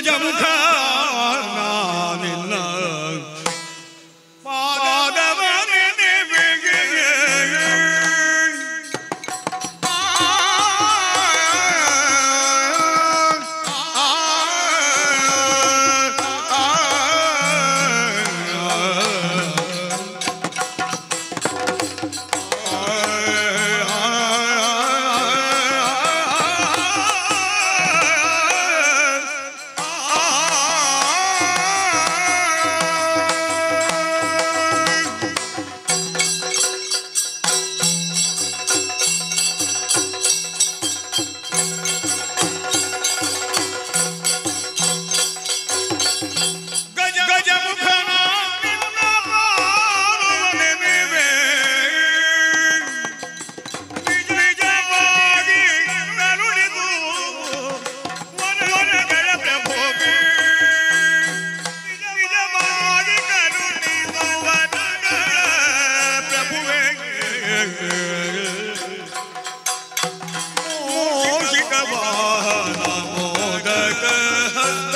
ಗಜಮುಖ ನಿನ್ನ ಪಾದವ ನೆನೆವೆಗೆ. ಗಜ ಗಜಮುಖನ ನಿನ್ನ ಪಾದವ ನೆನೆವೆ. ನಿಜವಾಗಿ ಕರುಣಿದು ವರಗಳ ಪ್ರಭುವೇ. ನಿಜವಾಗಿ ಕರುಣಿದು ವರಗಳ ಪ್ರಭುವೇ. ಮೂಷಿಕ ವಾಹನ ಮೋದಕ ಹಸ್ತ,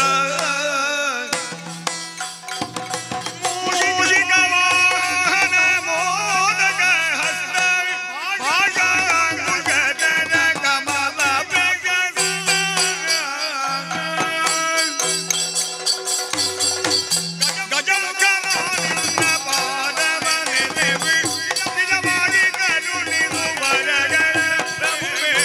ಮೂಷಿಕ ವಾಹನ ಮೋದಕ ಹಸ್ತ, ಪಾಶಾಂಕುಶಧರ ಕಮಲ ಪ್ರಗಸ್ತ. ಗಜಮುಖನ ನಿನ್ನ ಪಾದವ ನೆನೆವೆ. ನಿಜವಾಗಿ ಕರುಣಿಸು ವರಗಳ ಪ್ರಭುವೇ.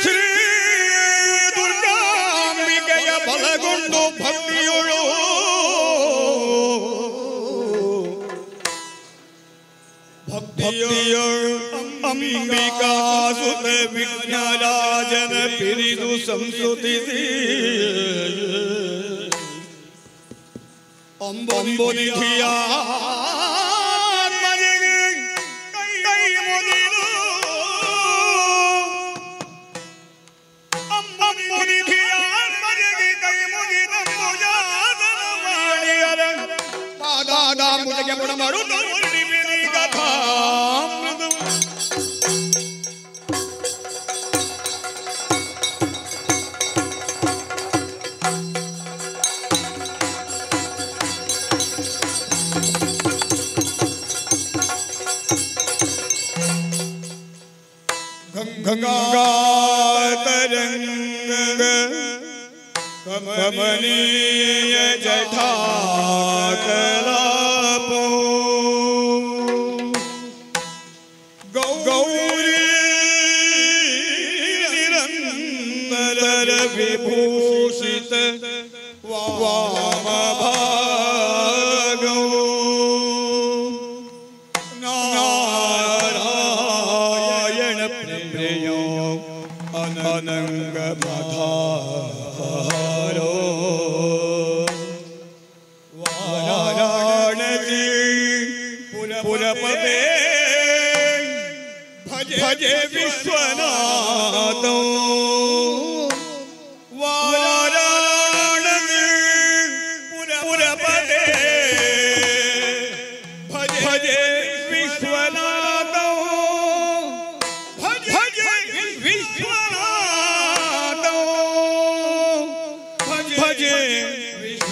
ಶ್ರೀ ದುರ್ಗಾಂಬಿಕೆಯ ಬಲಗೊಂಡು ಭಕ್ತಿಯೊಳು ಭಕ್ತಿಯೊಳು ಅಂಬಿಕಾಸುತ ವಿಘ್ನರಾಜನ ಪಿರಿದು ಸಂಸ್ಕೃತಿಸಿ ಅಂಬುನಿಧಿಯ ಆತ್ಮನಿಗೆ ಕೈ ಮುಗಿದು, ಅಂಬುನಿಧಿಯ ಕೈ ಮುಗಿದಂಬುಜಾದನ ಪಾದಾಂಬುಜಕ್ಕೆ ಬುಡಮಾಡು ಕಥಾಮೃತ. ಗಂಗಾ ತರಂಗ ಕಮನೀಯ ಜಠಾ ಕಲಾಪೋ, ಗೌರಿ ನಿರಂತರ ವಿಭೂಷಿತ ವಾಮ ಭಾಗೋ.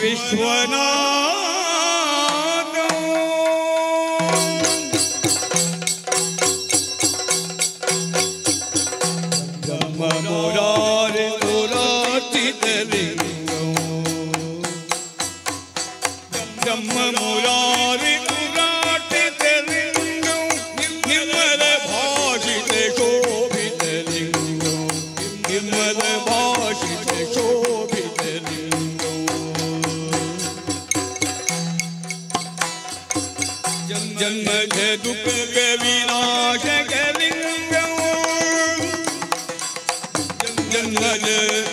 ವಿಶ್ವನಾಥ ಬ್ರಹ್ಮ ಮುರಾರಿ ದುರಾರ್ಚಿತಲಿಂಗಂ ಬ್ರಹ್ಮ ಮುರಾರಿ ದುರಾರ್ಚಿತಲಿಂಗಂ ನಿರ್ಮಲ ಭಾಷಿತ ಶೋಭಿತಲಿಂಗಂ ನಿರ್ಮಲ ಭಾಷಿತ ಶೋಭಿತಲಿಂಗಂ ಜನ್ಮ ದುಃಖ ವಿನಾಶಕ ಲಿಂಗಂ ಜನ್ಮ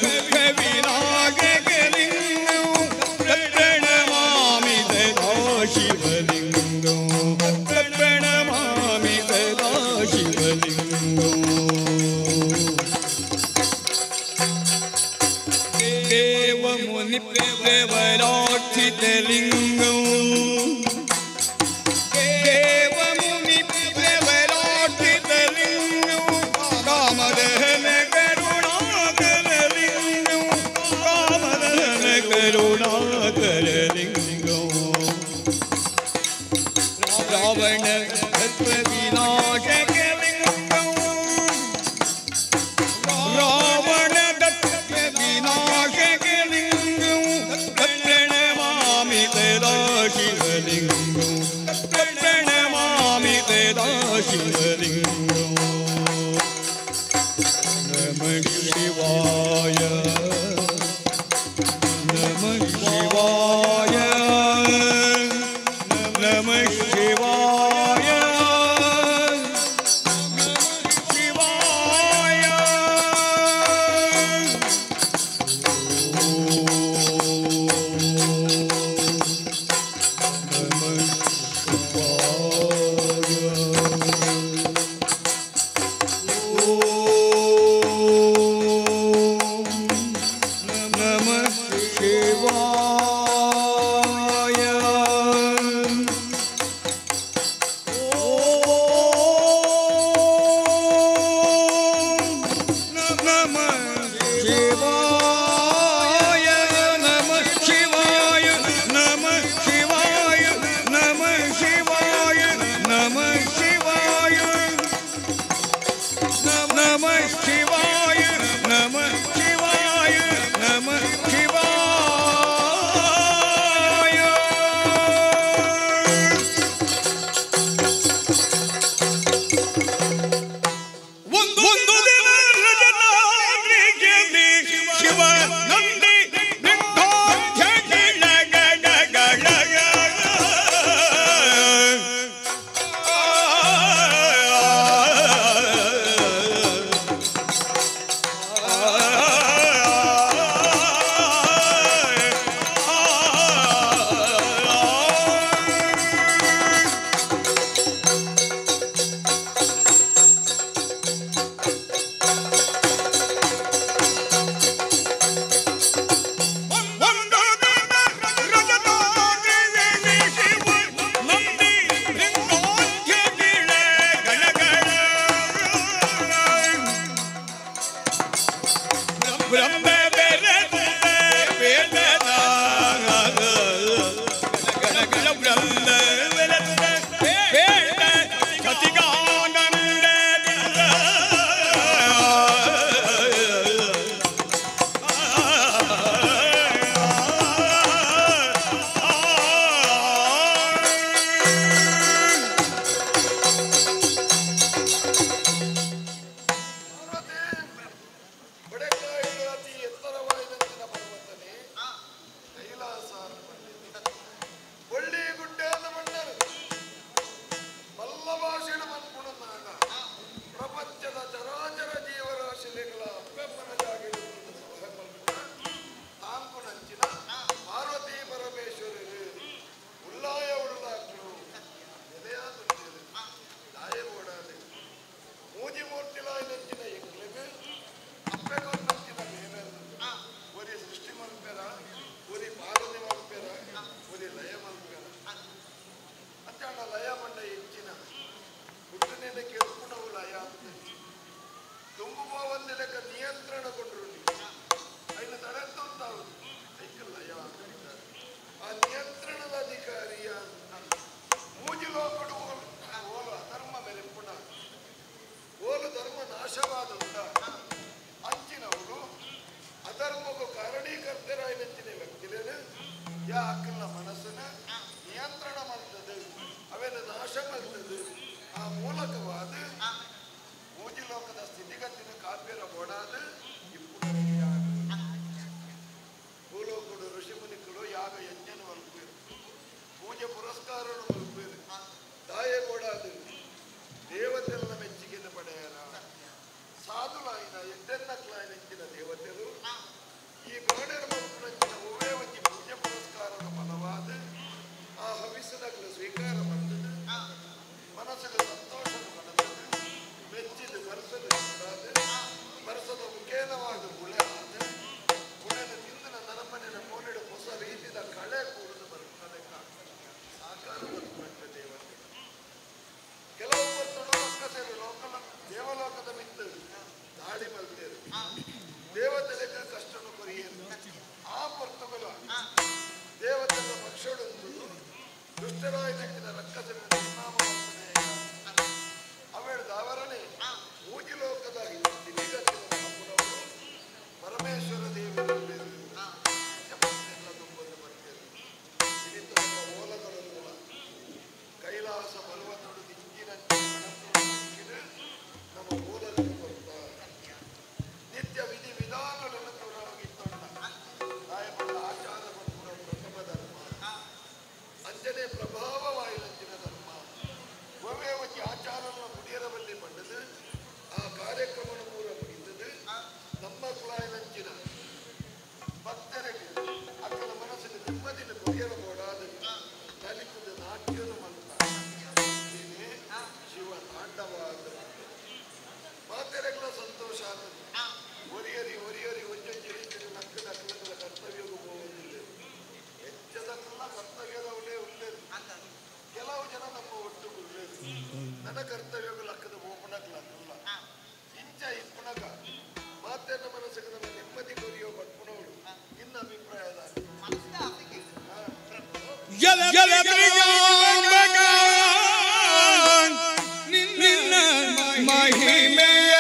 ದುಃಖ ವಿನಾಶಕ ಲಿಂಗಂ ಪ್ರಣಮಾಮಿ ಸದಾ ಶಿವಲಿಂಗಂ ಪ್ರಣಮಾಮಿ ಸದಾ ಶಿವಲಿಂಗಂ ದೇವ ಮುನಿ ಪ್ರವರಾರ್ಥಿತಲಿಂಗಂ ದೇವ ಮುನಿ ಪ್ರವರಾರ್ಥಿತಲಿಂಗಂ ಕಾಮದಹನ ಕರುಣಾಕರಲಿಂಗಂ ಕಾಮದಹನ ಕರುಣಾಕರಲಿಂಗಂ ರಾವಣ ದರ್ಪ ವಿನಾಶಕಲಿಂಗಂ ರಾವಣ ದರ್ಪ ವಿನಾಶಕಲಿಂಗಂ ಪ್ರಣಮಾಮಿ ಸದಾ ಶಿವಲಿಂಗಂ ಪ್ರಣಮಾಮಿ ಸದಾ ಶಿವಲಿಂಗಂ ನಮಃ ಶಿವಾಯ ನಮಃ ಶಿವಾಯ ನಮಃ ಶಿವಾಯ ಶಿವಾಯ ನಮಃ ಶಿವಾಯ ನಮಃ ಶಿವಾಯ ನಮಃ ಶಿವಾಯ ನಮಃ ಶಿವಾಯ ನಮಃ ಶಿವಾಯ ನಮಃ ಶಿವಾಯ ನಮಃ ಶಿವಾಯ ನಮಃ ಶಿವಾಯ ನಮಃ ಶಿವಾಯ ನಮಃ ಶಿವಾಯ. ಯಾಕಲ್ಲ ಮನಸ್ಸನ್ನು ನಿಯಂತ್ರಣ ಮಾಡ್ತದೆ ಅವೆಲ್ಲ ನಾಶ ಮಾಡ್ತದೆ ಆ ಮೂಲಕವಾದ ಮೂಜಿಲೋಕದ ಸ್ಥಿತಿಗತಿನ ಕಾವ್ಯರ ಒಡಾದ ಭೂಲೋಕಡು ಋಷಿಮುನಿಗಳು ಯಾಗ ಯಜ್ಞನ ಮಲ್ಪೇರು ಪೂಜೆ ಪುರಸ್ಕಾರನು ಮಲ್ಪೇರು ತಾಯೇ ಗೋಡಾದ ದೇವತೆಲ್ಲ ಮೆಚ್ಚಿಗೆನ ಪಡೆಯರ ಸಾಧುಲಾಯಿನ ಎಡ್ಡೆನ್ನಕ್ಲಾಯಿನ ಇಂಚಿನ ದೇವತೆರು ಈ ಗೋಡೆರ ಮಲ್ಪುನಂಚಿನ ಒವ್ವೇ ಒಂಜಿ ಪೂಜೆ ಪುರಸ್ಕಾರದ ಫಲವಾದ ಆ ಹವಿಸದಗ್ಲ ಸ್ವೀಕಾರ ಬಂದದ್ದು ಮನಸ್ಸಿಗೆ ಸಂತೋಷ ಪಡೆದದ್ದು ಮೆಚ್ಚಿದ ಮನಸ್ಸನ್ನು ಮನಸ್ಸದ ಮುಖೇನವಾದ ಗುಳೆ ಆದ ಗುಳೆನ ತಿಂದು ನರಮನೆಯ ಮೋನೆಡು ಹೊಸ ರೀತಿಯ ಕಳೆ ಕೂಡುದು ಬರ್ತದೆ ಸಾಕಾರ ಬರ್ತದೆ ದೇವತೆ. ಕೆಲವು ಹೊತ್ತು ಲೋಕ ದೇವಲೋಕದ ಮಿತ್ತು ದಾಳಿ ಮಲ್ತೇರು ದೇವತೆಲೆಗ ಕಷ್ಟನು ಕೊರಿಯೇರು ಆ ಪೊರ್ತುಗಲ ದೇವತೆಯ ಪಕ್ಷಡೊಂದು ದುಷ್ಟರಾಯನಕ್ಕಿನ ರಕ್ಕಸನ ಪರಿಣಾಮ ಅವೆರಡು ಅವರನೇ ಮೂಜಿಲೋಕದ ಸ್ಥಿತಿಗತಿನ ಮಾಪುರವರು ಪರಮೇಶ್ವರ ದೇವರು ತುಂಬಲು ಬರ್ತಾರೆ. ಇದರಿಂದ ನಮ್ಮ ಓಲಗಳು ಮೂಲ ಕೈಲಾಸ ಪರ್ವತೊಡು ಇಂಜಿನಂತೆ ನಮ್ಮ ಮೂಲಗಳು ಬರ್ತಾ ನಿತ್ಯ ವಿಧಿ ವಿಧಾನಗಳನ್ನು ತೊಡಗಿತ್ತೊಂಡ ತಾಯಪಟ್ಟ ಆಚಾರ ಪುರ ಪ್ರಥಮ ಧರ್ಮ ಅಂಜನೆ ಪ್ರಭಾವವಾಯಿನಂಚಿನ ಧರ್ಮ ಒಮ್ಮೆ ಒಂಜಿ ಆಚಾರವನ್ನು ಮುಡಿಯರಬಲ್ಲಿ ಪಂಡದು ಆ ಕಾರ್ಯಕ್ರಮದ ಮೂಲ ಮುಗಿದದು ನಮ್ಮ ಕುಲಾಯಿನಂಚಿನ ಭಕ್ತರಿಗೆ ಅಕ್ಕನ ಮನಸ್ಸಿನ ನೆಮ್ಮದಿನ ಕೊರಿಯರ ಬೋಡಾದ ನಲಿತದ ನಾಟ್ಯನು ಮಂತ್ರ ಶಿವ ತಾಂಡವಾದ ಮಾತೆರೆಗಳ ಸಂತೋಷ ಆಗ್ತದೆ. ಒರಿಯರಿ ಒರಿಯರಿ ಒಂಜೊಂಜಿ ರೀತಿಯ ನಕ್ಕದ ಅಕ್ಕಲಗಳ ಕರ್ತವ್ಯಗೂ ಹೋಗುವುದಿಲ್ಲ ಹೆಚ್ಚದಕ್ಕೆಲ್ಲ ಕರ್ತವ್ಯದವಳೇ ಉಳ್ಳೇದು. ಕೆಲವು ಜನ ನಮ್ಮ ಒಟ್ಟು ಉಳ್ಳೇದು ನನ್ನ ಕರ್ತವ್ಯಗಳು ಅಕ್ಕದ ಓಪನಕ್ಲ ಇಂಚ ಇಪ್ಪುನಗ ಮಾತೆನ್ನ ಮನಸ್ಸಿಗೆ ನಮ್ಮ ನೆಮ್ಮದಿ ಕೊರಿಯೋ ಬಟ್ಪುನವಳು ಇನ್ನ ಅಭಿಪ್ರಾಯದ ನಿನ್ನ ಮಹಿಮೆಯ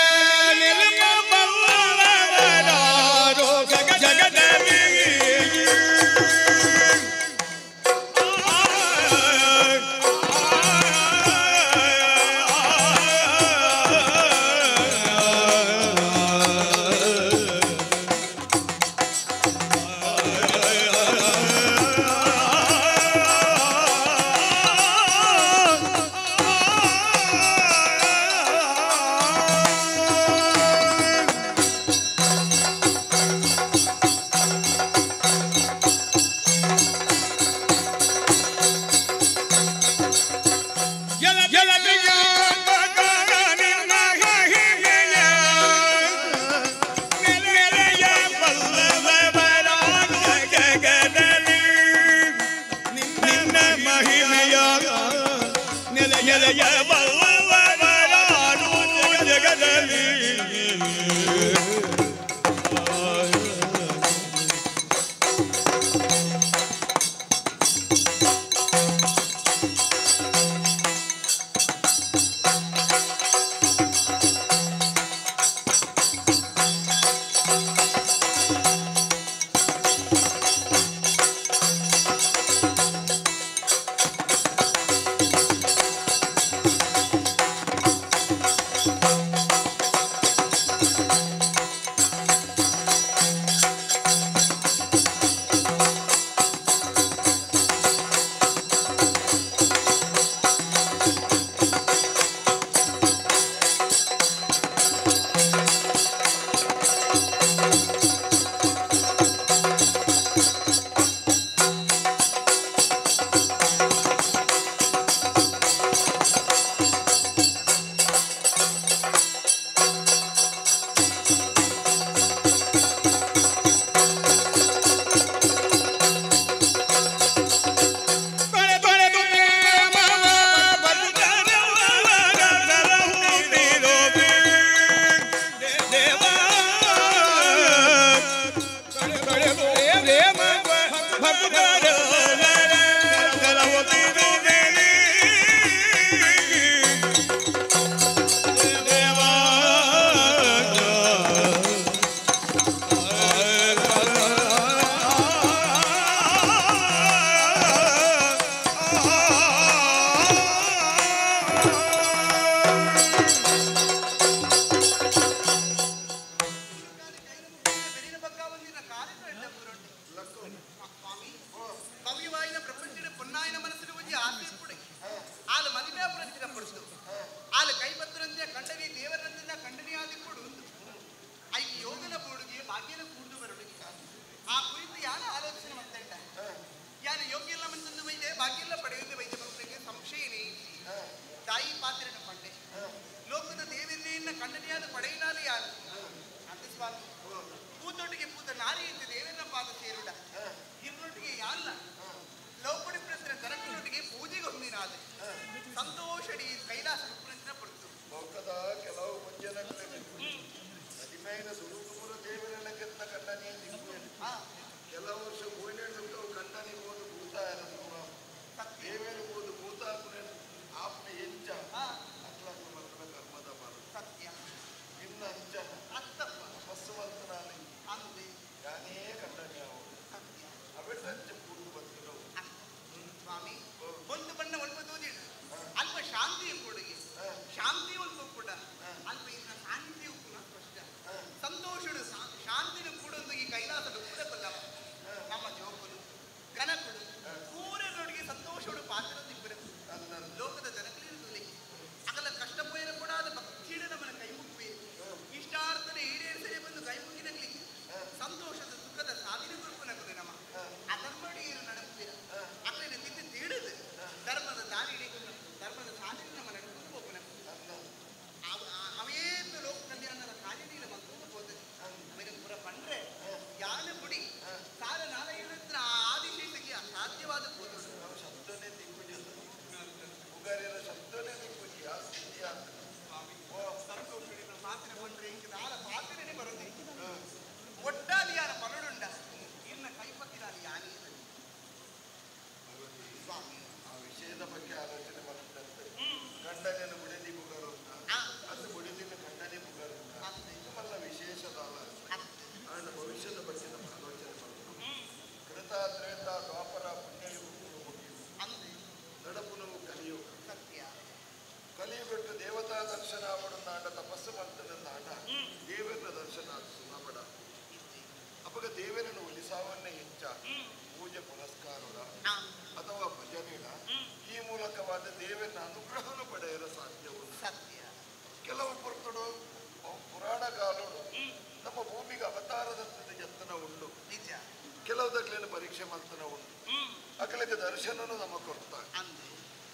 ಕೆಲವುದಕ್ಲೇನು ಪರೀಕ್ಷೆ ಮಲ್ತನ ಉಂಟು ಅಕಲಕ್ಕೆ ದರ್ಶನನು ನಮ್ಮ ಕೊರ್ತ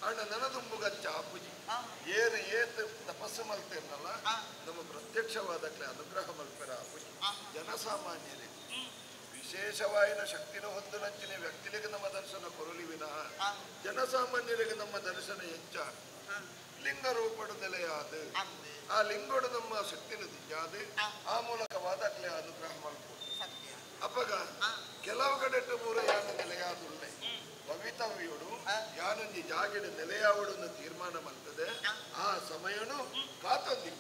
ಅಣ್ಣ ನನದುಂಬುಗಂಚ ಅಪ್ಪುಜಿ ಏರು ಏತ್ ತಪಸ್ಸು ಮಲ್ತೇನಲ್ಲ ನಮ್ಮ ಪ್ರತ್ಯಕ್ಷವಾದಕ್ಲೆ ಅನುಗ್ರಹ ಮಲ್ಪೆರ ಅಪ್ಪುಜಿ ಜನಸಾಮಾನ್ಯರಿಗೆ ವಿಶೇಷವಾಯಿನ ಶಕ್ತಿನ ಹೊಂದು ನಂಚಿನ ವ್ಯಕ್ತಿಗಳಿಗೆ ನಮ್ಮ ದರ್ಶನ ಕೊರಲಿ ವಿನಃ ಜನಸಾಮಾನ್ಯರಿಗೆ ನಮ್ಮ ದರ್ಶನ ಎಂಚ ಲಿಂಗ ರೂಪಡು ನೆಲೆಯಾದ ಆ ಲಿಂಗೋಡು ನಮ್ಮ ಶಕ್ತಿನ ದಿಜಾದ ಆ ಮೂಲಕವಾದಕ್ಲೆ ಅನುಗ್ರಹ ಮಲ್ಪು ಅಪ್ಪಗ ಕೆಲವು ಕಡೆ ಪೂರ ಯಾನು ನೆಲೆಯಾದುಳ್ಳೆ ಭವಿತವ್ಯುಡು ಯಾನೊಂಜಿ ಜಾಗೆಡು ನೆಲೆಯಾವಡು ತೀರ್ಮಾನ ಮಲ್ತದೆ ಆ ಸಮಯನು ಕಾತೊಂದಿ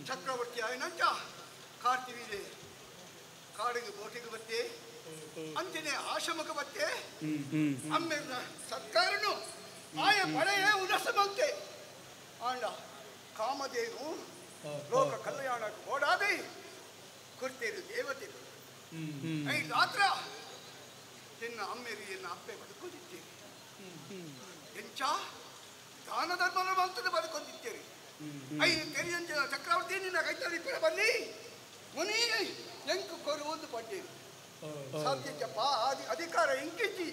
ಚಕ್ರವರ್ತಿ ಆಯನಂಚ ಕಾರ್ತಿವೀರೆ ಕಾಡಿಗೆ ಬೋಟಿಗೆ ಬತ್ತೆ ಅಂಚನೆ ಆಶ್ರಮಕ್ಕೆ ಬತ್ತೆ ಅಮ್ಮೇರ್ನ ಸತ್ಕಾರನು ಆಯ ಪಡೆಯ ಉದಸ ಬಂತೆ ಆಂಡ ಕಾಮಧೇನು ಲೋಕ ಕಲ್ಯಾಣಕ್ಕೆ ಓಡಾದಿ ಕುರ್ತೇರು ದೇವತೆಗಳು ಐದಾತ್ರ ನಿನ್ನ ಅಮ್ಮೇರಿ ಎನ್ನ ಅಪ್ಪೆ ಬದುಕೊಂಡಿದ್ದೇನೆ ಎಂಚ ದಾನ ಧರ್ಮನ ಬಂತದ್ದು ಬದುಕೊಂಡಿದ್ದೇನೆ ಐದು ತೆರಿಯಂಜನ ಚಕ್ರವರ್ತಿ ನಿನ್ನ ಕೈತಲ್ಲಿ ಕೂಡ ಬನ್ನಿ ಮುನಿ ಎಂಕು ಕೊರುವುದು ಪಡ್ಡೇನು ಸಾಧ್ಯಪ್ಪ ಅಧಿಕಾರ ಎಂಕಿಜ್ಜಿ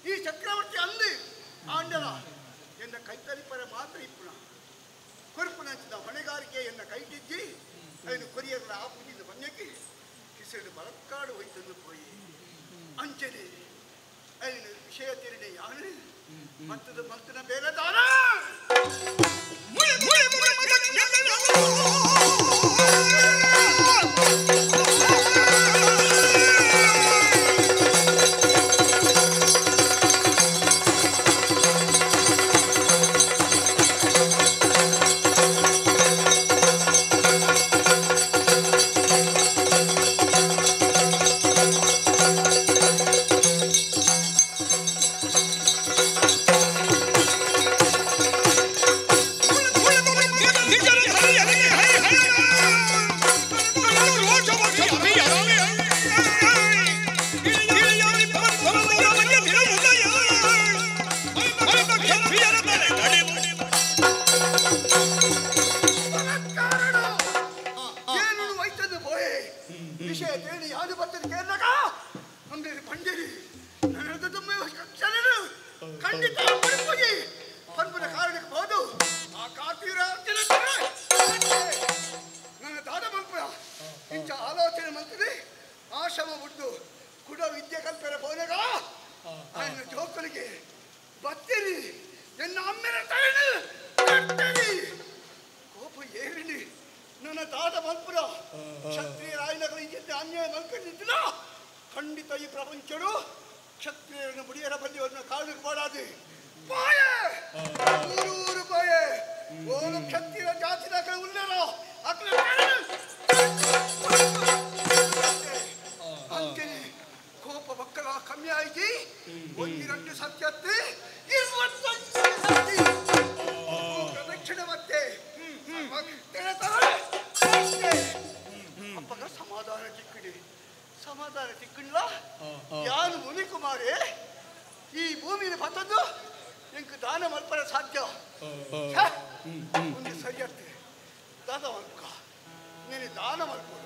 ಈ ಚಕ್ರವರ್ತಿ ಅಂದು ಆಂಡಲ ಎನ್ನ ಕೈತಲಿಪರ ಮಾತ್ರ ಇಪ್ಪುಣ ಕೊರುಪುನಂಚಿನ ಹೊಣೆಗಾರಿಕೆ ಎನ್ನ ಕೈಟಿಜ್ಜಿ ಐನು ಕೊರಿಯರ್ಲ ಆಪುಜಿಂದ ಬನ್ಯಕ್ಕೆ ಕಿಸೆಡು ಬಲಕ್ಕಾಡು ಹೋಯ್ತಂದು ಪೋಯಿ ಅಂಚನೆ ಐನು ವಿಷಯ ತಿರುಣೆ ಯಾನು ಮತ್ತದ ಮತ್ತನ ಬೇರೆ ದಾನ Thank ಯಾನು ಬರ್ತದೆ ಕೇಳಿದಾಗ ಅಂಬೇರಿ ಪಂಡೇರಿ ನನ್ನ ತುಂಬ ಕ್ಷಣನು ಖಂಡಿತ ಪಡಿಪೋಗಿ ಪನ್ಪುನ ಕಾರಣಕ್ಕೆ ಹೋದು ಆ ಕಾರ್ತೀರ ನನ್ನ ದಾದ ಮಲ್ಪುರ ಇಂಚ ಆಲೋಚನೆ ಮಂತ್ರಿ ಆಶ್ರಮ ಬಿಡ್ದು ಕುಡ ವಿದ್ಯೆ ಕಲ್ಪೆರ ಪೋನಗ ఆయన ಜೋಕಲಿಗೆ ಬತ್ತೀರಿ ಎನ್ನ ಅಮ್ಮೆನ ತರಣು ಕಟ್ಟರಿ ಕೋಪ ಏರಿನಿ ನನ್ನ ದಾದ ಮಲ್ಪುರ ಕ್ಷತ್ರಿಯರಾಯನಗಳ ಇಂಜಿದ್ದ ಅನ್ಯಾಯ ಮಲ್ಕೊಂಡಿದ್ದಿಲ್ಲ ಖಂಡಿತ ಈ ಪ್ರಪಂಚರು ಕ್ಷತ್ರಿಯರನ್ನು ಮುಡಿಯರ ಬಲ್ಲಿಯವರನ್ನ ಕಾರಣಕ್ಕೆ ಮಾಡಾದಿ ಪಾಯೆ ಊರೂರು ಪಾಯೆ ಓನು ಕ್ಷತ್ರಿಯರ ಜಾತಿ ದಾಖಲೆ ಉಳ್ಳರೋ ಅಕ್ಲ ಅಂಚನೆ ಕೋಪ ಮಕ್ಕಳ ಕಮ್ಮಿ ಆಯ್ತು ಒಂದಿರண்டு ಸತ್ಯತ್ತೆ 21 ಸತ್ಯ ಪ್ರದಕ್ಷಿಣೆ ಮತ್ತೆ ಅಪ್ಪಗ ಸಮಾಧಾನ ಚಿಕ್ಕಿಡಿ ಸಮಾಧಾನ ಚಿಕ್ಕಿಲ್ಲ ಯಾನು ಮುನಿಕುಮಾರೇ ಈ ಭೂಮಿನ ಬತ್ತದ್ದು ಎಂಕ್ ದಾನ ಮಲ್ಪರ ಸಾಧ್ಯ ಒಂದು ಸರಿಯತ್ತೆ ದಾನ ಮಲ್ಪಕ ನೀನು ದಾನ ಮಲ್ಪಡು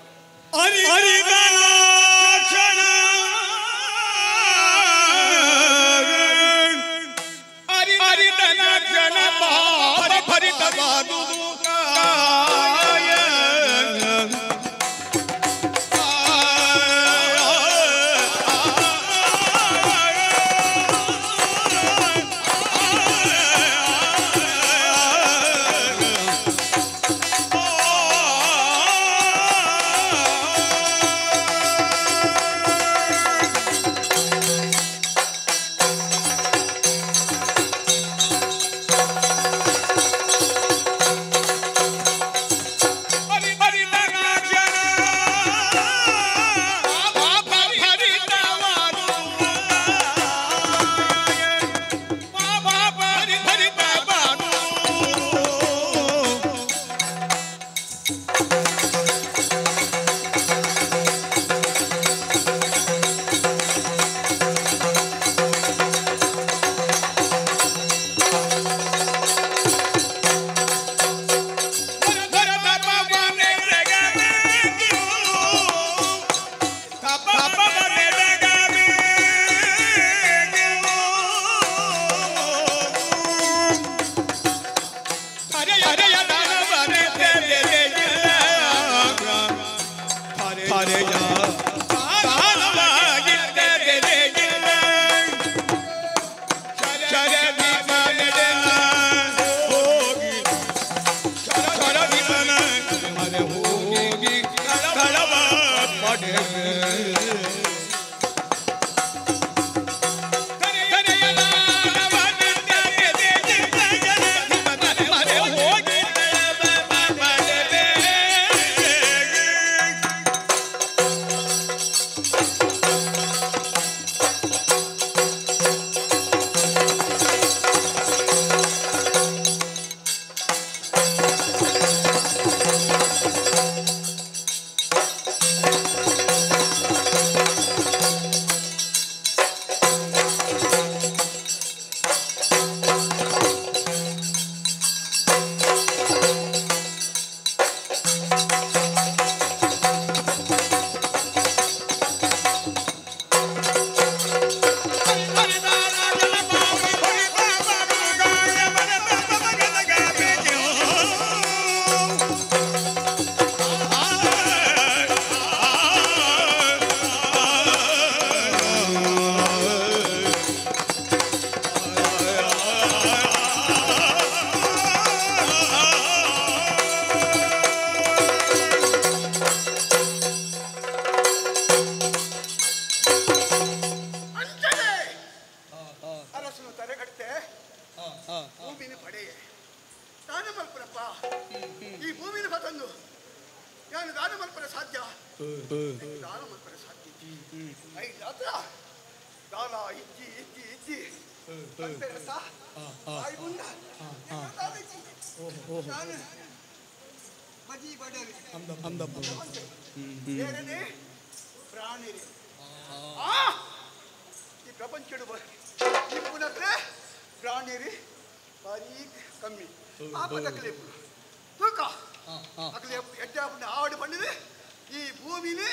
ಈ ಭೂಮಿಲಿ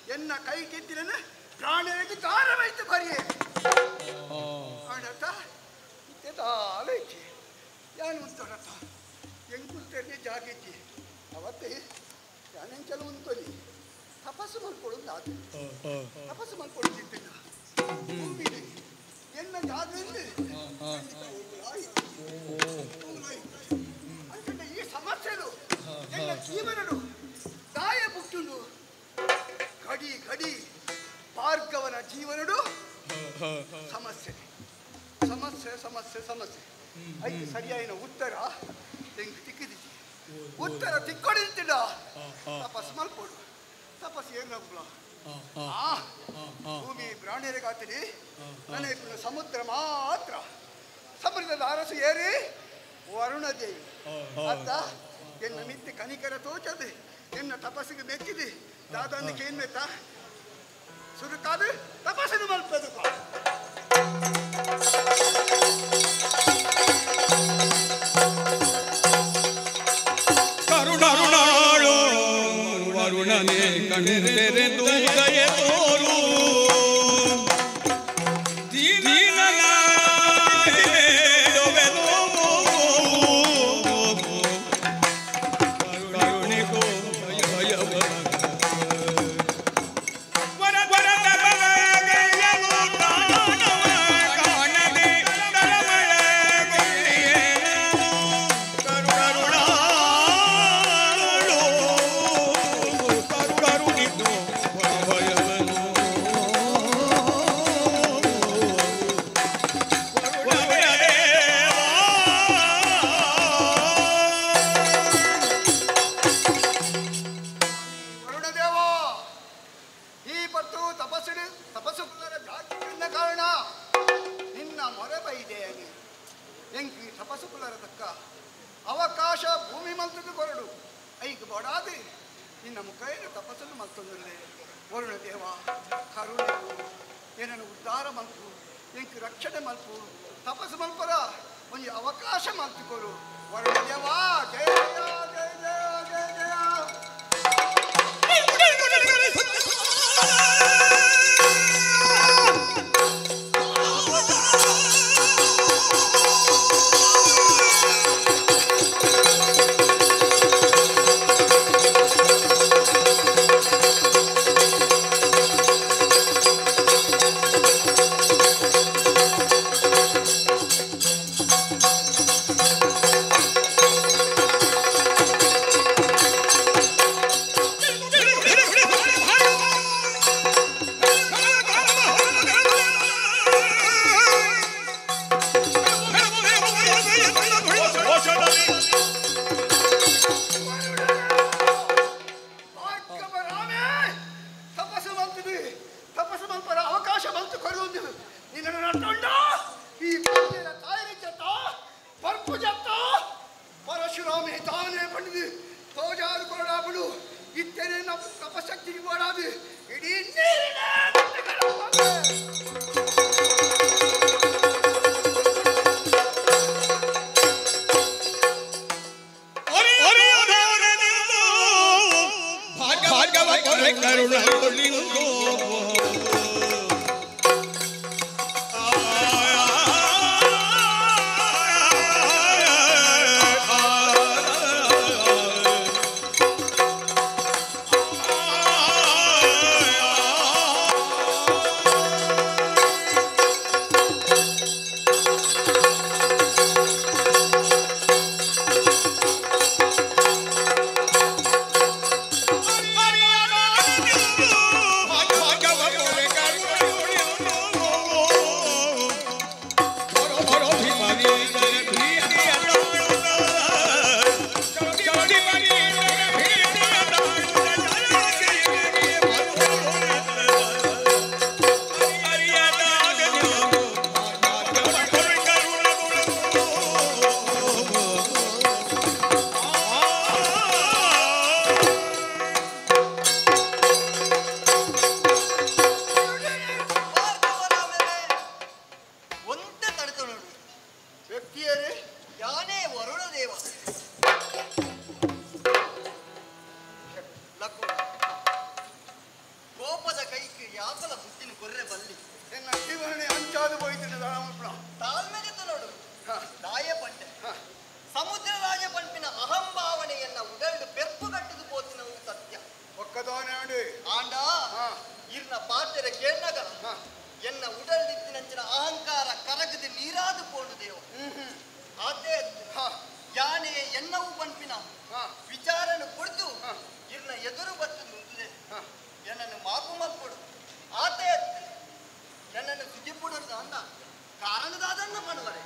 ಎನ್ನ ಕೈ ಕೆತ್ತಿನ ಪ್ರಾಣರಿಗೆ ದಾರವಾಯ್ತು ಬರಿಯೇ ಆಡತ ಇತ್ತೆ ಯಾನು ಉಂಟೊಡತ ಎಂಕುಲ್ತೆರ್ನೆ ಜಾಗಿಜ್ಜಿ ಅವತ್ತೆ ಯಾನೆಂಚಲ ಉಂತೊಲಿ ತಪಸ್ಸು ಮಾಡ್ಕೊಳ್ಳೋದು ಆತ ತಪಸ್ಸು ಮಾಡ್ಕೊಳ್ಳೋದಿತ್ತಿಲ್ಲ ಭೂಮಿಲಿ ಎನ್ನ ಜಾಗದಲ್ಲಿ ಅಂದ್ರೆ ಈ ಸಮಸ್ಯೆಲು ಎನ್ನ ಜೀವನಡು ದಾಯ ಬುಟ್ಟುಂಡು ಘಡಿ ಘಡಿ ಭಾರ್ಗವನ ಜೀವನಡು ಸಮಸ್ಯೆ ಸಮಸ್ಯೆ ಸಮಸ್ಯೆ ಸಮಸ್ಯೆ ಐದು ಸರಿಯಾಯಿನ ಉತ್ತರ ಎಂಕ್ ತಿಕ್ಕಿದಿಜ್ಜಿ ಉತ್ತರ ತಿಕ್ಕೊಡಿಂತಿಲ್ಲ ತಪಸ್ ಮಲ್ಪೋಡು ತಪಸ್ ಏನಾಗ್ಲ ಆ ಭೂಮಿ ಬ್ರಾಹ್ಮಣರಿಗಾತಿರಿ ನನಗೆ ಸಮುದ್ರ ಮಾತ್ರ ಸಮುದ್ರದ ಅರಸು ಏರಿ ವರುಣದೇವಿ ಅತ್ತ ಎನ್ನ ಮಿತ್ತಿ ಕನಿಕರ ತೋಚದೆ ಎನ್ನ ತಪಸ್ಸಿಗೆ ಮೆಚ್ಚಿದೆ ದಾದಾನಕ್ಕೆ ಏನ್ ಮೆತ್ತ ಸುರುಕಾದ ತಪಸ್ಸನ್ನು ಮಲ್ಪದು ಕರುಣಾಳು ವರುಣನೇ ಕಣ್ಣೆರೆದು ದಯೆ ತೋರು ದೀನನಾಗಿ ಬೇಡುವೆನು ಕರುಣಿಗೋ ಭಯವ ವರದ ಬಲಗೈಯಲು ತಾಣವ ಕಾಣದೆ ತಳಮಳಗೊಳ್ಳಿಯೇನು ಕರುಣಾಳು ಕರುಣಿಗೋ ಭಯವನು ವರುಣದೇವ ಈ ಪಟ್ಟು ತಪಸ್ಸು ತಪಸ್ಸು ಜಾತಿನ ಕಾರಣ ನಿನ್ನ ಮೊರೆ ಬೈದೆಯಾಗಿ ಎಂಕಿ ತಪಸ್ಸು ಕುಲರ ತಕ್ಕ ಅವಕಾಶ ಭೂಮಿ ಮಂತ್ರಕ್ಕೆ ಕೊರಡು ಐಕ್ ಬಡಾದಿ ನಿನ್ನ ಮುಖೇನ ತಪಸ್ಸನ್ನು ಮಲ್ತೊಂದಿರಲಿ ವರುಣದೇವ ಕರುಣೆಗು ಏನನ್ನು ಉದ್ಧಾರ ಮಲ್ಪು ಎಂಕ್ ರಕ್ಷಣೆ ಮಲ್ಪು ತಪಸ್ಸು ಮಲ್ಪರ ಒಂದು ಅವಕಾಶ ಮಲ್ತುಕೊರು ವರುಣದೇವ ಜಯ ಜಯ ಜಯ ಜಯ ಜಯ ಜಯ. ತಪಸ್ಸು ಮಂತಿದೆ ತಪಸ್ಸು ಮಲ್ಪರ ಅವಕಾಶ ಬಂತು ಕೊಡುವುದು ನಿನ್ನನ್ನು ನಟ್ಟೊಂಡ ಈ ಭೂಮಿಯ ತಾಯಿ ಜತ್ತ ಪರ್ಪು ಜತ್ತ ಪರಶುರಾಮೇ ತಾನೇ ಪಂಡಿದು ತೋಜಾರು ಕೊರಡಾಬಳು ಇತ್ತೇನೆ ನಮ್ಮ ತಪಶಕ್ತಿಗೆ ಓಡಾದು ಇಡೀ ನೀರಿನ ಭಾರ್ಗವ ಕರುಣಗೊಳ್ಳಿಂದು ಆ ಯಾಪಲ ಬುದ್ಧಿನ ಕೊರ್ರೆ ಬಲ್ಲಿ ಎನ್ನ ಜೀವನನೆ ಅಂಚಾದು ಹೋಯ್ತಿದ್ದ ತಾಳ್ಮೆ ನೋಡು ದಾಯ ಪಂಡೆ ಸಮುದ್ರ ರಾಜ ಪಂಪಿನ ಅಹಂಭಾವನೆಯನ್ನ ಉಡಲ್ಡು ಪೆರ್ಪು ಕಟ್ಟಿದು ಪೋತಿನವು ಸತ್ಯ ಒಕ್ಕದೋನೆ ಆಂಡ ಇರ್ನ ಪಾತ್ರೆ ಕೇಳ್ನಗ ಎನ್ನ ಉಡಲ್ದಿತ್ತಿನಂಚಿನ ಅಹಂಕಾರ ಕರಗದೆ ನೀರಾದು ಪೋಡು ದೇವ ಆತೆ ಯಾನೆ ಎನ್ನವು ಪಂಪಿನ ವಿಚಾರನು ಕೊಡ್ದು ಇರ್ನ ಎದುರು ಬತ್ತು ನಿಂತಿದೆ ಎನ್ನನ್ನು ಮಾಪು ಮಲ್ಪೊಡು ಆತೆ ಎನ್ನನ್ನು ಸುಜಿಪುಡರು ಅಂದ ಕಾರಣದಾದನ್ನ ಮಾಡುವರೆ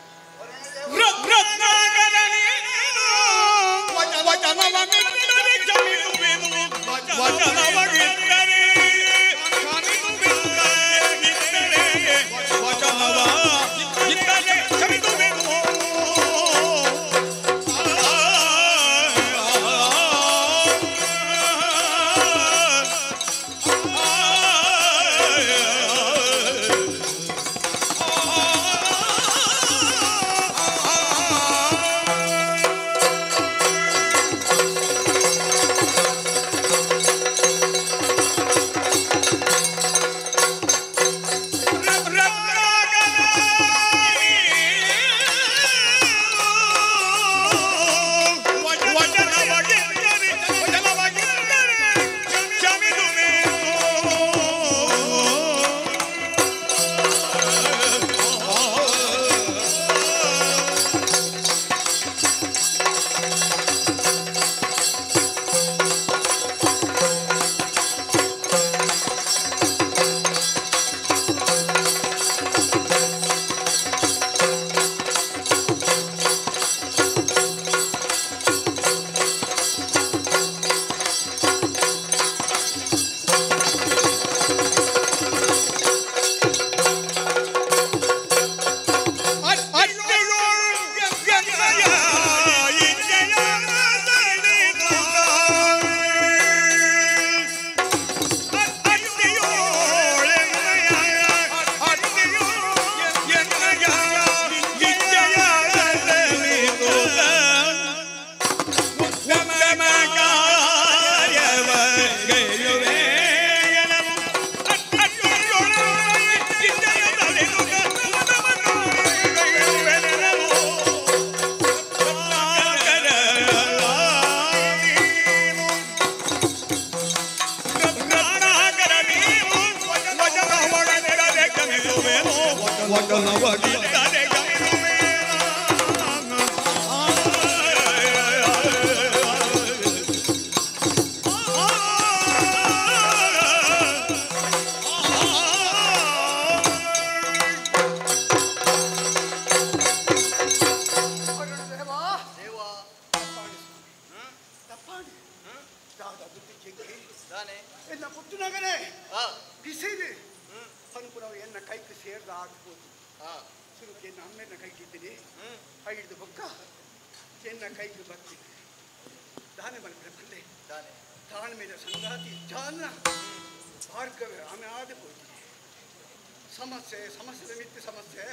ಸಮಸ್ಯೆ ಸಮಸ್ಯೆ ಮಿತ್ತಿ ಸಮಸ್ಯೆ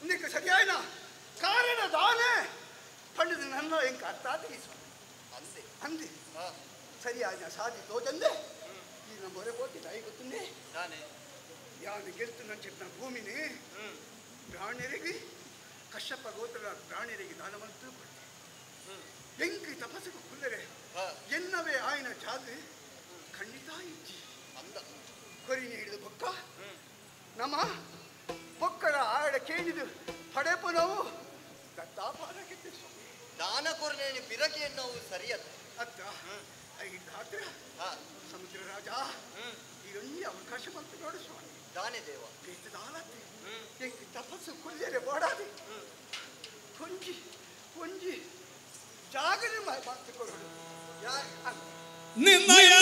ನಿಕ್ಕೆ ಸರಿಯಾಯ್ನ ಕಾರಣ ದಾನೆ ಪಂಡಿತ ನನ್ನ ಎಂಕ ಅರ್ಥ ಅಂದೆ ಅಂದೆ ಸರಿಯಾಯ್ನ ಸಾಧಿ ತೋಜಂದೆ ಈ ನಮ್ಮ ಹೊರೆ ಹೋಗ್ತಿದ್ದ I ಗೊತ್ತುಂಡೆ ಯಾನು ಗೆಲ್ತು ನಂಚಿಟ್ನ ಭೂಮಿನಿ ಬ್ರಾಹ್ಮಣರಿಗೆ ಕಶ್ಯಪ ಗೋತ್ರದ ಬ್ರಾಹ್ಮಣರಿಗೆ ದಾನವಂತೂ ಕೊಟ್ಟೆ ಎಂಕಿ ತಪಸ್ಸಿಗೆ ಕುಲ್ಲರೆ ಎನ್ನವೇ ಆಯ್ನ ಜಾತಿ ಖಂಡಿತ ಇಜ್ಜಿ ಅಂದ ಕೊರಿನಿ ಹಿಡಿದು ಬೊಕ್ಕ ನಮ್ಮ ಬೊಕ್ಕರ ಆಡ ಕೇಳಿದು ಪಡೆಪು ನಾವು ದತ್ತಾಪಾರಕ್ಕೆ ಸ್ವಾಮಿ ದಾನ ಕೊರನೇನು ಬಿರಕೆ ನಾವು ಸರಿಯತ್ತ ಅತ್ತ ಐದು ಸಮುದ್ರ ರಾಜ ಇದೊಂದು ಅವಕಾಶ ಬಂತು ನೋಡು ಸ್ವಾಮಿ ದಾನೆ ದೇವ ದಾಲತ್ತೆ ಎಂಕ್ ತಪಸ್ಸು ಕೊಲ್ಲೆರೆ ಬೋಡಾದೆ ಕೊಂಜಿ ಕೊಂಜಿ ಜಾಗನೆ ಮಾತು ಕೊರಡು ಯಾರು ನಿನ್ನಯ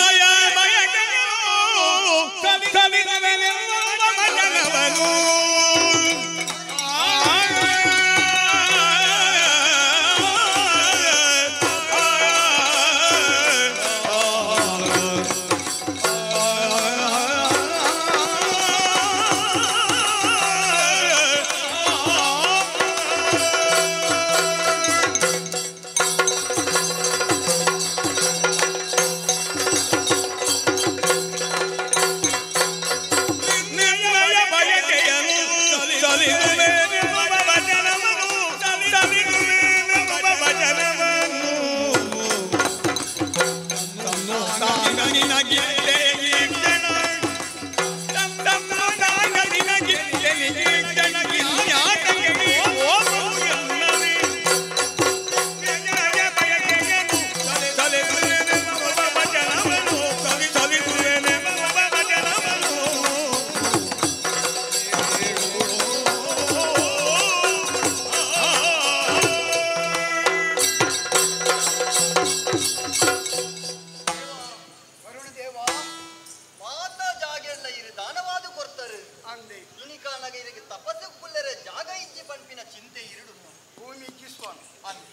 ಅಂದೆ ಇನಿಕಾನಗ ಇರಿಗೆ ತಪಸ್ಸು ಕುಲ್ಲರೆ ಜಾಗ ಇಜ್ಜಿ ಪನ್ಪಿನ ಚಿಂತೆ ಇರುಡು ಭೂಮಿ ಇಜ್ಜಿ ಸ್ವಾಮಿ ಅಂದೆ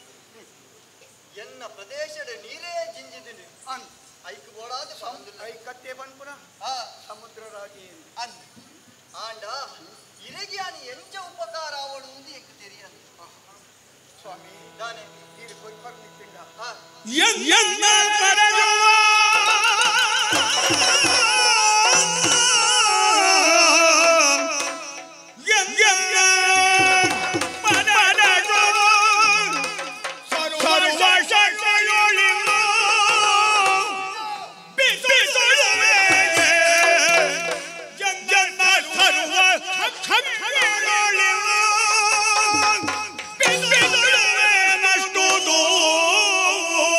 ಎನ್ನ ಪ್ರದೇಶದ ನೀರೇ ಜಿಂಜಿದಿನಿ ಅಂದ್ ಐಕ್ ಬೋಡಾದ ಐಕತ್ತೆ ಪನ್ಪುನ ಸಮುದ್ರ ರಾಜೇ ಅಂದ್ ಆಂಡ ಇರೆಗೆ ಆನಿ ಎಂಚ ಉಪಕಾರ ಅವಳು ಎಂದು ಎಂಕ್ ತೆರಿಯಂದು ಸ್ವಾಮಿ ದಾನೆ ನೀರು ಕೊಯ್ಪರ್ ನಿತ್ತಿಂಡ ಎನ್ನ ಪರಜವ ಎನ್ನ ಪರಜವ ಸರ್ವ ಶಕ್ತಿಯೊಳಿಂದ ಬಿಸಿಸುವೆ ಎನ್ನ ಸರ್ವ ಶಕ್ತಿಯೊಳಿಂದ ಬಿಸಿಸುವೆನಷ್ಟು ದೂರಕ್ಕೆ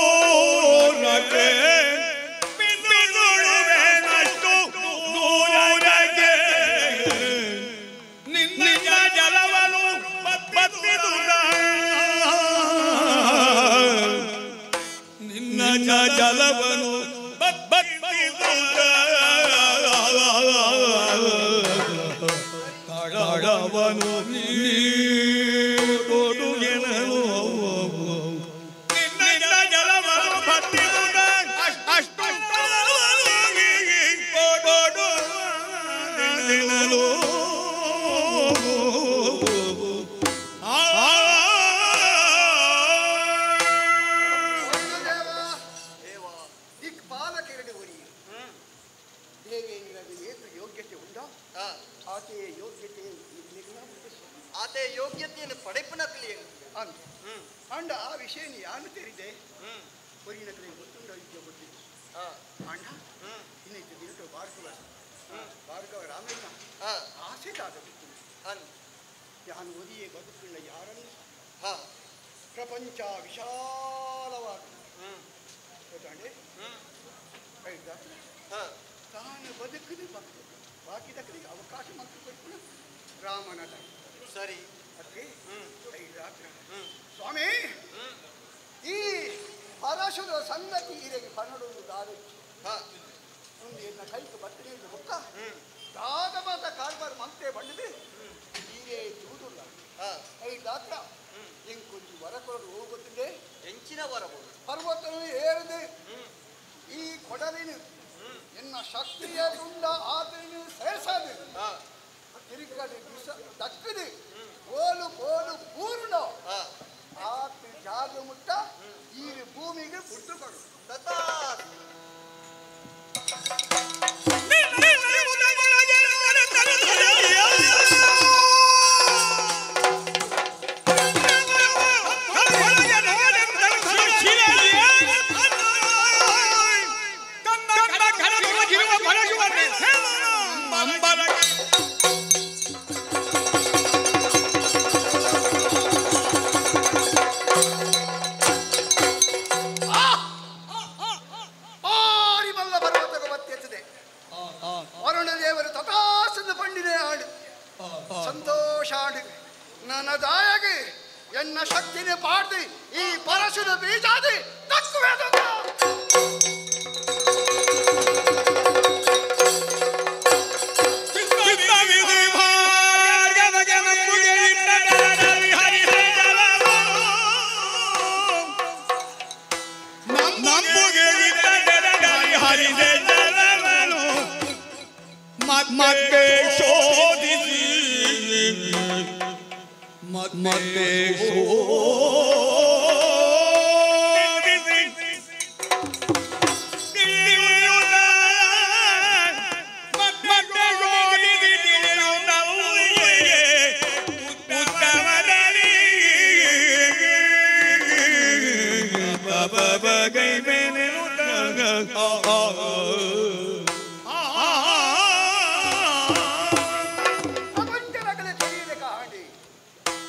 ಬಿಸಿಸುವೆನಷ್ಟು ದೂರಕ್ಕೆ ನಿನ್ನ ಜಲವನ್ನು ಬತ್ತಿದುದ ನಿನ್ನ ಜಲವನ್ನು ಬತ್ತಿದುದ ತಳವನು ನೀ ಕೊಡುಗೆನನು ನಿನ್ನ ಜಲವನ್ನು ಬತ್ತಿದುದ ಅಷ್ಟು ಕೊಡುಗೆನನು. ದೇವ ದಿಕ್ಪಾಲಕೆರಡು ಒರಿ ದೇವೇಂದ್ರನ ಏತು ಯೋಗ್ಯತೆ ಉಂಡೋ ಆತೆಯ ಯೋಗ್ಯತೆ ನಿಗ್ನ ಉಂಟು ಸ್ವಾಮಿ. ಆತೆ ಯೋಗ್ಯತೆಯನ್ನು ಪಡೆಪುನಕ್ಲಿ ಅಂದ್ ಅಂಡ ಆ ವಿಷಯ ಯಾನು ತೆರಿದೆ ಹೊರಿನಕಲೆ ಗೊತ್ತುಂಡ ವಿದ್ಯೆ ಗೊತ್ತಿತ್ತು ಅಂಡ ಇನ್ನೈತೆ ದಿನಕ್ಕೆ ಭಾರ್ಗವ ಭಾರ್ಗವ ರಾಮಣ್ಣ ಆಸೆ ದಾಗಬೇಕು ಅಂದ್ ಯಾನು ಓದಿಯೇ ಬದುಕಿಲ್ಲ ಯಾರನ್ನು ಪ್ರಪಂಚ ವಿಶಾಲವಾಗಿ ಗೊತ್ತಾಂಡೆ ಐದಾತ್ರ ತಾನು ಬದುಕಿದು ಬಾಕಿದಕ್ಕಲಿಗೆ ಅವಕಾಶ ಮಾತ್ರ ಕೊಟ್ಟು ರಾಮನ ತಾಯಿ ಸರಿ ಅದಕ್ಕೆ ಐದಾತ್ರ ಸ್ವಾಮಿ ಈ ಪರಶುರ ಸಂಗತಿ ಇರೆಗೆ ಪನ್ನಡೊಂದು ದಾರಚ್ಚು ಒಂದು ಎನ್ನ ಕೈಗೆ ಬತ್ತನೆಯನ್ನು ಹೊಕ್ಕ ದಾದವಾದ ಕಾರ್ಬಾರ್ ಮಂತೆ ಬಂಡಿದೆ ಹೀರೇ ಚೂದುಲ್ಲ ಐದಾತ್ರ ಎಂಕೊಂಜಿ ವರ ಕೊರಡು ಹೋಗುತ್ತಿದೆ ಎಂಚಿನ ವರಬಹುದು ಪರ್ವತವು ಏರಿದೆ ಈ ಕೊಡಲಿನ ಎನ್ನ ಶಕ್ತಿಯ ತುಂಡ ಆತನು ಸೇರ್ಸದು ತಿರುಗಡೆ ಬಿಸ ದಕ್ಕದೆ ಓಲು ಬೋಲು ಪೂರ್ಣ ಆತ ಜಾಗ ಮುಟ್ಟ ಈ ಭೂಮಿಗೆ ಪುಟ್ಟು ಕೊಡು ತಥಾಸ್ತು. ಆರಿಮಲ್ಲ ಪರ್ವತಕ್ಕೆ ಬತ್ತೆತ್ತದೆ ವರುಣ ದೇವರು ತಥಾಸನ ಪಂಡಿನೇ ಆಡು ಸಂತೋಷ ಆಡು ನನ್ನ ದಾಯಗೆ ಎನ್ನ ಶಕ್ತಿನೇ ಪಾಡ್ದು ಈ ಪರಶುನ ಬೀಜಾದಿ ತಕ್ಕುವೆ ಮತ್ತೆ ಶೋಧಿಸಿ ಮತ್ತೆ ಶೋಧಿಸಿ ತಿಳಿಯುವುದ ಮತ್ತೆ ಶೋಧಿಸಿ ತಿಳಿಯುವುದವೇ ಉತ್ತಮದಲ್ಲಿ ಬಗೈ ಮೇಲೆ ಪ್ರಪಂಚನಗಲೆ ತಿಳಿಯದೆ ಕಾಂಡಿ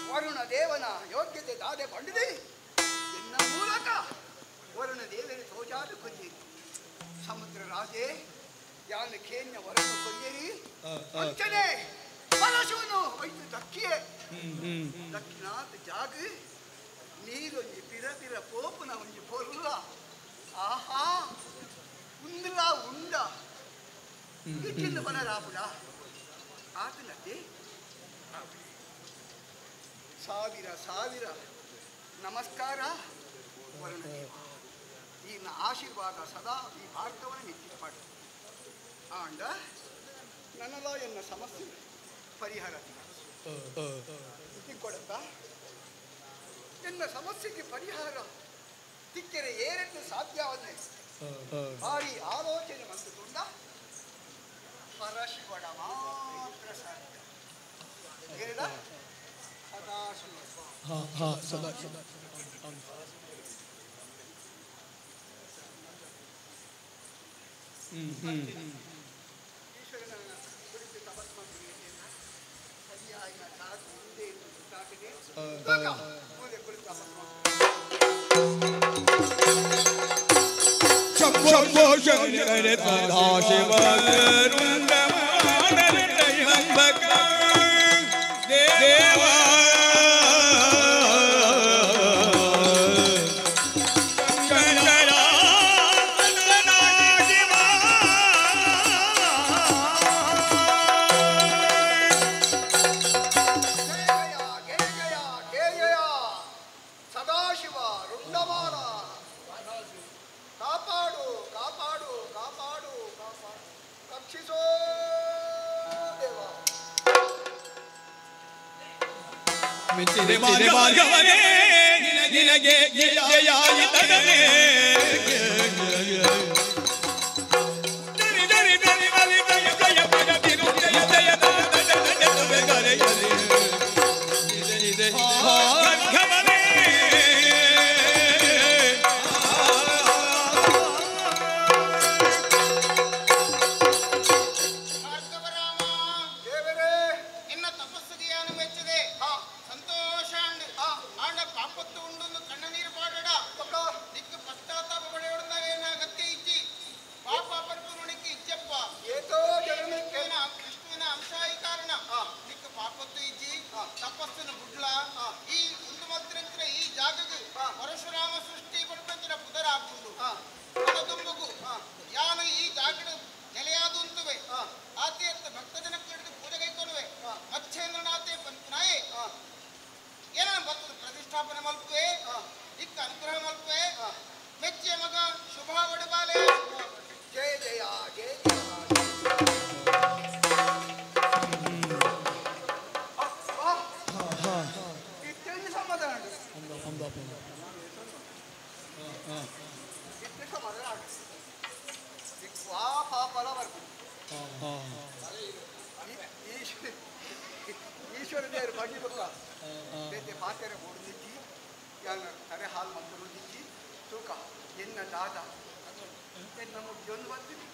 ವರುಣ ದೇವನ ಯೋಗ್ಯತೆ ದಾದೆ ಪಂಡಿದೆ ಎನ್ನ ಮೂಲಕ ವರುಣ ದೇವನ ತೋಜಾದು ಕೊಂದಿರಿ ಸಮುದ್ರ ರಾಜೇ ಯಾನು ಕೇನ್ಯ ವರುಣ ಕೊಂದಿರಿ ಅಂಚನೆ ಪರಶುವನು ಐದು ದಕ್ಕಿಯೇ ದಕ್ಷಿಣಾತ್ ಜಾಗ ನೀರೊಂಜಿ ಪಿರ ಪಿರ ಪೋಪುನ ಒಂಜಿ ಪೊರ್ಲ ಆಹಾ ಉಂದಲ ಉಂಡ ಇಟ್ಟಿಂದ ಬನ ರಾಪುಡ ಆತನತೆ ಸಾವಿರ ಸಾವಿರ ನಮಸ್ಕಾರ ವರುಣದೇವ. ಈ ಆಶೀರ್ವಾದ ಸದಾ ಈ ಭಾರತವನ್ನು ನಿತ್ಯಪಾಡು. ಆಂಡ ನನ್ನಲ ಎನ್ನ ಸಮಸ್ಯೆ ಪರಿಹಾರ ತಿಕ್ಕೊಡತ್ತ. ಎನ್ನ ಸಮಸ್ಯೆಗೆ ಪರಿಹಾರ ತಿಕ್ಕರೆ ಏರೆಂದು ಸಾಧ್ಯವಾದರೆ ಭಾರಿ ಆಲೋಚನೆ ಬಂದುಕೊಂಡ ಪರಶಿವನ ಮಾತ್ರ ಸಾಧ್ಯ. ಏನ ಸದಾಶಿವ. ಸದಾಶಿವ. ಈಶ್ವರನ ಕುರಿತು ತಪಸ್ ಸರಿಯಾಗಿ ಸಾಕು ಮುಂದೆ ಸಾಕಿದೆ ಮುಂದೆ ಕುರಿತು ತಪಸ್. ಶಂಭೋ ಶಂಕರ ಸದಾಶಿವ ರುಂಡಮಾನಂಬಕ ದೇವ ಶಂಕರ ಸದಾಶಿವ ಜಯ ಜಯ ಜಯ ಜಯ ಸದಾಶಿವ ರುಂಡಮಾನ ಕಾಪಾಡು ಕಾಪಾಡು ಕಾಪಾಡು ಕಾಪಾಡು ರಕ್ಷಿಸೋ ದೇವ. ಮೆಚ್ಚಿದೆ ಮಾರ್ಗವನೇ ನಿನಗೆ ಜಯಾಯಿತಗನೇ. ಜರಿ ಜರಿ ಜರಿ ಬಲಿ ಜಯ ಜಯ ಪದ ತಿರು ಜಯ ಜಯ ದಯ ದಯ ದಯ ಗರೆಯಲಿ. ಮಾರ್ಗವನೇ. ಭಾರ್ಗವರಾಮ ದೇವರೇ, ನಿನ್ನ ತಪಸ್ಸಿಗೆ ಯಾನು ಮೆಚ್ಚಿದೆ, ಸಂತೋಷ ಆಂಡ ಪಾಪತ್ತು ಉಂಡೊಂದು ಕಣ್ಣ ನೀರು ಪಾಡಡ. ದಿಕ್ಕು ಪಶ್ಚಾತ್ತಾಪ ಪಡೆಯೋಡಂದಾಗ ಏನ ಅಗತ್ಯ ಇಜ್ಜಿ ಪಾಪ ಪರ್ಪುನುಣಿಕ್ಕೆ ಇಜ್ಜಪ್ಪ. ಏತೋ ಜನಕ್ಕೆ ವಿಷ್ಣುವಿನ ಅಂಶ ಈ ಕಾರಣ ದಿಕ್ಕು ಪಾಪತ್ತು ಇಜ್ಜಿ ತಪಸ್ಸನ್ನು ಬುಡ್ಲ. ಈ ಉಂಡು ಮದ್ರಂಚಿನ ಈ ಜಾಗಕ್ಕೆ ಪರಶುರಾಮ ಸೃಷ್ಟಿ ಪಡ್ಪಂಚಿನ ಪುದರ ಆಪುಂಡು ದುಂಬುಗು ಯಾನು ಈ ಜಾಗಡ ನೆಲೆಯಾದು ಉಂಟುವೆ ಆತೆ ಅತ್ತ ಭಕ್ತ ಜನಕ್ಕೆ ಹಿಡಿದು ಪೂಜೆ ಕೈಕೊಳುವೆ ಮಚ್ಚೇಂದ್ರನಾಥೆ ಪಂಪನಾಯೆ ಏನ ಭಕ್ತದ ಪ್ರತಿಷ್ಠಾಪನೆ ಮಲ್ಪುವೆ ದಿಕ್ಕ ಅನುಗ್ರಹ ಮಲ್ಪುವೆ ಮೆಚ್ಚಿಯ ಮಗ ಶುಭ ಒಡಬಾಲೆ. ಜಯ ಜಯ ಜಯ ಜಯ. ಇತ್ತೆಂದು ಸಮಾಧಾನ ಇತ್ತೆ ಸಮಾಧಾನ ವಾ ಪಾಪಲ ಬರ್ತೀನಿ. ಈಶ್ವರ ದೇವರು ಬಗ್ಗಿ ಬಕ್ಕ ಬೇತೆ ಪಾತೆರೆ ಓಡಿದಿಜ್ಜಿ ಯಾನ ತರೆ ಹಾಲು ಮಂತ್ರುದಿಜ್ಜಿ ತೂಕ ಎನ್ನ ದಾದ ಎನ್ನ ಮುಗಿಯೊಂದು ಬರ್ತೀನಿ.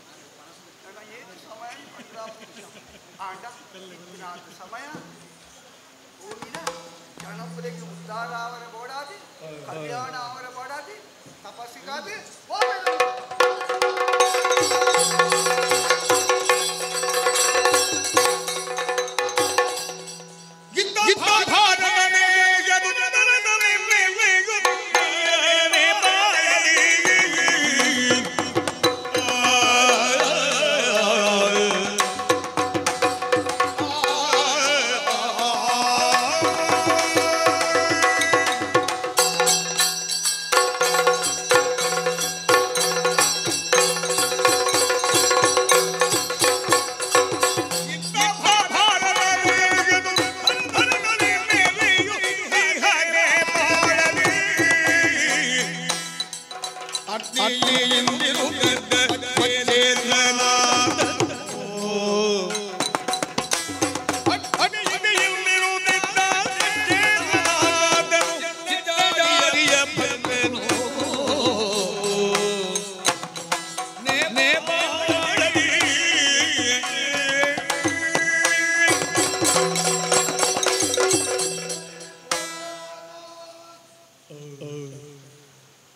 ನನ್ನ ಏನು ಸಮಯ ಆಂಡ ಇತ್ತಿನಾದ ಸಮಯ ಭೂಮಿನ ಜನಪುರಕ್ಕೆ ಉದ್ಧಾರ ಅವರ ಬೋಡಾದಿ ಕಲ್ಯಾಣ ಅವರ ಬೋಡಾದಿ ತಪಸ್ಸಿಗಾದಿ ಹೋಗಬೇಕು.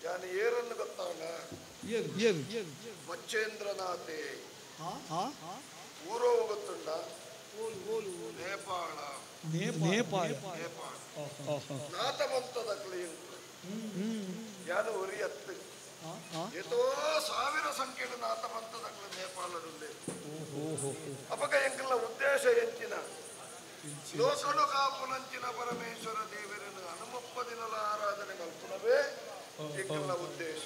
ಯಾನು ಏರನ್ನು ಗೊತ್ತಾಣ ಮಚ್ಚೇಂದ್ರನಾಥೆ ಊರೋ ಗೊತ್ತುಂಡ ನೇಪಾಳ ನೇಪಾಳ ನೇಪಾಳ ನಾಥಮಂತದ ಕ್ಲಿಯಂಟ್ ಯಾನು ಒರಿಯತ್ತು ಏತೋ ಸಾವಿರ ಸಂಖ್ಯೆಯ ನಾಥಮಂತದ ನೇಪಾಳದಲ್ಲಿ ಅಪಕ ಎಂಕಲ್ನ ಉದ್ದೇಶ ಎಂಚಿನ ಲೋಕನು ಕಾಪುನಂಚಿನ ಪರಮೇಶ್ವರ ದೇವರನ್ನು ಹನುಮಪ್ಪ ದಿನಲ ಆರಾಧನೆ ಮಲ್ಪುನವೇ ಎಂಕಲ್ನ ಉದ್ದೇಶ.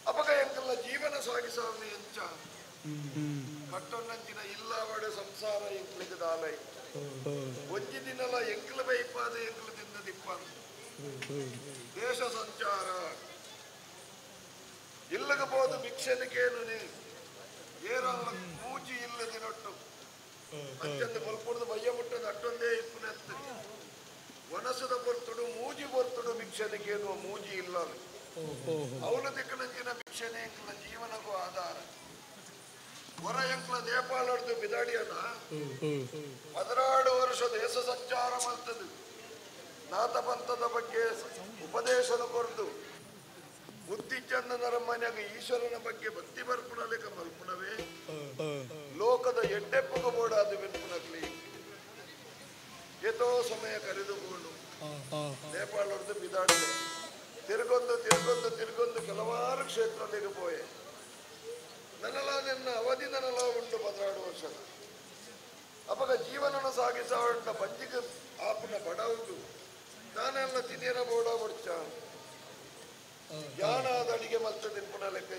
ಅಪಗ ಎಂಕಲ್ನ ಜೀವನ ಸಾಗಿಸಾವನೆ ಎಂಚ ಕಟ್ಟೊನ್ನಂಚಿನ ಇಲ್ಲವಡೆ ಸಂಸಾರ ಎಂಕ್ಲಿಗೆ ದಾಲ ಒಂಜಿ ದಿನಲ ಎಂಕ್ಲ ಬೈಪಾದ ಎಂಕ್ಲ ತಿಂದದಿಪ್ಪ ದೇಶ ಸಂಚಾರ ಇಲ್ಲಗ ಬೋದು ಭಿಕ್ಷೆನಿಕೇನು ನೀ ಏರಲ್ಲ ಮೂಜಿ ಇಲ್ಲದಿನೊಟ್ಟು ಅತ್ಯಂತ ಬಲ್ಪುರ್ದು ಬಯ್ಯ ಮುಟ್ಟದ ಅಟ್ಟೊಂದೇ ಇಪ್ಪುನೆತ್ತ ವನಸದ ಬರ್ತುಡು ಮೂಜಿ ಬರ್ತುಡು ಭಿಕ್ಷೆನಿಕೇನು ಮೂಜಿ ಇಲ್ಲ ಅವನ ದಿಕ್ಕನಂಚಿನ ಭಿಕ್ಷೆನೆ ಎಂಕ್ಲ ಜೀವನಕ್ಕೂ ಆಧಾರ. ಹೊರ ಎಂಕ್ಲ ನೇಪಾಳದ್ದು ಬಿದಾಡಿಯನ 16 ವರ್ಷ ದೇಶ ಸಂಚಾರ ಮಾಡ್ತದೆ. ನಾಥಪಂಥದ ಬಗ್ಗೆ ಉಪದೇಶನ ಕೊರದು ಬುದ್ಧಿ ಚಂದನರ ಮನೆಯಾಗ ಈಶ್ವರನ ಬಗ್ಗೆ ಭಕ್ತಿ ಬರ್ಪುಣಲೇಕ ಮಲ್ಪುಣವೇ ಲೋಕದ ಎಡ್ಡೆಪ್ಪಗ ಬೋಡಾದ ಬೆನ್ಪುನಕ್ಲಿ ಏತೋ ಸಮಯ ಕರೆದುಕೊಂಡು ನೇಪಾಳದ್ದು ಬಿದಾಡಿದೆ. ತಿರುಗೊಂದು ತಿರುಗೊಂದು ತಿರುಗೊಂದು ಕೆಲವಾರು ಕ್ಷೇತ್ರಗಳಿಗೆ ಪೋಯೆ. ನನ್ನಲ ನಿನ್ನ ಅವಧಿ ನನ್ನಲ ಉಂಟು 16 ವರ್ಷದ ಅಪಗ ಜೀವನನ ಸಾಗಿಸ ಬಂಜಿಗೆ ಆಪುನ ಬಡವುದು ನಾನೆಲ್ಲ ತಿನ್ನಿರ ಬೋಡ ಬಡ್ಚ ಯಾನಾದ ಅಡಿಗೆ ಮಲ್ತ ತಿನ್ಪುನ ಲೆಕ್ಕ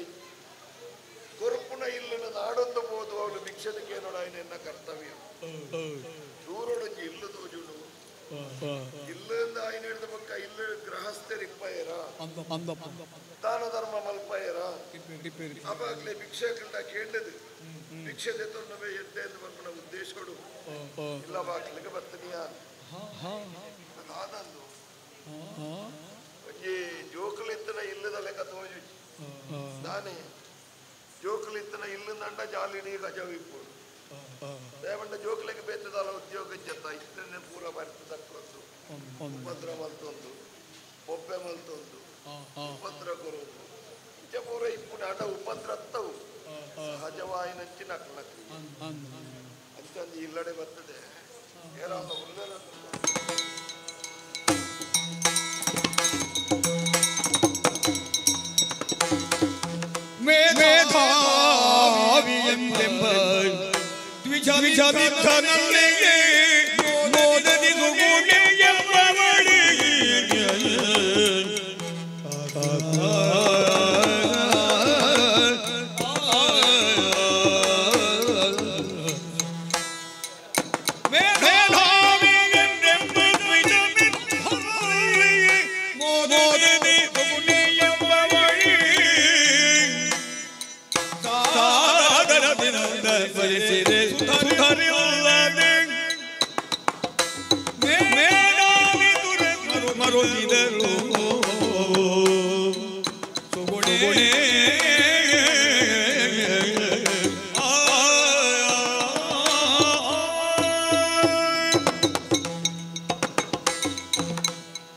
ಕೊರುಪುನ ಇಲ್ಲನ ನಾಡೊಂದು ಬೋದು ಅವಳು ಭಿಕ್ಷದಕ್ಕೆ ನೋಡ ನಿನ್ನ ಕರ್ತವ್ಯ. ದೂರೊಡಂಜಿ ಇಲ್ಲು ತೋಜುಡು ಇಲ್ಲಿಂದ ಆಯ್ನ ಹಿಡಿದ ಪಕ್ಕ ಇಲ್ಲ ಗೃಹಸ್ಥರಿಪ್ಪಯರ ದಾನ ಧರ್ಮ ಮಲ್ಪಯರ ಅವಾಗಲೇ ಭಿಕ್ಷೆಗಳನ್ನ ಕೇಳದು ಭಿಕ್ಷೆ ತೊಂದವೇ ಎದ್ದೆ ಎಂದು ಬರ್ಪಣ ಉದ್ದೇಶಗಳು ಇಲ್ಲ ಬಾಕ್ಲಿಗೆ ಬರ್ತೀನಿಯ ಅದಾದಂದು ಒಂಜಿ ಜೋಕುಲಿತ್ತನ ಇಲ್ಲದ ಲೆಕ್ಕ ತೋಜು ನಾನೇ ಜೋಕುಲಿತ್ತನ ಇಲ್ಲದಂಡ ಜಾಲಿಡಿ ಗಜವಿಪ್ಪು ದೇವಂಡ ಜೋಕುಲಿಗೆ ಬೇತದಲ್ಲ ಉದ್ಯೋಗ ಜತ್ತ ಇತ್ತನೆ ಪೂರ ಬರ್ತದಕ್ಕೊಂದು ಉಪದ್ರ ಮಲ್ತೊಂದು ಬೊಬ್ಬೆ ಮಲ್ತೊಂದು ಉಪದ್ರ ಕೊರೊಂದು ಇಂಚ ಪೂರ ಇಪ್ಪು ನಾಟ ಉಪದ್ರತ್ತವು ಸಹಜವಾಯಿನಂಚಿನ ನಕ್ಲಿ ಅಂಚಂದು ಇಲ್ಲಡೆ ಬರ್ತದೆ ಏನಾದ ಉಲ್ಲರ ಮೇಧಾವಿಯೆಂದೆಂಬ ದ್ವಿಜವಿಧನಲ್ಲಿಗೆ ಮೋದದಿ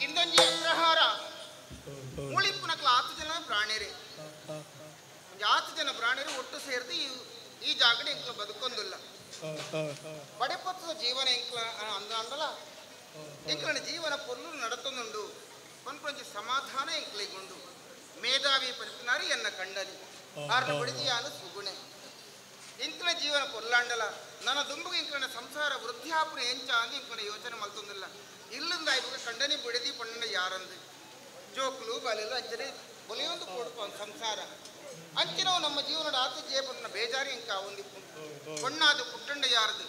ಇಂದೊಂಜಿ ಅಗ್ರಹಾರ ಮುಳಿಪ್ಪುನಕ್ಲ ಆತು ಜನ ಪ್ರಾಣಿರಿ ಆತು ಜನ ಪ್ರಾಣಿರು ಒಟ್ಟು ಸೇರಿದು ಈ ಜಾಗಡೆ ಎಂಕ್ಲ ಬದುಕೊಂದಿಲ್ಲ. ಬಡೆಪತ್ತದ ಜೀವನ ಎಂಕ್ಲ ಅಂದ ಅಂದಲ ಎಂಕ್ಲನ ಜೀವನ ಪೊರ್ಲು ನಡತೊಂದುಂಡು ಪನ್ಪಂಚಿ ಸಮಾಧಾನ ಎಂಕ್ಲಿಗುಂಡು ಮೇಧಾವಿ ಪಂಚನಾರಿ ಎನ್ನ ಕಂಡನಿ ಆರ್ನ ಬಡಿದಿಯಾನು ಸುಗುಣೆ ಎಂಕ್ಲ ಜೀವನ ಪೊರ್ಲಾಂಡಲ ನನ್ನ ದುಂಬುಗೆ ಎಂಕ್ಲನ ಸಂಸಾರ ವೃದ್ಧಾಪನ ಎಂಚ ಅಂದು ಎಂಕ್ಲನ ಯೋಚನೆ ಮಲ್ತೊಂದಿಲ್ಲ. ಇಲ್ಲಿಂದ ಇವಾಗ ಕಂಡನಿ ಬಿಡದಿ ಪಣ್ಣನ ಯಾರಂದು ಜೋಕ್ಲು ಬಲೆಲು ಅಂಚನೆ ಬಲಿಯೊಂದು ಕೊಡುಪ ಸಂಸಾರ ಅಂಚಿನವು ನಮ್ಮ ಜೀವನದ ಆತ ಜೇಬನ್ನ ಬೇಜಾರಿ ಇಂಕ ಒಂದಿಪ್ಪು பொண்ணாது புட்டண்ட யாருது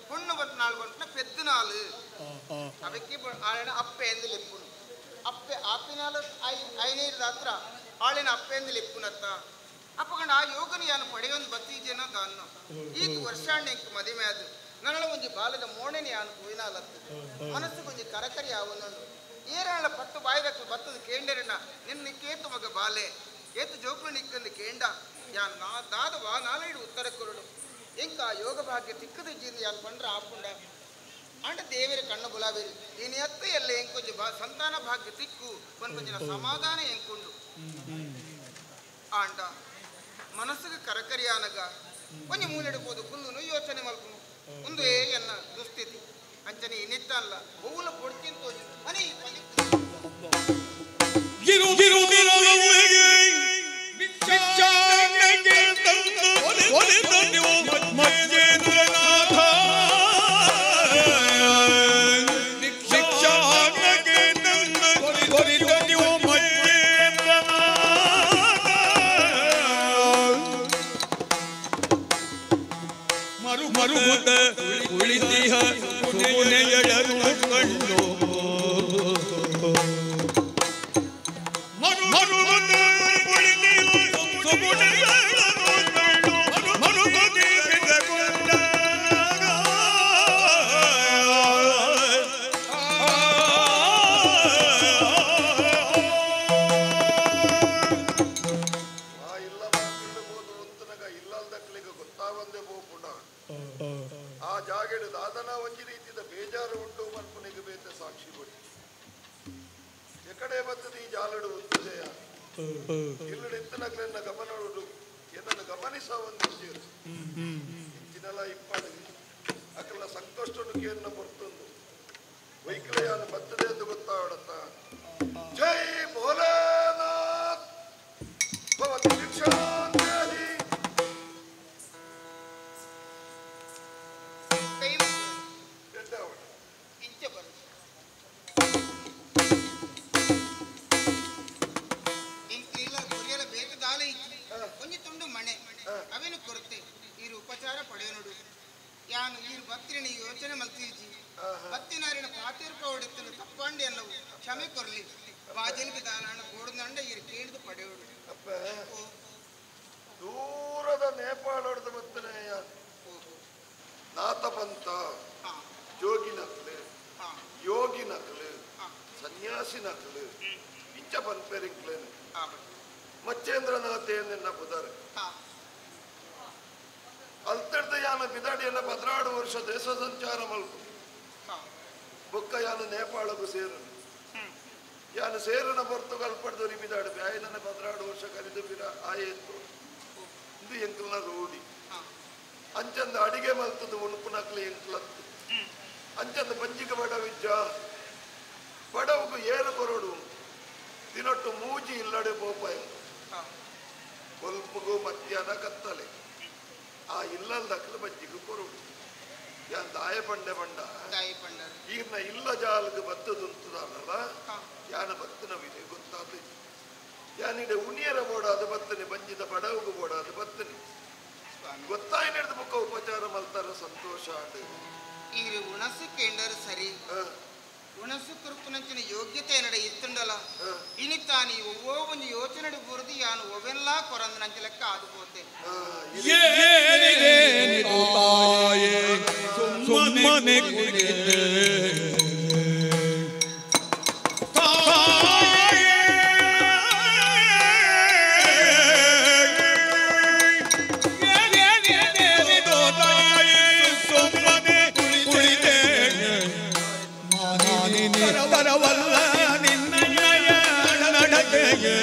பொண்ணு நாள் ಬಂಟ್ನ ಪೆದ್ದು ನಾಳು ಅವಕ್ಕೆ ಆಳಿನ ಅಪ್ಪೆ ಎಂದು ಲೆಪ್ಪುನು ಅಪ್ಪೆ ಆಪಿನಾಲ ಐನೀರದ ಹತ್ರ ಆಳಿನ ಅಪ್ಪೆ ಎಂದು ಲೆಪ್ಪುನತ್ತ ಅಪ್ಪಗಂಡ ಆ ಯೋಗನ ಯಾನು ಪಡೆಯೊಂದು ಬತ್ತೀಜೇನೋ ದಾನ್ನು ಈತ ವರ್ಷಾಣ್ಯ ಇಂಕ ಮದುವೆ ಅದು ನನ್ನ ಒಂಜಿ ಬಾಲದ ಮೋಣೆನೆ ಯಾನು ಕುಯಿನಾಲತ್ತು ಮನಸ್ಸು ಕೊಂಜಿ ಕರಕರಿ ಆವೊಂದು ಏರಾಳ ಪತ್ತು ಬಾಯ್ದಕ್ಕೆ ಬತ್ತದ ಕೇಂಡರಣ್ಣ ನಿನ್ನ ಕೇತು ಮಗ ಬಾಲೆ ಏತು ಜೋಕ್ಲು ನಿಕ್ಕಂದು ಕೇಂಡ ಯಾನ್ ನಾ ದಾದ ವಾ ನಾಲೈಡು ಉತ್ತರ ಕೊರಡು ಇಂಕ ಯೋಗ ಭಾಗ್ಯ ತಿಕ್ಕದ ಜೀನಿ ಯಾನ್ ಪಂಡ್ರ ಆಪುಂಡ ಅಂಡ ದೇವರ ಕಣ್ಣು ಬುಲಾವೇರಿ ನೀನು ಎತ್ತ ಎಲ್ಲ ಎಂಕೊಂಜಿ ಬಾ ಸಂತಾನ ಭಾಗ್ಯ ತಿಕ್ಕು ಒಂದ್ಕೊಂಜಿನ ಸಮಾಧಾನ ಎಂಕೊಂಡು ಆಂಡ ಮನಸ್ಸಿಗೆ ಕರಕರಿಯಾನಗ ಒಂಜಿ ಮೂಲೆಡ್ಬೋದು ಕುಲ್ಲುನು ಯೋಚನೆ ಮಲ್ಪುನು ಒಂದು ಏ ಎನ್ನ ದುಸ್ಥಿತಿ ಅಂಚನೆ ಇನ್ನಿತ್ತ ಅಲ್ಲ ಬೌಲ ಕೊಡ್ತಿಂತ ಮನೆ ಮಜ್ಜೇಂದ್ರನಾಥ. ಜಾಗೆಡು ದಾದನ ಒಂಜಿ ರೀತಿದ ಬೇಜಾರು ಉಂಟು ಮನ್ಪುನಿಗೆ ಬೇತ ಸಾಕ್ಷಿ ಕೊಡಿ ಎಕಡೆ ಬತ್ತದ ಈ ಜಾಲಡು ಉಂತುದೆಯ ಇಲ್ಲಡು ಇತ್ತನಕ್ಲೆನ್ನ ಗಮನ ಏನನ್ನು ಗಮನಿಸ ಒಂದು ಇಂಚಿನಲ ಇಪ್ಪಾಡು ಅಕಲ ಸಂಕಷ್ಟನು ಕೇರ್ನ ಬರ್ತುಂದು ವೈಕಲಯಾನ ಬರ್ತದೆ ಎಂದು ಗೊತ್ತಾಡತ್ತ. ಜೈ ಭೋಲಾನಾಥ್ ಭವತಿ ಭಿಕ್ಷಾಂದೇಹಿ. ಒಂಜಿ ತುಂಡು ಮಣೆ ಅವೇನು ಕೊರತೆ ಈರು ಉಪಚಾರ ಪಡೆಯನುಡು ಯಾನು ಈರು ಬತ್ತಿನ ಯೋಚನೆ ಮಲ್ತೀಜಿ ಬತ್ತಿನಾರಿನ ಪಾತಿರ್ಪ ಹೊಡೆತನು ತಪ್ಪಂಡಿ ಅನ್ನವು ಕ್ಷಮೆ ಕೊರ್ಲಿ ಬಾಜಲ್ಗೆ ದಾಲಾಣ ಗೋಡದಂಡ ಈರು ಕೇಳಿದು ಪಡೆಯೋಡು. ಅಪ್ಪ ದೂರದ ನೇಪಾಳ ಹೊಡೆದ ಬತ್ತನೆ ಯಾನು ನಾಥಪಂಥ ಜೋಗಿ ನಕ್ಲು ಯೋಗಿ ನಕ್ಲು ಸನ್ಯಾಸಿ ನಕ್ಲು ಇಂಚ ಪನ್ಪೆರಿಂಕ್ಲೇನು ಮಚ್ಚೇಂದ್ರನಾಥ್ ನಿನ್ನ ಪುದರ್ ಅಲ್ತಡ್ದ ಯಾನ ಬಿದಾಡಿಯನ್ನ 14 ವರ್ಷ ದೇಶ ಸಂಚಾರ ಮಲ್ಪು ಬೊಕ್ಕ ಯಾನು ನೇಪಾಳಗೂ ಸೇರನು ಯಾನು ಸೇರನ ಹೊರತು ಕಲ್ಪಡ್ದೋರಿ ಬಿದಾಡು ಬ್ಯಾಯನ 14 ವರ್ಷ ಕಲಿದು ಬಿರ ಆಯೇತು ಇದು ಎಂಕಲ್ನ ರೂಢಿ ಅಂಚಂದ ಅಡಿಗೆ ಮಲ್ತದ ಉಣುಪುನಕ್ಲೆ ಎಂಕ್ಲತ್ತು ಅಂಚಂದ ಬಂಜಿಗೆ ಬಡವಿಜ್ಜ ಬಡವಗು ಏರು ಕೊರಡು ದಿನೊಟ್ಟು ಮೂಜಿ ಇಲ್ಲಡೆ ಪೋಪಾಯ ಕೊಲ್ಪುಗು ಮಧ್ಯಾಹ್ನ ಕತ್ತಲೆ ಆ ಇಲ್ಲಲ್ದಕ್ಕಲು ಬಜ್ಜಿಗೆ ಕೊರಡು ಯಾನ್ ದಾಯ ಪಂಡೆ ಬಂಡ ಈರ್ನ ಇಲ್ಲ ಜಾಲಗ ಬತ್ತದುಂತದಲ್ಲ ಯಾನ ಬತ್ತನವಿದೆ ಗೊತ್ತಾದ ಯಾನಿಡೆ ಉಣಿಯರ ಬೋಡಾದ ಬತ್ತನೆ ಬಂಜಿದ ಬಡವಗು ಬೋಡಾದ ಬತ್ತನೆ ಗೊತ್ತಾಯ ನಡೆದ ಬುಕ್ಕ ಉಪಚಾರ ಮಲ್ತಾರ ಸಂತೋಷ ಆಡು. ಈರು ಉಣಸು ಕೇಂಡರು ಸರಿ ಉಣಸು ಕುರುಪುನಂಚಿನ ಯೋಗ್ಯತೆ ನಡೆ ಇತ್ತುಂಡಲ ಇನಿತಾನಿ ಒವ್ವೋ ಒಂದು ಯೋಚನೆ ಬುರುದು ಯಾನು ಒವೆಲ್ಲ ಕೊರಂದನಂಚ ಲೆಕ್ಕ ಆದು ಪೋತೆ. ಸುಮ್ಮನೆ ಕುಳಿತೆ ತರವಲ್ಲ ನಿನ್ನಯ ನಡತೆಗೆ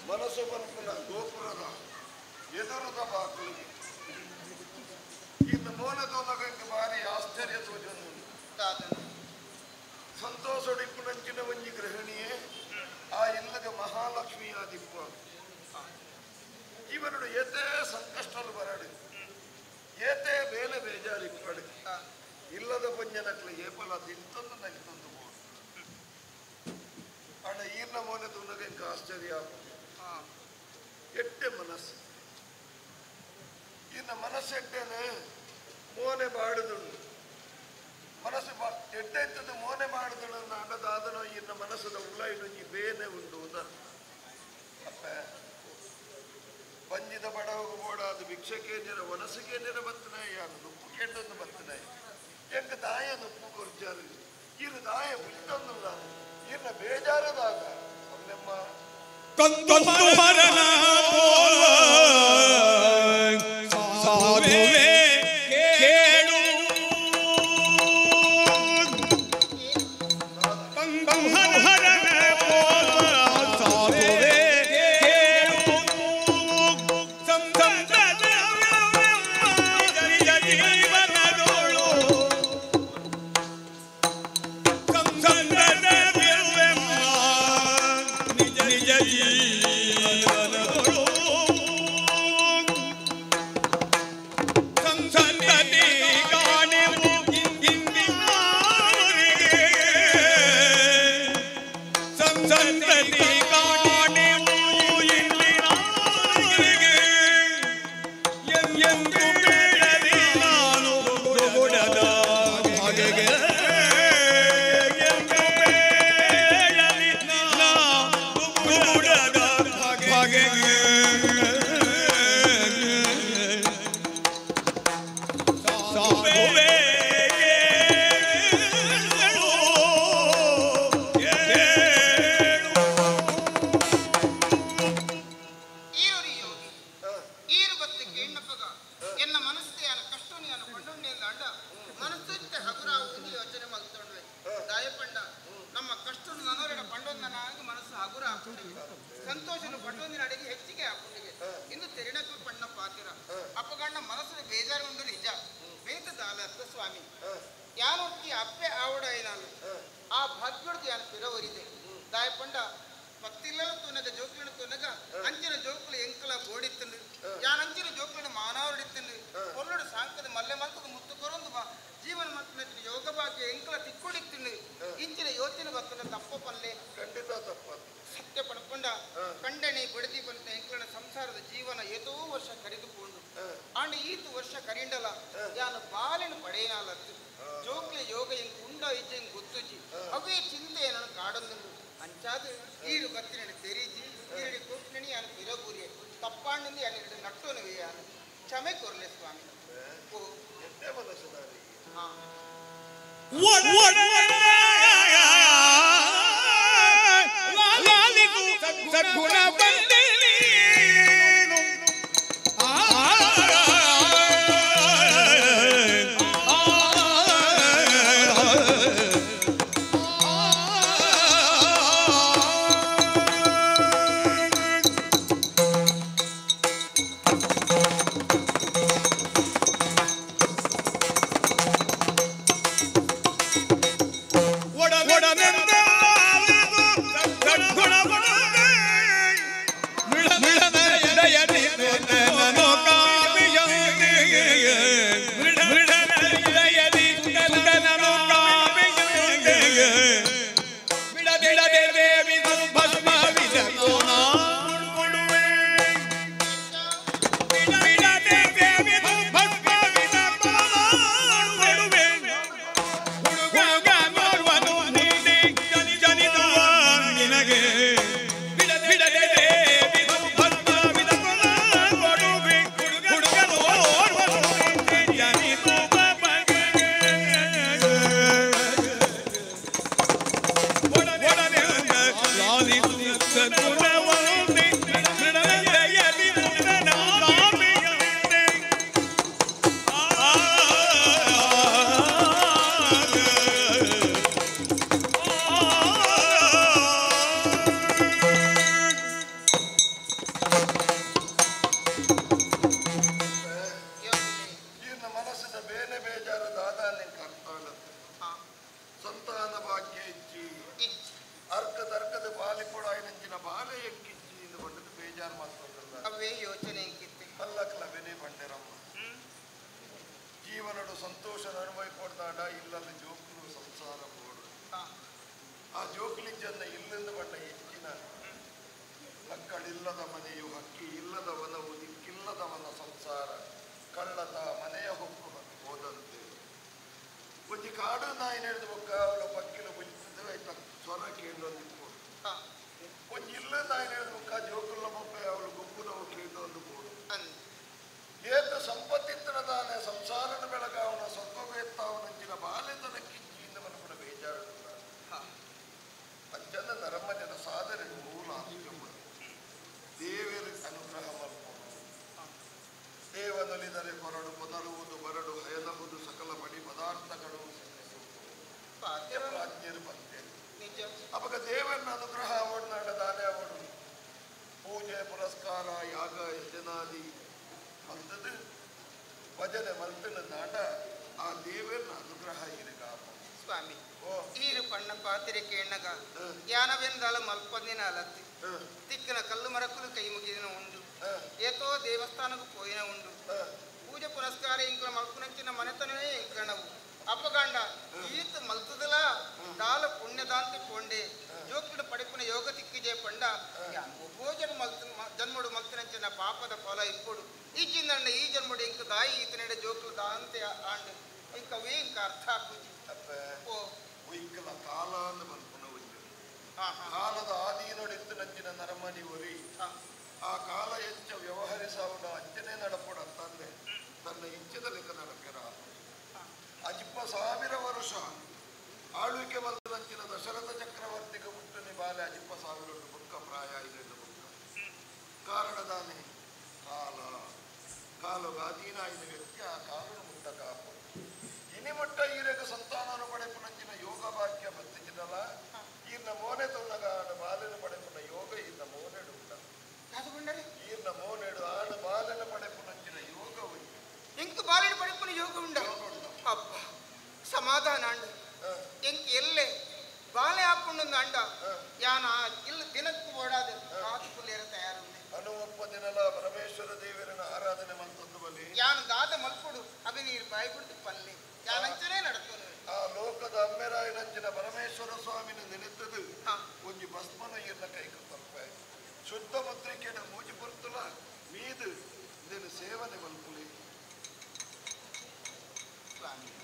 ಮನಸ್ಸು ಪನ್ಪುನ ಗೋಪುರದ ಎದುರುದ ಬಾಕಲಿಗೆ ಇನ್ನು ಮೋನೆ ತೋನಗಂಗೆ ಭಾರಿ ಆಶ್ಚರ್ಯ ತೋಜನು ಸಂತೋಷಡಿಪ್ಪುನಂಚಿನ ಒಂಜಿ ಗೃಹಿಣಿಯೇ ಆ ಇಲ್ಲಗ ಮಹಾಲಕ್ಷ್ಮಿಯಾದಿಪ್ಪ ಇವನುಡು ಏತೇ ಸಂಕಷ್ಟಲು ಬರಡು ಏತೇ ಬೇಲೆ ಬೇಜಾರಿಪ್ಪಡು ಇಲ್ಲದ ಪಂಜನಕ್ಲೆ ಏಪಲ ತಿಂತಂದು ನಲಿತಂದು ಬೋಡು ಅಣ್ಣ ಈರ್ನ ಮೋನೆ ತೋನಗಂಗೆ ಆಶ್ಚರ್ಯ ಎಟ್ಟೆ ಮನಸ್ಸು ಇನ್ನು ಮನಸ್ಸು ಎಟ್ಟೆನೆ ಮೋನೆ ಬಾಡುದುಂಡು ಮನಸ್ಸು ಎಟ್ಟೆ ಇತ್ತದು ಮೋನೆ ಬಾಡುದುಂಡು ಅಂಡದಾದನೋ ಇನ್ನು ಮನಸ್ಸದ ಉಳ್ಳೈಡೊಂಜಿ ಬೇನೆ ಉಂಡು ಅಪ್ಪ ಬಂಜಿದ ಬಡವಗು ಬೋಡಾದ ಭಿಕ್ಷಕೇಂದ್ರ ವನಸುಕೇಂದ್ರ ಬತ್ತನೆ ಯಾರು ನುಪ್ಪು ಕೇಂಡೊಂದು ಬತ್ತನೆ ಎಂಕ ದಾಯ ನುಪ್ಪು ಕೊರ್ಚಾರು ಇರು ದಾಯ ಬಿಟ್ಟೊಂದುಲ್ಲ ಇನ್ನ ಬೇಜಾರದಾದ ಅವನೆಮ್ಮ ಕಂದು ಮರಣ ಪೋಲ ಸಾಧುವೆ ಕೇಳು ಕಂದು ಮರಣ ಪೋಲ ಸಾಧುವೆ ಕೇಳು ಸಂತತ ನಿಜ ಜೀವನದೋಳು ಸಂತತ ನಿಜ ಜೀವನದೋಳು. ಕೇಣ್ಣಪ್ಪಗ ಎನ್ನ ಮನಸ್ಸು ಯಾನ ಕಷ್ಟನು ಯಾನ ಪಂಡೊಂಡೆ ಅಂಡ ಮನಸ್ಸು ಹಗುರ ಯೋಚನೆ ಮಲ್ತೊಂಡ್ವೆ ದಾಯಪಂಡ ನಮ್ಮ ಕಷ್ಟನು ನನವರೆಡ ಪಂಡೊಂದನಾಗಿ ಮನಸ್ಸು ಹಗುರ ಹಾಕೊಂಡಿಗೆ ಸಂತೋಷನು ಪಂಡೊಂದಿನ ಅಡಿಗೆ ಹೆಚ್ಚಿಗೆ ಹಾಕೊಂಡಿಗೆ ಇಂದು ತೆರಿಣಕ್ಕೂ ಪಣ್ಣ ಪಾತಿರ ಅಪ್ಪಗಣ್ಣ ಮನಸ್ಸು ಬೇಜಾರು ಉಂಡು ನಿಜ ಬೇತ ದಾಲತ್ತ ಸ್ವಾಮಿ ಯಾನೊತ್ತಿ ಅಪ್ಪೆ ಆವಡ ನಾನು ಆ ಭಾಗ್ಯೊಡ್ದು ಯಾನು ಪಿರವರಿದೆ ದಾಯಪಂಡ ಪತ್ತಿಲ್ಲಲ ತೂನಗ ಜೋಕ್ಲಿನ ತೂನಗ ಅಂಚಿನ ಜೋಕುಲು ಎಂಕಲ ಬೋಡಿತ್ತಂಡು ಯಾನಂಚಿನ ಜೋಕ್ಲಿನ ಮಾನವಡಿತ್ತಂಡು పొల్లుడు సాంకದ ಮಲ್ಲೆ ಮಲ್ಕದ ಮುತ್ತು ಕೊರೊಂದು ಜೀವನ ಮಲ್ತಿನ ಯೋಗ ಭಾಗ್ಯ ಎಂಕಲ ತಿಕ್ಕೊಡಿತ್ತಂಡು ಇಂಚಿನ ಯೋಚನೆ ಬತ್ತನ ತಪ್ಪ ಪಲ್ಲೆ ಖಂಡಿತ ತಪ್ಪ ಸತ್ಯ ಪಡ್ಕೊಂಡ ಕಂಡಣಿ ಬಡದಿ ಬಂತ ಎಂಕಲನ ಸಂಸಾರದ ಜೀವನ ಏತೋ ವರ್ಷ ಕರಿದುಕೊಂಡು ಆಂಡ ಈತು ವರ್ಷ ಕರಿಂಡಲ ಯಾನು ಬಾಲೆನು ಪಡೆಯನಾಲತ್ತು ಜೋಕ್ಲೆ ಯೋಗ ಎಂಕ್ ಉಂಡ ಇಜ್ಜೆ ಎಂಕ್ ಗೊತ್ತುಜಿ ಅವೇ ಚಿಂತೆ ನಾನು ಕಾಡೊಂದುಂಡು ಅಂಚಾದ ಈರು ಬತ್ತಿನ ತೆರಿಜಿ ಈರಡಿ ಕೊಟ್ಟಿನಿ ಯಾನು ಪಿರಗೂರಿಯೆ ತಪ್ಪಾಂಡಿಂದ ಯಾನು ಎರಡು ನಟ್ಟೋನುವೆ ಯಾನು ಕ್ಷಮೆ ಕೊರ್ಲೆ ಸ್ವಾಮಿ ಓ ಎದ್ದೆ ಮನಸ್ಸುದಾರಿ ಹಾ ಸದ್ಗುಣ ಬಂದೇನು ತಿಕ್ಕಿನ ಕಲ್ಲು ಮರಕ್ಕಲು ಕೈ ಮುಗಿದಿನ ಉಂಡು ಏತೋ ದೇವಸ್ಥಾನಕ್ಕೂ ಪೋಯಿನ ಉಂಡು ಪೂಜೆ ಪುನಸ್ಕಾರ ಇಂಕಲ ಮಲ್ಪುನಂಚಿನ ಮನೆತನವೇ ಇಂಕಣವು ಅಪ್ಪಗಂಡ ಈತ ಮಲ್ತದಲ ದಾಲ ಪುಣ್ಯದಾಂತಿ ಪೋಂಡೆ ಜೋಕ್ಲಿಡು ಪಡಿಪುನ ಯೋಗ ತಿಕ್ಕಿಜೆ ಪಂಡ ಭೋಜನ ಮಲ್ತ ಜನ್ಮಡು ಮಲ್ತಿನಂಚಿನ ಪಾಪದ ಫಲ ಇಪ್ಪುಡು ಈ ಚಿಂದಂಡ ಈ ಜನ್ಮಡು ಇಂಕ ದಾಯಿ ಈತನೆಡೆ ಜೋಕ್ಲು ದಾಂತೆ ಆಂಡು ಇಂಕವೇ ಇಂಕ ಅರ್ಥ ಆಪುಜಿ ಓ ಇಂಕಲ ಕಾಲ ಅಂದ್ ಮಲ್ಪುನ ಒಂಜಿ ಕಾಲದ ಆದೀನೊಡಿತ್ತು ನಂಚಿನ ನರಮನಿ ಒರಿ ಆ ಕಾಲ ಹೆಚ್ಚ ವ್ಯವಹರಿಸವನ ಅಂಚನೆ ನಡಪಡ ತಂದೆ ತನ್ನ ಇಚ್ಛೆದ ಲೆಕ್ಕ ನಡಪೆರ ಅಜಿಪ್ಪ ಸಾವಿರ ವರ್ಷ ಆಳ್ವಿಕೆ ಬಂದಂಚಿನ ದಶರಥ ಚಕ್ರವರ್ತಿಗೆ ಹುಟ್ಟನೆ ಬಾಲೆ ಅಜಿಪ್ಪ ಸಾವಿರ ಬುಕ್ಕ ಪ್ರಾಯ ಇದೆ ಬುಕ್ಕ ಕಾರಣದಾನೆ ಕಾಲ ಕಾಲ ಸ್ವಾಧೀನ ಆಯ್ದ ವ್ಯಕ್ತಿ ಆ ಕಾಲುನು ಮುಟ್ಟ ಕಾಪು ಇನಿ ಮುಟ್ಟ ಈರಗ ಸಂತಾನನು ಪಡೆಪುನಂಚಿನ ಯೋಗ ಭಾಗ್ಯ ಬತ್ತಿಜಿನಲ ಈರ್ನ ಮೋನೆ ತುಣ್ಣಗ ಆಣ ಬಾಲನ ಪಡೆಪುನ ಯೋಗ ಈರ್ನ ಮೋನೆಡು ಉಂಡ ಈರ್ನ ಮೋನೆಡು ಆಣ ಬಾಲನ ಪಡೆಪುನಂಚಿನ ಯೋಗ ಉಂಟು ಎಂಕ್ ಬಾಲನ ಪಡೆಪುನ ಯೋಗ ಉಂಡ ಅಪ್ಪ ಸಮಾಧಾನ ಅಂಡ ಎಂಕ್ ಎಲ್ಲೆ ಬಾಲೆ ಹಾಕೊಂಡು ಅಂಡ ಯಾನ ಇಲ್ಲ ದಿನಕ್ಕೂ ಓಡಾದ ಕಾತು ಪುಲ್ಲೇರ ತಯಾರುಂಡೆ ಅನುವಪ್ಪ ದಿನಲ ಪರಮೇಶ್ವರ ದೇವರನ ಆರಾಧನೆ ಮಂತಂದು ಬಲಿ ಯಾನು ದಾದ ಮಲ್ಪುಡು ಅವೆ ನೀರು ಬಾಯಿ ಬಿಡ್ದು ಪಲ್ಲೆ ಯಾನಂಚನೇ ನಡತನು ಆ ಲೋಕದ ಅಮ್ಮೆರಾಯನಂಚಿನ ಪರಮೇಶ್ವರ ಸ್ವಾಮಿನ ನೆನೆತದು ಒಂಜಿ ಭಸ್ಮನ ಈರ್ನ ಕೈಕ ತಲ್ಪೆ ಶುದ್ಧ ಮುದ್ರಿಕೆನ ಮೂಜಿ ಪೊರ್ತುಲ ಮೀದು ಇದನ್ನು ಸೇವನೆ ಮಲ್ಪುಲಿ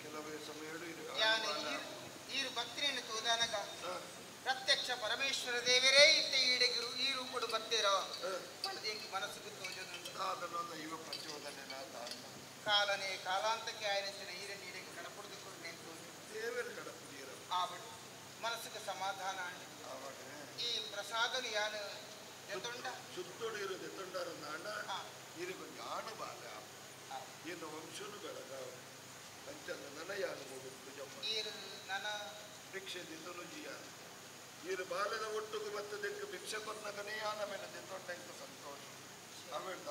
ಕೆಲವೇ ಸಮಯಡು ಈರು ಭಕ್ತಿಯನ್ನು ತೋದಾನಗ ಪ್ರತ್ಯಕ್ಷ ಪರಮೇಶ್ವರ ದೇವರೇ ಇತ್ತ ಈಡೆಗಿರು ಈ ರೂಪಡು ಬತ್ತೀರೋ ಎಂಕ್ ಮನಸ್ಸಿಗೆ ತೋಜನು ದೈವ ಪ್ರಚೋದನೆ ಕಾಲನೇ ಕಾಲಾಂತಕ್ಕೆ ಆಯನಂಚಿನ ಈರ ನೀಡೆಗೆ ಕಡಪುಡ್ದು ನಿಂತು ದೇವರು ಕಡಪುಡಿಯರು ಆವಡು ಮನಸ್ಸಿಗೆ ಸಮಾಧಾನ ಈ ಪ್ರಸಾದನು ಯಾನು ದೆತೊಂಡ ಶುದ್ಧೋಡು ಇರು ದೆತೊಂಡರ ನಾಣ ಇರುಗೊಂಜಿ ಆಣು ಬಾಲ ಏನು ವಂಶನು ಬೆಳಗಾವ ಅಂಚಂದ ನನ ಯಾನು ಹೋಗುತ್ತು ಈರು ನನ ಭಿಕ್ಷೆ ದಿತನು ಜಿಯ ಈರು ಬಾಲದ ಒಟ್ಟುಗು ಬತ್ತದಕ್ಕೆ ಭಿಕ್ಷೆ ಕೊನ್ನಗನೇ ಯಾನ ಮೇಲೆ ದೆತೊಂಡ ಇಂಕ ಸಂತೋಷ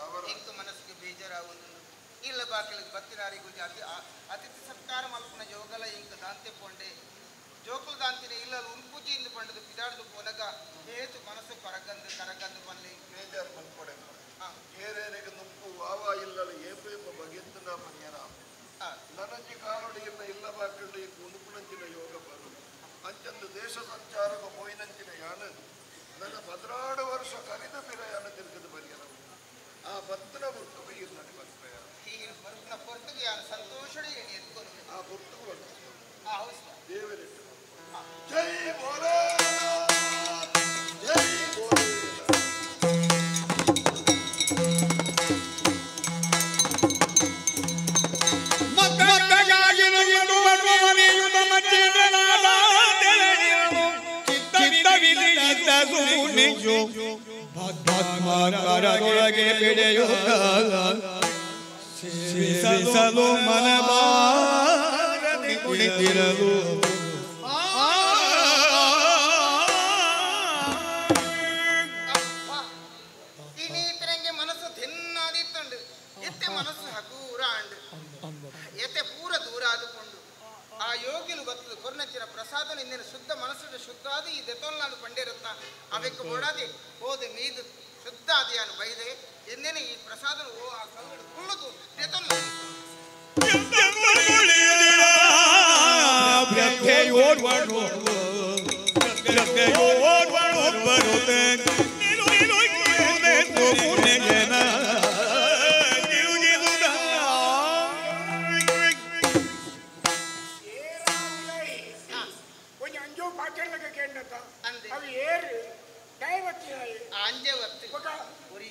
ಅವರ ಇಂಕ ಮನಸ್ಸಿಗೆ ಬೇಜಾರಾಗುವುದು ಇಲ್ಲ ಬಾಕಿಲಿಗೆ ಬತ್ತಿನಾರಿಗೂ ಜಾತಿ ಅತಿಥಿ ಸತ್ಕಾರ ಮಲ್ಪುನ ಜೋಗಲ ಇಂಕ ದಾಂತೆ ಪೊಂಡೆ ಜೋಕುಲು ದಾಂತಿನ ಇಲ್ಲ ಉಂಪುಜಿ ಇಂದು ಪಂಡದು ಪಿದಾಡ್ದು ಪೋನಗ ಹೇತು ಮನಸ್ಸು ಕರಗಂದು ಕರಗಂದು ಪಲ್ಲೆ ಬೇಜಾರು ಮಲ್ಪಡೆ ಏರೇರಿಗೆ ನುಪ್ಪು ವಾವ ಇಲ್ಲಲ ಏಪೇಪ ಬಗೆತ್ತನ ಪನ್ಯರ ನನಂಜಿ ಕಾಲುಡಿ ಇಲ್ಲ ಇಲ್ಲ ಬಾಕಿಲ್ಡು ಇಂಕ ಉನುಪುನಂಚಿನ ಯೋಗ ಬರು ಅಂಚಂದು ದೇಶ ಸಂಚಾರಕ ಪೋಯಿನಂಚಿನ ಯಾನ ನನ್ನ 14 ವರ್ಷ ಕರಿದ ಪಿರಯಾನ ತಿರುಗದು ಬರಿಯರ ಆ ಬತ್ತನ ಬುರ್ತುಗು ಈರ್ನಡಿ ಬರ್ಪೆಯ ಈ ಬರುತ್ತಿನ ಪೊರ್ತುಗು ಯಾನು ಸಂತೋಷಡಿ ಎತ್ಕೊನು ಆ ಬುರ್ತುಗು ಬರ್ತು ಆ ಹೌಸ್ ದೇವರಿಟ್ಟು ಜೈ ಬೋಲೇ ಜೈ ಬೋಲೇ. ಭಸ್ಮಕರದೊಳಗೆ ಬಿಡೆಯುತ್ತ ಸೇವಿಸಲು ಮನಬಾರದೆ ಕುಳಿತಿರಲು ಇನ್ನೀತರಂಗೆ ಮನಸ್ಸು ತಿನ್ನಾದಿತ್ತಂಡು ಎತ್ತೆ ಮನಸ್ಸು ಹಗೂರ ಅಂಡು ಎತ್ತೆ ಪೂರ ದೂರ ಆದುಕೊಂಡು ಆ ಯೋಗಿಲು ಬರ್ತದೆ ಕೊರ್ನಚಿನ ಪ್ರಸಾದನ ಇಂದಿನ ಶುದ್ಧ ಮನಸ್ಸು ಶುದ್ಧ ಆದ ಈ ದೆತೊಲ್ನಾದು ಪಂಡಿರುತ್ತ ಅವೆಕ್ಕ ಓಡಾದಿ ಹೋದೆ ಮೀದು ಶುದ್ಧ ಆದಿಯಾನು ಬೈದೆ ಎಂದೇನೆ ಈ ಪ್ರಸಾದನ ಓ ಆ ಕಲ್ಲಡು ಕುಳ್ಳುದು ದೆತೊಲ್ಲ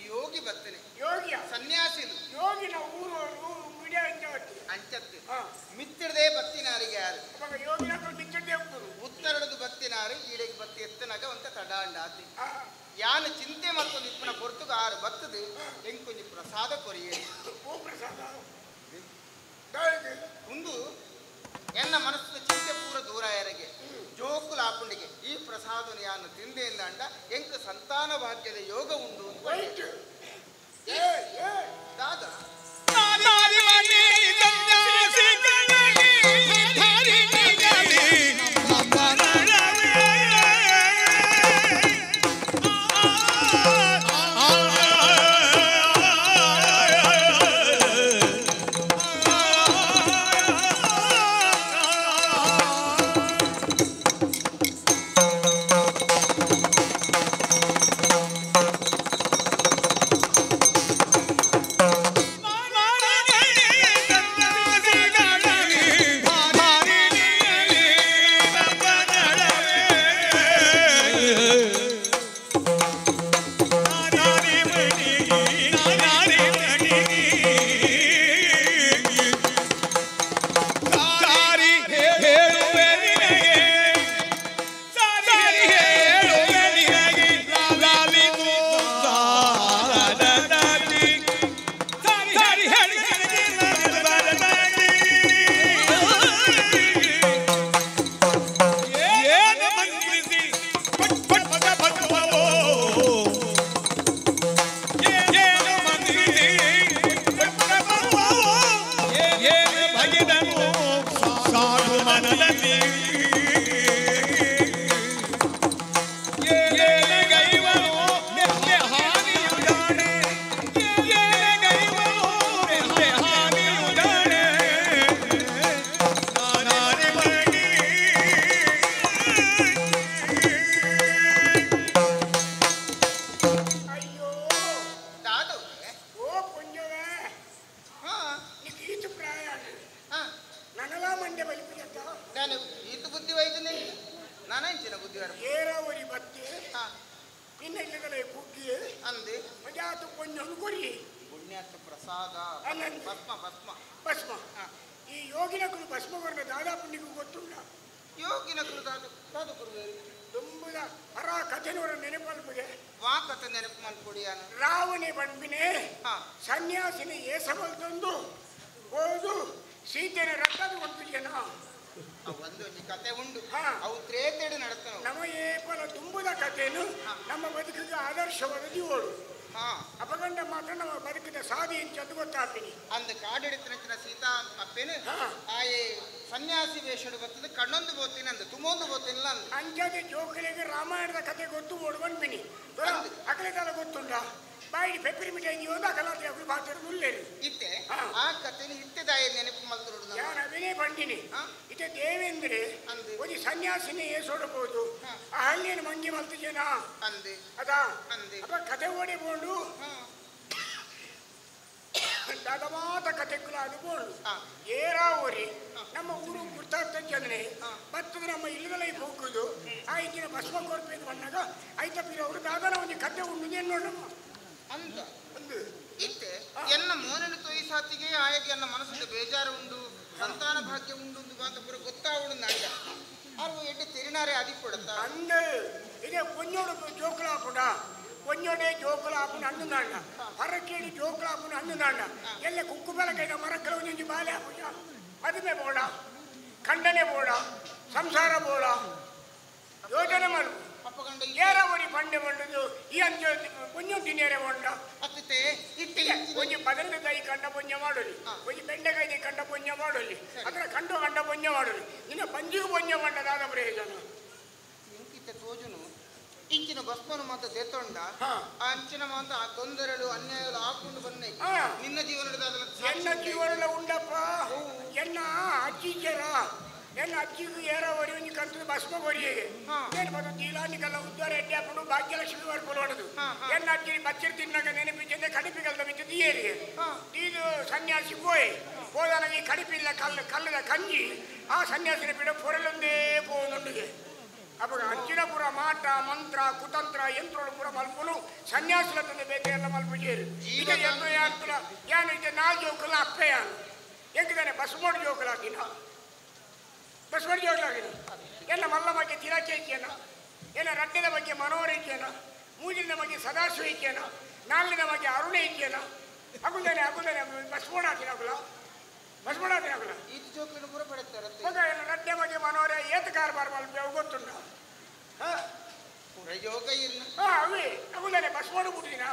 ಯೋಗಿ ಬರ್ತನೆ ಯೋಗಿಯ ಸನ್ಯಾಸಿಲು ಯೋಗಿನ ಊರು ಊರು ಅಂಚತ್ತು ಮಿತ್ತಿಡದೆ ಬತ್ತಿನಾರಿಗೆ ಯಾರು ಯೋಗಿನ ಮಿತ್ತಿಡದೆ ಹೋಗ್ತರು ಉತ್ತರಡದು ಬತ್ತಿನಾರು ಈಡೆಗೆ ಬತ್ತಿ ಎತ್ತನಾಗ ಒಂತ ತಡಾಂಡ ಆತಿ ಯಾನು ಚಿಂತೆ ಮತ್ತೊಂದು ಇಪ್ಪನ ಪೊರ್ತುಗ ಆರು ಬತ್ತದು ಎಂಕೊಂಜಿ ಪ್ರಸಾದ ಕೊರಿಯೇ ಪ್ರಸಾದ ಉಂದು ಎನ್ನ ಮನಸ್ಸಿನ ಚಿಂತೆ ಪೂರ ದೂರ ಯಾರಿಗೆ ಜೋಕುಲ ಆಪುಂಡಿಗೆ ಈ ಪ್ರಸಾದನ ಯಾನು ತಿಂದೆಯಿಂದ ಅಂಡ ಎಂಕ ಸಂತಾನ ಭಾಗ್ಯದ ಯೋಗ ಉಂಡು ದಾದಾ ಪುಣ್ಯಾರ್ಥ ಪ್ರಸಾದ ಭಸ್ಮ ಭಸ್ಮ ಭಸ್ಮ. ಈ ಯೋಗಿನ ಕುಲು ಭಸ್ಮವರ್ಣ ದಾದಾ ಪುಣ್ಯಕ್ಕೂ ಗೊತ್ತುಂಟ. ಯೋಗಿನ ಕುಲು ದಾದ ಗುರುವೇರು ತುಂಬುದ ಪರ ಕಥೆನವರ ನೆನಪಲ್ಪಿಗೆ ವಾ ಕಥೆ ನೆನಪು ಮಲ್ಪುಡಿಯಾನ ರಾವಣೆ ಬಂದ್ಬಿನೆ ಸನ್ಯಾಸಿನ ಏಸಮಲ್ತೊಂದು ಹೋದು ಸೀತೆನ ರಕ್ತದ ಕೊಡ್ತಿದ್ಯನ ಒಂದು ಕತೆ ಉಂಡು ಅವು ತ್ರೇತೆಡು ನಡತನ ನಮ್ಮ ಏಪಲ ತುಂಬುದ ಕಥೆನು ನಮ್ಮ ಬದುಕಿಗೆ ಆದರ್ಶವಾದ ಜೀವೋಳು. ಅಪಗಂಡ ಮಾತ್ರ ನಮ್ಮ ಬದುಕಿದ ಸಾಧಿ ಅಂತ ಗೊತ್ತಾಗ್ತೀನಿ. ಅಂದ ಕಾಡಿಡಿತನ ಸೀತಾ ಅಪ್ಪೇನು ಆಯೆ ಸನ್ಯಾಸಿ ವೇಷಡು ಬರ್ತದೆ ಕಣ್ಣೊಂದು ಬೋತೀನಿ ಅಂದ ತುಮೊಂದು ಬೋತಿಲ್ಲ ಅಂದ ಅಂಜಾದೆ ಜೋಕಲಿಗೆ ರಾಮಾಯಣದ ಕತೆ ಗೊತ್ತು ಓಡು ಬಂದ್ಬಿನಿ ಅಕಲೆ ಕಾಲ ಗೊತ್ತುಂಡ ಬಾಯಿ ಪೆಪ್ಪರಿ ಮಿಠಾಯಿ ಒಂದು ಅಕಲಾತಿ ಅಕಲು ಬಾತರು ಮುಲ್ಲೇರು ಇತ್ತೆ ಆ ಕಥೆನ ಇತ್ತೆದಾಯ ನೆನಪು ಮಲ್ತರು ಯಾರು ಅವನೇ ಬಂದಿನಿ ಇತ್ತೆ ದೇವೇಂದ್ರೆ ಒಂದು ಸನ್ಯಾಸಿನೇ ಏಸೋಡಬಹುದು ಆ ಹಳ್ಳಿಯನ್ನು ಮಂಗಿ ಮಲ್ತು ಜನ ಅಂದೆ ಅದಾ ಅಂದೆ ಅಪ್ಪ ಕತೆ ಓಡಿ ಬೋಂಡು ದಾದವಾದ ಕತೆಗಳು ಅದು ಬೋಂಡು ಏರಾ ಓರಿ ನಮ್ಮ ಊರು ಗುರ್ತಾಗ್ತ ಜನನೆ ಬತ್ತದ ನಮ್ಮ ಇಲ್ಲದಲ್ಲ ಹೋಗುದು ಆ ಇಂಚಿನ ಭಸ್ಮ ಕೊರ್ಪೇದು ಬಂದಾಗ ಐತ ಅವರು ದಾದನ ಒಂದು ಕತೆ ಉಂಡು ಏನು ನೋಡಮ್ಮ ಅಂತ ಇತ್ತೆ ಎನ್ನ ಮೋನನು ತೊಯ್ಸಾತಿಗೆ ಆಯಗೆ ಎನ್ನ ಮನಸ್ಸಿನ ಬೇಜಾರು ಉಂಡು ಸಂತಾನ ಭಾಗ್ಯ ಉಂಡು ಅಂತ ಪೂರ ಗೊತ್ತಾವಡು ನಾಡ ಅವು ಎಡ್ಡೆ ತೆರಿನಾರೆ ಅದಿಪೊಡತ್ತ ಅಂದ ಇದೇ ಒಂಜೋಡು ಜೋಕುಲಾಪುಡ ಒಂಜೋಡೆ ಜೋಕುಲಾಪುನ ಅಂದು ನಾಡ ಹೊರಕೇಳಿ ಜೋಕುಲಾಪುನ ಅಂದು ನಾಡ ಎಲ್ಲ ಕುಕ್ಕುಬಲ ಕೈದ ಮರಕ್ಕಲ ಒಂಜೊಂಜಿ ಬಾಲೆ ಆಪುಜ ಮದುವೆ ಬೋಡ ಖಂಡನೆ ಬೋಡ ಸಂಸಾರ ಬೋಡ ಯೋಜನೆ ಮಾಡು ಏರ ಒರಿ ಪಂಡೆ ಬಂಡದು ಈ ಅಂಚ ಒಂಜೊಂದು ತಿನ್ನೇರೆ ಬೋಂಡ ಅತ್ತಿತ್ತೆ ಇತ್ತೆ ಒಂಜಿ ಬದಲಕಾಯಿ ಕಂಡ ಪುಣ್ಯ ಮಾಡೋಲಿ ಒಂಜಿ ಬೆಂಡೆಕಾಯಿ ಕಂಡ ಪುಣ್ಯ ಮಾಡೋಲಿ ಅದರ ಕಂಡು ಕಂಡ ಪುಣ್ಯ ಮಾಡೋಲಿ ನಿನ್ನ ಪಂಜಿಗೂ ಪುಣ್ಯ ಮಂಡದಾದ ಪ್ರಯೋಜನ ಇಂಕಿತ್ತ ತೋಜುನು ಇಂಚಿನ ಭಸ್ಮನು ಮಾತ ದೇತೊಂಡ ಆ ಅಂಚಿನ ಮಾತ ಆ ತೊಂದರೆಗಳು ಅನ್ಯಾಯಗಳು ಹಾಕೊಂಡು ಬನ್ನಿ ನಿನ್ನ ಜೀವನದ ಎನ್ನ ಜೀವನದ ಉಂಡಪ್ಪ ಎನ್ನ ಅಜ್ಜಿಜರ ಎನ್ನ ಅಜ್ಜಿಗೂ ಏರ ಒರಿ ಒಂಜಿ ಕಂತದ ಭಸ್ಮ ಕೊರಿಯೆ ಏನು ಬಂದು ದೀಲಾನಿಗೆಲ್ಲ ಉದ್ದಾರ ಎಡ್ಡೆ ಹಾಕೊಂಡು ಭಾಗ್ಯಲಕ್ಷ್ಮಿ ವರ್ಪೊಲು ಎನ್ನ ಅಜ್ಜಿ ಬಚ್ಚಿರು ತಿನ್ನಾಗ ನೆನಪಿಂಚೆ ಕಡಿಪಿಗಲ್ದ ಮಿಂಚ ದಿಯೇರಿಗೆ ಇದು ಸನ್ಯಾಸಿ ಪೋಯ್ ಹೋದಾಗ ಈ ಕಡಿಪಿಲ್ಲ ಕಲ್ಲು ಕಲ್ಲದ ಕಂಜಿ ಆ ಸನ್ಯಾಸಿನ ಬಿಡ ಪೊರಲೊಂದೇ ಪೋವೊಂದುಂಡಿಗೆ ಅವಾಗ ಅಂಚಿನ ಪುರ ಮಾಟ ಮಂತ್ರ ಕುತಂತ್ರ ಯಂತ್ರಗಳು ಪುರ ಮಲ್ಪುನು ಸನ್ಯಾಸಿನ ತಂದೆ ಬೇಕೆಲ್ಲ ಮಲ್ಪು ಜೇರು ಈಗ ಯಂತ್ರ ಯಾಂತ್ರ ಯಾನು ಇದ್ದೆ ನಾಲ್ ಜೋಕುಲ ಅಪ್ಪೆ ಯಾನು ಎಂಕಿದಾನೆ ಬಸ್ಮೋಡು ಜೋಕುಲಾಕಿನ ಬಸ್ಮೋಡು ಜೋಕುಲಾಕಿನ ಎಲ್ಲ ಮಲ್ಲ ಬಗ್ಗೆ ತಿರಕೆ ಇದ್ದೇನ ಎಲ್ಲ ರಡ್ಡದ ಬಗ್ಗೆ ಮನೋಹರ ಇದ್ದೇನ ಮೂಜಿನ ಬಗ್ಗೆ ಸದಾಶಿವ ಇದ್ದೇನ ನಾಲಿನ ಬಗ್ಗೆ ಅರುಣ ಇದ್ದೇನ ಅಗುದಾನೆ ಅಗುದಾನೆ ಬಸ್ಮೋಡು ಹಾಕಿನ ಅಗುಲ ಬಸ್ಮೋಡು ಹಾಕಿನ ಅಗುಲ ಇದು ಜೋಕುలను ಪೂರ ಪಡೆತಾರೆ ಮಗ ಎಲ್ಲ ರಡ್ಡೆ ಬಗ್ಗೆ ಮನೋಹರ ಏತ ಕಾರ್ಬಾರ್ ಮಲ್ಪ ಅವು ಗೊತ್ತುಂಟ ಯೋಗ ಇಲ್ಲ ಅವೇ ಅಗುದಾನೆ ಬಸ್ಮೋಡು ಬಿಟ್ಟಿನ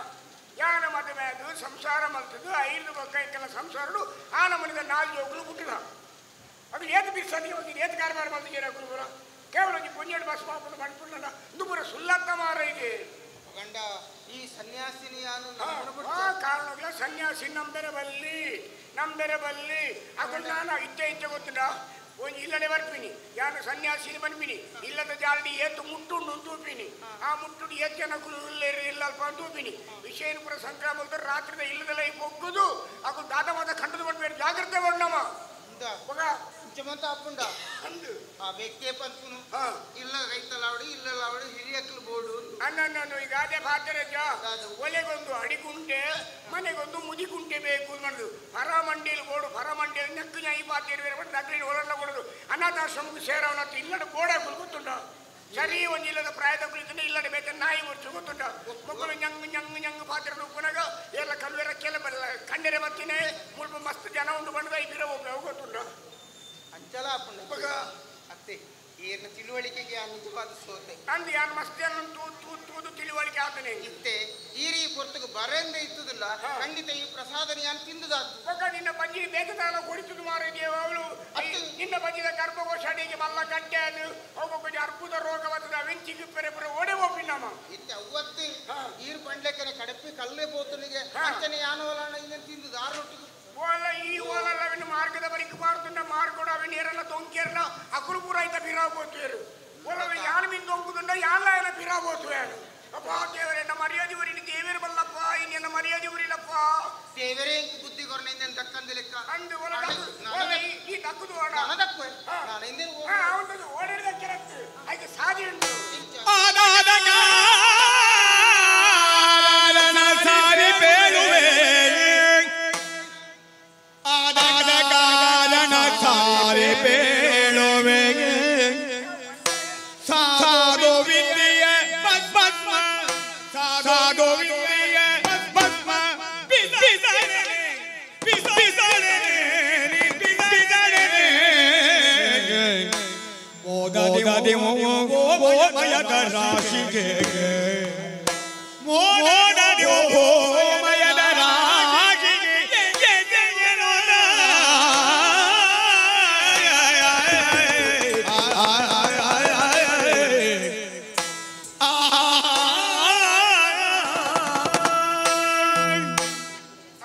ಯಾನ ಮದುವೆ ಅದು ಸಂಸಾರ ಮಲ್ತದ್ದು ಐದು ಬೊಕ್ಕ ಸಂಸಾರಡು ಆ ನಮ್ಮನಿದ ನಾಲ್ಕು ಜೋಕುಲು ಬಿಟ್ಟಿದ ಅದು ಏತ ಬಿರ್ಸದಿ ಹೋಗಿ ಏತ ಕಾರ್ಬಾರ್ ಮಲ್ತಿದ್ದೀರ ಗುರುಗುರ ಕೇವಲ ಒಂಜಿ ಪುಣ್ಯಡು ಬಸ್ ಪಾಪುಡು ಮಣ್ಪುಂಡ ಇಂದು ಪೂರ ಸುಲ್ಲತ್ತ ಮಾರ ಇದೆ ಗಂಡ ಈ ಸನ್ಯಾಸಿನಿಯಾನು ಆ ಕಾರಣಗಳ ಸನ್ಯಾಸಿ ನಂಬೆರೆ ಬಲ್ಲಿ ನಂಬೆರೆ ಬಲ್ಲಿ ಅಗುಲ್ ನಾನು ಇಚ್ಛೆ ಇಚ್ಛೆ ಗೊತ್ತುಂಡ ಒಂಜಿ ಇಲ್ಲಡೆ ಬರ್ಪಿನಿ ಯಾನು ಸನ್ಯಾಸಿನಿ ಬನ್ಪಿನಿ ಇಲ್ಲದ ಜಾಲಡಿ ಏತು ಮುಟ್ಟುಂಡು ತೂಪಿನಿ ಆ ಮುಟ್ಟುಂಡು ಏತ್ ಜನ ಇಲ್ಲೇರು ಇಲ್ಲ ಅಲ್ಪ ತೂಪಿನಿ ವಿಷಯನ ಪೂರ ಸಂಕ್ರಾಮಕ ರಾತ್ರಿದ ಇಲ್ಲದಲ್ಲ ಈ ಪೊಗ್ಗುದು ಅಗು ದಾದವಾದ ಖಂಡದ ಬಂದ್ಬೇಡ ಜಾಗ್ರತೆ ಬಣ್ಣಮ್ಮ ಮಗ ಇಂಚಮಂತ ಅಪ್ಪುಂಡ ಅಂದು ಆ ವ್ಯಕ್ತಿಯೇ ಪನ್ಪುನು ಇಲ್ಲ ರೈತಲಾವಡು ಇಲ್ಲಲಾವಡು ಹಿರಿಯಕ್ಲು ಬೋಡು ಅಣ್ಣ ಈಗ ಅದೇ ಪಾತ್ರೆಜ ಒಲೆಗೊಂದು ಅಡಿಗುಂಟೆ ಮನೆಗೊಂದು ಮುದಿಗುಂಟೆ ಬೇಕು ಮಾಡುದು ಹೊರ ಮಂಡಿಯಲ್ಲಿ ಬೋಡು ಹೊರ ಮಂಡಿಯಲ್ಲಿ ನಕ್ಕು ಈ ಪಾತ್ರೆ ಬೇರೆ ಮಾಡಿ ನಗಲಿ ಒಳಲ್ಲ ಕೊಡುದು ಅನಾಥಾಶ್ರಮಕ್ಕೆ ಸೇರವನ ಇಲ್ಲಡ ಬೋಡ ಗೊತ್ತುಂಟ ಸರಿ ಒಂದು ಇಲ್ಲದ ಪ್ರಾಯದ ಕುಳಿತು ಇಲ್ಲಡೆ ಬೇಕ ನಾಯಿ ಮುರ್ಚು ಗೊತ್ತುಂಟ ಮಕ್ಕಳು ñಂಗ್ ñಂಗ್ ñಂಗ್ ಪಾತ್ರೆ ಉಪ್ಪುನಾಗ ಎಲ್ಲ ಕಲ್ವೆರ ಕೆಲ ಬಲ್ಲ ಕಂಡರೆ ಬತ್ತಿನೇ ಮುಲ್ಪ ಮಸ್ತ್ ಜನ ಉಂಡು ಬಂದ ಈ ಬಿರ ಒಬ್ಬ ಗೊತ್ತುಂಟ ಅಂಚಲ ಅಪ್ಪುಂಡ ಮಗ ಅತ್ತೆ ಏನ ತಿಳುವಳಿಕೆಗೆ ಆ ನಿಜವಾದ ಸೋತೆ ಅಂದು ಯಾರು ಮಸ್ತ್ ಜನ ತೂ ತೂದು ತಿಳುವಳಿಕೆ ಆತನೆ ಇತ್ತೆ ಈ ರೀ ಪೊರ್ತುಗು ಬರೆಂದ ಇತ್ತುದಿಲ್ಲ ಖಂಡಿತ ಈ ಪ್ರಸಾದನ ಯಾನ್ ತಿಂದುದಾತು ಮಗ ನಿನ್ನ ಬಜ್ಜಿ ಬೇಕದಾಲ ಕೊಡಿತುದು ಮಾರಿದೆಯೋ ಅವಳು ನಿನ್ನ ಬಜ್ಜಿದ ಗರ್ಭಕೋಶ ಅಡಿಗೆ ಮಲ್ಲ ಗಡ್ಡೆ ಅದು ಹೋಗ್ಬೇಕು ಅರ್ಬುದ ರೋಗ ಬರ್ತದೆ ಅವೆಂಚಿಗೆ ಪೆರೆ ಪುರ ಓಡೆ ಹೋಗಿನಮ್ಮ ಇತ್ತೆ ಅವ್ವತ್ತಿ ಈರು ಪಂಡ್ಲೆಕ್ಕನೆ ಕಡಪಿ ಕಲ್ಲೇ ಬೋತನಿಗೆ ಅಂಚನೆ ಯಾನವಲಾಣ ಇದನ್ನು ತಿಂದುದು ಆರು ಓಲ ಈ ಓಲಲ್ಲ ಅವನು ಮಾರ್ಗದ ಬಳಿಕ ಮಾರುತ್ತುಂಡ ಮಾರ್ಗೋಡ ಅವನ ಏರಲ್ಲ ತೊಂಕೇರಲ್ಲ ಅಕುಲು ಪೂರ ಐತ ಬಿರಾಬೋತೇರು ಓಲವ ಯಾನ್ ಮಿನ್ ತೊಂಕುದುಂಡ ಯಾನ್ಲ ಏನ ಬಿರಾಬೋತುವೇನು ಅಪ್ಪ ದೇವರೇ ನಮ್ಮ ಮರ್ಯಾದೆ ಊರಿನ ದೇವೇರು ಬಲ್ಲಪ್ಪ ಇನ್ನೆನ್ನ ಮರ್ಯಾದೆ ಊರಿಲ್ಲಪ್ಪ ದೇವರೇ ಬುದ್ಧಿ ಕೊರನೆ ಇಂದೆನ್ ದಕ್ಕಂದ ಲೆಕ್ಕ ಅಂದು ಓಲ ಓಲ ಈ ದಕ್ಕುದು ಓಡ ನಾನು ದಕ್ಕುವೆ ನಾನು ಇಂದೆನ್ ಅವನದು ಓಡಿದ ಕೆರತ್ತು ಐತೆ ಸಾಧಿ ಉಂಟು ಆದಾದ ಕಾರಣ ಸಾರಿ ಬೇಡುವೆ. ಕಾಶಿಗೆ ಮೋಡಡಿ ಗೋಮಯದ ರಾಶಿಗೆ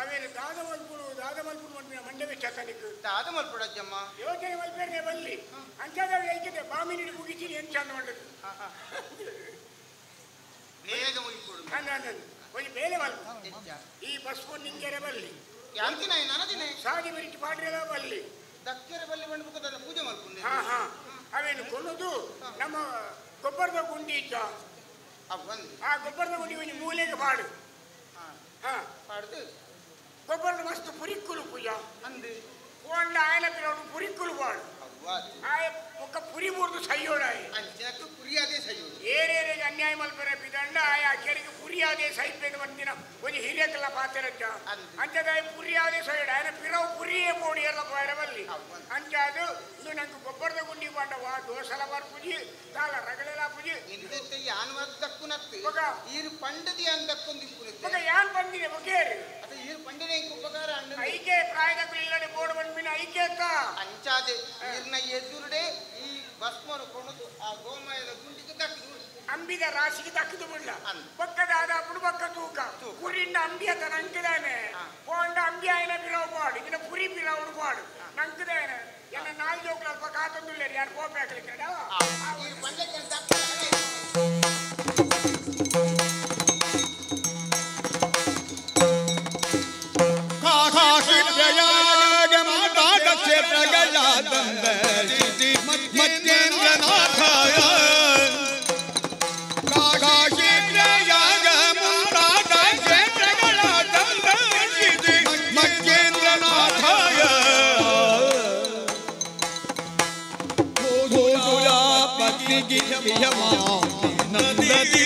ಅವೇನು ದಾದ ಮಲ್ಪುಡು ದಾದ ಮಲ್ಪುಡು ಮನ್ಪಿನ ಮಂಡೆ ಬೆಚ್ಚತನಿಕ್ ದಾದ ಮಲ್ಪುಡಜ್ಜಮ್ಮ ಯೋಚನೆ ಮಲ್ಪೇರ್ನೆ ಬಲ್ಲಿ ಅಂಚಾದ ಐಕ್ಯತೆ ಬಾಮಿನಿ ಮುಗಿಚಿನಿ ಎಂಚ ಮಂಡದು ಬೇಗ ಮುಗಿಕೊಡು ಅಂದ ಒಂಜಿ ಬೇಲೆ ಮಲ್ಪು ಎಂಚ ಈ ಬಸ್ ಫೋನ್ ನಿಂಗೆರೆ ಬಲ್ಲಿ ಯಾಂತಿನ ನನದಿನ ಸಾದಿ ಬರಿಟ್ ಪಾಡ್ರೆಲ ಬಲ್ಲಿ ದಕ್ಕೆರೆ ಬಲ್ಲಿ ಬಂದು ಪೂಜೆ ಮಲ್ಪುಂಡೆ ಹಾ ಹಾ ಅವೇನು ಕೊಲ್ಲುದು ನಮ್ಮ ಗೊಬ್ಬರದ ಗುಂಡಿ ಇದ್ದ ಅವು ಬಂದು ಆ ಗೊಬ್ಬರದ ಗುಂಡಿ ಒಂಜಿ ಮೂಲೆಗೆ ಪಾಡು ಹಾ ಪಾಡ್ದು ಗೊಬ್ಬರದ ಮಸ್ತ್ ಪುರಿಕ್ಕುಲು ಪೂಜಾ ಅಂದು ಪೋಂಡ ಆಯನ ಪಿರವಡು ಪುರಿಕ್ಕುಲು ಪಾಡು ಅವ್ವಾದು ಆಯ ಮುಖ ಪುರಿ ಮೂರ್ದು ಸೈಯೋಡಾಯ ಅಂಚಿನಕ್ಕೆ ಪುರಿಯಾದೇ ಸೈಯೋಡು ಏರೇರಿಗೆ ಅನ್ಯಾಯ ಮಲ್ಪೆರ ಬಿದಂಡ ಆಯ ಅಖೇರಿಗೆ ಪುರಿಯಾದೆ ಸೈಪೆಂದು ಬಂದಿನ ಒಂಜಿ ಹಿರಿಯಕಲ್ಲ ಪಾತೆರಜ್ಜ ಅಂದು. ಅಂಚದಾಯ ಪುರಿಯಾದೆ ಸೈಡ್ ಆಯನ ಪಿರವು ಪುರಿಯೇ ಪೋಡಿ ಎಲ್ಲ ಪೋಯರ ಬಲ್ಲಿ ಅಂಚಾದು ಇದು ನಂಗೆ ಗೊಬ್ಬರದ ಗುಂಡಿ ಪಾಂಡ ವಾ ದೋಸಲ ಬರ್ಪುಜಿ ದಾಲ ರಗಳೆಲ ಪುಜಿ ನಿಂದೆತ್ತೆ ಯಾನ್ ದಕ್ಕುನತ್ತು ಬೊಕ. ಈರು ಪಂಡದಿ ಯಾನ್ ದಕ್ಕೊಂದಿಪ್ಪುನತ್ತೆ ಬೊಕ ಯಾನ್ ಬಂದಿದೆ ಬೊಕೇರು ಅದ ಈರು ಪಂಡನೆ ಇಂಕ್ ಉಪಕಾರ ಅಂಡು ಐಕೆ ಪ್ರಾಯದಕ್ಕೂ ಇಲ್ಲಡೆ ಬೋರ್ಡ್ ಬಂದ್ಮಿನ ಐಕೆ ಅತ್ತ ಅಂಚಾದೆ ಈರ್ನ ಎದುರುಡೆ ಈ ಭಸ್ಮನು ಕೊಣದು ಆ ಗೋಮಯದ ಗುಂಡಿಗೆ ದಕ್ಕದು ಅಂಬಿದ ರಾಶಿಗೆ ದಕ್ಕದು ಬಿಡ್ಲ ಅಂದು. ಬೊಕ್ಕದ ಆದ ಬೊಕ್ಕ ತೂಕ ಕುರಿಂದ ಅಂಬಿ ಅತ್ತ ನಂಕದಾನೆ ಪೋಂಡ ಅಂಬಿ ಆಯನ ಪಿರವು ಪಾಡು ಇದನ್ನ ಪುರಿ ಪಿರವು ಪಾಡು ನಂಕದಾನೆ ಎನ್ನ ನಾಲ್ ಜೋಕ್ಲ ಅಲ್ಪ ಕಾತೊಂದುಲ್ಲೇರಿ ಯಾರು ಕೋಪೆ ಹಾಕ್ಲಿಕ್ಕೆ ಈರು ಪಂಡಕ್ಕೆ ದಕ್ಕ ಕಾಶಿ ಪ್ರಯಾಗ ಮಾತಾದ ಕ್ಷೇತ್ರಗಳ ಮಚ್ಚೇಂದ್ರನಾಥ ಕಾಶಿ ಪ್ರಯಾಗ ಮಾತಾದ ಕ್ಷೇತ್ರಗಳ ಮಚ್ಚೇಂದ್ರನಾಥ ನಂದಿ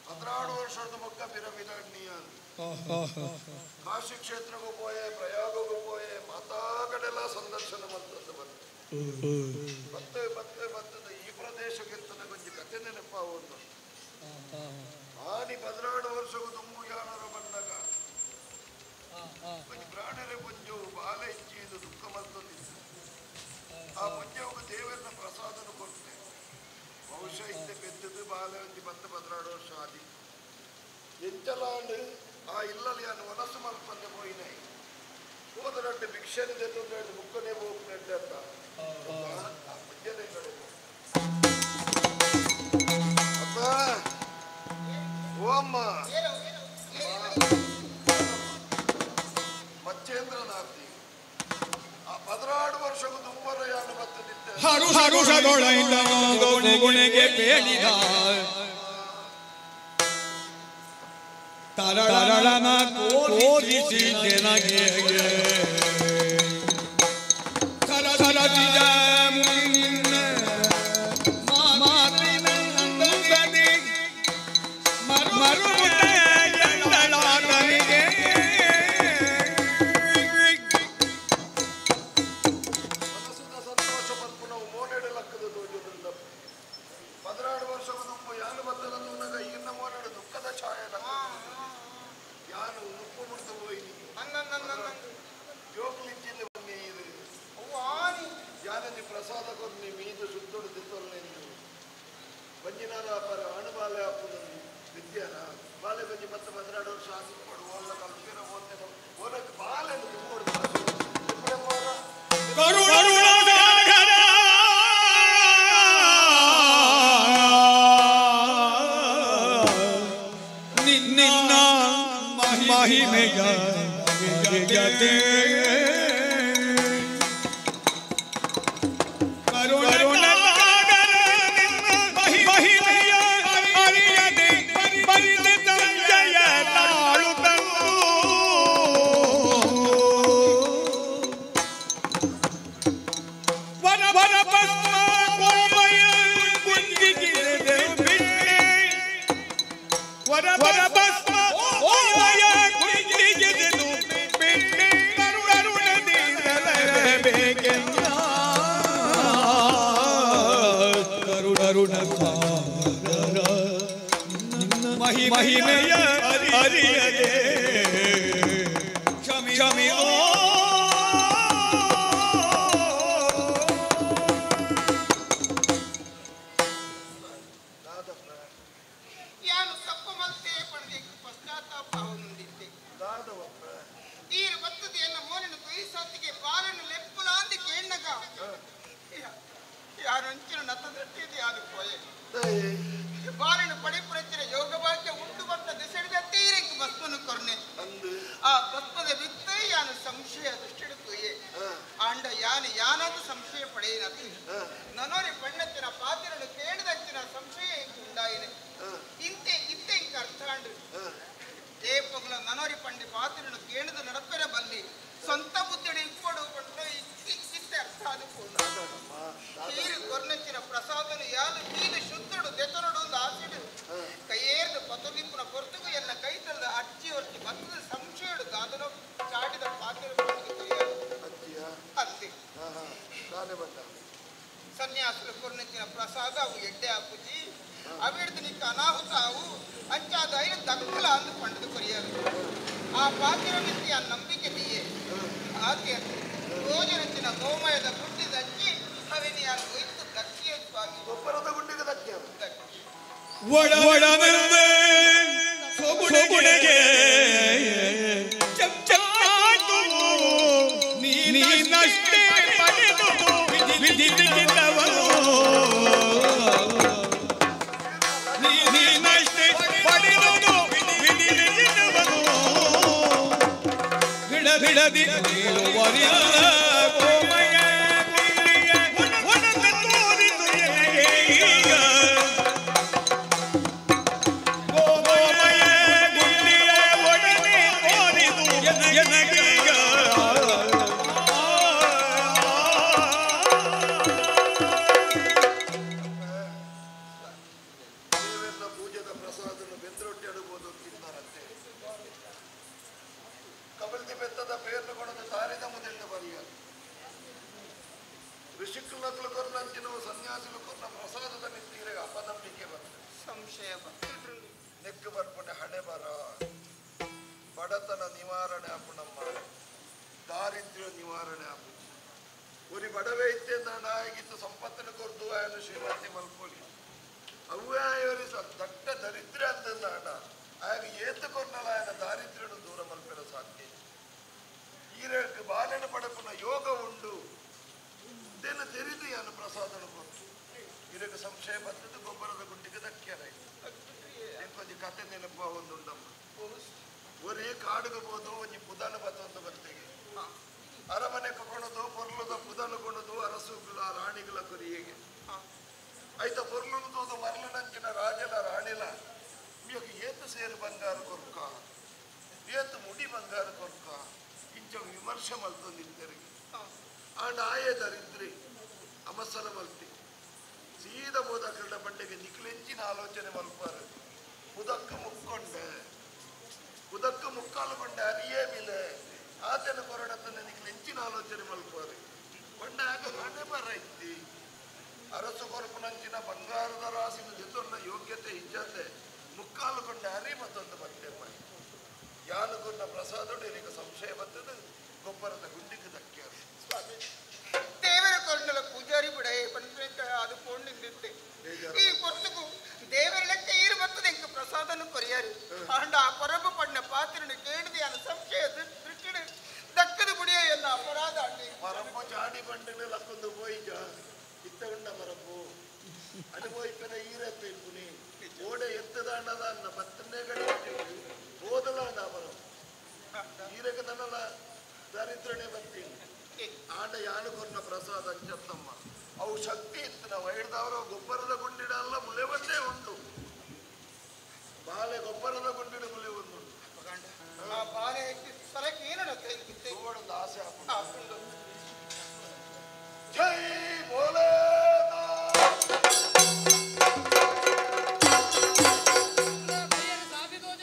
ಹದಿನಾರು ವರ್ಷದ ಬೊಕ್ಕ ಪಿರಮಿದಣ್ಣಿಯ ಕಾಶಿ ಕ್ಷೇತ್ರಕ್ಕೂ ಪೋಯೆ ಪ್ರಯಾಗಕ್ಕೂ ಪೋಯೆ ಮಾತಾ ಕಡೆಲ್ಲ ಸಂದರ್ಶನ ಮಂತದ್ದು ಬಂತು ಮತ್ತೆ ಮತ್ತೆ ಬರ್ತದ ಈ ಪ್ರದೇಶಕ್ಕಿಂತ ಕೊಂಚ ಕತೆ ನೆನಪಾവുಂಟು. ಆನಿ 12 ವರ್ಷಕ್ಕೂ ದುಂಬು ಯಾನರು ಬಂದಾಗ ಒಂಜಿ ಪ್ರಾಣರೆ ಪುಂಜವು ಬಾಲ ಇಚ್ಚಿದು ದುಃಖ ಮಲ್ತೊಂದಿತ್ತು. ಆ ಪುಂಜವು ದೇವರನ್ನ ಪ್ರಸಾದನ ಕೊಟ್ಟೆ. ಬಹುಶಃ ಇತ್ತೆ ಪೆದ್ದದು ಬಾಲ ಒಂಜಿ 10 12 ವರ್ಷ ಆದಿ ಎಂಚಲಾಂಡ್ ಆ ಇಲ್ಲಲ್ಲಿ ಅನ್ನು ಮನಸ್ಸು ಮಲ್ಪಂದೆ ಪೋಯಿನೈ ಹೋದರಡ್ಡು ಭಿಕ್ಷೆನ ದೆತ್ತೊಂದು ಬುಕ್ಕನೆ ಹೋಗ್ನಡ್ಡೆ ಅಂತ ಆ ಪುಂಜನೆ ಕಡೆ ಅಪ್ಪ ಓ ಅಮ್ಮ ಮಚ್ಚೇಂದ್ರನಾಥಿ ಆ 16 ವರ್ಷಕ್ಕೂ ದುಂಬರ ಯಾನು ಬತ್ತದಿದ್ದ ಹರುಷದೊಳೈದ ಗುಣೆಗೆ ಬೇಡಿದ ತರಳನ ತೋರಿಸಿ ಜನಗೆ ಸರಸಿಜ ಮುನಿನ್ನ ಮಾತಿನಂದನೆ ಮರುಮುತ ಎಂದಳಾತನಿಗೆ. ಮನಸ್ಸಿನ ಸಂತೋಷ ಪಲ್ಪುನವು ಮೋನೆಡೆ ಲಕ್ಕದ ತೋಜುದುಲ್ಲ. 16 ವರ್ಷದ ದುಂಬು ಯಾನು ಬತ್ತದನ್ನು ಈಗಿನ ಮೋನೆಡೆ ದುಃಖದ ಛಾಯೆ ಲಕ್ಕದ ಯಾನು ಉಪ್ಪು ಮುಡ್ದು ಹೋಯಿನಿ ಜೋಕ್ಲಿಚ್ಚಿಂದ ಬನ್ನಿ ಇದು ಯಾನಂಜಿ ಪ್ರಸಾದ ಕೊರ್ನಿ ಮೀದು ಶುದ್ಧುಡು ದಿತ್ತೊಲ್ಲೆಂದು ಬಂಜಿನಾಲ ಅಪರ ಅಣುಬಾಲೆ ಅಪ್ಪುದಂದು ವಿದ್ಯಾನ ಬಾಲೆ ಬಂಜಿ 10 12 ವರ್ಷ ಆದಿಪ್ಪಡು ಓಲ್ಲ ಕಲ್ಪಿರ ಓದ್ನೆ ಓಲಕ್ಕೆ ಬಾಲೆ ತಿಪ್ಪೋಡು ಕರುಣಾಸಾಗರ ನಿನ್ನ ಮಹಿಮೆಯ ಜಗತೆ ಕರುಣಾಸಾಗರ ಮಹಿಮೆಯ ಅರಿಯದೆ ಬರಿದೆ ಸಂಜಯ ತಾಳುತ್ತಂದು ವರ ವರಭಸ್ಮ ಓಮಯ ಕುಂಡಿಗೆದೆನು ಬಿಟ್ಟೆ ಕರುಣದಿಂದಲಬೇಕೆನ್ನ ಕರುಣ ಸಾಗರ ಮಹಿಮೆಯ ಅರಿಯದೆ ಕ್ಷಮಿ ಯಾನು ತಪ್ಪು ಮಲ್ತೆ ಪಣದಿಕ್ ಪಶ್ಚಾತ್ತಾಪ ಹೊಂದಿದ್ದೆ ಈರು ಬತ್ತದ ಎನ್ನ ಮೋನಿನ ತುಯಿಸತ್ತಿಗೆ ಬಾಲನ್ನು ಲೆಪ್ಪುಲಾಂದಿ ಕೇಣ್ಣಗ ಯಾರೊಂಚಿನ ನತ್ತದಟ್ಟಿದೆ ಅದು ಕೋಯೆ ಬಾಲನ್ನು ಪಡೆಪುರಚಿನ ಯೋಗ ಭಾಗ್ಯ ಉಂಟು ಬಂದ ದಿಸೆಡಿದ ತೀರಿಂಗ್ ಭಸ್ಮನು ಕೊರ್ನೆ ಆ ಭಸ್ಮದ ಬಿತ್ತು ಯಾನು ಸಂಶಯ ದೃಷ್ಟಿಡು ತೂಯೆ ಆಂಡ ಯಾನು ಯಾನಾದ ಸಂಶಯ ಪಡೆಯಿನದು ನನೋರಿ ಪಣ್ಣತ್ತಿನ ಪಾತಿರನು ಕೇಳಿದಚ್ಚಿನ ಸಂಶಯ ಇಂಕು ಉಂಡಾಯಿನೆ ಇಂತೆ ಇತ್ತೆ ಇಂಕ ಅರ್ಥಾಂಡು ಏ ಪೊಗ್ಲ ನನೋರಿ ಪಂಡಿ ಪಾತಿರನು ಕೇಳಿದ ನಡಪೆರ ಬಲ್ಲಿ ಸ್ವಂತ ಬುದ್ಧಿಡಿ ಇಪ್ಪಡು ಪಂಡು ಇತ್ತೆ ಅರ್ಥ ಅದು ನೀರು ಕೊರ್ನಚ್ಚಿನ ಪ್ರಸಾದನು ಯಾನು ನೀನು ಶುದ್ಧಡು ದೆತನಡು ಒಂದು ಆಸಿಡು ಕೈಯೇರ್ದು ಪತುಲಿಪ್ಪುನ ಪೊರ್ತುಗು ಎನ್ನ ಕೈ ತರದ ಅಚ್ಚಿ ಒರ್ಚಿ ಬತ್ತದ ಸಂಶಯಡು ದಾದನು ಚಾಟಿದ ಪಾತಿರ ಅಂತೆ ಸನ್ಯಾಸುలు ಕೊರ್ನಚ್ಚಿನ ಪ್ರಸಾದ ಅವು ಎಡ್ಡೆ ಆಪುಜಿ ಅವಿಡ್ದು ನಿಕ್ಕ ಅನಾಹುತ ಅವು ಅಂಚಾದ ಐನ ದಕ್ಕಲ ಅಂದು ಪಂಡದು ಕೊರಿಯರು ಆ ಪಾತಿರ ಮಿತ್ತಿ ಆ ನಂಬಿಕೆ ತೀಯೆ ಆಕೆ ರೋಜನಚ್ಚಿನ ಗೋಮಯದ ಗುಡ್ಡಿದ ಅಚ್ಚಿ ಅವಿನಿ ಯಾರು ಒಯ್ತು ದಕ್ಕಿಯ ಸ್ವಾಮಿ ಗೊಬ್ಬರದ ಗುಂಡಿಗೆ ದಕ್ಕಿಯ ಒಡವೆಂಬೆ ಸೊಗುಣೆಗೆ ಚಂಚಾತು ನೀನಷ್ಟೇ ಪಡೆದು ವಿಧಿಲಿಖಿತವನು ನೀನಷ್ಟೇ ಪಡೆದು ವಿಧಿಲಿಖಿತವನು ಬಿಡದಿ ನಿಲ್ಲುವರಿಲ್ಲ ಗೋಮಯ ಗುಂಡಿಯ ಒಡನೆ ತೋರಿತು ಎನಗೆ ಈಗ ಗೋಮಯ ಗುಂಡಿಯ ಒಡನೆ ತೋರಿತು ಎನಗೀಗ ದೇವರ ಪೂಜೆದ ಪ್ರಸಾದನ್ನು ಬೆಂದ್ರೊಟ್ಟಿ ಅಡುಬೋದು ತಿಂತಾರಂತೆ ಕಬಲ್ತಿ ಬೆತ್ತದ ಪೇರ್ನು ಕೊಡದು ತಾರಿದ ಮುದೆಂದು ಬರಿಯ ಋಷಿಕುಲಕ್ಲು ಕೊರ್ನಂಚಿನವು ಸನ್ಯಾಸಿಲು ಕೊರ್ನ ಪ್ರಸಾದದ ಮಿತ್ತೀರೆಗೆ ಅಪನಂಬಿಕೆ ಬಂತು ಸಂಶಯ ಬಂತು ನೆಕ್ಕು ಬರ್ಪುಣೆ ಹಣೆ ಬರ ಬಡತನ ನಿವಾರಣೆ ಆಪುಣಮ್ಮ ದಾರಿದ್ರ್ಯ ನಿವಾರಣೆ ಆಪು ಉರಿ ಬಡವೆ ಇತ್ತೆ ನಾಯಿಗಿತ್ತು ಸಂಪತ್ತನ್ನು ಕೊರ್ದು ಆಯನು ಶ್ರೀಮಂತಿ ಮಲ್ಪೋಲಿ ಅವ್ವೇ ಆಯೋರಿ ದಟ್ಟ ದರಿದ್ರ ಅಂತಂದ ಆಗ ಏತು ಕೊರ್ನಲ ಆಯನ ದಾರಿದ್ರ್ಯನು ದೂರ ಮಲ್ಪೆರ ಸಾಧ್ಯ ಈರಕ್ಕೆ ಬಾಲೆನ ಪಡಪುನ ಯೋಗ ಉಂಡು ಇದನ್ನು ತೆರಿದು ಯಾನು ಪ್ರಸಾದನು ಕೊರ್ತು ಇದಕ್ಕೆ ಸಂಶಯ ಬರ್ತದೆ ಗೊಬ್ಬರದ ಗುಂಡಿಗೆ ದಕ್ಕಿಯರಾಯ್ತು ಇಂಕೊಂಜಿ ಕತೆ ನೆನಪು ಒಂದುಂಡಮ್ಮ ಒರೇ ಕಾಡುಗೆ ಬೋದು ಒಂಜಿ ಪುದನ ಬತ್ತೊಂದು ಬತ್ತೆಗೆ ಅರಮನೆ ಕೊಣದು ಪೊರ್ಲುದ ಪುದನ ಕೊಣದು ಅರಸುಗಳ ರಾಣಿಗಳ ಕೊರಿಯೆಗೆ ಐತ ಪೊರ್ಲುನು ತೋದು ಮರ್ಲನಂಚಿನ ರಾಜಲ ರಾಣಿಲ ಮಿಯಕ ಏತು ಸೇರು ಬಂಗಾರ ಕೊರ್ಕ ಏತು ಮುಡಿ ಬಂಗಾರ ಕೊರ್ಕ ಇಂಚ ವಿಮರ್ಶೆ ಮಲ್ತು ನಿಂತೆರಿಗೆ ಆಂಡ ಆಯೆ ದರಿದ್ರಿ ಅಮಸಲ ಮಲ್ತಿ ಸೀದ ಬೋದ ಕಳ್ಳ ಬಂಡೆಗೆ ನಿಕ್ಲೆಂಚಿನ ಆಲೋಚನೆ ಮಲ್ಪಾರು ಪುದಕ್ಕ ಮುಕ್ಕೊಂಡೆ ಪುದಕ್ಕ ಮುಕ್ಕಾಲು ಕೊಂಡೆ ಅರಿಯೇ ಮಿಲೆ ಆತನ ಕೊರಡತನ ನಿಕ್ಲೆಂಚಿನ ಆಲೋಚನೆ ಮಲ್ಪಾರು ಬಂಡಾಗ ಹಣೆ ಬರ ಇತ್ತಿ ಅರಸು ಕೊರಪುನಂಚಿನ ಬಂಗಾರದ ರಾಸಿನ ಜೊತೊನ್ನ ಯೋಗ್ಯತೆ ಇಜ್ಜತೆ ಮುಕ್ಕಾಲು ಕೊಂಡೆ ಅರಿ ಮತ್ತೊಂದು ಬಟ್ಟೆ ಮಾಯಿ ಯಾನುಗುನ್ನ ಪ್ರಸಾದೋಡು ಈಗ ಸಂಶಯ ಬರ್ತದೆ ಗೊಬ್ಬರದ ಗುಂಡಿಗೆ ದಕ್ಕಿಯಾರು ಸ್ವಾಮಿ ದೇವರ ಕೊರ್ನಲ ಪೂಜಾರಿ ಬಿಡ ಪಂಡ್ರೆ ಅದು ಪೋಂಡಿಂದಿತ್ತೆ ಈ ಪೊರ್ತುಗು ದೇವರ ಲೆಕ್ಕ ಈರು ಬರ್ತದೆ ಇಂಕ ಪ್ರಸಾದನು ಕೊರಿಯಾರು ಆಂಡ ಆ ಪರಬು ಪಣ್ಣ ಪಾತ್ರನು ಕೇಳಿದೆ ಅನ್ನ ಸಂಶಯ ದೃಷ್ಟಿಡು ದಕ್ಕದ ಬುಡಿಯ ಎಲ್ಲ ಅಪರಾಧ ಅಂಡಿ ಪರಬ್ಬ ಚಾಡಿ ಬಂಡಿನ ಲಕ್ಕೊಂದು ಪೋಯಿಜ ಇತ್ತ ಉಂಡ ಪರಬ್ಬು ಅನುಭವಿಪನ ಈರತ್ತೆ ಇಪ್ಪುನಿ ಓಡೆ ಎತ್ತದಾಂಡದ ಅನ್ನ ಬತ್ತನ್ನೇ ಗಡಿ ಓದಲಾಂಡ ಪರಬ್ಬು ಈರಗ ನನ್ನಲ ದಾರಿದ್ರ್ಯನೇ ಬರ್ತೀನಿ ಆಂಡ ಯಾನುಕೊರ್ನ ಪ್ರಸಾದ ಅಂಚತ್ತಮ್ಮ ಅವು ಶಕ್ತಿ ಇತ್ತು ನಾವು ಹಿಡ್ದವರು ಗೊಬ್ಬರದ ಗುಂಡಿಡಲ್ಲ ಮುಲೆ ಬಂದೇ ಉಂಟು ಬಾಳೆ ಗೊಬ್ಬರದ ಗುಂಡಿಡ ಮುಲೆ ಒಂದುಂಟು ಆ ಬಾಲೆ ಸಲಕ್ಕೆ ಏನಡತ್ತೆ ಇಂಕಿತ್ತೆ ತೋಡೊಂದು ಆಸೆ ಆಪುಂಡು. ಆಪುಂಡು ಜೈ ಭೋಲೆನಾಥ. ಸಾಧಿ ತೋಜ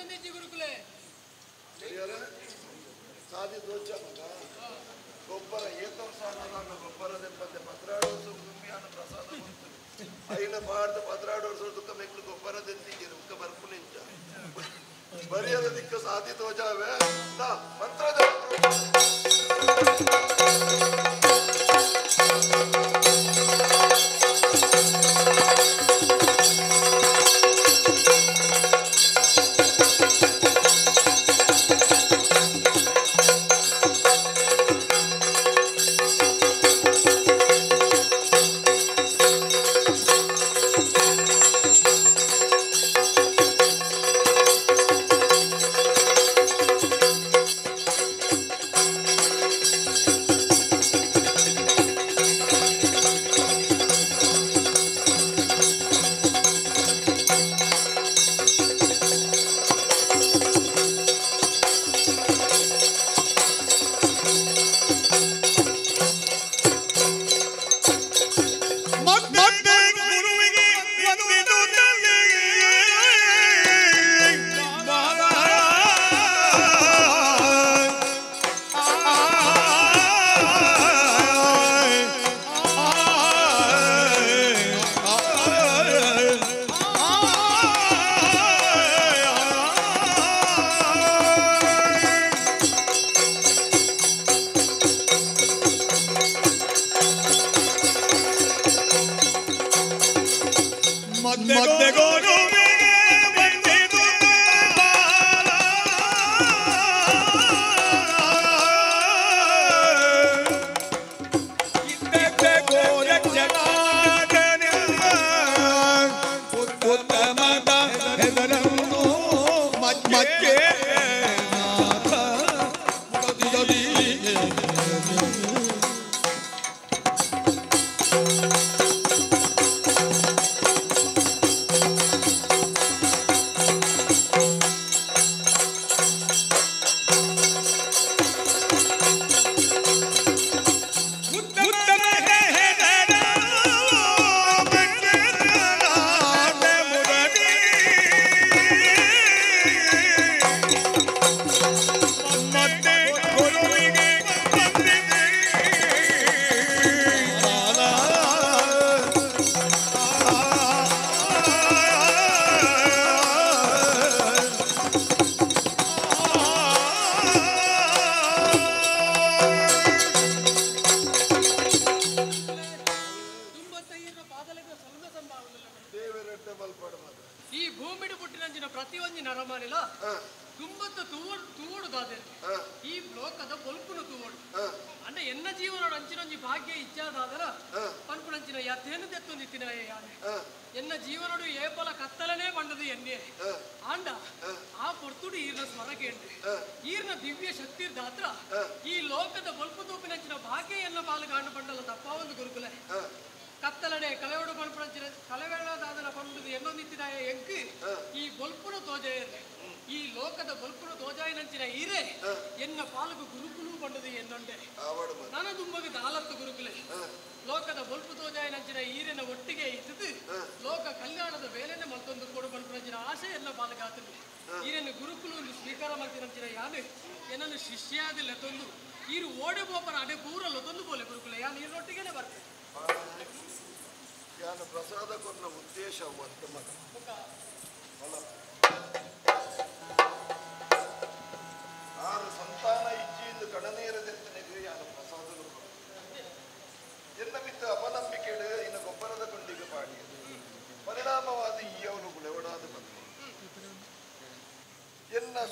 ಬರಿಯದ ದಿಕ್ಕು ಸಾಧಿ ತೋಜಾವೆ ನಾ ಮಂತ್ರದ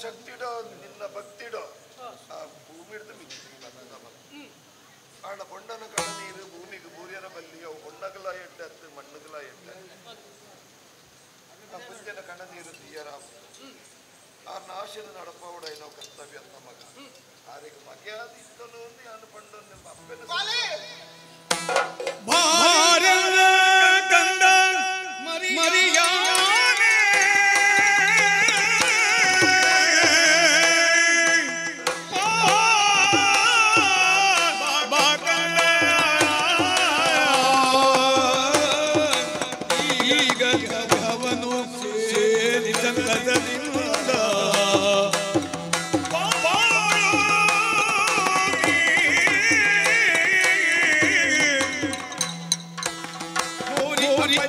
ಶಕ್ತಿಡೋ ನಿನ್ನ ಭಕ್ತಿಡೋ ಆ ಭೂಮಿಡ್ದು ಆಣ ಬೊಂಡನ ಕಣ ನೀರು ಭೂಮಿಗೆ ಬೂರ್ಯರ ಬಲ್ಲಿ ಅವು ಹೊಣ್ಣಗಲ ಎಡ್ಡೆ ಅತ್ತು ಮಣ್ಣುಗಲ ಎಡ್ಡೆ ಆ ಪುಂಜನ ಕಣ ನೀರು ತೀಯರ ಆ ನಾಶನ ನಡಪವಡ ಏನೋ ಕರ್ತವ್ಯ ಅಂತ ಮಗ ಆರಿಗೆ ಮಗೆಯಾದಿತ್ತನು ನಾನು ಪಂಡು ನಿಮ್ಮ ಅಪ್ಪನ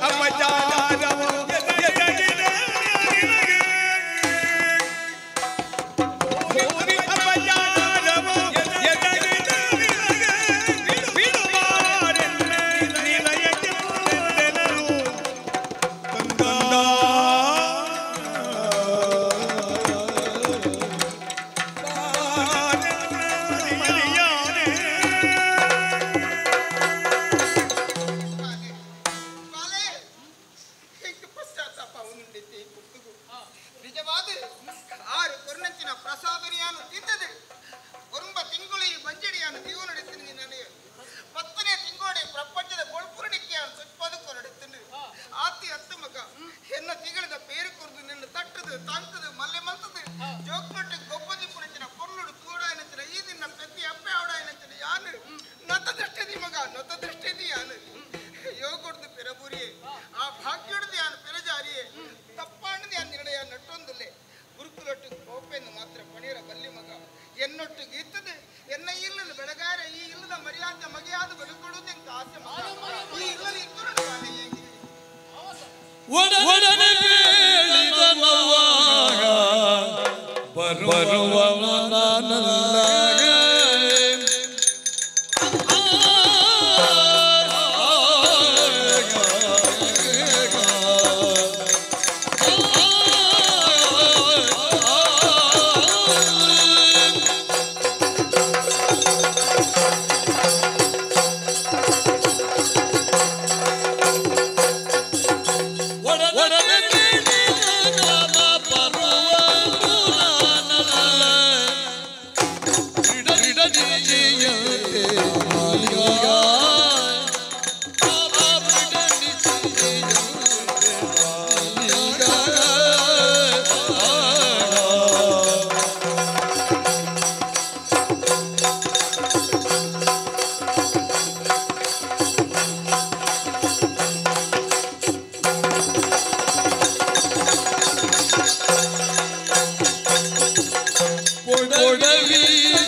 ಅಪಚಾರ ತಾಂಕದು ಮಲ್ಲೆ ಮಲ್ತದು ಜೋಕ್ನೊಟ್ಟು ಗೊಬ್ಬದಿ ಪುನಚಿನ ಪೊರ್ಲುಡು ತೂಡಾಯನಂಚಿನ ಈ ದಿನ ಪ್ರತಿ ಅಪ್ಪೆ ಆವಡಾಯನಂಚಿನ ಯಾನು ನತ ದೃಷ್ಟಿ ಮಗ ನತ ದೃಷ್ಟಿ ಯಾನು ಯೋಗೊಡ್ದು ಪೆರಬುರಿಯೇ ಆ ಭಾಗ್ಯೊಡ್ದು ಯಾನು ಪೆರಜಾರಿಯೇ ತಪ್ಪಾಂಡದು ಯಾನ್ ನಿರ್ಣಯ ನಟ್ಟೊಂದುಲ್ಲೆ ಗುರುಕುಲೊಟ್ಟು ಕೋಪೆಯನ್ನು ಮಾತ್ರ ಪಣಿಯರ ಬಲ್ಲಿ ಮಗ ಎನ್ನೊಟ್ಟು ಗೀತದೆ ಎನ್ನ ಇಲ್ಲದ ಬೆಳಗಾರ ಈ ಇಲ್ಲದ ಮರ್ಯಾದೆ ಮಗೆಯಾದ ಬದುಕೊಡುವುದು ಎಂತ ಆಸೆ ಮಗ ಈ ಇಲ್ಲದ ಇಬ್ಬರು ಒಡನೆ ಬೇಡಿದನವಾಗ ಬರುವ ನಾನಲ್ಲ. ಒಡನೆ ಬೇಡಿದನವ ಬರುವನು ನಾನಲ್ಲ. ಬಿಡದಿಯಂತೆ ಮಾಲಿಗ. ಬಿಡದಿಯಂತೆ ಮಾಲಿಗ. ಕೊಡವಿ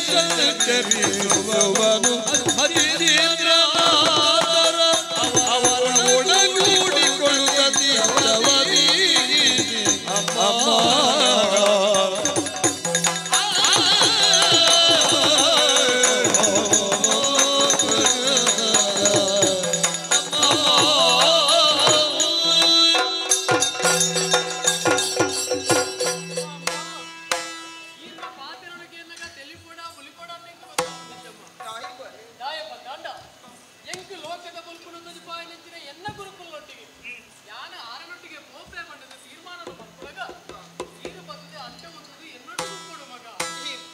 ಸಂಚರಿಸುವವನು ಹರಿದ್ರಾತರ ಅವರ ಒಡಗೂಡಿಕೊಳ್ಳುತ್ತ ತೀರ್ಥವೀ ಅಮ್ಮ.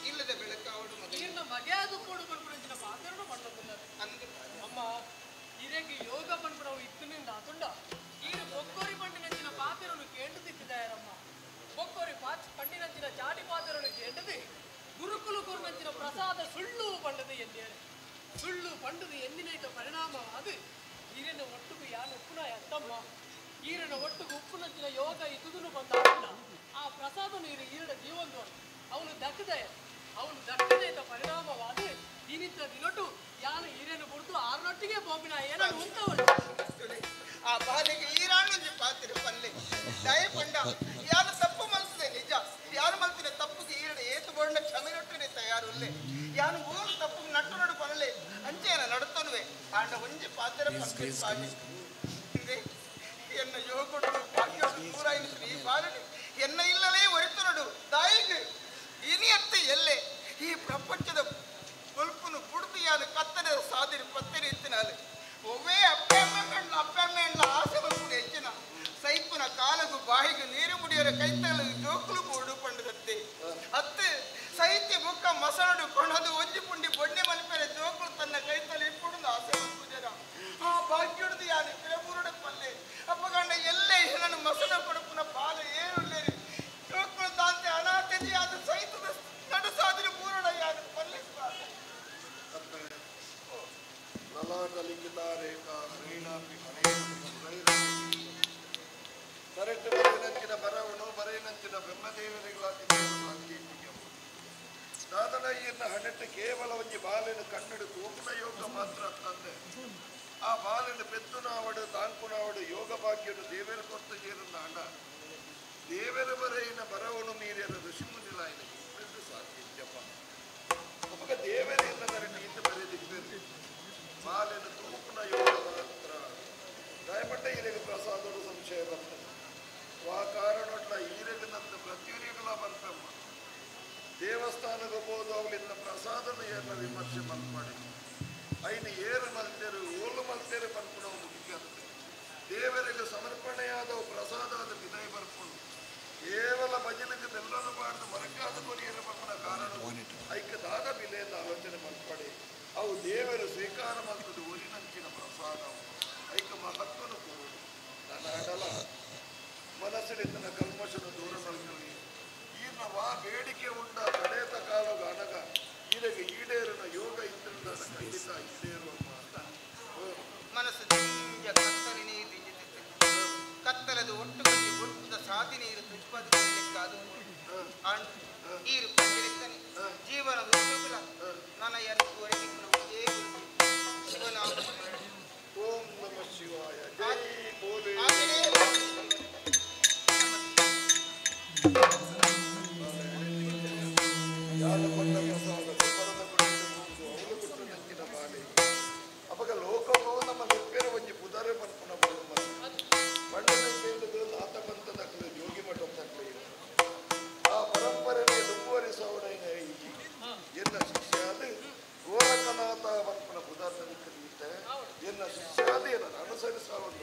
ಇಲ್ಲದ ಬೆಳಕಾವಡು ಮಗ ಅಮ್ಮ ಇರೆಗೆ ಯೋಗ ಪನ್ಪುನವು ಇತ್ತಿನಿಂದ ಆತುಂಡ ಈರು ಬೊಕ್ಕೋರಿ ಪಂಡಿನಂಚಿನ ಪಾತೆರನು ಕೇಂಡು ತಿಕ್ಕಿದಾಯರಮ್ಮ. ಬೊಕ್ಕೋರಿ ಪಾಚ್ ಪಂಡಿನಂಚಿನ ಚಾಟಿ ಪಾತೆರನು ಕೇಂಡದು ಗುರುಕುಲು ಗುರುನಂಚಿನ ಪ್ರಸಾದ ಸುಳ್ಳು ಪಂಡದು ಎಂದೇರು ಸುಳ್ಳು ಪಂಡದು ಎಂದಿನೈತ ಪರಿಣಾಮ ಅದು ಈರಿನ ಒಟ್ಟುಗು ಯಾನು ಉಪ್ಪುನ ಎತ್ತಮ್ಮ. ಈರಿನ ಒಟ್ಟುಗು ಉಪ್ಪುನಂಚಿನ ಯೋಗ ಇದ್ದುದನ್ನು ಬಂದ ಆತುಂಡ ಆ ಪ್ರಸಾದನು ಈರು ಈರಡ ಜೀವಂದು ಅವನು ದಕ್ಕದೆ ಅವನು ದಕ್ಕದೈತ ಪರಿಣಾಮವಾದ ದಿನಿತ್ತ ದಿನೊಟ್ಟು ಯಾನು ಈರೇನು ಬುಡ್ದು ಆರ್ನೊಟ್ಟಿಗೆ ಬೋಪಿನ ಏನನ್ನು ಉಂಟವಳು. ಆ ಬಾಧೆಗೆ ಈರಾಣಿ ಪಾತಿರ ಪಲ್ಲೆ ದಯ ಪಂಡ ಯಾರು ತಪ್ಪು ಮಲ್ತದೆ ನಿಜ ಯಾರು ಮಲ್ತಿನ ತಪ್ಪುಗೆ ಈರಡ ಏತು ಬೋಂಡ ಕ್ಷಮೆರೊಟ್ಟನೆ ತಯಾರುಲ್ಲೆ ಯಾನು ಊರು ತಪ್ಪು ನಟ್ಟು ನಡು ಪನಲೆ ಅಂಚೆನ ನಡುತ್ತನುವೆ ಆಂಡ ಒಂಜಿ ಪಾತಿರ ಪಲ್ಲೆ ಬಾಗಿ ಎನ್ನ ಯೋಗೊಡು ಭಾಗ್ಯೋಡು ದೂರಾಯಿನ ಶ್ರೀ ಬಾಲನೆ ಎನ್ನ ಇಲ್ಲಲೇ ಒರಿತನಡು ದಾಯಿಗೆ ಇನಿಯತ್ತೆ ಎಲ್ಲೆ ಈ ಪ್ರಪಂಚದ ಕೊಲ್ಪುನು ಬುಡ್ದು ಯಾನು ಕತ್ತನೆ ಸಾದಿರಿ ಪತ್ತೆನೆ ಇತ್ತಿನಾಲೆ ಒವ್ವೇ ಅಪ್ಪೆ ಅಮ್ಮ ಕಂಡ್ಲ ಅಪ್ಪೆ ಅಮ್ಮ ಎಂಡ್ಲ ಆಸೆ ಬರ್ಪುಡು ಹೆಚ್ಚಿನ ಸೈಪುನ ಕಾಲಗು ಬಾಯಿಗು ನೀರು ಮುಡಿಯರ ಕೈತಲು ಜೋಕುಲು ಬೋಡು ಪಂಡುಗತ್ತೆ ಅತ್ತೆ ಸೈತಿ ಬುಕ್ಕ ಮಸಣಡು ಕೊಣದು ಒಂಜಿ ಪುಂಡಿ ಬೊಣ್ಣೆ ಮಲ್ಪೆರೆ ಜೋಕುಲು ತನ್ನ ಕೈತಲು ಇಪ್ಪುಡು ಆಸೆ ಬರ್ಪುಜರ ಆ ಭಾಗ್ಯುಡ್ದು ಯಾನು ಪಿರಬೂರುಡ ಪಲ್ಲೆ ಅಪ್ಪಗಂಡ ಎಲ್ಲೇ ನನ್ನ ಮಸಣ ಕೊಡುಪುನ ಬಾಲ ಏರುಲ್ಲೇರಿ ಜೋಕುಲು ದಾಂತೆ ಅನಾಥದಿ ಅದು ಸೈತದ ನಡು ಸಾದಿರಿ ಬೂರುಡ ಯಾನು ಪಲ್ಲೆ ಲಲಾಟಲಿಖಿತ ರೇಖಾ ಹರಿಣಾಪಿ ಕರೆಕ್ಟ್ ಬರೆಯಿನಂಚಿನ ಬರವನು ಬರೆಯಿನಂಚಿನ ಬ್ರಹ್ಮದೇವರಿಗಳಾಗಿ ದಾದನಯ್ಯನ ಹಣೆಟ್ಟು ಕೇವಲ ಒಂಜಿ ಬಾಲಿನ ಕಣ್ಣಡು ತೂಪುನ ಯೋಗ ಮಾತ್ರ ತಂದೆ ಆ ಬಾಲಿನ ಪೆತ್ತುನಾವಡು ತಾಂಕುನಾವಡು ಯೋಗ ಭಾಗ್ಯನು ದೇವೇರ ಕೊರ್ತ ಜೇರನ್ನ ಹಣ ದೇವರ ಬರೆಯಿನ ಬರವನು ಮೀರಿಯರ ಋಷಿಮುನಿಲಾಯಿನ ಇಬ್ಬರಿಗೂ ಸಾಧ್ಯ ಅವಾಗ ದೇವರಿಂದ ಕರೆಕ್ಟ್ ಈತ ಬರೆದಿದ್ದರು ಬಾಲಿನ ತೂಪುನ ಯೋಗ ಮಾತ್ರ ದಯಮಟ್ಟ ಈರೆಗೆ ಪ್ರಸಾದಡು ಸಂಶಯ ಬರ್ತದೆ ವಾ ಕಾರಣೊಟ್ಲ ಈರೆಗೆ ನಂತ ಪ್ರತಿಯುರಿಗಳ ಬರ್ತಮ್ಮ ದೇವಸ್ಥಾನಕ್ಕೆ ಹೋದ ಅವಳಿಂದ ಪ್ರಸಾದನ ಏರ್ನ ವಿಮರ್ಶೆ ಮಲ್ಪಡಿ ಐನು ಏರು ಮಲ್ತೇರು ಓಲು ಮಲ್ತೇರು ಪನ್ಪುನವು ಮುಖ್ಯ ದೇವರಿಗೆ ಸಮರ್ಪಣೆಯಾದ ಪ್ರಸಾದ ಅದು ವಿನಯ ಬರ್ಪುಂಡು ಕೇವಲ ಭಜನೆಗೆ ಬೆಲ್ಲನ್ನು ಬಾರ್ದು ಮರಕಾದ ಕೊರಿಯರ ಬರ್ಪುನ ಕಾರಣ ಐಕ್ಯದಾದ ಬಿಲೆಯಿಂದ ಆಲೋಚನೆ ಮಲ್ಪಡಿ ಅವು ದೇವರು ಸ್ವೀಕಾರ ಮಲ್ತದ್ದು ಒಲಿನಂಚಿನ ಪ್ರಸಾದವು ಐಕ ಮಹತ್ವನು ಕೊಡುವುದು ನನ್ನ ಅಡಲ ಮನಸ್ಸಿನ ಕಲ್ಮಶನ ದೂರ ಮಲ್ಕೊಳ್ಳಿ. ಈರು ಪಂಡಿರಿಕ್ಕನೆ ಜೀವನ ಉದ್ಯೋಗಲ ನನ್ನ ಶಿವನಾಮ ಓಂ ನಮಃ ಶಿವಾಯ ಜೈ ಬೋಲೆ ಅಪಗ ಲೋಕವು ನಮ್ಮ ಲೆಪ್ಪೆರ ಒಂಜಿ ಪುದರೆ ಪನ್ಪುನ ಬರುಮ ಪಂಡನ ಕೇಂದ್ರದ ನಾಥಪಂಥದಕ್ಲು ಜೋಗಿ ಮಠದಕ್ಲು ಆ ಪರಂಪರೆನೇ ದುಂಬುವರಿಸವಡೈನ ಇಜಿ ಎನ್ನ ಶಿಷ್ಯಾದ ಗೋರಖನಾಥ ಪನ್ಪುನ ಪುದಾರ್ನ ಕಲಿಯುತ್ತೆ ಎನ್ನ ಶಿಷ್ಯಾದ ಎನ್ನ ಅನುಸರಿಸವಡು.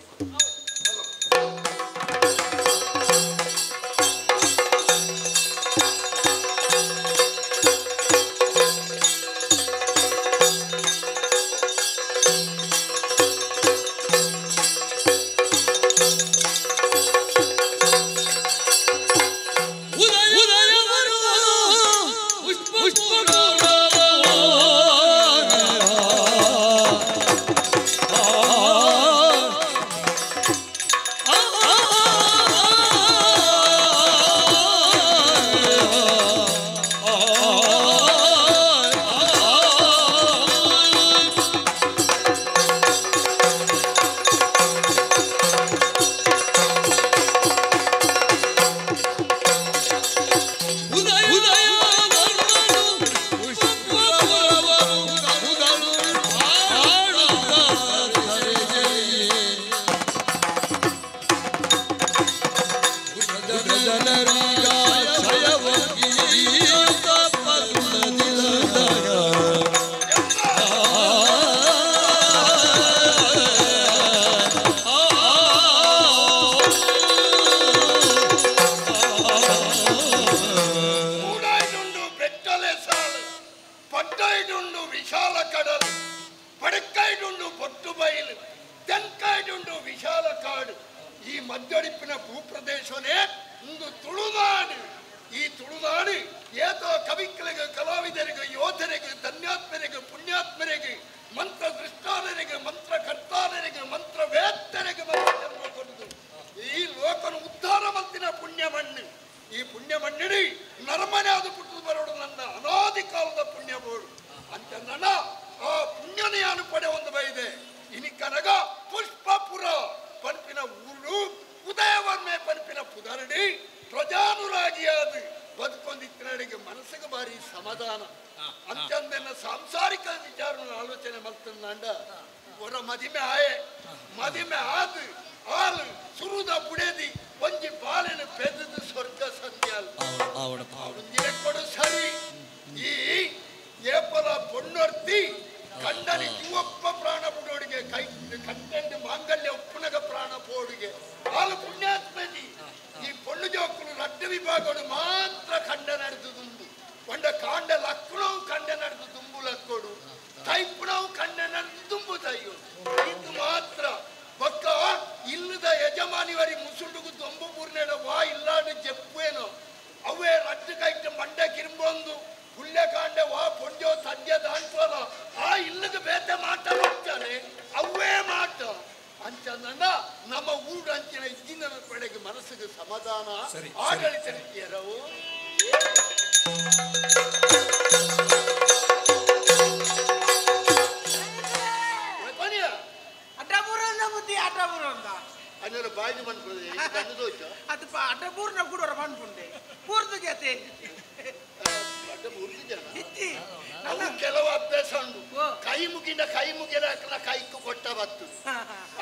ಕೆಲವು ಅಭ್ಯಾಸ ಉಂಟು. ಕೈ ಮುಗಿದ ಕೈ ಮುಗಿಯರ ಕೈಕು ಕೊಟ್ಟ ಬತ್ತು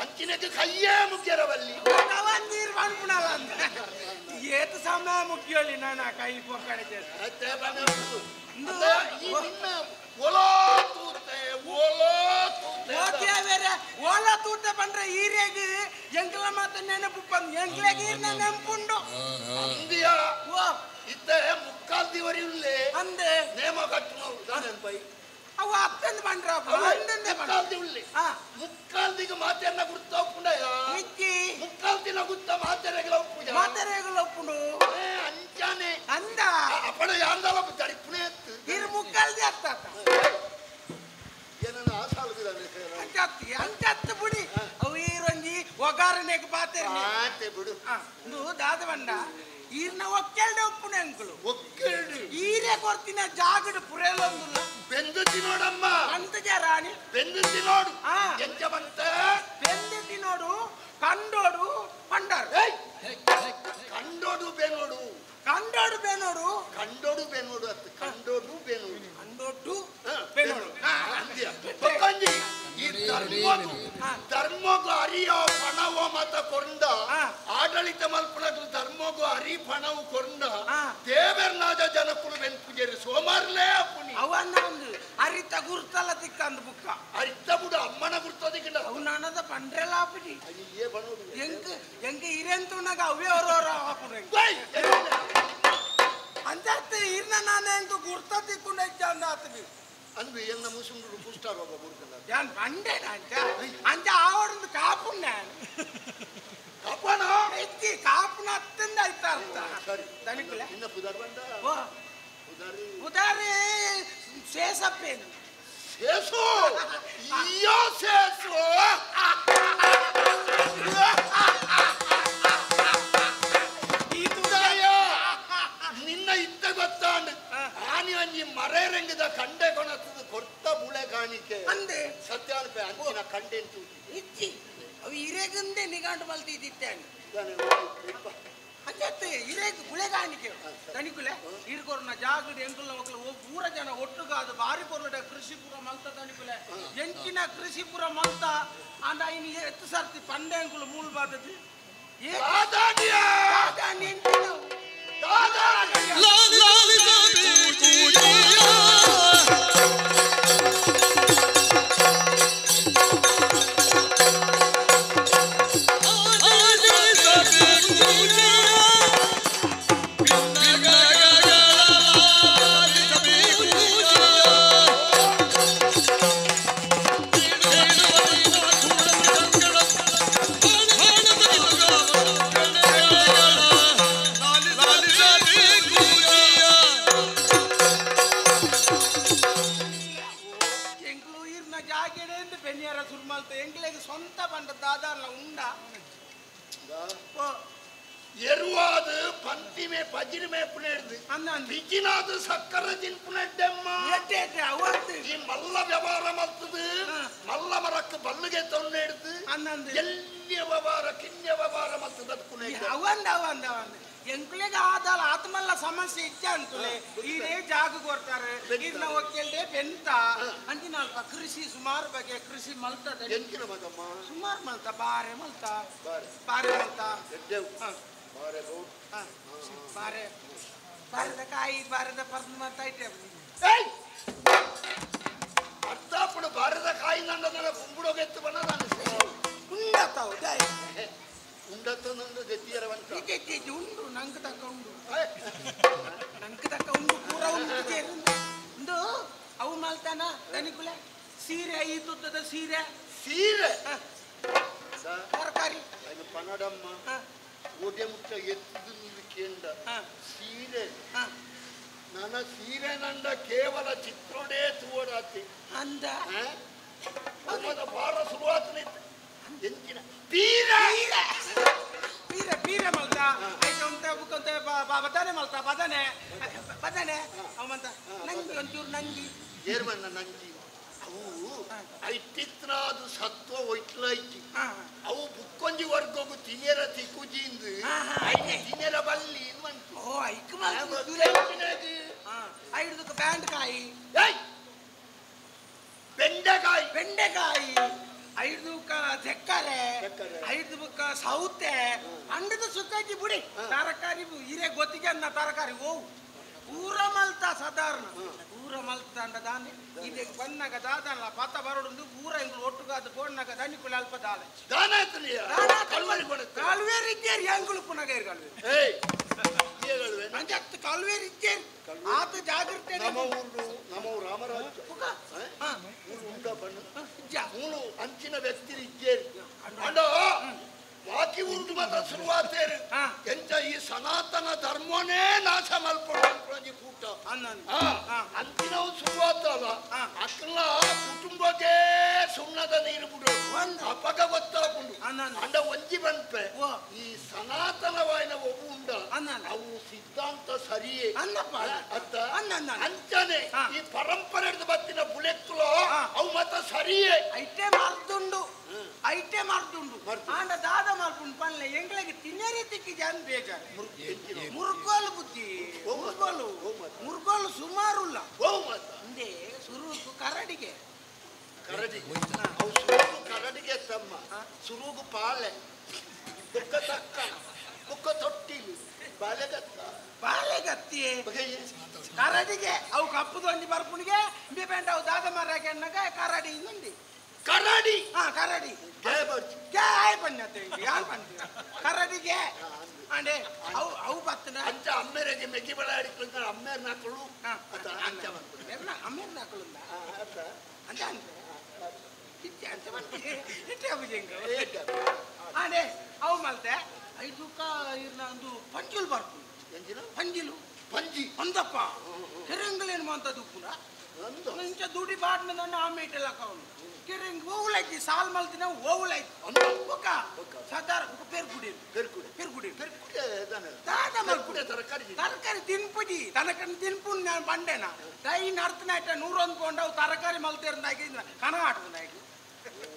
ಅಂಚಿನಕ್ಕೆ ಕೈಯೇ ಮುಗಿಯರವಲ್ಲಿ ಏತ ಸಮಯ ಮುಗಿಯೋಲಿ ನಾನು ಕೈ ಪೊಕ್ಕಡೆ ಓಲಾ ತೂತೆ ಓಲಾ ತೂತೆ ಬೇರೆ ಓಲಾ ತೂತೆ ಬಂದ್ರೆ ಈರೇಗ್ ಎಂಕ್ಲ ಮಾತ ನೆನಪು ಬಂದು ಎಂಕ್ಲೆಗ್ ಈರ್ನ ನೆನಪುಂಡು ಅಂದಿಯ ಇತ್ತೆ ಮುಕ್ಕಾಲ್ ದಿವರಿ ಉಲ್ಲೆ ಅಂದೆ ನೇಮ ಕಟ್ಟುನವು ದಾನೆನ್ಪೈ ಅವ ಅತ್ತಂದು ಬಂದ್ರ ಅಂದಂದೆ ಮುಕ್ಕಾಲ್ ಉಲ್ಲೆ ಮುಕ್ಕಾಲ್ ದಿಗ ಮಾತೆನ್ನ ಗುರ್ತ ಉಪ್ಪುಂಡಯ ಮಿಕ್ಕಿ ಮುಕ್ಕಾಲ್ ದಿನ ಗುರ್ತ ಮಾತೆರೆಗಳ ಉಪ್ಪುಜ ಮಾತೆರೆಗಳ ಉಪ್ಪುಂಡು ಅಂಚಾನೆ ಅಂದ ಅಪಡ ಯಾಂದಲ ದರಿಪುಣೆ ಇರ್ ಮುಕ್ಕಾಲ್ the ಅತ್ತ ಏನನ್ನ ಆಸಾಲುಗಿದಾನೆ ಅಂಚತ್ತಿ ಅಂಚತ್ತು ಬುಡಿ ಅವು ಈರೊಂಜಿ ಒಗಾರನೆಗೆ ಬಾತೆರ್ನೆ ಆತೆ ಬಿಡು ಇಂದು ದಾದ ಬಂಡ ಈರ್ನ ಒಕ್ಕೆಲ್ಡೆ ಉಪ್ಪುನೆ ಅಂಕಲು ಈರೆ ಕೊರ್ತಿನ ಜಾಗಡ್ ಪುರೇಲೊಂದುಲ್ಲ ಬೆಂದು ತಿನ್ನೋಡಮ್ಮ ಅಂತ ರಾಣಿ ಬೆಂದು ತಿನ್ನೋಡು ಎಂಚ ಬಂತ ಬೆಂದು ತಿನ್ನೋಡು ಕಂಡೋಡು ಪಂಡಾರು ಕಂಡೋಡು ಬೇನೋಡು ಕಂಡೋಡು ಬೇನೋಡು ಕಂಡೋಡು ಬೇನೋಡು ಅತ್ತ ಕಂಡೋಡು ಬೇನೋಡು ಕಂಡೋಡು ಬೇನೋಡು ಪಕ್ಕಂಜಿ ಈ ಧರ್ಮಗು ಧರ್ಮಗು ಅರಿಯೋ ಪಣವೋ ಮತ ಕೊಂಡ ಆಡಳಿತ ಮಲ್ಪನಗು ಧರ್ಮಗು ಅರಿ ಪಣವು ಕೊಂಡ ದೇವರ್ನಾದ ಜನಕುಲು ಬೆನ್ಪುಜೇರಿ ಸೋಮಾರ್ಲೇ ಅಪ್ಪುನಿ ಅವನ್ನ ಒಂದು ಅರಿತ ಗುರ್ತಲ ತಿಕ್ಕಂದು ಬುಕ್ಕ ಅರಿತ ಬುಡು ಅಮ್ಮನ ಗುರ್ತದಿಕ್ಕಂಡ ಅವನದ ಪಂಡ್ರೆಲ್ಲ ಆಪಿಡಿ ಏ ಬನೋಡು ಎಂಕ್ ಎಂಕ್ ಇರೆಂತುನಾಗ ಅವೇ ಅವರವರ ಆಪುನೆ ಅಂಜಾತ ಇರ್ನ ನಾನೇ ಎಂಕ್ ಗುರ್ತ ತಿಕ್ಕೊಂಡ ಇಜ್ಜಂದ ಆತವಿ ಅಂದು ಎನ್ನ ಮುಸುಂಡು ಕುಷ್ಠರೋಗ ಬುಡ್ಕಲ್ಲ ಯಾನ್ ಪಂಡೆ ಅಂಚ ಅಂಚ ಆವಡಂದು ಕಾಪುಣ್ಣ ಕಾಪಣ ಇಜ್ಜಿ ಕಾಪುನ ಅತ್ತಂದ ಆಯ್ತ ಅರ್ಥ ಸರಿ ದನಿಕುಲೆ ಇನ್ನ ಪುದಾರ್ ಬಂದ ಓ ಪುದಾರಿ ಪುದಾರಿ ಶೇಷಪ್ಪೇನು ಶೇಷು ಅಯ್ಯೋ ಶೇಷು ನಿನ್ನ ಇತ್ತ ಗೊತ್ತಾಂಡ್ ಆನಿ ಅಂಜಿ ಮರೆರಂಗದ ಕಂಡೆ ಕೊಣತದ ಕೊರ್ತ ಬುಳೆ ಕಾಣಿಕೆ ಅಂದೆ ಸತ್ಯಾನ್ಪೆ ಅಂಚಿನ ಕಂಡೆ ಇಜ್ಜಿ ಅವು ಇರೆಗಂದೆ ನಿಗಾಂಡು ಮಲ್ತಿದ್ದಿತ್ತೇನೆ ಅಂಚತ್ತೆ ಇರೇಗ ಬುಳೆ ಕಾಣಿಕೆ ತನಿಕುಲೆ ಇರ್ಕೊರ್ನ ಜಾಗಡ್ ಎಂಕುಲ್ನ ಮಕ್ಕಳು ಪೂರ ಜನ ಒಟ್ಟುಗಾದ ಬಾರಿ ಪೊರ್ಲಡ ಕೃಷಿ ಪೂರ ಮಲ್ತ ತನಿಕುಲೆ ಎಂಚಿನ ಕೃಷಿ ಪೂರ ಮಲ್ತ ಅಂಡ ಇನ್ನು ಎತ್ತು ಸರ್ತಿ ಪಂಡೆ ಎಂಕುಲು ಮೂಲ ಬಾದತಿ ಸ್ವಂತ ಬಂಡ ದಾದಾರ್ಲ ಉಂಡ ಎರುವಾದು ಪಂತಿಮೆ ಪಜಿರಿಮೆ ಪುಣೆಡ್ದು ಬಿಜಿನಾದು ಸಕ್ಕರೆ ತಿನ್ಪುಣೆಡ್ಡೆಮ್ಮ ಈ ಮಲ್ಲ ವ್ಯವಹಾರ ಮಲ್ತದು ಮಲ್ಲ ಮರಕ್ಕೆ ಬಲ್ಲಿಗೆ ತೊಂದೆಡ್ದು ಎಲ್ಲಿಯ ವ್ಯವಹಾರ ಕಿನ್ಯ ವ್ಯವಹಾರ ಮಲ್ತದ ಪುಣೆ ಅವಂದ ಅವಂದ ಅವಂದ ಎಂಕುಲೆಗೆ ಆದಲ್ಲ ಆತ್ಮಲ್ಲ ಸಮಸ್ಯೆ ಇಚ್ಚ ಅಂಕುಲೆ ಈರೇ ಜಾಗ ಕೊಡ್ತಾರೆ ಈರ್ನ ಒಕ್ಕಲ್ದೆ ಬೆಂತ ಅಂಚಿನ ಅಲ್ಪ ಕೃಷಿ ಸುಮಾರು ಬಗೆ ಕೃಷಿ ಮಲ್ತದ ಎಂಕಿನ ಮಗಮ್ಮ ಸುಮಾರು ಮಲ್ತ ಬಾರೆ ಮಲ್ತ ಬಾರೆ ಮಲ್ತ ಬಾರೆ ಬಾರೆ ಬಾರದ ಕಾಯಿ ಬಾರದ ಪರ್ದು ಮಲ್ತ ಐತೆ ಅರ್ಥಾಪುಡು ಬಾರದ ಕಾಯಿ ನಂದ ನನ್ನ ಕುಂಬುಡೋಗೆತ್ತು ಬಣ್ಣ ನಾನು ಉಂಡತಾವು ಉಂಡತ್ತ ಗತಿಯರ ಉಂಡು ನಂಗೆ ತಕ್ಕ ಉಂಡು ನಂಗೆ ತಕ್ಕ ಉಂಡು ಪೂರ ಉಂಡು ಉಂಡು ಅವು ಮಲ್ತಾನ ದನಿಕುಲೆ ಸೀರೆ ಈ ತುತ್ತದ ಸೀರೆ ಸೀರೆ ತರಕಾರಿ ಪನಡಮ್ಮ ಒಡೆ ಮುಟ್ಟ ಎತ್ತದು ನೀವು ಕೇಂದ್ರ ಸೀರೆ ನನ್ನ ಸೀರೆ ನಂಡ ಕೇವಲ ಚಿತ್ರೋಡೇ ತೂವಡಾತಿ ಅಂದ ಬಾರ ಶುರುವಾತನ ಎಂಚಿನ ಪೀರೆ ಪೀರೆ ಪೀರೆ ಮಲ್ತ ಆಯ್ತು ಅಂತ ಬುಕ್ಕಂತ ಬದನೆ ಮಲ್ತ ಬದನೆ ಬದನೆ ಅವಂತ ನಂಜಿ ಒಂಚೂರು ನಂಜಿ ಏರ್ಮಣ್ಣ ನಂಜಿ ಅವು ಐಟಿತ್ನಾದು ಸತ್ವ ಒಯ್ಟ್ಲೈತಿ ಅವು ಬುಕ್ಕೊಂಜಿ ವರ್ಗಗು ತಿನ್ಯರ ತಿಕ್ಕುಜಿಂದು ತಿನ್ಯರ ಬಲ್ಲಿ ಓ ಐಕ್ ಐದು ಬ್ಯಾಂಡ್ ಕಾಯಿ ಬೆಂಡೆಕಾಯಿ ಬೆಂಡೆಕಾಯಿ ಐದು ಸಕ್ಕರೆ ಐದು ಬುಕ್ಕ ಸೌತೆ ಅಂಡದ ಸುತ್ತಾಕಿ ಬಿಡಿ ತರಕಾರಿ ಹಿರೇ ಗೊತ್ತಿಗೆ ಅನ್ನ ತರಕಾರಿ ಓವು ಪೂರ ಮಲ್ತ ಸಾಧಾರಣ ಪೂರ ಮಲ್ತ ಅಂಡ ದಾನೆ ಇದಕ್ಕೆ ಬಂದಾಗ ದಾದಲ್ಲ ಪತ ಬರೋಡು ಪೂರ ಇಂಗ್ಲು ಒಟ್ಟುಗಾದ ಬೋಡ್ನಾಗ ದನಿಕುಲ ಅಲ್ಪ ದಾಲೆ ಕಲ್ವೇರಿ ಇದ್ದೇರಿ ಎಂಗುಳು ಪುನಗ ಕಲ್ವೇರಿ ನಂಜತ್ತು ಕಲ್ವೇರಿ ಇದ್ದೇರಿ ಆತ ಜಾಗೃತೆ ನಮ್ಮ ಊರು ನಮ್ಮ ರಾಮರಾಜ್ಯ ಊರು ಉಂಡ ಬಣ್ಣ ಮೂಲು ಅಂಚಿನ ವ್ಯಕ್ತಿ ಇದ್ದೇರಿ ಅಂಡ ಬಾಕಿ ಉಂಟು ಮಾತ್ರ ಶುರುವಾತೇರು ಎಂಚ ಈ ಸನಾತನ ಧರ್ಮನೇ ನಾಶ ಮಲ್ಪಡು ಒಂಜಿ ಕೂಟ ಅಂತಿನವು ಶುರುವಾತಲ್ಲ ಅಕ್ಕಲ ಕುಟುಂಬಕ್ಕೆ ಸುಣ್ಣದ ನೀರು ಬಿಡು ಅಪಗ ಗೊತ್ತಾಪುಂಡು ಅಂಡ ಒಂಜಿ ಬಂತೆ ಈ ಸನಾತನವಾಯಿನ ಒಬ್ಬ ಉಂಡ ಅವು ಸಿದ್ಧಾಂತ ಸರಿಯೇ ಅತ್ತ ಅಂಚನೆ ಈ ಪರಂಪರೆ ಬತ್ತಿನ ಬುಲೆಕ್ಕುಲ ಅವು ಮತ್ತ ಸರಿಯೇ ಐಟೆ ಮರ್ದುಂಡು ಐಟೆ ಮರ್ದುಂಡು ಆಂಡ ದಾದ ಮಲ್ಪುಂಡು ಪನ್ಲೆ ಎಂಗ್ಳಿಗೆ ತಿನ್ನೇರಿ ತಿಕ್ಕಿ ಜಾನ್ ಬೇಜಾರು ಮುರ್ಗೋಲು ಬುದ್ಧಿ ಮುರ್ಗೋಲು ಮುರ್ಗೋಲು ಸುಮಾರುಲ್ಲ ಅಂದೇ ಸುರುಕು ಕರಡಿಗೆ ಕರಡಿಗೆ ಅವು ಸುರುಗು ಕರಡಿಗೆ ತಮ್ಮ ಸುರುಗು ಪಾಲೆ ಬುಕ್ಕ ತಕ್ಕ ಬುಕ್ಕ ತೊಟ್ಟಿಲು ಬಾಲೆಗತ್ತ ಬಾಲೆಗತ್ತಿಯೇ ಕರಡಿಗೆ ಅವು ಕಪ್ಪುದು ಒಂಜಿ ಬರ್ಪುಣಿಗೆ ಬೇಪೆಂಡ ಅವು ದಾದ ಮರಕ್ಕೆ ಅನ್ನಾಗ ಕರಡಿ ಇನ್ನೊಂದು ಕರಡಿ ಹಾ ಕರಡಿ ಗೆ ಆಯ್ ಪಣ್ಣತೆ ಯಾರು ಪಣ್ಣ ಕರಡಿಗೆ ಅಂಡೆ ಅವು ಅವು ಬತ್ತನ ಅಂಚ ಅಮ್ಮೇರಿಗೆ ಮೆಗ್ಗಿ ಬಳ ಅಡಿಕೊಂಡು ಅಮ್ಮೇರ್ ನಾಕಳು ಅತ್ತ ಅಂಚ ಬಂದ್ಬಿಡು ಅಮ್ಮೇರ್ ನಾಕಳು ಅಂಚ ಅಂಚ ಇತ್ತೆ ಅಂಚ ಬಂದು ಇಟ್ಟೆ ಅಬುಜೆಂಗ ಅಂಡೆ ಅವು ಮಲ್ತೆ ಐದುಕ ಇರ್ನ ಒಂದು ಪಂಜಿಲು ಬರ್ಪುಂಡು ಎಂಜಿನ ಪಂಜಿಲು ಪಂಜಿ ಅಂದಪ್ಪ ಕೆರಂಗಲೇನು ಮಂತ ದುಪ್ಪುನ ಇಂಚ ದುಡಿ ಬಾಡ್ನ ನನ್ನ ಆಮೇಟೆಲ್ಲ ಕವನು ಕೆರಂಗ್ ಓವುಲೈತಿ ಸಾಲ್ ಮಲ್ತಿನ ಓವುಲೈತಿ ಬೊಕ್ಕ ಸಾದಾರ ಪೇರ್ಕುಡಿ ಪೇರ್ಕುಡಿ ಪೇರ್ಕುಡಿ ಪೇರ್ಕುಡಿ ದಾದ ಮಲ್ಪುಡಿ ತರಕಾರಿ ತರಕಾರಿ ತಿನ್ಪುಜಿ ತನಕನ್ ತಿನ್ಪುನ್ ನಾನು ಬಂಡೆನ ದೈ ನರ್ತನಾಯ್ಟ ನೂರೊಂದು ಪೌಂಡವು ತರಕಾರಿ ಮಲ್ತೇರ್ನಾಗಿ ಕನ ಆಟನಾಗಿ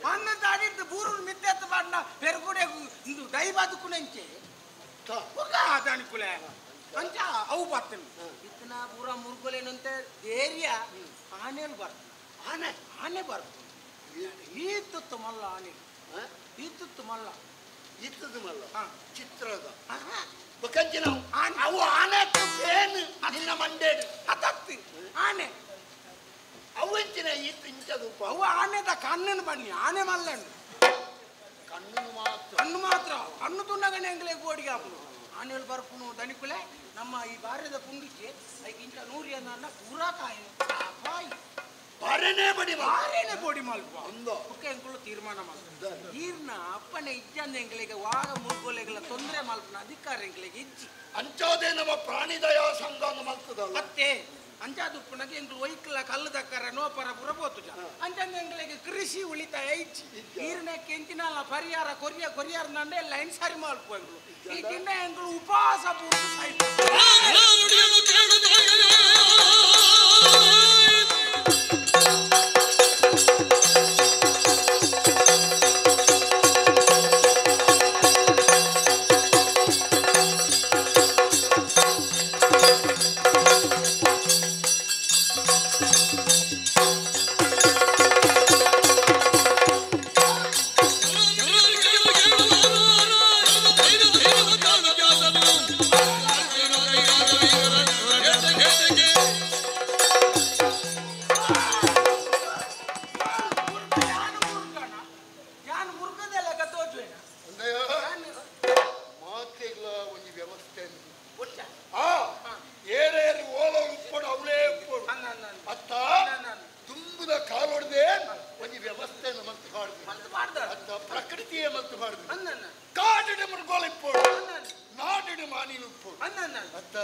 ಅನ್ನ ದಾಡಿದ್ದು ಬೂರು ಮಿತ್ತೆತ್ತ ಬಾಡ್ನ ಪೆರ್ಗುಡೆ ಇಂದು ದೈ ಬದುಕುನೆಂಚೆ ಬೊಕ್ಕ ಅದಾನಿಕುಲೆ ಅಂಚ ಅವು ಬರ್ತೇನೆ ಇತ್ತನ ಪೂರ ಮುರುಗೋಲೇನಂತೆ ಧೈರ್ಯ ಆನೆಲು ಬರ್ತದೆ ಆನೆ ಆನೆ ಬರ್ತದೆ ಈತತ್ತು ಮಲ್ಲ ಆನೆ ಈತತ್ತು ಮಲ್ಲ ಈತದ್ದು ಮಲ್ಲ ಚಿತ್ರದ ಬಕಂಚಿನ ಅವು ಆನೆ ಏನು ನಿನ್ನ ಮಂಡೇಡು ಅತತ್ತಿ ಆನೆ ಅವು ಎಂಚಿನ ಈತ ಇಂಚದು ಅವು ಆನೆದ ಕಣ್ಣನ್ನು ಬನ್ನಿ ಆನೆ ಮಲ್ಲಣ್ಣು ಕಣ್ಣು ಮಾತ್ರ ಕಣ್ಣು ಮಾತ್ರ ಕಣ್ಣು ತುಣ್ಣಗನೆ ಎಂಗ್ಲೇ ಗೋಡಿಗೆ ಹಾಪುನು ಆನೆಲು ಬರ್ಪುನು ದನಿಕುಲೆ ನಮ್ಮ ಈ ಬಾರ್ಯದ ಪುಂಡಿಗೆ ಐಕಿಂತ ನೂರಿಯನ್ನ ಪೂರಾ ಕಾಯಿ ಕಾಯಿ ಬಾರೇನೇ ಬಡಿ ಬಾರೇನೆ ಬೋಡಿ ಮಲ್ಪ ಬುಕ್ಕ ಎಂಕುಲು ತೀರ್ಮಾನ ಮಲ್ಪ ಈರ್ನ ಅಪ್ಪನೆ ಇಜ್ಜಂದ ಎಂಗ್ಲಿಗೆ ವಾಗ ಮುರ್ಗೋಲೆಗಳ ತೊಂದರೆ ಮಲ್ಪನ ಅಧಿಕಾರ ಎಂಗ್ಲಿಗೆ ಇಜ್ಜಿ ಅಂಚಾದೆ ನಮ್ಮ ಪ್ರಾಣಿ ದಯಾ ಸಂಘ ಮಲ್ತದಲ್ಲ ಮತ್ತೆ ಅಂಚಾದ ಉಪ್ಪುನಗೆ ಎಂಗ್ಲು ಒಯ್ಕಲ ಕಲ್ಲು ದಕ್ಕರ ನೋಪರ ಪುರ ಪೋತುಜ ಅಂಚಂದ ಎಂಗ್ಲಿಗೆ ಕೃಷಿ ಉಳಿತಾಯ ಇಜ್ಜಿ ಈರ್ನ ಕೆಂಚಿನಲ್ಲ ಪರಿಹಾರ ಕೊರಿಯ ಕೊರಿಯಾರ ನಂಡೆ ಲೈನ್ ಸರಿ ಮಲ್ಪ ಎಂಗ್ಲು ಈ ದಿನ ಎಂಗ್ಲು ಉಪವಾಸ ಪೂರ್ತಿ ಸಾಯ್ತು. ಯಾನ್ ಮುರ್ಗದೆಲ್ಲ ಗತೋಜುವೇನ ಮಾತೆಗಳ ಒಂದು ವ್ಯವಸ್ಥೆ ಆ ಏರೇರು ಓಲ ಉಪ್ಪಡು ಅವಳೇ ಉಪ್ಪಡು ಅತ್ತ ತುಂಬುದ ಕಾಲೊಡದೆ ಒಂದು ವ್ಯವಸ್ಥೆಯನ್ನು ಮಲ್ತು ಬಾಡ್ದು ಅತ್ತ ಪ್ರಕೃತಿಯೇ ಮಲ್ತು ಬಾಡ್ದು ಕಾಡಿಡು ಮೃಗೋಲ ಇಪ್ಪಡು ನಾಡಿಡು ಮಾನಿಲು ಉಪ್ಪಡು ಅತ್ತ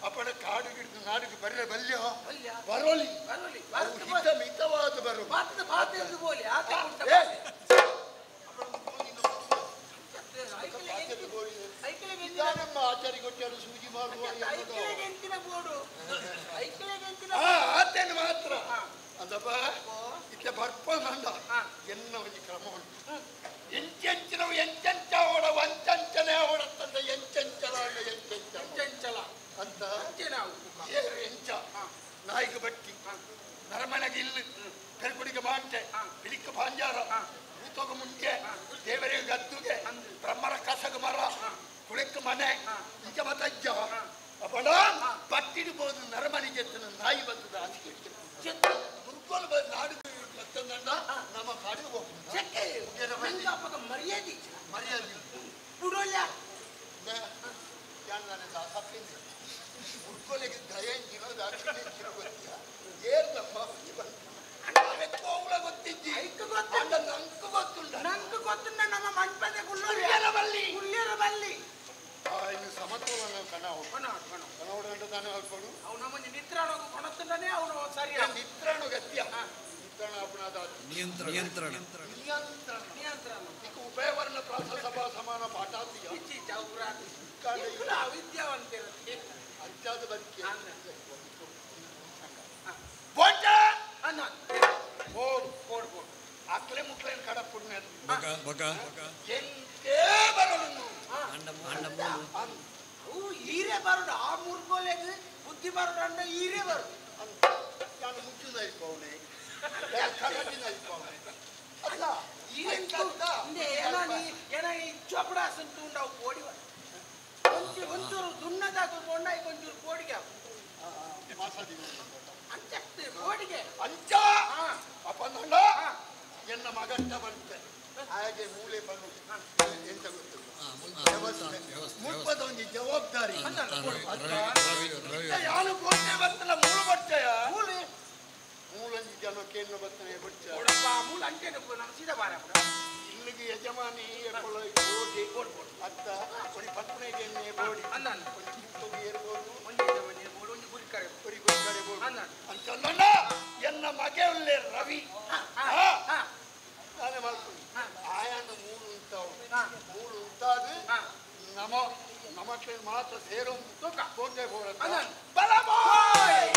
ಅಪ್ಪಣ ಕಾಡು ಗಿಡದು ನಾಡಿಗೆ ಬರ್ರೆ ಬಲ್ಯ ಬರೋಲಿ ಅವು ಹಿತ ಮಿತವಾದ ಬರೋ ನಮ್ಮ ಆಚಾರಿ ಕೊಟ್ಟಾರು ಸೂಜಿ ಮಾಡುವ ಆತೇನು ಮಾತ್ರ ಅದಪ್ಪ ಇತ್ತ ಬರ್ಪಂಡ ಎನ್ನ ಒಂದು ಕ್ರಮ ಉಂಟು ಎಂಚೆಂಚಿನವು ಎಂಚೆಂಚ ಓಡ ವಂಚಂಚನೆ ಓಡತ್ತಂದ ಎಂಚೆಂಚಲ ಎಂಚೆಂಚಲ ಅಂತ ಏರು ಎಂಚ ನಾಯಿಗೆ ಬಟ್ಟಿ ನರಮನೆಗೆ ಇಲ್ಲು ಪೆರ್ಗುಡಿಗೆ ಮಾಂಟೆ ಬಿಳಿಕ ಪಾಂಜಾರ ಭೂತೋಗ ಮುಂಚೆ ದೇವರಿಗೆ ಗದ್ದುಗೆ ಬ್ರಹ್ಮರ ಕಸಗ ಮರ ಕುಳಕ್ಕೆ ಮನೆ ಇಂಚ ಮತಜ್ಜ ಅಪಣ ಪಟ್ಟಿಡ್ಬೋದು ನರಮನೆಗೆ ನಾಯಿ ಬರ್ತದೆ ಹಾಸಿಗೆ ಮುರ್ಗೋಲು ನಾಡು ಬರ್ತದಂಡ ನಮ್ಮ ಕಾಡಿಗೆ ಹೋಗ್ಬೋದು ಮರ್ಯಾದೆ ಮರ್ಯಾದೆ ಬಿಡೋಲ್ಲ ಮುರ್ಗೋಲಿಗೆ ದಯ ದಾಕ್ಷಿಣ್ಯ ಗೊತ್ತಿಲ್ಲ ಏರ್ದಪ್ಪ ಗೊತ್ತಿದ್ದಿ ನಂಕು ಗೊತ್ತುಂಡ ನಂಕು ಗೊತ್ತುಂಡ ನಮ್ಮ ಮಂಟಪದ ಕುಳ್ಳ್ಯರ ಬಲ್ಲಿ. ಕುಳ್ಳ್ಯರ ಬಲ್ಲಿ ಇನ್ನು ಸಮತೋಲನ ಕಣ ಕಣ ಕಣ ದಾನ ಅಲ್ಪಡು ಅವನ ಮುಂದೆ ನಿತ್ರಾಣೋಗು ಕೊಣತ್ತನೇ ಅವನು ಸರಿ ನಿತ್ರಾಣು ಗತ್ಯ ನಿತ್ರಾಣ ಅಪನಾದ ನಿಯಂತ್ರಣ ನಿಯಂತ್ರಣ ನಿಯಂತ್ರಣ ನಿಯಂತ್ರಣ ಈಗ ಉಭಯವರ್ಣ ಪ್ರಾಸ ಸಭಾ ಸಮಾನ ಪಾಠಾತಿಯ ಇಚ್ಚಿ ಚೌರಾತಿ ಅವಿದ್ಯಾವಂತಿರುತ್ತೆ ಅಂಚಾದ ಬದುಕಿ ಅನ್ನ ಬೋಡ್ ಬೋಡ್ ಬೋಡ್ ಅಕ್ಲೆ ಮುಕ್ಲೇನ್ ಕಡ ಪುಣ್ಯ ಬಗ ಬಗ ಎಂತೇ ಬರಲು ಅವು ಹೀರೆ ಬರೋಡು ಆ ಮುರ್ಗೋಲೆಗೆ ಬುದ್ಧಿ ಬರೋಡು ಅಂಡ ಹೀರೆ ಬರೋದು ನಾನು ಮುಚ್ಚುನ ಇಪ್ಪವನೆ ಕಡಗಿನ ಇಪ್ಪವನೆ ಅಲ್ಲ ಏನ ಈ ಚೊಪಡಾಸನ್ ತೂಂಡವು ಪೋಡಿ ಒಂಚೂರು ದುನ್ನದಾಕು ಕೊಂಡಾಯಿ ಒಂಚೂರು ಪೋಡಿಗೆ ಅಂಚೆ ಪೋಡಿಗೆ ಅಂಚ ಅಪ್ಪಂದ ಎನ್ನ ಮಗಟ್ಟ ಬಂತೆ ಹಾಗೆ ಮೂಲೆ ಬಂದು ಎಂತ ಗೊತ್ತು ಮುಪ್ಪದ ಒಂದು ಜವಾಬ್ದಾರಿ ಯಾರು ಕೋಟೆ ಬರ್ತಲ್ಲ ಮೂಳು ಬರ್ತಯ ಮೂಲೆ ಮೂಲಂಜಿ ಜನ ಕೇಂದ್ರ ಬರ್ತಾನೆ ಬಚ್ಚ ನೋಡಪ್ಪ ಮೂಲ ಅಂಚೆ ನಮ್ಮ ಸೀದಾ ಬಾರ ಇಲ್ಲಿಗೆ ಯಜಮಾನಿ ಬೋಡಿ ಅತ್ತ ಕೊಡಿ ಪತ್ನಿಗೆ ಬೋಡಿ ಅನ್ನ ಒಂದು ಏರ್ಬೋದು ಒಂದು ಯಜಮಾನಿ ಬೋಡು ಒಂದು ಗುರಿಕರೆ ಕೊಡಿ ಗುರಿಕರೆ ಬೋಡು ಅನ್ನ ಅಂತಲ್ಲ ಎನ್ನ ಮಗೆ ಉಳ್ಳೆ ರವಿ ನಾನೇ ಮಾಡ್ತೀನಿ ಆಯಾನ ಮೂರು ಉಂಟಾವು ಮೂರು ಉಂಟಾದ ನಮ ನಮಕ್ಕೆ ಮಾತ್ರ ಸೇರೋ ಕೋಟೆ ಬೋಡ ಬಲಬೋಯ್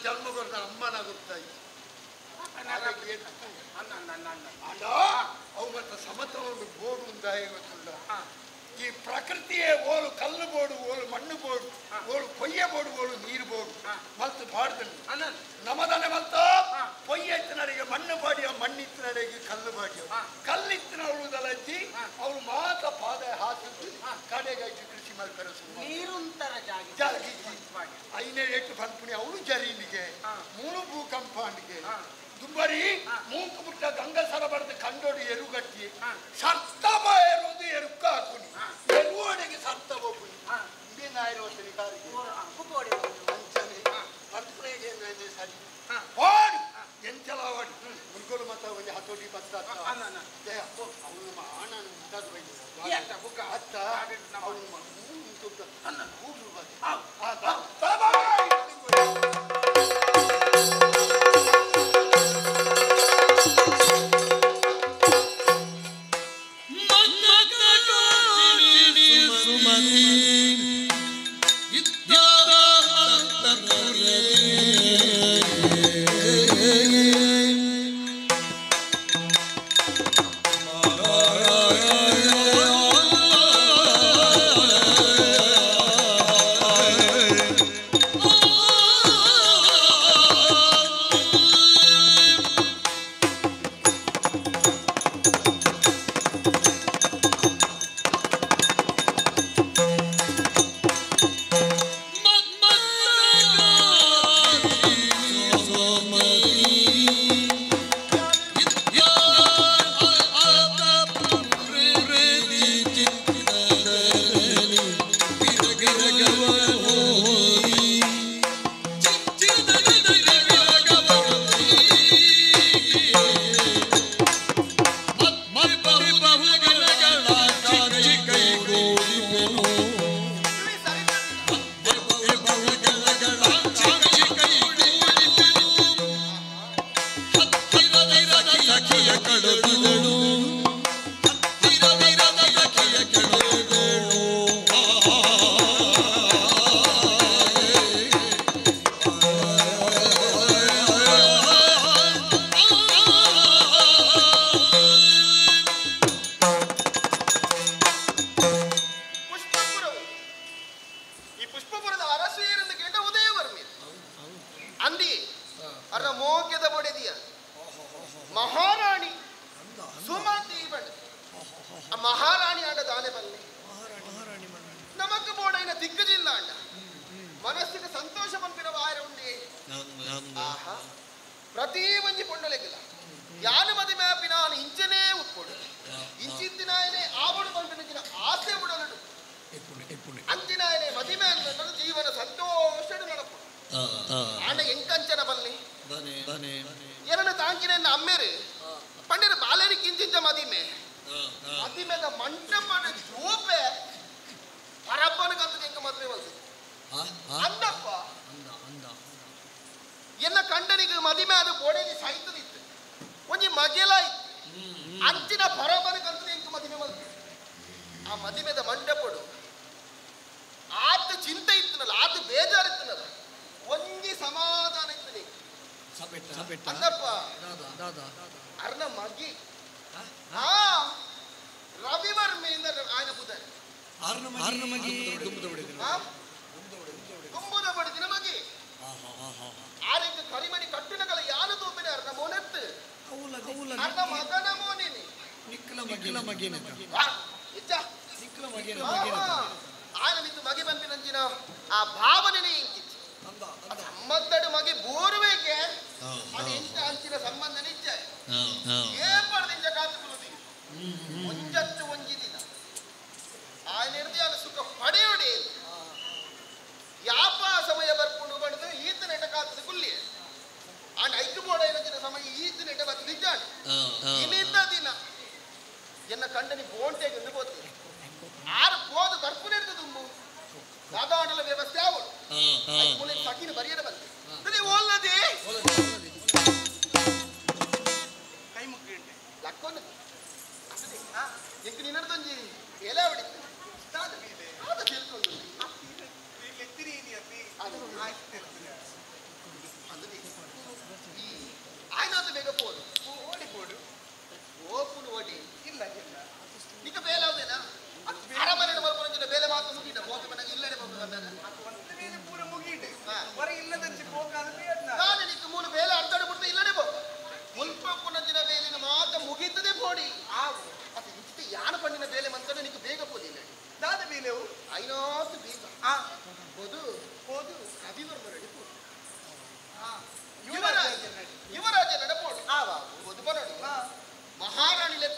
ಜನ್ಮಗೊರ್ನ ಅಮ್ಮನ ಗೊತ್ತಾಯಿ ಅವು ಮತ್ತೆ ಸಮತವನ್ನು ಬೋಡು ಉಂದಾಯ ಗೊತ್ತಿಲ್ಲ. ಈ ಪ್ರಕೃತಿಯೇ ಓಲು ಕಲ್ಲು ಬೋಡು, ಓಲು ಮಣ್ಣು ಬೋಡು, ಓಲು ಕೊಯ್ಯ ಬೋಡು, ಓಲು ನೀರು ಬೋಡು ಮಲ್ತು ಪಾಡ್ದು ನಮದನೆ ಮಲ್ತ ಪೊಯ್ಯ ಎತ್ತಿನಡೆಗೆ ಮಣ್ಣು ಬಾಡಿಯ, ಮಣ್ಣಿತ್ತಿನಡೆಗೆ ಕಲ್ಲು ಬಾಡಿಯ, ಕಲ್ಲಿತ್ತಿನ ಅವಳು ಅವಳು ಮಾತ್ರ ಪಾದ ಹಾಕಿದ್ದು ಕಡೆಗೆ ಕೃಷಿ ಮಾಡ್ತಾರೆ. ಜಾಗಿ ಐನೇ ಏಟು ಪನ್ಪುಣಿ ಅವಳು ಜರೀನಿಗೆ ಮೂರು ಭೂಕಂಪಾಂಡಿಗೆ ದುಂಬರಿ ಮೂಕು ಬಿಟ್ಟ ಗಂಗಸರ ಬರೆದು ಕಂಡೋಡು ಎರುಗಟ್ಟಿ ಸರ್ತವ ಎರುವುದು ಎರುಕ್ಕ ಹಾಕುನಿ ಎರುವಡೆಗೆ ಸರ್ತವ ಪುನಿ ಇಂದೇ ನಾಯಿರೋತನಿ ಕಾರಿಗೆ ಅಂಚನೆ ಪನ್ಪುಣಿಗೆ ಸರಿ ವಾಡು ಎಂಚಲ ವಾಡು ಮುನ್ಗೋಲು ಮತ್ತ ಒಂದು ಹತೋಟಿ ಬತ್ತ ಜಯ ಅವನು ಆಣ ಉಂಟಾದ ಅತ್ತ ಅವನು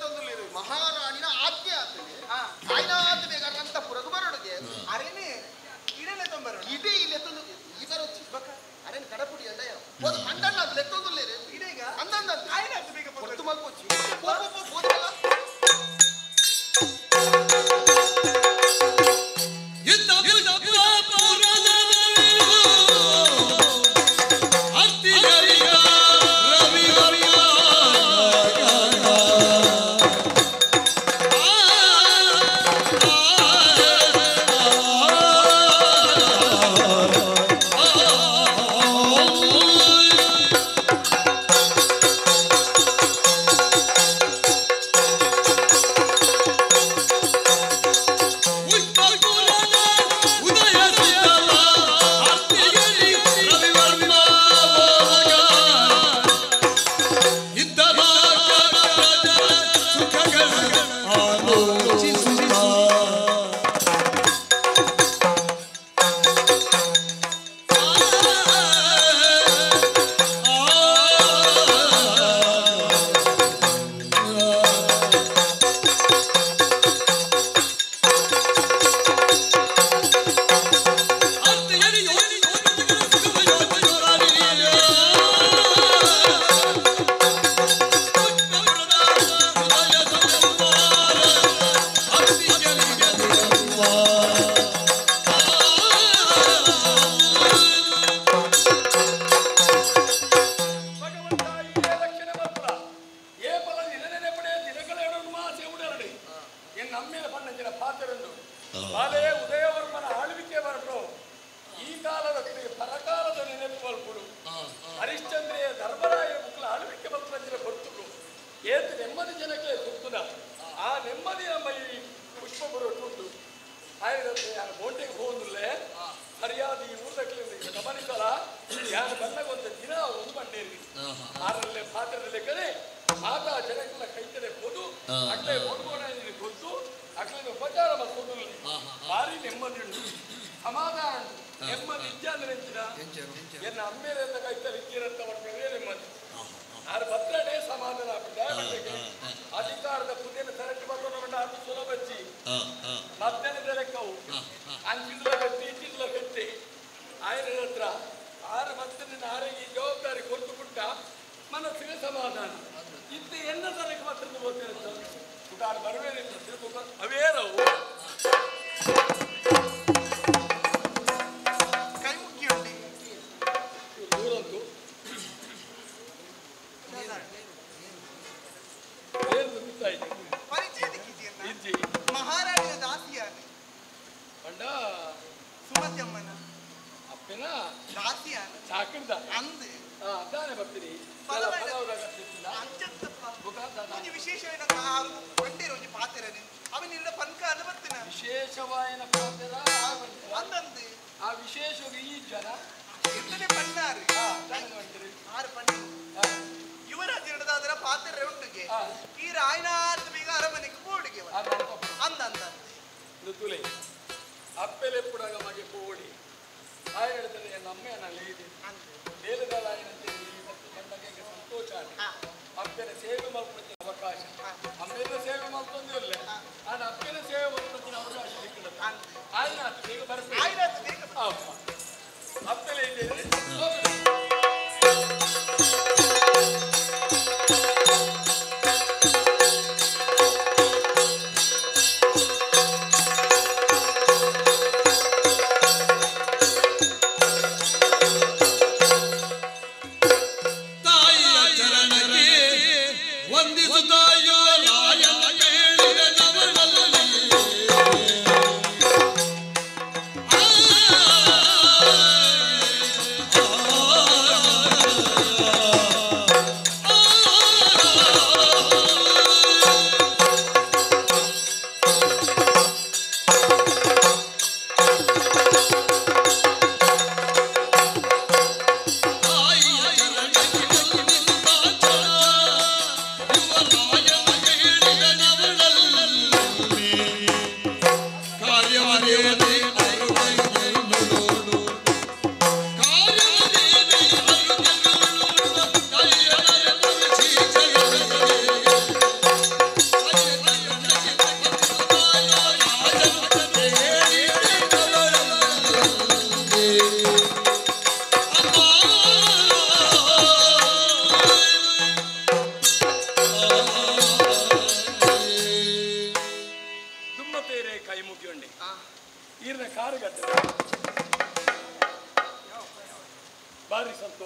ಲೆತ್ತೊಂದುಲ್ಲೇರು ಮಹಾರಾಣಿನ ಆಜ್ಞೆ ಆತನೆ ಆಯ್ನಾತ ಬೇಗ ಅಂತ ಪುರಗು ಬರೋಡುಗೆ ಅರೇನೆ ಇಡಲೆ ತೊಂಬರೋಣ ಇಡೀ ಲೆತ್ತೊಂದು ಈ ಬರೋಚಿ ಬಕ ಅರೇನು ಕಡಪುಡಿ ಅಂಡಯ್ಯ ಒಂದು ಪಂಡಣ್ಣ ಅದು ಲೆತ್ತೊಂದುಲ್ಲೇರು ಇಡೀಗ ಅಂದಂದ ಆಯ್ನಾತ ಬೇಗ ಹೊತ್ತು ಮಲ್ಪೊಚ್ಚಿ ಪೋ ಪೋ ಪೋ ಹೋದಲ್ಲ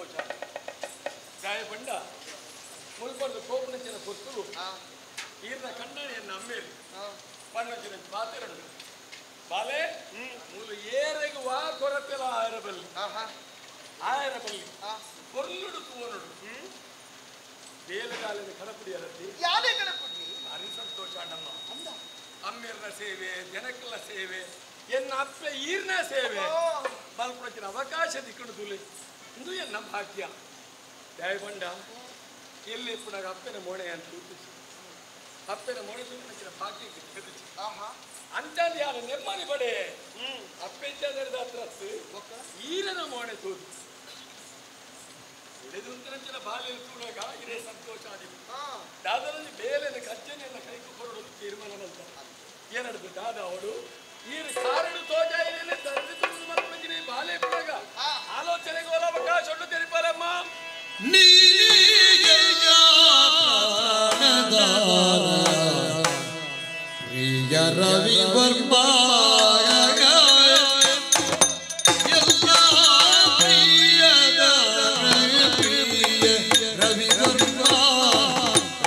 ಸಂತೋಷ. ಗಾಯಪಂಡ ಮುಲ್ಪರ್ದು ಕೋಪನಂಚಿನ ಪೊತ್ತು ಈರ್ನ ಕಣ್ಣನೆಯನ್ನು ಅಮ್ಮೇರಿ ಪಣ್ಣಂಚಿನ ಪಾತೆರಡು ಬಾಲೆ ಮೂಲು ಏರೆಗ್ ವಾ ಕೊರತೆಲ ಆಯರಬಲ್ಲಿ ಆಯರಬಲ್ಲಿ ಕೊರ್ಲುಡು ತೂವನುಡು ಬೇಲೆಗಾಲಿನ ಕಡಪುಡಿ ಅರತಿ ಯಾರೇ ಕಡಪುಡಿ ಭಾರಿ ಸಂತೋಷ ನಮ್ಮ ಅಮ್ಮೇರ್ನ ಸೇವೆ ಜನಕ್ಕಲ ಸೇವೆ ಎನ್ನ ಅಪ್ಪೆ ಈರ್ನ ಸೇವೆ ಮಲ್ಪುಣಚಿನ ಅವಕಾಶ ದಿಕ್ಕುಡು ತುಲೆ ಇಂದು ಎನ್ನ ಭಾಗ್ಯ. ದಯಪಂಡ ಎಲ್ಲಿ ಪುನಃ ಅಪ್ಪನ ಮೋಣೆ ಅಂತ ತೂತಿಸಿ ಅಪ್ಪನ ಮೋಣೆ ತೂಪಿನ ಭಾಗ್ಯ ದಿಕ್ಕದಿಚ್ಚಿ ಅಂಚಾದ ಯಾರು ನೆಮ್ಮದಿ ಬಡೆ ಅಪ್ಪೆಂಚ ನಡೆದ ಹತ್ರ ಈರನ ಮೋಣೆ ತೂತು ಎಳೆದುಂತನಂಚಿನ ಬಾಲ್ಯ ತೂಡಾಗ ಇದೇ ಸಂತೋಷ ಆದಿತ್ತು. ದಾದನಲ್ಲಿ ಬೇಲೆನ ಕಜ್ಜನೆಯನ್ನ ಕೈಕು ಕೊರಡು ತೀರ್ಮಾನ ಬಂತ ಏನಡ್ದು ದಾದ ಅವಳು ಈರು ಕಾರಡು ತೋಜ ಏನೇನೆ ತಂದೆ ತುಳಿದು ಮಲ್ಪಂಜಿನಿ ಬಾಲೆ ಪುನಗ ಆಲೋಚನೆಗೆ ಹೋಲ ಅವಕಾಶ ಉಂಟು ತೆರಿಪಾರಮ್ಮ. ಪ್ರಿಯ ರವಿ ವರ್ಮ ಎಲ್ಲ ಪ್ರಿಯದ ಪ್ರಿಯ ರವಿ ವರ್ಮ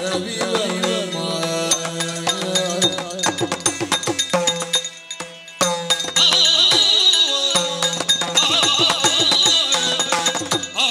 ರವಿ ವರ್ಮ ಆ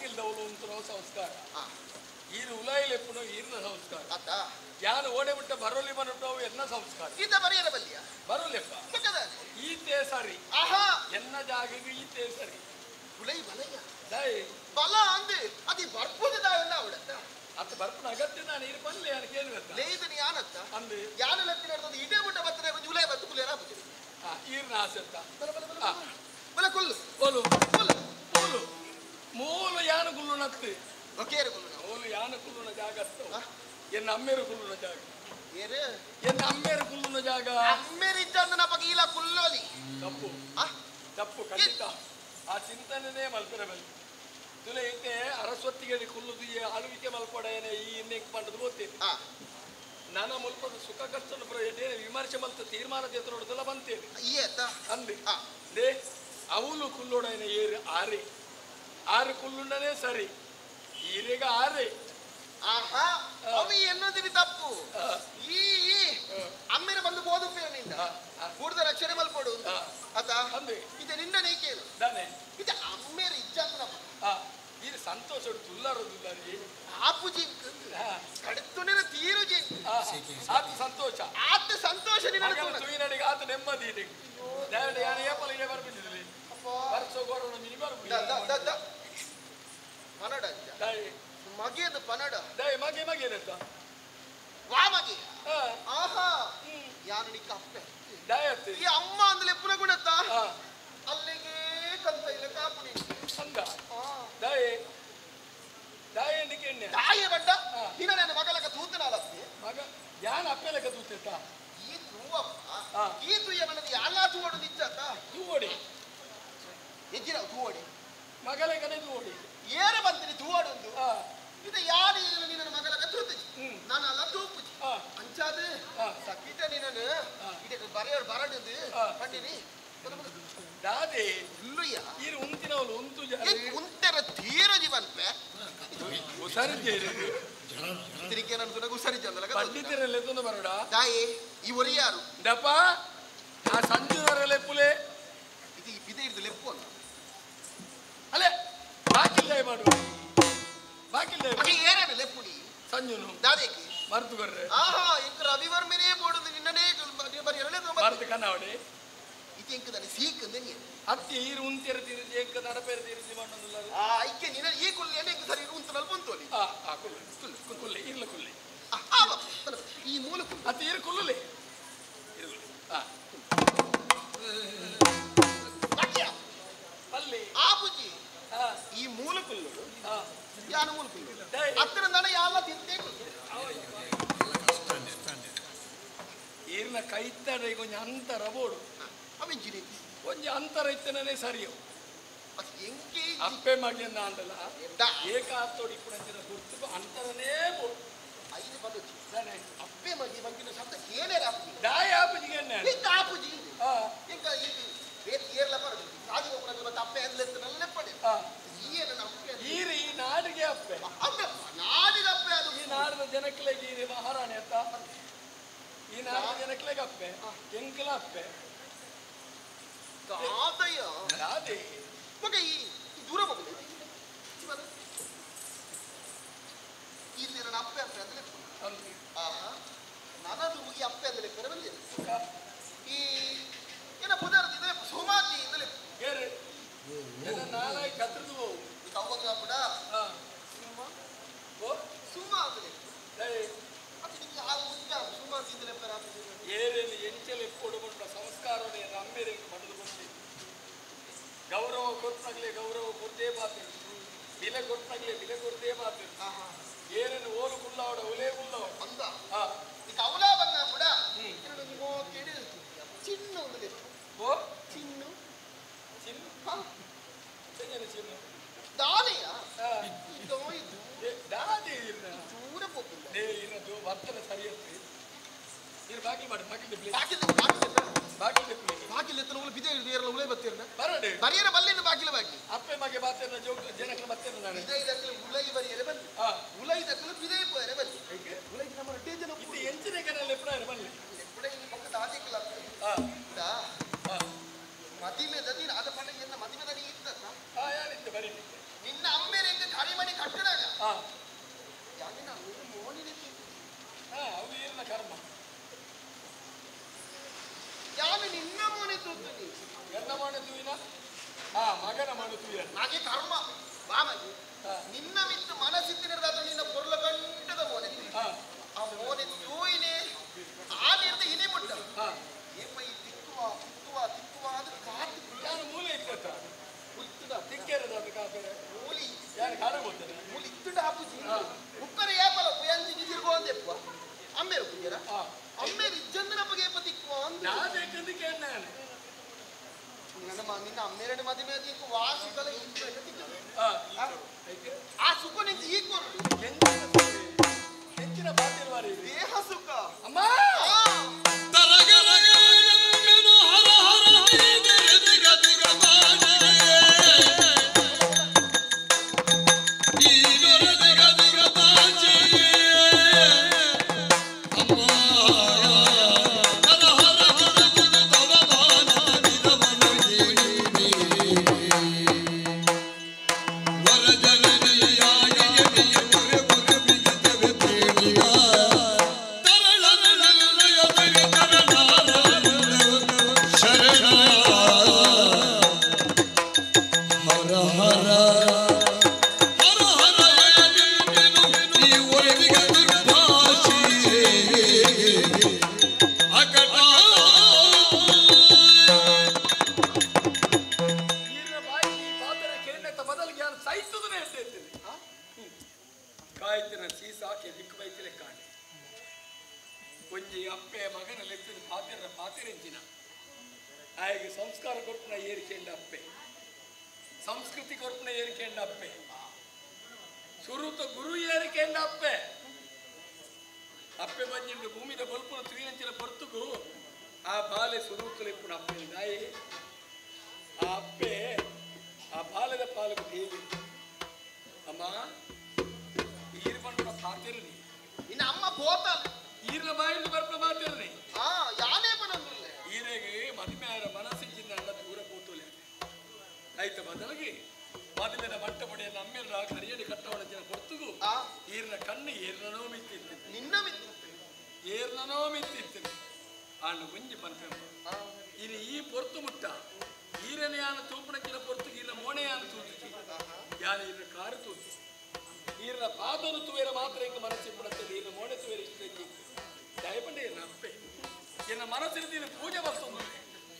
ಬಾಕಿಲ್ದವಳು ಉಂಟು ಸಂಸ್ಕಾರ. ಈರು ಉಲಾಯಿಲೆಪ್ಪುನು ಈರ್ನ ಸಂಸ್ಕಾರ. ಯಾನು ಓಡೆ ಬಿಟ್ಟ ಬರೋಲಿ ಮನುಟ್ಟವು ಎನ್ನ ಸಂಸ್ಕಾರ. ಈತ ಬರೆಯರ ಬಲ್ಲಿಯ ಬರೋಲೆಪ್ಪ ಈತೆ ಸರಿ. ಆಹಾ ಎನ್ನ ಜಾಗಕ್ಕೆ ಈತೆ ಸರಿ. ಉಲೈ ಬಲಯ್ಯ ದೈ ಬಲ ಅಂದೆ ಅದು ಬರ್ಪುದ ದಾಯಲ್ಲ ಅವಡತ್ತ ಅತ್ತ ಬರ್ಪುನ ಅಗತ್ಯ ನಾನು ಈರು ಬಲ್ಲೆ ಯಾನಕ್ಕೆ ಏನು ಗೊತ್ತಾ ಲೇಯ್ದನಿ ಯಾನತ್ತ ಅಂದೆ ಯಾನ ಲತ್ತಿ ನಡೆದದು ಇದೇ ಬಿಟ್ಟ ಬರ್ತದೆ ಕೊಂಚ ಉಲೈ ಬತ್ತು ಕುಲೇರ ಆಪುಜಿ. ಈರ್ನ ಆಸೆತ್ತ ಬಲ ಬಲ ಬಲ ಬಲ ಕೊಲ್ಲು ಓಲು ಕೊಲ್ಲು ಮೂಲು ಮೂಲು ಯಾನ ಕುಲ್ಲುನತ್ತು ಒಕೇರು ಕುಲ್ಲುನ ಮೂಲು ಯಾನ ಕುಲ್ಲುನ ಜಾಗ ಅತ್ತ ಎನ್ನ ಅಮ್ಮೇರು ಕುಲ್ಲುನ ಜಾಗ. ಏರು ಎನ್ನ ಅಮ್ಮೇರು ಕುಲ್ಲುನ ಜಾಗ. ಅಮ್ಮೇರು ಇದ್ದಂದು ನಪಗ ಈಲ ಕುಲ್ಲೋಲಿ ತಪ್ಪು ತಪ್ಪು ಖಂಡಿತ. ಆ ಚಿಂತನೆ ಮಲ್ಪೆರ ಬಲ್ಲಿ ತುಲೆ ಐತೆ ಅರಸ್ವತ್ತಿಗೆ ಕುಲ್ಲುದು ಈ ಆಳ್ವಿಕೆ ಮಲ್ಪೊಡೆಯನೆ ಈ ಇನ್ನೇಕ್ ಪಂಡದು ಗೊತ್ತೇನೆ. ನನ್ನ ಮುಲ್ಪದ ಸುಖ ಕಷ್ಟನ ವಿಮರ್ಶೆ ಮಲ್ತ ತೀರ್ಮಾನ ನೋಡುದಲ್ಲ ಬಂತೇನೆ ಅಂದೆ they ಅವಳು ಕುಲ್ಲೋಡೇನೆ ಏರು ಆರೆ ಆರು ಕುಲ್ಲುಂಡನೇ ಸರಿ ಈರೆಗ ಆರೆ. ಆಹಾ ಅವಿ ಎನ್ನೋದಿರಿ ತಪ್ಪು. ಈ ಅಮ್ಮೇರ ಬಂದು ಬೋದು ನಿಂದ ಕೂಡ್ದ ರಕ್ಷಣೆ ಮಲ್ಪೊಡು ಅತ ಇದೆ ನಿನ್ನ ನೈಕೇನು ದಾನೆ ಇದೆ ಅಮ್ಮೇರ ಇಜ್ಜಾತನ ಇದು ಸಂತೋಷ ತುಲ್ಲಾರು ತುಲ್ಲಾರಿ ಆಪುಜಿ ಕಡಿತುಣಿನ ತೀರುಜಿ ಆತ ಸಂತೋಷ ಆತ ಸಂತೋಷ ನಿನ್ನ ತುಯಿನಡಿಗೆ ಆತ ನೆಮ್ಮದಿ ಇದೆ. ಯಾರು ಏಪಲ ಇಡೆ ಬರ್ಬಿಟ್ಟಿದ್ರಿ ಬರ್ಸೋ ಗೋರಣ ಮಿನಿ ಬರ್ಬಿಟ್ಟು ಪನಡ ಮಗೆಯದು ಪನಡ ದಯ ಮಗೆ ಮಗೇನಂತ ವಾ ಮಗೆ. ಆಹಾ ಯಾರು ನಿಕ್ಕ ಅಪ್ಪೆ ದಯತ್ತೆ ಈ ಅಮ್ಮ ಅಂದ್ರೆ ಪುನಃ ಗುಣತ್ತ ಅಲ್ಲಿಗೆ ಕಂತ ಇಲ್ಲ ಕಾಪು ನೀನು ಅಂದ ದಯೆ ದಾಯ ಎಂದಕ್ಕೆ ದಾಯ ಬಂಡ ನಿನ್ನ ನನ್ನ ಮಗಲಕ ತೂತನಾಲತ್ತೆ ಮಗ ಯಾನ ಅಪ್ಪೆಲಕ ತೂತೆತ್ತ ಈ ತೂವಪ್ಪ ಈ ತೂಯ ಮನದ ಯಾಲ ತೂವಡು ನಿಚ್ಚತ್ತ ತೂವಡಿ ಎಜ್ಜಿನ ತೂವಡಿ ಮಗಲಕನೆ ತೂವಡಿ ಏರ ಬಂತೀನಿ ತೂವಡೊಂದು ಇದು ಯಾರು ನಿನ್ನ ಮಗಲಕ ತೂತಿಜಿ ನಾನು ಅಲ್ಲ ತೂಪುಜಿ ಅಂಚಾದ ಸಕಿತ ನಿನ್ನನು ಇದಕ್ಕೆ ಬರೆಯೋರು ಬರಡುದು ಪಂಡಿನಿ ದಾದೆ ಇಲ್ಲಯ್ಯ ಈರು ಉಂತಿನವಳು ಉಂತು ಉಂತೆರ ತೀರಜಿ ಬನ್ಪೆ ಉಸಾರಿದ್ದೆ ತಿರಿಕೆ ನನ್ನ ತುನಗ ಉಸಾರಿದ್ದೆ ಅಂದಲಗ ಪಂಡಿತರಲ್ಲೇ ತೊಂದು ಬರೋಡ ದಾಯಿ ಈ ಒರಿಯಾರು ದಪ್ಪ ಆ ಸಂಜುನವರಲ್ಲೇ ಪುಲೆ ಇದು ಬಿದೆ ಹಿಡಿದು ಲೆಪ್ಪು ಅಂತ ಅಲ್ಲೇ ಬಾಕಿಲ್ ದಯ ಮಾಡುವ ಬಾಕಿಲ್ ದಯ ಏನೇನು ಲೆಪ್ಪುಡಿ ಸಂಜುನು ದಾದೇಕಿ ಮರ್ತು ಬರ್ರೆ ಆಹಾ ಇಂಕ ರವಿವರ್ಮನೇ ಬೋಡುದು ನಿನ್ನನೇ ಬರಿ ಎರಡನೇ ಮರ್ತು ಕನ್ನವಡೆ ಇದು ಎಂಕದಾನೆ ಸೀಕ್ ಅಂದಂಗೆ ಅತ್ತಿ ಈರು ಉಂತೆರ ತೀರಿಸಿ ಎಂಕ ನಡಪೇರ ತೀರಿಸಿ ಮಣ್ಣೊಂದುಲ್ಲ ಆ ಐಕೆ ನಿನ್ನ ಈ ಕುಲ್ಲೆ ಎಂಕ ಸರಿ ಉಂತನಲ್ಲಿ ಬಂತೋಲಿ ಆ ಆ ಕುಲ್ಲೆ ಕುಲ್ಲೆ ಕುಲ್ಲೆ ಇರ್ಲ ಕುಲ್ಲೆ ಆ ಈ ಮೂಲ ಕುಲ್ಲೆ ಅತ್ತಿ ಈರು ಕುಲ್ಲುಲೆ ಇರು ಆ ಅಲ್ಲಿ ಆ ಬುಜಿ ಈ ಮೂಲ ಕುಲ್ಲು ಯಾನ ಮೂಲ ಕುಲ್ಲು ಅತ್ತಿರ ನನ ಯಾಲ ತಿಂತೆ ಈರ್ನ ಕೈತಡೆ ಕೊಂಚ ಅಂತರ ಬೋಡು ಅವೆಂಜಿನಿ ಕೊಂಚ ಅಂತರ ಇತ್ತನೇ ಸರಿಯೋ ಎಂಕೆ ಅಪ್ಪೆ ಮಗಿಯನ್ನ ಅಂದಲ್ಲ ಏಕಾತ್ತೋಡಿ ಪುಣಂಚಿನ ಗುರ್ತು ಅಂತರನೇ ಬೋಡು ಐದು ಬದುಕಿ ಅಪ್ಪೆ ಮಗಿ ಮಂಗಿನ ಶಬ್ದ ಕೇಳೇರ ಆಪುಜಿ ದಾಯ ಆಪುಜಿಗೆ ಇಂತ ಆಪುಜಿ ಇಂಕ ಈ ಬೇರೆ ಏರ್ಲ ಬರದು ರಾಜ ಗೋಪುರ ಮತ್ತೆ ಅಪ್ಪೆ ಅಂದ್ಲೆತ್ತನಲ್ಲೇ ಪಡೆ ಈ ಅಪ್ಪೆ ಈರು ಈ ನಾಡಿಗೆ ಅಪ್ಪೆ ನಾಡಿಗೆ ಅಪ್ಪೆ ಅದು ಈ ನಾಡಿನ ಜನಕ್ಲೆಗೆ ಈ ಮಹಾರಾಣಿ ಅತ್ತ ಈ ನಾಡಿನ ಜನಕ್ಲೆಗೆ ಅಪ್ಪೆ ಎಂಕಲ ಅಪ್ಪೆ ದಾದಯ್ಯ ದಾದೆ ಮಗ ಈ ದೂರ ಹೋಗಲಿ ಇಲ್ಲಿ ನನ್ನ ಅಪ್ಪೆ ಅಪ್ಪೆ ಅಂದ್ರೆ ಆಹಾ ನನ್ನದು ಈ ಅಪ್ಪೆ ಅಂದ್ರೆ ಪೆರವಲ್ಲಿ ಈ ಏನ ಪುದರ್ದು ಇದೆ ಸೋಮಾತಿ ಇಂದಲೇ ಏರು ನಾನಾಗಿ ಕತ್ರದು ಹೋಗು ಕವ್ವಾಗ ಕೂಡ ಸುಮ್ಮ ಓ ಸುಮ್ಮ ಅಂದ್ರೆ ಮತ್ತೆ ನಿಮಗೆ ಆ ಉದ್ದ ಸುಮ್ಮ ಇಂದಲೇ ಪೆರ ಏರೇನು ಎಂಚಲೆ ಕೊಡುವಂತ ಸಂಸ್ಕಾರವೇ ನಮ್ಮೇರೆ ಪಡೆದು ಬಂದಿದೆ. ಗೌರವ ಕೊಟ್ಟನಾಗ್ಲೇ ಗೌರವ ಕೊಡ್ತೇ ಬಾತು, ಬಿಲೆ ಕೊಟ್ಟನಾಗ್ಲೇ ಬಿಲೆ ಕೊಡ್ತೇ ಬಾತು. ಏನೇನು ಓಲು ಕುಳ್ಳವಡ ಒಲೆ ಕುಳ್ಳವಡ ಅಂದ ಈಗ ಅವಲ ಬಂದ ಕೂಡ ಚಿನ್ನು ಒಂದು ಓ ಚಿನ್ನು ಚಿನ್ನು ಚಿನ್ನು ಚಿನ್ನು ದಾನೆಯ ದಾದೆ ದೂರ ಹೋಗಿಲ್ಲ ಇರೋದು ಬರ್ತದೆ ಸರಿ ಇರು ಬಾಗಿಲು ಮಾಡಿ ಬಾಗಿಲು ಬಾಗಿಲು ಬಾಗಿಲು ಬಾಗಿಲು ಎತ್ತನ ಉಳು ಬಿದೆ ಹಿಡಿದು ಉಳೆ ಬತ್ತೀರ್ನ ಬರಡೆ ಬರಿಯರ ಬಲ್ಲಿನ ಬಾಗಿಲು ಬಾಗಿ ಅಪ್ಪೆ ಮಗೆ ಬಾತೇನ ಜೋಗ ಜನಕ್ಕೆ ಬತ್ತೇನ ನಾನು ಬಿದೆ ಇದಕ್ಕಲು ಉಲೈ ಬರಿಯರೆ ಬಲ್ಲಿ ಉಲೈ ಇದಕ್ಕಲು ಬಿದೆ ಪೋಯರೆ ಬಲ್ಲಿ ಉಲೈ ನಮ್ಮ ರಡ್ಡೆ ಜನ ಇದು ಎಂಚಿನ ಕನಲ್ಲಿ ಎಪ್ಪಡ ಬಲ್ಲಿ ಎಪ್ಪಡ ಈ ಪಕ್ಕ ದಾದಿಕ್ಕಲ ಮದಿಮೆ ದದಿ ಆದ ಪಂಡ ಎನ್ನ ಮದಿಮೆ ದನಿ ಇತ್ತ ಯಾರಿತ್ತು ಬರಿ ನಿನ್ನ ಅಮ್ಮೇರೆ ಎಂಕ ಕರಿಮಣಿ ಕಟ್ಟಡಾಗ ಯಾಕೆ ನಾನು ಮೋನಿನ ಅವು ಏನ ಕರ್ಮ ಯಾನು ನಿನ್ನ ಮೋನೆ ತೂತೀನಿ ಎನ್ನ ಮೋನೆ ತೂಯಿನ ಮಗನ ಮೋನೆ ತೂಯ ಹಾಗೆ ಕರ್ಮ ಬಾ ಮಗಿ ನಿನ್ನ ಮಿತ್ತು ಮನಸ್ಸಿತ್ತಿನಿರ್ದಾದ ನಿನ್ನ ಪೊರ್ಲ ಗಂಟದ ಮೋನೆ ಆ ಮೋನೆ ತೂಯಿನೇ ಆ ನೀರ್ದ ಇನಿ ಮುಟ್ಟ ಏಪ ಈ ತಿಕ್ಕುವ ತಿಕ್ಕುವ ತಿಕ್ಕುವ ಅಂದ್ರೆ ಕಾತು ಯಾರು ಮೂಲೆ ಇತ್ತ ಉತ್ತದ ತಿಕ್ಕೇರದ ಅದು ಕಾಪೇರೆ ಮೂಲಿ ಯಾರು ಕಾಡ ಹೋಗ್ತದೆ ಮೂಲಿ ಇತ್ತುಂಡ ಆಪುಜಿ ಉಕ್ಕರೆ ಏಪಲ ಉಯಂಜಿ ಗಿಜಿರ್ಗೋ ಅಂದೆಪ್ಪ ಅಮ್ಮೇರು ಪುಜರ ಅಮ್ಮೇರು ಇಜ್ಜಂದನ ಬಗ್ಗೆ ಏಪ ತಿಕ್ಕುವ ಅಂದ ನಾ ಬೇಕಂದಕ್ಕೆ ನಾನು ನನ್ನ ನಿನ್ನ ಅಮ್ಮೇರಡು ಮದುವೆ ಅದು ವಾ ಸುಖಲ ಆ ಸುಖ ನಿಂಗೆ ಈ ಕೊರು ಹೆಚ್ಚಿನ ಬಾತಿಲ್ವಾರಿ ದೇಹ ಸುಖ ಅಮ್ಮ ಕಾಯ್ತಿನ ಸೀಸಾಕೆ ದಿಕ್ಕು ಬೈತಿಲೆ ಕಾಣೆ ಒಂಜಿ ಅಪ್ಪೆ ಮಗನ ಲೆತ್ತಿನ ಪಾತಿರ ಪಾತಿರೆಂಚಿನ ಆಯಗೆ ಸಂಸ್ಕಾರ ಕೊರ್ಪುನ ಏರಿಕೆಂಡ ಅಪ್ಪೆ ಸಂಸ್ಕೃತಿ ಕೊರ್ಪುನ ಏರಿಕೆಂಡ ಅಪ್ಪೆ ಸುರುತ ಗುರು ಏರಿಕೆಂಡ ಅಪ್ಪೆ ಅಪ್ಪೆ ಬಂಜಿಂಡು ಭೂಮಿದ ಬಲ್ಪುನ ತುಯಿನಂಚಿನ ಪೊರ್ತುಗು ಆ ಬಾಲೆ ಸುರುತುಲೆಪ್ಪುನ ಅಪ್ಪೆ ನಾಯಿ ಆ ಅಪ್ಪೆ ಆ ಬಾಲೆದ ಪಾಲಕು ದೇವಿ ಅಮ್ಮ ಈರು ಪಂಡ ಪಾತಿರಲಿ ನಿನ್ನ ಅಮ್ಮ ಬೋತಲ್ ಈರ್ನ ಬಾಯಿಲು ಬರ್ಪುನ ಮಾತಿರಲಿ ಯಾನೇ ಬನಂದುಲ್ಲೆ ಈರೆಗೆ ಮದುವೆ ಆರ ಮನಸ್ಸಿಂಚಿನ ಅಣ್ಣ ದೂರ ಪೋತುಲೆ ಆಯ್ತು ಬದಲಾಗಿ ಮದುವೆನ ಮಂಟ ಪಡೆಯನ್ನು ಅಮ್ಮೆಲ್ಲ ಕರಿಯಡಿ ಕಟ್ಟವಣ ಜನ ಹೊರ್ತುಗು ಈರ್ನ ಕಣ್ಣು ಏರ್ನನೋ ಮಿತ್ತಿತ್ತು ನಿನ್ನ ಮಿತ್ತಿತ್ತು ಏರ್ನನೋ ಮಿತ್ತಿತ್ತು ಆಂಡು ಮುಂಜಿ ಪನ್ಪೆಂಬ ಇನ್ನು ಈ ಪೊರ್ತು ಮುಟ್ಟ ಈರನೆಯಾನ ತೂಪಣಕ್ಕಿನ ಪೊರ್ತುಗು ಈರ್ನ ಮೋಣೆಯಾನ ತೂತಿಸಿ ಯಾನ ಈರ್ನ ಕಾರು ತೂತಿ ಈರ್ನ ಪಾದನು ತೂವೇರ ಮಾತ್ರ ಹಿಂಗೆ ಮನಸ್ಸಿಂಪಡತ್ತದೆ ಈರ್ನ ಮೋಣೆ ತೂವೇರ ಇಷ್ಟ ದಯಪಂಡೆ ಈರ್ನ ಅಪ್ಪೆ ಎನ್ನ ಮನಸ್ಸಿನ ಪೂಜೆ ಬರ್ತೊಂದು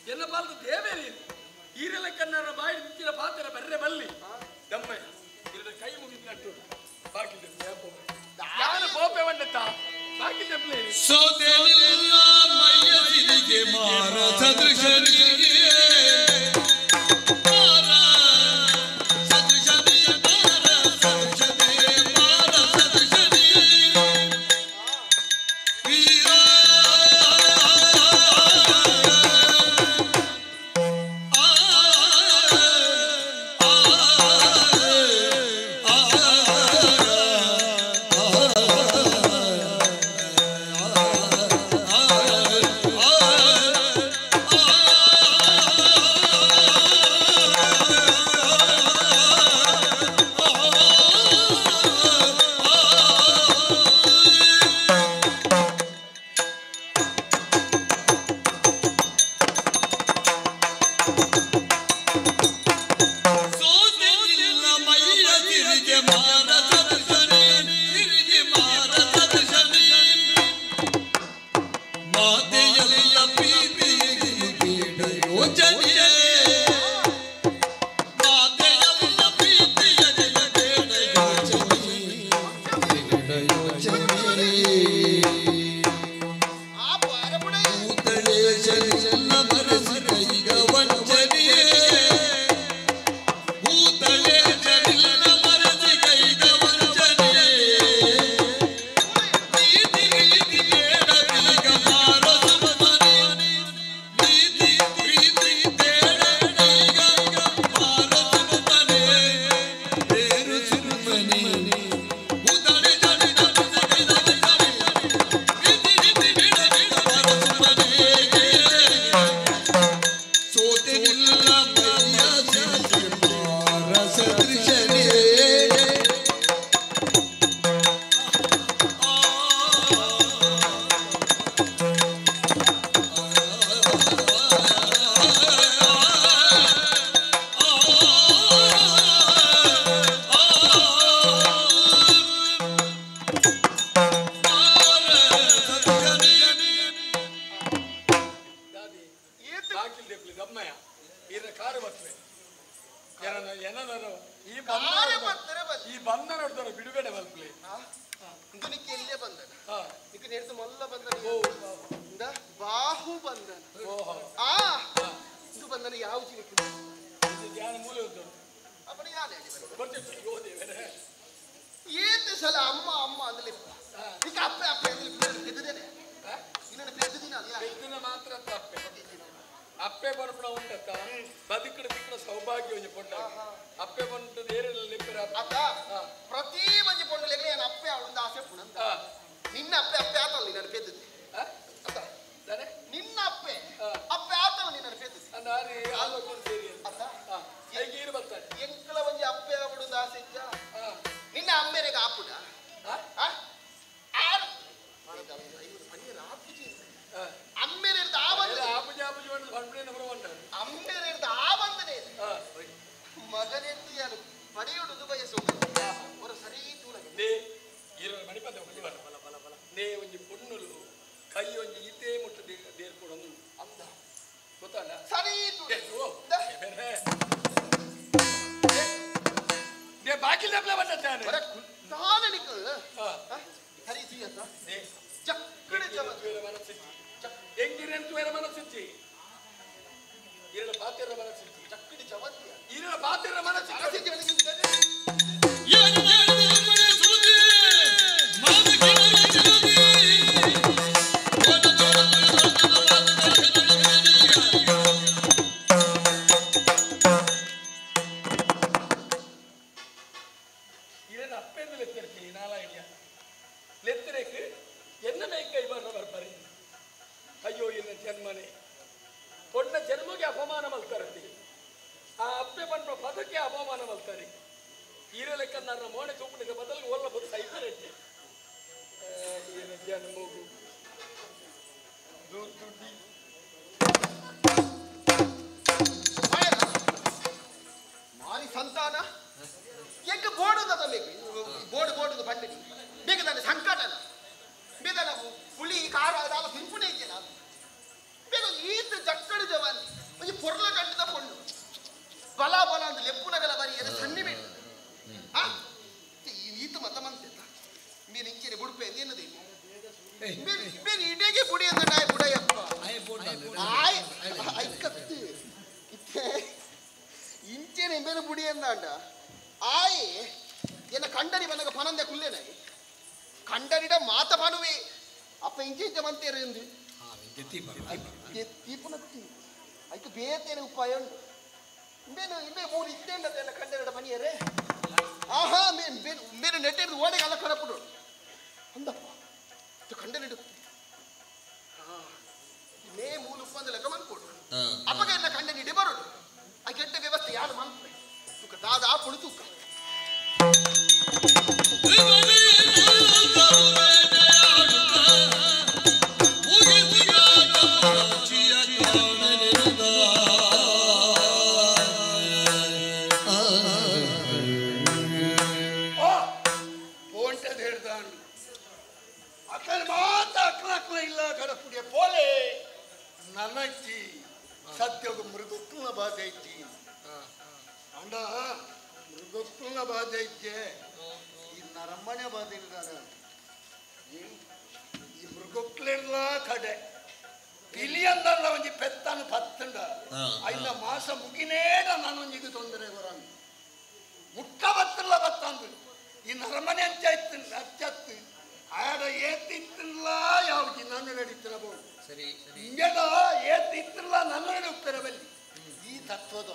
ಎನ್ನ ಪಾಲದ ದೇವೇರಿ ಈರೆಲ್ಲ ಕನ್ನಡ ಬಾಯಿ ನಿಂತಿನ ಪಾತ್ರ ಬರ್ರೆ ಬಲ್ಲಿ ದಮ್ಮಯ್ಯ ಇರದ ಕೈ ಮುಗಿದ ನಟ್ಟು ಬಾಕಿ ಯಾರು ಬೋಪೆ ಬಂಡತ್ತ ಬಾಕಿ ದೆಪ್ಲೆ ಸೋತೆಲಿಲ್ಲ ಮೈಯ ಸಿರಿಗೆ ಮಾರ ಸದೃಶರಿಗೆ ಮಾರ ಸದೃಶರಿಗೆ ಮಾರ ಸದೃಶರಿಗೆ ಮಾರ ಸದೃಶರಿಗೆ ವೀರ ಆ ಆ ಆ ಈ ಬಂಧನ ಹೊಡೆದವರು ಬಿಡುಗಡೆ ಮಲ್ಪಲೆ ಇಂದು ಎಲ್ಲೇ ಬಂಧನ ನಿಕ್ಕ ನೇರ್ದು ಮೊಲ್ಲ ಬಂಧನ ಬಾಹು ಬಂಧನ ಆ ಇದು ಬಂಧನ ಯಾವ ಜೀವಕ್ಕೆ ಧ್ಯಾನ ಮೂಲೆ ಉಂಟು ಅಪ್ಪನ ಯಾರು ಹೇಳಿ ಬರ್ತಿತ್ತು ಏತು ಸಲ ಅಮ್ಮ ಅಮ್ಮ ಅಂದಲಿ ನಿಕ್ಕ ಅಪ್ಪೆ ಅಪ್ಪೆ ಅಂದಲಿ ಪೆದ್ದುದೇನೆ ಇನ್ನೊಂದು ಪೆದ್ದುದಿನ ಪೆದ್ದಿನ ಮಾತ್ರ ಅಪ್ಪೆ ಅಪ್ಪೆ ಬರ್ಪಣ ಉಂಟತ್ತ ಬದುಕಡ ದಿಕ್ಕಡ ಸೌಭಾಗ್ಯ ಒಂಜಿ ಪೊಂಡ ಅಪ್ಪೆ ಬಂಟದ ಏರಲ್ಲಿ ಅತ್ತ ಪ್ರತಿ ಒಂಜಿ ಪೊಂಡಲೆಗೆ ನಾನು ಅಪ್ಪೆ ಅವಳೊಂದು ಆಸೆ ಪುಣಂತ ನಿನ್ನ ಅಪ್ಪೆ ಅಪ್ಪೆ ಆತಲ್ಲ ನಾನು ಪೆದ್ದುದೆ ಅತ್ತ ನಿನ್ನ ಅಪ್ಪೆ ಅಪ್ಪೆ ಆತಲ್ಲ ನಿನ್ನ ಪೆದ್ದುದೆ ನಾರಿ ಆಲೋಕೊಂಡು ಸೇರಿ ಅತ್ತ ಹೇಗೆ ಬರ್ತಾರೆ ಎಂಕಲ ಒಂಜಿ ಅಪ್ಪೆ ಅವಳೊಂದು ಆಸೆ ಇಜ್ಜ ನಿನ್ನ ಅಮ್ಮೆರೆಗೆ ಆಪುಡ ಮಗನೆಂದು ಪಡೆಯುವುದು ಬಯಸುವುದು ஒரு ಸರಿ ತೂಲಗೆ ಮಣಿಪದ ನೇ ಒಂಜಿ ಪೊಣ್ಣುಲು ಕೈ ಒಂಜಿ ಇತೇ ಮುಟ್ಟು ದೇರ್ ಕೊಡೊಂದು ಅಂದ ಗೊತ್ತಲ್ಲ ಸರಿ they ಬಾಕಿ ಲಪ್ಲೆ ಬಂದಾನೆ ತಾನೆ ನಿಕ್ಕಲ್ ಸರಿ ತುಯತ್ತ ಚಕ್ಕಡೆ ಜಮ ಮನಸ್ಸಿಚ್ಚಿ ಎಂಗಿರೆಂತು ಬೇರೆ ಮನಸ್ಸಿಚ್ಚಿ ಇರಳ ಪಾತಿರ ಮನಸ್ಸಿಚ್ಚಿ ಚಕ್ಕಡಿ ಜವಂತಿಯ ಇರಳ ಪಾತಿರ ಮನಸ್ಸಿಚ್ಚಿ ಇರನ ಅಪ್ಪೆಂದು ಲೆತ್ತಿರ್ತಿ ನಾಲ ಐಡಿಯಾ ಲೆತ್ತರೇಕ್ ಎನ್ನ ಮೇಕೈ ಬರ್ರ ಬರ್ಬಾರಿ ಅಯ್ಯೋ ಇನ್ನ ಜನ್ಮನೆ ಪೊಣ್ಣ ಜನ್ಮಗೆ ಅಪಮಾನ ಮಲ್ತಾರತಿ ಆ ಅಪ್ಪೆ ಪನ್ಪ ಪದಕ್ಕೆ ಅಪಮಾನ ಮಲ್ತಾರೆ ಈರಲೆಕ್ಕ ನನ್ನ ಮೋಣೆ ತೂಪುಣಿದ ಬದಲು ಒಲ್ಲ ಬದು ಸೈಪರೆಟ್ಟೆ ಏನ ಜನ್ಮಗು ದುಡ್ಡಿ ಮಾರಿ ಸಂತಾನ ಎಂಕ ಬೋರ್ಡ್ ಬೇಕು ಬೋರ್ಡ್ ಬೋರ್ಡ್ ಬಂಡಿ ಬೇಗ ತಾನೆ ಸಂಕಟನ ಬೇಗ ನಾವು ಹುಳಿ ಖಾರ ಅದಾವ ತಿನ್ಪುಣೆ ಇದ್ದೇನೆ ಬೇಗ ಈತ ಜಕ್ಕಡು ಜವಾನ್ ಒಂಜಿ ಪೊರ್ಲ ಗಂಟದ ಪೊಣ್ಣು ಬಲ ಬಲ ಅಂತ ಲೆಪ್ಪುನಗಲ ಬರಿ ಎದ ಸಣ್ಣ ಬೇಡ ಆ ಈತ ಮತ ಮಂತೆತ್ತ ಮೀನು ಇಂಚೆನೆ ಬುಡುಪೆ ಏನದು ಬೇರೆ ಇಡೇಗೆ ಬುಡಿ ಅಂತ ನಾಯಿ ಬುಡಯಪ್ಪ ಆಯ್ ಐಕತ್ತು ಇತ್ತೆ ಇಂಚೆನೆ ಬೇರೆ ಬುಡಿ ಅಂದಾಂಡ ಆಯ್ ಎನ್ನ ಕಂಡರಿ ಬಂದಾಗ ಪನಂದೆ ಕುಲ್ಲೇನಾಯಿ ಕಂಡರಿಡ ಮಾತ ಪನುವೆ ಅಪ್ಪ ಇಂಚೆ ಇಂಚೆ ಮಂತೇರು ಎಂದು ತೀಪುನತ್ತಿ ಐಕ್ ಬೇತೇನೆ ಉಪಾಯ ಉಂಟು ಇಂಬೇನು ಇಂಬೆ ಮೂರು ಇತ್ತೇಂಡದೆಲ್ಲ ಕಂಡರಿಡ ಮನಿಯರೇ ಆಹಾ ಮೇನ್ ಬೇನು ಮೇನು ನೆಟ್ಟೆಡ್ದು ಓಡೆಗೆ ಅಲ್ಲ ಕಡಪುಡು ಅಂದಪ್ಪ ಕಂಡರಿಡು ಮೇ ಮೂಲು ಉಪ್ಪಂದ ಲೆಕ್ಕ ಮನ್ಕೊಡು ಅಪ್ಪಗೆ ಎಲ್ಲ ಕಂಡನಿಡೆ ಬರೋಡು ಆ ಕೆಟ್ಟ ವ್ಯವಸ್ಥೆ ಯಾರು ಮನ್ಪೆ ತುಕ್ಕ ದಾದ ಆಪುಡು ತೂಕ ನನಜ್ಜಿ ಸತ್ಯಗ ಮೃಗುಕ್ನ ಬಾಧೆ ಇಜ್ಜಿ ಅಂಡ ಮೃಗುಕ್ನ ಬಾಧೆ ಇಜ್ಜೆ ಈ ನರಮ್ಮನೆ ಬಾಧೆ ಇಲ್ದಾನ ಈ ಮೃಗುಕ್ಲೆಲ್ಲ ಕಡೆ ಪಿಲಿಯಂದಲ್ಲ ಒಂಜಿ ಪೆತ್ತನು ಪತ್ತಂಡ ಐನ ಮಾಸ ಮುಗಿನೇಡ ನಾನೊಂಜಿಗೆ ತೊಂದರೆ ಬರಂದು ಮುಟ್ಟ ಬತ್ತಲ್ಲ ಬತ್ತಂದು ಈ ನರಮನೆ ಅಂಚ ಇತ್ತು ಅಚ್ಚತ್ತು ಆಡ ಏತಿತ್ತಲ್ಲ ಯಾವ್ದು ನಾನು ನಡೀತಿರಬಹುದು ಸರಿ ಸರಿ ಹಿಂಗೆಲ್ಲ ಏತಿತ್ತಲ್ಲ ನನ್ನ ನಡುತ್ತಾರೆ ಈ ತತ್ವದ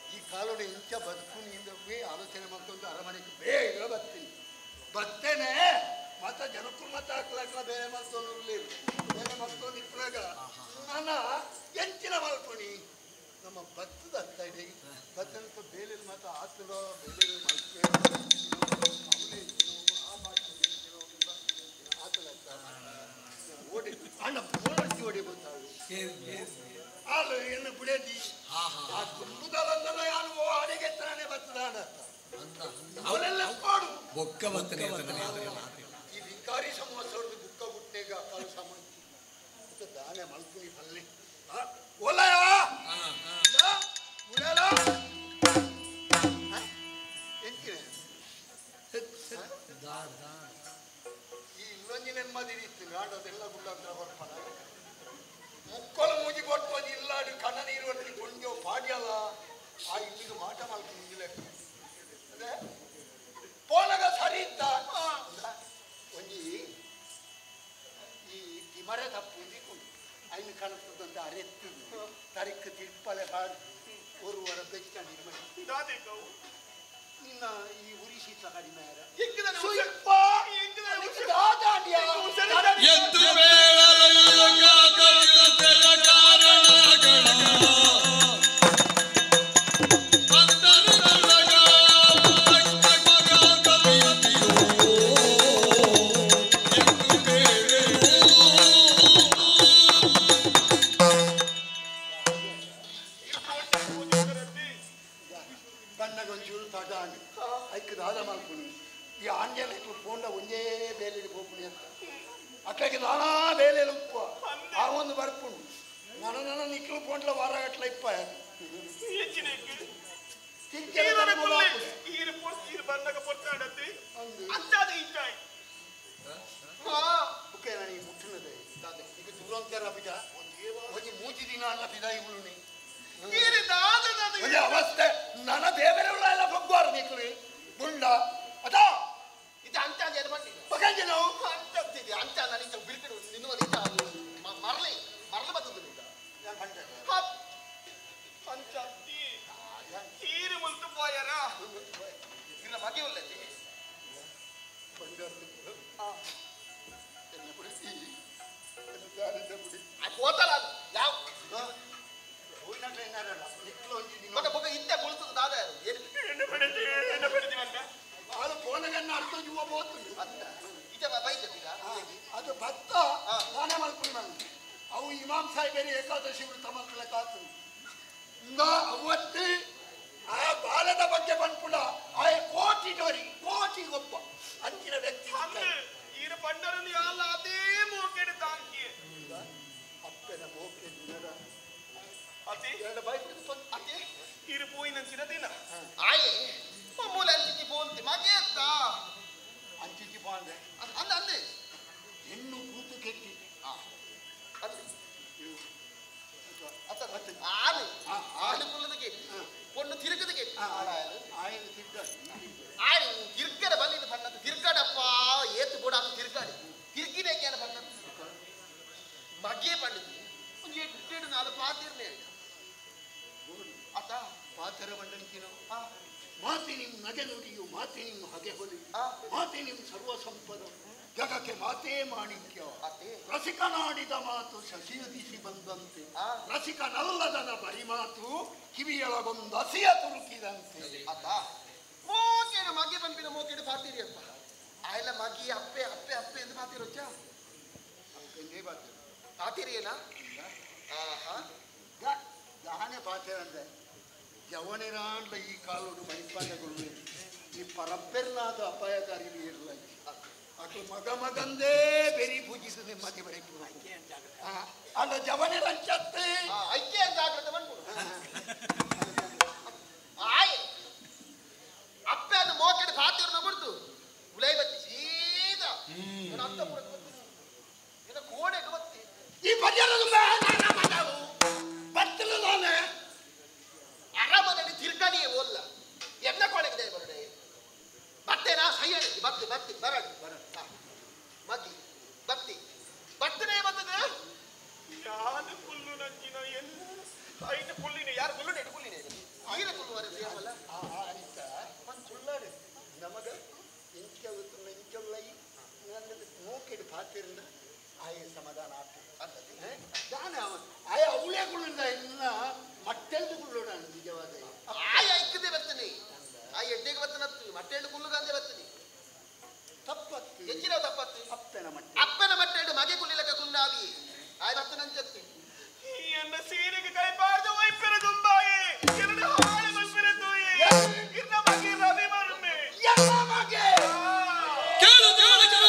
ಈ ಕಾಲೋಡಿ ಇಂಚ ಬದುಕು ನೀಂದ ಆಲೋಚನೆ ಮಾಡ್ಕೊಂಡು ಅರಮನೆಗೆ ಬೇಗ ಬರ್ತೀನಿ ಬರ್ತೇನೆ ಮತ್ತೆ ಜನಕ್ಕೂ ಮತ್ತೆ ಹಾಕ್ಲಾಕ್ಲ ಬೇರೆ ಮತ್ತೊಂದು ಬೇರೆ ಮತ್ತೊಂದು ಇಪ್ಪಳಾಗ ನನ್ನ ಎಂಚಿನ ಮಲ್ಕೊಣಿ ನಮ್ಮ ಭತ್ತದ ಅರ್ಥ ಇದೆ ಭತ್ತದ ಬೇಲೆ ಮಾತ್ರ ಆತಲೋ ಬೇಲೆ ಮಲ್ಕೆ ಓಡಿ ಅಣ್ಣ ಓಡಿಸಿ ಓಡಿ ಗೊತ್ತಾಗ ಆಲು ಏನು ಬಿಡದಿ ಆ ತುಂಬುದಲ್ಲ ಯಾರು ಅಡಿಗೆ ತಾನೇ ಬರ್ತದ ಅವನೆಲ್ಲ ಪಾಡು ಬೊಕ್ಕ ಬರ್ತನೆ ಈ ವಿಕಾರಿ ಸಮೋಸ ಬುಕ್ಕ ಗುಟ್ಟೆಗ ಕಾಲು ಸಾಮಾನ್ಯ ದಾನೆ ಮಲ್ಕುನಿ ಪಲ್ಲೆ ಓಲಯ ಮುಡಲ ಎಂಚಿನ ಈ ಇಲ್ಲೊಂಜಿ ನೆಮ್ಮದಿ ಇತ್ತು ನಾಡೋದೆಲ್ಲ ಗುಳ್ಳಂತ್ರ ಬರ್ಪಣ ಮುಕ್ಕಳು ಮೂಜಿ ಕೊಟ್ಟು ಇಲ್ಲಾಡು ಕಣ್ಣ ನೀರು ಹೊತ್ತಿ ಕೊಂಡೋ ಪಾಡ್ಯಲ್ಲ ಆ ಇಲ್ಲಿಗೆ ಮಾಟ ಮಾಡ್ಕೊಂಡು ಅದೇ ಪೋನಗ ಸರಿ ಇತ್ತ ಒಂಜಿ ಈ ತಿಮರೆ ತಪ್ಪು ಐನು ಕಾಣಿಸ್ತದಂತ ಅರೆತ್ತು ತರಿಕ್ ತಿರ್ಪಲೆ ಹಾಡು ಒರುವರ ಬೆಚ್ಚ ನಿರ್ಮಣಿ ನಿನ್ನ ಈ ಉರಿ ಶೀತ ಕಡಿಮೆ ಎದ್ದು ಬೇಡಲಯ್ಯ ಕಾರಣಗಳ ಬಣ್ಣಗೊಂಚೂರು ತಡಾಂಡು ಐಕ್ ದಾದ ಮಲ್ಪುನಿ ಈ ಆಂಜಲ ಪೋಂಡ ಒಂದೇ ಬೇಲೆಗೆ ಪೋಪುನಿ ಅಂತ ಅಕ್ಕಗೆ ನಾನಾ ಬೇಲೆ ಉಪ್ಪ ಆ ಒಂದು ಬರ್ಪುಂಡು ನನ್ನ ನನ್ನ ನಿಕ್ಲು ಪೋಂಡ್ಲ ವಾರಗಟ್ಲೆ ಇಪ್ಪ ಮುಟ್ಟುನದೆ ಈಗ ದೂರಂತರ ಬಿಡ ಒಂಜಿ ಮೂಜಿ ದಿನ ಅಲ್ಲ ಬಿದ ಇವಳು ಒಂಜಿ ಅವಸ್ಥೆ ನನ್ನ ದೇವರೆಲ್ಲ ಎಲ್ಲ ಬಗ್ಗುವಾರ ನಿಕ್ಲು ಗುಂಡ ಅದಾ ಇದು ಅಂಚ ಅಂತ ಬನ್ನಿ ಬಗಂಜಿ ನಾವು ಅಂಚ ಅಂತಿದೆ ಅಂಚ ನಾನು ಇಂಥ ಬಿಳ್ಕಡು ನಿನ್ನುವ ನಿಂತ ಮರಲಿ ಮರಲು ಬರ್ತದೆ ನಿಂತ ಅಂಚ ಹೀರು ಮುಲ್ತು ಪೋಯರ ಇರ ಮಗೆ ಉಲ್ಲದೆ ಹೋತಲ್ಲ ಅದು ಯಾವ ಬೊಕ ಬೊಕ ಇತ್ತೆ ಮುಳ್ತದ ದಾದ ಏನು ಅದು ಫೋನಗನ್ನ ಅರ್ಧ ಜೀವ ಬೋತು ಇತ್ತೆ ಬೈತೆ ಅದು ಭತ್ತ ನಾನೇ ಮಲ್ಪುನಿ ನಾನು ಅವು ಇಮಾಮ್ ಸಾಹೇಬರು ಏಕಾದಶಿ ವೃತ ಮಕ್ಕಳ ಕಾತು ಅವತ್ತು ಆ ಬಾಲದ ಬಗ್ಗೆ ಬಂದ್ಪುಣ ಆ ಕೋಟಿ ಡೋರಿ ಕೋಟಿ ಒಬ್ಬ ಅಂಚಿನ ವ್ಯಕ್ತಿ ಅದೇ ಮೋಕೆಡು ತಾಂಕಿ ಅಪ್ಪನ ಮೋಕೆ ದಿನದ ಎರಡು ಬಾಯಿ ಅದೇ ಇರು ಪೋಯಿನ ದಿನ ಆಯೆ ಮೂಲ ಅಂಚಿಚಿ ಪೋಂತಿ ಮಗೆ ಅತ್ತ ಅಂಚಿಚಿ ಪೋಂದೆ ಅಂದ ಅಂದೆ ಹೆಣ್ಣು ಕೂತು ಕೆಟ್ಟಿ ಅತ್ತ ಆನು ಆನು ಕುಲ್ಲದಕ್ಕೆ ಪೊಣ್ಣು ತಿರುಗದಕ್ಕೆ ಆಯನ ತಿರ್ಗ ಆನು ತಿರ್ಗಡ ಬಲ್ಲಿನ ಬಣ್ಣದ್ದು ತಿರ್ಗಾಡಪ್ಪ ಏತು ಬೋಡ ಅದು ತಿರ್ಗಾಡಿ ತಿರ್ಗಿಬೇಕೇನ ಬಣ್ಣದ್ದು ಮಗೆ ಬಣ್ಣದ್ದು ಒಂದು ಎಟ್ಟೆಡು ನಾಲ್ಕು ಪಾತಿರ್ನೇ ಅತ್ತ ಪಾತ್ರ ಬಂಡಂತಿನೋ ಮಾತೆ ನಿಮ್ಮ ನಗೆ ನುಡಿಯು ಮಾತೆ ನಿಮ್ಮ ಹಗೆ ಹೊಲಿ ಮಾತೆ ನಿಮ್ಮ ಸರ್ವ ಸಂಪದ ಜಗಕ್ಕೆ ಮಾತೇ ಮಾಣಿಕ್ಯ ರಸಿಕನಾಡಿದ ಮಾತು ಶಶಿಯುದಿಸಿ ಬಂದಂತೆ ರಸಿಕನಲ್ಲದನ ಬರಿ ಮಾತು ಕಿವಿಯೊಳಗೊಂದು ಹಸಿಯ ತುರುಕಿದಂತೆ ಅತ್ತ ಮೋಕೇಡು ಮಗೆ ಬಂಪಿನ ಮೋಕೇಡು ಪಾತಿರಿಯಪ್ಪ ಆಯ್ಲ ಮಗಿ ಅಪ್ಪೆ ಅಪ್ಪೆ ಅಪ್ಪೆ ಎಂದು ಪಾತಿರೋಚ ಅಪ್ಪೆಂದೇ ಪಾತಿರು ಪಾತಿರಿಯೇನಾ ಆಹಾ ದಾನೆ ಪಾತಿರಂದೆ ಜವನಿರಾಂಡ್ಲ ಈ ಕಾಲೋಡು ಮಣಿಪಾಂಡಗಳು ಈ ಪರಬ್ಬೆರ್ನಾದ ಅಪಾಯಕಾರಿ ಇರಲ್ಲ ಅಕ್ಲು ಮಗ ಮಗಂದೇ ಬೆರಿ ಪೂಜಿಸು ನಿಮ್ಮತಿ ಬರೀ ಅಲ್ಲ ಜವನಿರಂಚತ್ತೆ ಐಕ್ಯ ಜಾಗ್ರತೆ ಬಂದ್ಬಿಡು ಆಯ್ ಅಪ್ಪೆ ಅದು ಮೋಕೆಡು ಪಾತಿರ್ನ ಬಿಡ್ತು ಉಲೈ ಬತ್ತಿ ಸೀದಾ ಅರ್ಥ ಬತ್ತಿ ಕೋಣೆಗೆ ಬತ್ತಿ ಈ ಪರ್ಯಾರದ ಬತ್ತಲು ನಾನೇ ಅರಮನೆಯಲ್ಲಿ ತಿರ್ಗಣಿಯೇ ಓಲ್ಲ ಎನ್ನ ಕೊಳಗಿದೆ ಬರಡೆ ಬತ್ತೇನಾ ಸೈಯಡಿ ಬತ್ತಿ ಬತ್ತಿ ಬರಡಿ ಬರ ಮಗಿ ಬತ್ತಿ ಬತ್ತನೇ ಬರ್ತದೆ ಯಾರು ಕುಲ್ಲು ನಂಜಿನ ಎಲ್ಲ ಐದು ಕುಲ್ಲಿನ ಯಾರು ಕುಲ್ಲು ನೆಟ್ಟು ಕುಲ್ಲಿನ ಐದು ಕುಲ್ಲು ವರೆ ಆಯ್ತ ಒಂದು ಸುಳ್ಳಾಡು ನಮಗ ಇಂಚ ಇಂಚೊಲ್ಲೈ ನನ್ನ ಮೂಕೆಡು ಪಾತಿರಿಂದ ಆಯ ಸಮಾಧಾನ ಆಗ್ತದೆ ದಾನ ಆಯ ಅವಳೇ ಕುಳ್ಳಿಂದ ಇನ್ನ ಮಟ್ಟೆಲ್ದು ಕುಳ್ಳೋಣ ನಿಜವಾದ ಆಯ ಐಕ್ಕದೆ ಬರ್ತಾನೆ ಆ ಎಡ್ಡೆಗೆ ಬರ್ತಾನತ್ತು ಮಟ್ಟೆಲ್ಡು ಕುಲ್ಲುಗಂದೆ ಬರ್ತಾನೆ ತಪ್ಪತ್ತು ಹೆಚ್ಚಿನ ತಪ್ಪತ್ತು ಅಪ್ಪನ ಮಟ್ಟೆ ಅಪ್ಪನ ಮಟ್ಟೆಲ್ಡು ಮಗೆ ಕುಳ್ಳಿಲಕ ಕುಲ್ಲಾವಿ ಆಯ ಬರ್ತನಂಚತ್ತು ಎನ್ನ ಸೀರೆಗೆ ಕೈಪಾರ್ದ ವೈಪೆರ ದುಂಬಾಯಿ ಎರಡು ಹಾಳು ವೈಪೆರ ತೂಯಿ ಇನ್ನ ಮಗೆ ರವಿ ಮರುಮೆ ಎಲ್ಲ ಮಗೆ ಕೇಳು ಕೇಳು ಕೇಳು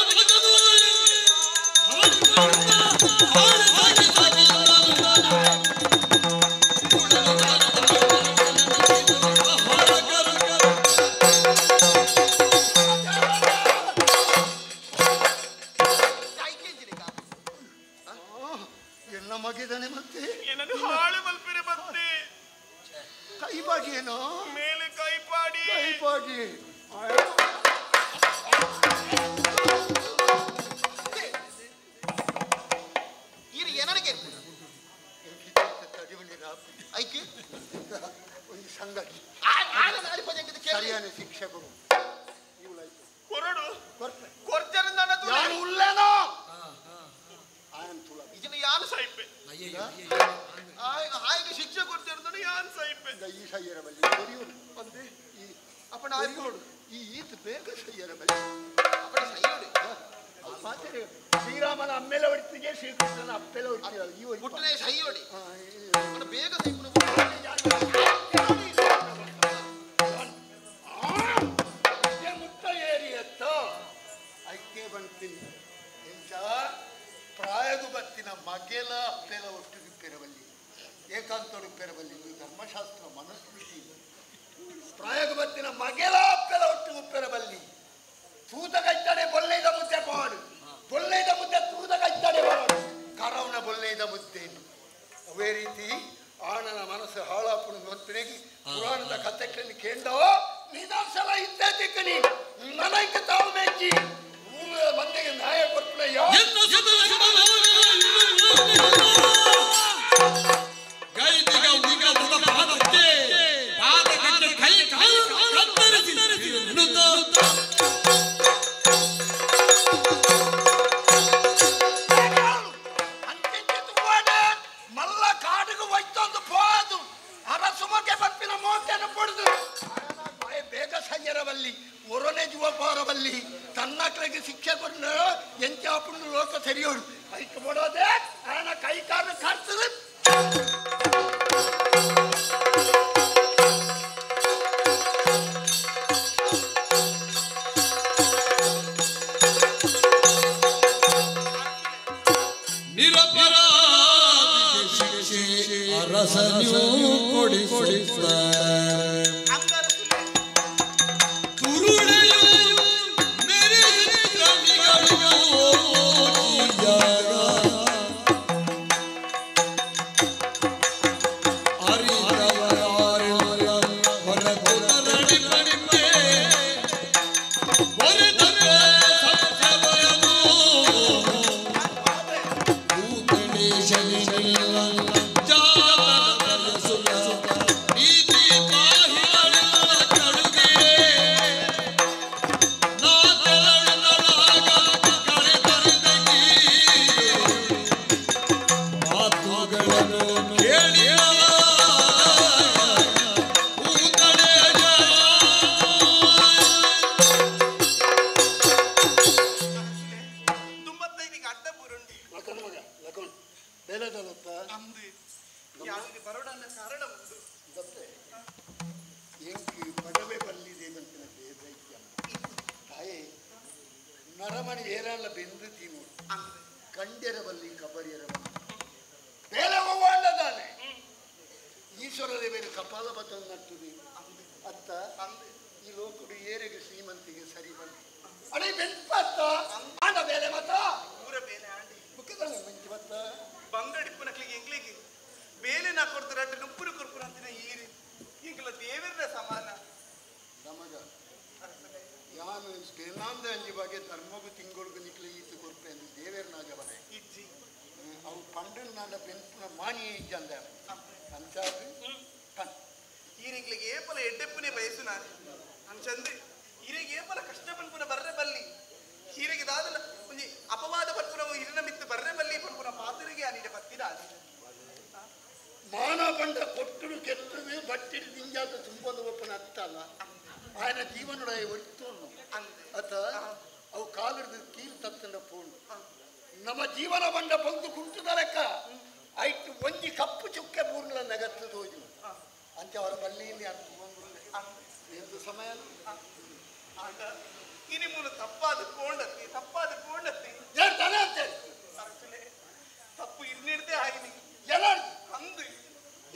ಈ ಸಯ್ಯರ ಬಲ್ಲಿ ಅಂದೆ ಈ ಅಪ್ಪಣ ಆಯ್ಕೋಡು ಈ ಈತ ಬೇಗ ಸಯ್ಯರ ಬಲ್ಲಿ ಅಪ್ಪಣ ಸಯ್ಯೋಡು ಮಾತಾರೆ ಶ್ರೀರಾಮನ ಅಮ್ಮೆಲ ಹೊಡಿತಿಗೆ ಶ್ರೀಕೃಷ್ಣನ ಅಪ್ಪೆಲ ಹೊಡಿತೀರ ಈ ಮುಟ್ಟನೆ ಸಯ್ಯೋಡಿ ಅಪ್ಪಣ ಬೇಗ ಸೈಪುನ ಮುಟ್ಟ ಏರಿಯತ್ತ ಐಕೆ ಬಂತೀನಿ ಎಂಚ ಪ್ರಾಯಗು ಬತ್ತಿನ ಮಗೆಲ ಅಪ್ಪೆಲ ಒಟ್ಟಿಗೆ ಪೆರವಲ್ಲಿ ಏಕಾಂತೋಡು ಪೆರವಲ್ಲಿ ಇದು ಧರ್ಮಶಾಸ್ತ್ರ ಮನಸ್ಮೃತಿ ಪ್ರಾಯಗು ಬತ್ತಿನ ಮಗೆಲ ಅಪ್ಪೆಲ ಒಟ್ಟಿಗೆ ಪೆರವಲ್ಲಿ ತೂತ ಕಚ್ಚಡೆ ಬೊಲ್ಲೈದ ಮುದ್ದೆ ಪಾಡು ಬೊಲ್ಲೈದ ಮುದ್ದೆ ತೂತ ಕಚ್ಚಡೆ ಪಾಡು ಕರವನ ಬೊಲ್ಲೈದ ಮುದ್ದೆ ಅವೇ ರೀತಿ ಆಣನ ಮನಸ್ಸು ಹಾಳಾಪುಣ ಮಂತ್ರಿಗೆ ಪುರಾಣದ ಕಥೆಗಳನ್ನು ಕೇಂದವ ನಿದರ್ಶನ ಇದ್ದೇ ತಿಕ್ಕನಿ ನನಗೆ ತಾವು ಮೆಚ್ಚಿ ಮಂದಿಗೆ ನ್ಯಾಯ ಕೊಟ್ಟರೆ ಯಾವ ಮಲ್ಲ ಕಾಡಿಗೆ ಒಯ್ತೊಂದು ಪೋದು ಅರಸುಮಕ್ಕೆ ಬಪ್ಪಿನ ಮೋತೆಯನ್ನು ಪಡೆದು ಬೇಗ ಸಯ್ಯರವಲ್ಲಿ ಒರನೆ ಜುವಪಾರವಲ್ಲಿ ತನ್ನಕ್ಳಿಗೆ ಶಿಕ್ಷೆ ಕೊಟ್ಟು ಎಂಚಾಪುಂಡು ಲೋಕ ಸರಿಯೋಡು ಐಕ್ ಬಿಡೋದೆ ಆನ ಕೈ ಕಾಲು ಕರ್ತದೆ ನಿರಪರಾಧಿಗೆ ಶಿಕ್ಷೆ ಅರಸನು ಕೊಡಿಸುತ್ತ ತುರುಳೆಯು ಅರಿದವರಾರೆಲ್ಲ ಹೊರಗುರಡಿಪಡಿಪೆ ಹೊರತರೆ ಸತ್ಯವನು ದುಂಬತ್ತೈದಿಗೆ ಅಡ್ಡ ಬುರುಂಡಿ ಲಕಣ ಮಗ ಲಕಣ ಬೇಲೆದಲತ್ತ ಅಂದು ಯಾರಿಗೆ ಬರೋಡನ್ನ ಕಾರಣ ಉಂಟು ದತ್ತೆ ಎಂಕ್ ಬಡವೆ ಬಲ್ಲಿದೆ ಮಂತಿನ ಬೇದೈತ್ಯ ತಾಯೇ ನರಮಣಿ ಏರಲ್ಲ ಬೆಂದು ತಿನ್ನೋಡು ಅಂದು ಕಂಡ್ಯರ ಬಲ್ಲಿ ಕಬರಿಯರ ಬಲ್ಲಿ ಬೇಲೆ ಹೋಗುವಂಡದಾನೆ ಈಶ್ವರ ದೇವರು ಕಪಾಲ ಬತನ್ನು ನಟ್ಟುದು ಅತ್ತ ಈ ಲೋಕಡು ಏರೆಗೆ ಶ್ರೀಮಂತಿಗೆ ಸರಿ ಬಂದು ಅಡೇ ಬೆಂಪತ್ತ ಆಂಡ ಬೇಲೆ ಮತ್ತ ಊರ ಬೇಲೆ ಆಂಡಿ ಬುಕ್ಕದಾನೆ ಮಂಚಿ ಮತ್ತ ಬಂಗಡಿಪ್ಪು ನಕ್ಲಿಗೆ ಎಂಗ್ಲಿಗೆ ಬೇಲೆ ನಾ ಕೊಡ್ತಾರೆ ಅಡ್ಡ ನುಪ್ಪುರು ಕೊರ್ಪುರ ಅಂತಿನ ಈರಿ ಎಂಗ್ಲ ದೇವರ ಸಮಾನ ನಮಗ ಯಾನು ಬೇಲಾಂದ ಅಂಜಿ ಬಗ್ಗೆ ಧರ್ಮಗು ತಿಂಗೊಳ್ಗು ನಿಕ್ಲೆ ಈತು ಕೊರ್ಪೆ ಅಂದು ದೇವೇರ ನಾಜ ಬನೆ ಇಜ್ಜಿ ಅವು ಪಂಡಲ್ ನಾಡ ಬೆಂಪುನ ಮಾಣಿಯೇ ಇಜ್ಜಂದ ಅಂಚಾದು ಪನ್ ಈರಿಂಗ್ಲಿಗೆ ಏಪಲ ಎಡ್ಡೆಪ್ಪುನೇ ಬಯಸು ನಾನು ಅಂಚಂದ್ರೆ ಈರಿಗೆ ಏಪಲ ಕಷ್ಟ ಪನ್ಪುನ ಬರ್ರೆ ಬಲ್ಲಿ ಹೀರಿಗೆ ದಾದಲ ಒಂಜಿ ಅಪವಾದ ಪನ್ಪುನ ಇರಿನ ಮಿತ್ತು ಬರ್ರೆ ಬಲ್ಲಿ ಪನ್ಪುನ ಪಾತ್ರೆಗೆ ಅನಿಡ ಬತ್ತಿದ ಮಾನ ಬಂಡ ಕೊಟ್ಟುಡು ಕೆತ್ತದು ಬಟ್ಟಿಡು ದಿಂಜಾತ ತುಂಬೊಂದು ಒಪ್ಪನ ಅತ್ತಲ್ಲ ఆయన ಜೀವನೊಡ ಒಡ್ತೋನು ಅತ ಅವು ಕಾಲಿಡ್ದು ಕೀಲ್ ತತ್ತಂಡ ಪೋಂಡು ನಮ್ಮ ಜೀವನ ಬಂಡ ಬಂದು ಕುಂಟುದ ಲೆಕ್ಕ ಐಟ್ ಒಂಜಿ ಕಪ್ಪು ಚುಕ್ಕೆ ಪೂರ್ಣ ನಗತ್ತು ತೋಜು ಅಂಚ ಅವರ ಬಲ್ಲಿಯಲ್ಲಿ ಅರ್ಥ ಎಂದು ಸಮಯ ಆಂಡ ಇನಿ ಮೂಲ ತಪ್ಪಾದ ಕೋಂಡತ್ತಿ ತಪ್ಪಾದ ಕೋಂಡತ್ತಿ ಹೇಳ್ತಾನೆ ಅಂತೇಳಿ ಅರಸುಲೆ ತಪ್ಪು ಇರ್ನಿಡ್ದೆ ಆಗಿನಿ ಎಲ್ಲಾರ್ದು ಅಂದು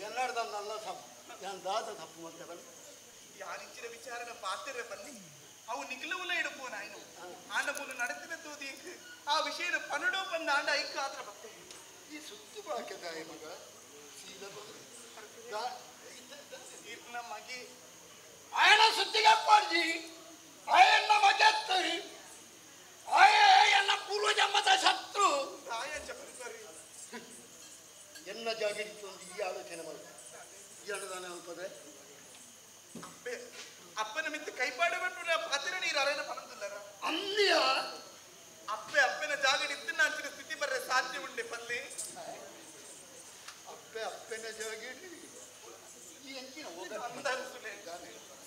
ಎಲ್ಲಾರ್ದಲ್ಲ ಸಪ್ ನಾನು ದಾದ ತಪ್ಪು ಮತ್ತೆ ಬನ್ನಿ ಯಾರಿಂಚಿನ ವಿಚಾರನ ಪಾತ್ರೆ ಬನ್ನಿ ಅವು ನಿಗ್ಲವುಲ ಇಡುಪೋ ನಾಯ್ನು ಆಂಡ ಮೂಲ ನಡೆತಿನ ತೋದಿ ಆ ವಿಷಯನ ಪನಡೋ ಬಂದ ಆಂಡ ಐಕ್ಕ ಆತ್ರ ಬತ್ತೆ ಈ ಸುತ್ತು ಬಾಕೆದಾಯ ಮಗ ಸೀದಾ ಬಂದು ಇರ್ನ ಮಗೆ ఆయన ಸುತ್ತಿಗೆ ಪಾಡ್ಜಿ ಆಯಣ್ಣ ಮಜತ್ತು ಆಯ ಎನ್ನ ಪೂರ್ವಜನ್ಮದ ಶತ್ರು ತಾಯಂಚ ಪರಿಸರಿ ಎನ್ನ ಜಾಗಿರಿತು ಒಂದು ಈ ಆಲೋಚನೆ ಮಾಡ ಈ ಅನುದಾನ ಅಲ್ಪದೆ ಅಪ್ಪೆ ಅಪ್ಪನ ಮಿತ್ತು ಕೈಪಾಡ ಬಂದು ಪಾತ್ರೆ ನೀರು ಅರೇನ ಪನಂದುಲ್ಲರ ಅಂದಿಯ ಅಪ್ಪೆ ಅಪ್ಪನ ಜಾಗಡಿತ್ತು ನಾಂಚಿನ ಸ್ಥಿತಿ ಬರ್ರೆ ಸಾಧ್ಯ ಉಂಡೆ ಪಲ್ಲಿ ಅಪ್ಪೆ ಅಪ್ಪನ ಜಾಗಿಡಿ ಈ ಎಂಚಿನ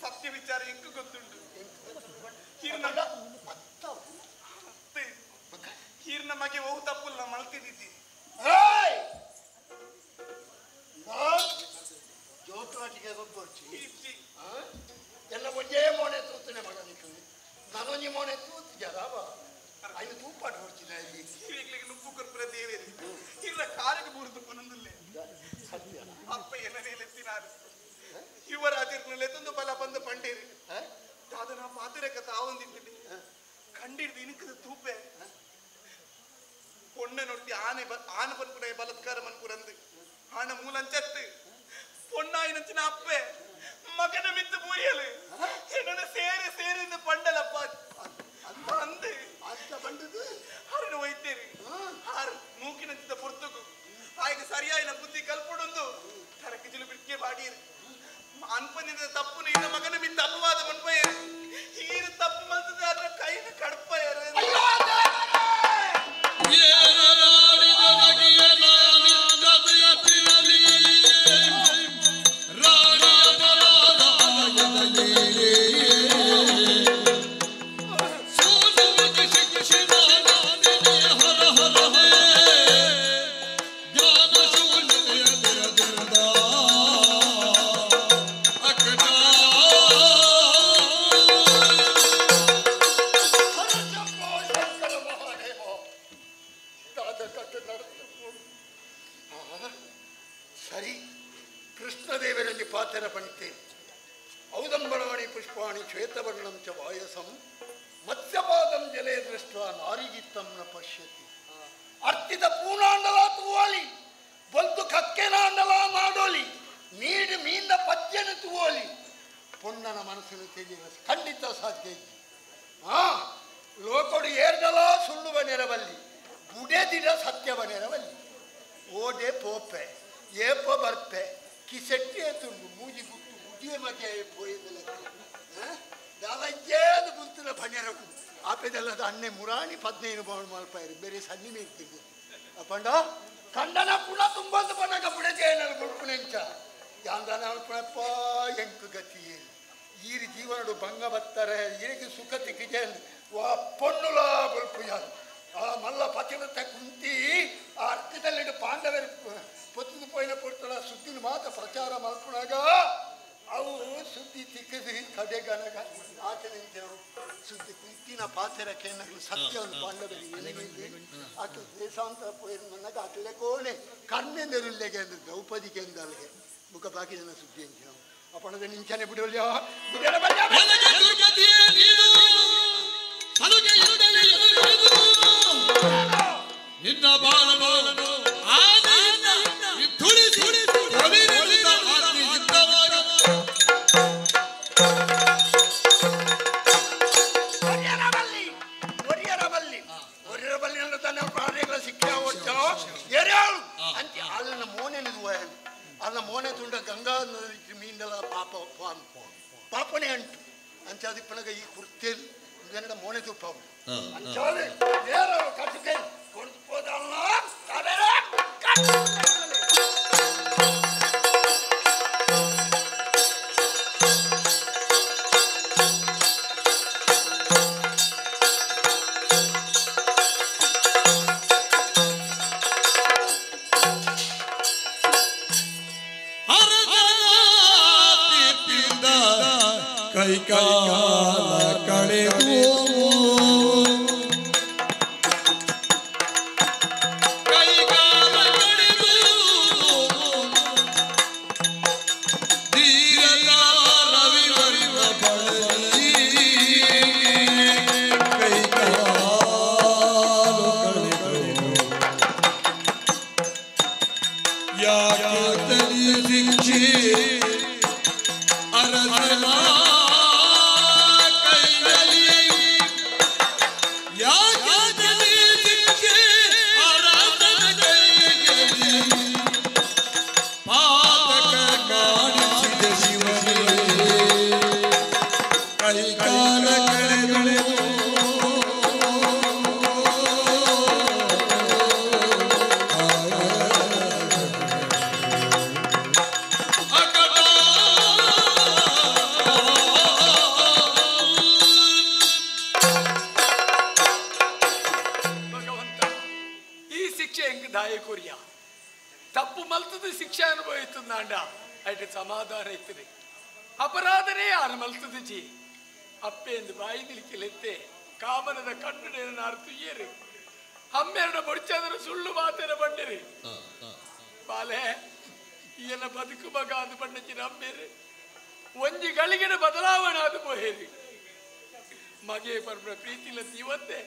ಸತ್ಯ ವಿಚಾರ ಎಂಕು ಗೊತ್ತುಂಟು. ಹೀರ್ನ ಮಗೆ ಹೋಗು ತಪ್ಪುಲ್ಲ ಮಲ್ತಿದ್ದಿ. ಜೋಕಾಟಿಗೆ ಗೊಬ್ಬರ್ಚಿ ಎಲ್ಲ ಒಂದೇ ಮೋನೆ ತೂತನೆ ಮಗ ನಿಕ್ಕಲಿ ನಾನೊಂಜಿ ಮೋನೆ ತೂತು ಜರಾಬ ಐದು ತೂಪಾಟ ಹೊಡ್ಚಿದ ಇಲ್ಲಿ ನುಪ್ಪು ಕೊರ್ಪುರ ದೇವೇರಿ ಇಲ್ಲ ಕಾರಿಗೆ ಬೂರ್ದು ಪನಂದುಲ್ಲೆ ಅಪ್ಪ ಎನ್ನನೇಲೆತ್ತಿನಾರು ಯುವರಾಜರ್ನಲ್ಲೆತ್ತೊಂದು ಬಲ ಬಂದು ಪಂಡೇರಿ ದಾದನ ಪಾತಿರ ಕಥ ಆವೊಂದಿತ್ತು ಕಂಡಿಡ್ದು ಇಣುಕದ ತೂಪೆ பொண்ணை நொட்டி ஆனை ஆன பன்புடைய பலத்கார மண்புறந்து ஆன மூலஞ்சத்து பொண்ணாய் நச்சின அப்பே மகன மித்து பூரியலு என்னோட சேரு சேரு இந்த பண்டலப்பா அந்த அந்த பண்டது ஆறு வைத்தேரு ஆறு மூக்கி நச்சித பொறுத்துக்கு ஆய்க்கு சரியாயின புத்தி கல்புடுந்து தரக்கு ஜிலு பிடிக்கே பாடியரு ಅನ್ಪನಿದ ತಪ್ಪು ನಿನ್ನ ಮಗನ ಮಿತ್ತ ಅಪವಾದ ಮನ್ಪಯ್ಯರು ಹೀರು ತಪ್ಪು ಮಲ್ತದ ಅದರ ಕೈನ ಕಡ್ಪಯ್ಯರು. ಸರಿ ಕೃಷ್ಣದೇವರಲ್ಲಿ ಪಾತ್ರ ಪಣಿತೇನೆ. ಔದಂಬರಾಣಿ ಪುಷ್ಪಾಣಿ ಶ್ವೇತವರ್ಣಂ ಚ ವಾಯಸಂ ಮತ್ಸ್ಯಪಾದಂ ಜಲೇ ದೃಷ್ಟ ನಾರಿಗಿತ್ತಂ ನ ಪಶ್ಯತಿ. ಅರ್ತಿದ ಪೂನಾಂಡಲ ತೂವಾಲಿ ಬಲ್ತು ಕಕ್ಕೆನಾಂಡಲ ಮಾಡೋಲಿ ನೀಡು ಮೀಂದ ಪದ್ಯನ ತೂವಲಿ ಪೊಣ್ಣನ ಮನಸ್ಸಿನ ತಿಳಿಯುವ ಖಂಡಿತ ಸಾಧ್ಯ ಇತ್ತು. ಹಾ ಲೋಕೊಡು ಏರ್ದಲ ಸುಳ್ಳುವ ನೆರವಲ್ಲಿ ಬುಡೆದಿಡ ಸತ್ಯವ ನೆರವಲ್ಲಿ ಓಡೆ ಪೋಪೆ ಏಪ ಬರ್ಪೆ ಕಿಸೆಟ್ಟೆ ತುಂಡು ಮೂಜಿ ಗುಟ್ಟು ಗುಡಿಯ ಮಧ್ಯೆ ಪೋಯಿದಲ್ಲ ದಾಲಜ್ಜೇದು ಬುಲ್ತಿನ ಪಣ್ಯರಕು ಆಪೆದಲ್ಲದ ಅಣ್ಣೆ ಮುರಾಣಿ 15 ಪೌಂಡ್ ಮಲ್ಪಾಯಿರು ಬೇರೆ ಸಣ್ಣಿ ಮೀರ್ತಿದ್ದು ಅಪ್ಪಂಡ ಕಂಡನ ಪುಣ ತುಂಬಂದು ಪಣ್ಣಗ ಬುಡಜೇನರು ಬುಡ್ಪುನೆಂಚ ಯಾಂದನ ಪುಣಪ್ಪ ಎಂಕು ಗತಿ ಈರಿ ಜೀವನಡು ಭಂಗ ಬತ್ತಾರೆ ಈರಿಗೆ ಸುಖ ತಿಕ್ಕಿಜೇನು ವಾ ಪೊಣ್ಣುಲ ಬುಲ್ಪುಯಾನು ಆ ಮಲ್ಲ ಪತಿವ್ರತ ಕುಂತಿ ಆ ಅರ್ಥದಲ್ಲಿ ಪಾಂಡವರು ಪೊತ್ತದು ಪೋಯಿನ ಪೊರ್ತಲ ಸುದ್ದಿನ ಮಾತ ಪ್ರಚಾರ ಮಲ್ಪುನಾಗ ಅವು ಸುದ್ದಿ ತಿಕ್ಕದು ಕಡೆಗನಗ ಆತ ನಿಂತೆವು ಸುದ್ದಿ ಕುಂತಿನ ಪಾತೆರಕ್ಕೆ ಸತ್ಯವನ್ನು ಪಾಂಡವರಿಗೆ ಆತ ದೇಶಾಂತರ ಪೋಯಿನ ಆತಲೆ ಕೋಣೆ ಕರ್ಣೆ ನೆರುಲ್ಲೆಗೆ ಅಂದ್ರೆ ದ್ರೌಪದಿಗೆ ಅಂದಲ್ಗೆ ಮುಖ ಬಾಕಿ ಜನ ಸುದ್ದಿ ಅಂಚಿನವು ಅಪ್ಪಣದ ನಿಂಚನೆ ಬಿಡೋಲ್ಯೋ ನಿನ್ನ ಬಾಳನು ತುಳಿಸಿ ಅಲ್ಲ ಮೋನೆ ಅಲ್ಲ ಮೋನೆ ತುಂಡ ಗಂಗಾ ಮೀಂಡಲ ಪಾಪ ಪಾಪನೇ ಅಂಟು ಅಂಚೆ ಅದು ಈ ಕುರ್ತೆಲ್ ಮೋನೆ ತುಪ್ಪ ಅಂಚಾಲೆ ಕಟ್ಟಿದೆ ಕೊಡ್ದು ಹೋದಲ್ಲ ಕೈಕಾಲ ಕಳೆದು ಕೈಕಾಲ ಕಳೆದು ದಾಯ ಕೊರಿಯ ತಪ್ಪು ಮಲ್ತದ ಶಿಕ್ಷೆ ಅನುಭವಿಸ್ತದಾಂಡ ಐಟ ಸಮಾಧಾನ ಇತ್ತದೆ ಅಪರಾಧನೇ ಯಾರು ಮಲ್ತದಜಿ ಅಪ್ಪೆಂದು ಬಾಯಿ ನಿಲ್ಕಲೆತ್ತೆ ಕಾಮನದ ಕಣ್ಣು ನಾರು ತುಯ್ಯರು ಅಮ್ಮೆರಡ ಬೊಡ್ಚಾದ್ರೆ ಸುಳ್ಳು ಮಾತೆರ ಬಂಡಿರಿ ಬಾಲೆ ಈಯನ ಬದುಕು ಮಗ ಅದು ಬಣ್ಣಚಿನ ಅಮ್ಮೇರು ಒಂಜಿ ಗಳಿಗೆನ ಬದಲಾವಣೆ ಅದು ಪೋಹೇರಿ ಮಗೆ ಪರ್ಪ ಪ್ರೀತಿಲ ತೀವಂತೆ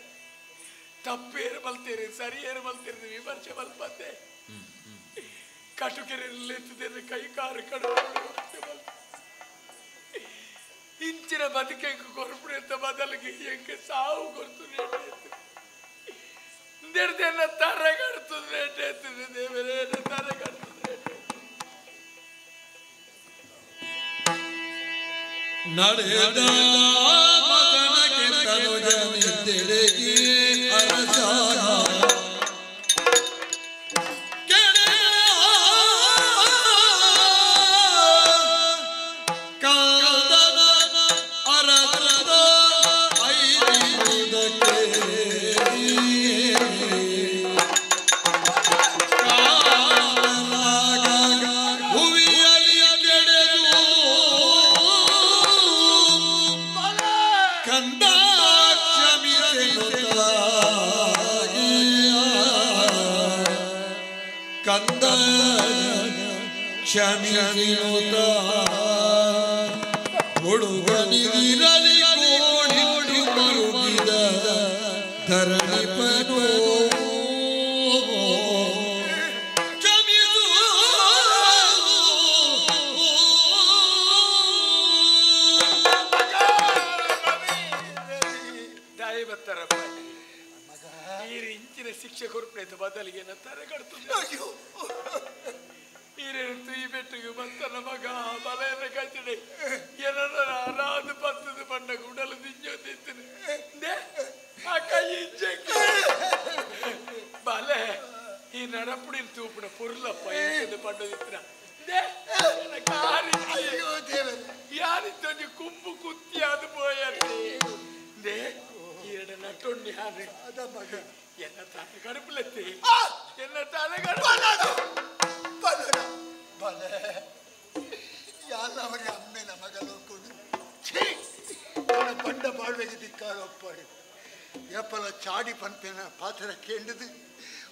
ತಪ್ಪೇರು ಬಲ್ತೇರಿ ಸರಿಯೇರು ಬಲ್ತೇರಿ ವಿಮರ್ಶೆ ಬಲ್ಪಂತೆ ಕಟುಕೆರೆಲ್ಲಿತ್ತಿದ್ದೇನೆ ಕೈ ಕಾರು ಕಡು ಇಂಚಿನ ಬದುಕೆ ಕೊರಪುಡೆಂತ ಬದಲಿಗೆ ಎಂಕೆ ಸಾವು ಕೊಡ್ತು ರೇಟ್ ತರಗಡ್ತದೆ ರೇಟ್ ಎತ್ತದೆ ದೇವರೇ ತರಗಡ್ತದೆ ರೇಟ್. ನಡೆದ ಮಗನಕ್ಕೆ ತನುಜನಿದ್ದೆಡೆಗೆ ಅರಸ ಕಾದನ ಅರಸದ ಐದುದಕ್ಕೆ ಕಾಲಾಗ ಭುವಿಯಲ್ಲಿ ಕೆಡೆದು ಕಂದ ಕ್ಷಮಿಸೆನು ತಾಯಿಯ. ಕಂದ ಕ್ಷಮಿಸೆನು ಹುಡುಗನಿರಲಿ ಕೋಡಿಟ್ಟು ಮರುಗಿದ ಧರಣಿಪನು ಕ್ಷಮಿಸು. ದಾಯಿ ಬರ್ತಾರಪ್ಪ ಈರು ಇಂಚಿನ ಶಿಕ್ಷೆ ಕೊರ್ಪು ಬದಲಿಗೆ ನನ್ನ ತರಗಡ್ತದೆ ಈರೇನು ಈ ಬೆಟ್ಟಿಗೆ ಬತ್ತನ ಮಗ ಬಲೆಯನ್ನು ಕಚ್ಚಿಡೆ ಏನನ್ನ ಅರಾದು ಬತ್ತದ ಬಣ್ಣ ಉಡಲು ತಿಂಜೋದಿತ್ತು ಆ ಕೈ ಇಂಚಕ್ಕೆ ಬಲೆ ಈ ನಡಪುಡಿನ ತೂಪುನ ಪೊರ್ಲಪ್ಪ ಇಂಚದ ಬಣ್ಣದಿತ್ತಿನ ಅಯ್ಯೋ ದೇವರೇ ಯಾರಿದ್ದೊಂದು ಕುಂಬು ಕುತ್ತಿ ಅದು ಪೋಯತ್ತೆ they ಈರಡ ನಟೊಂಡಿ ಯಾರು ಅದ ಮಗ ಎನ್ನ ತಲೆ ಕಡುಪುಲತ್ತಿ ಎನ್ನ ತಲೆ ಕಡುಪು ಬಲಡ ಬಲೆ ಯಾರವರ ಅಮ್ಮೆನ ಮಗಲೋಕೊಂಡು ಛೀ ನನ್ನ ಪಂಡ ಬಾಳ್ವೆಗೆ ದಿಕ್ಕಾರೊಪ್ಪಾಡು ಏಪಲ ಚಾಡಿ ಪನ್ಪೆನ ಪಾತ್ರ ಕೇಂಡದು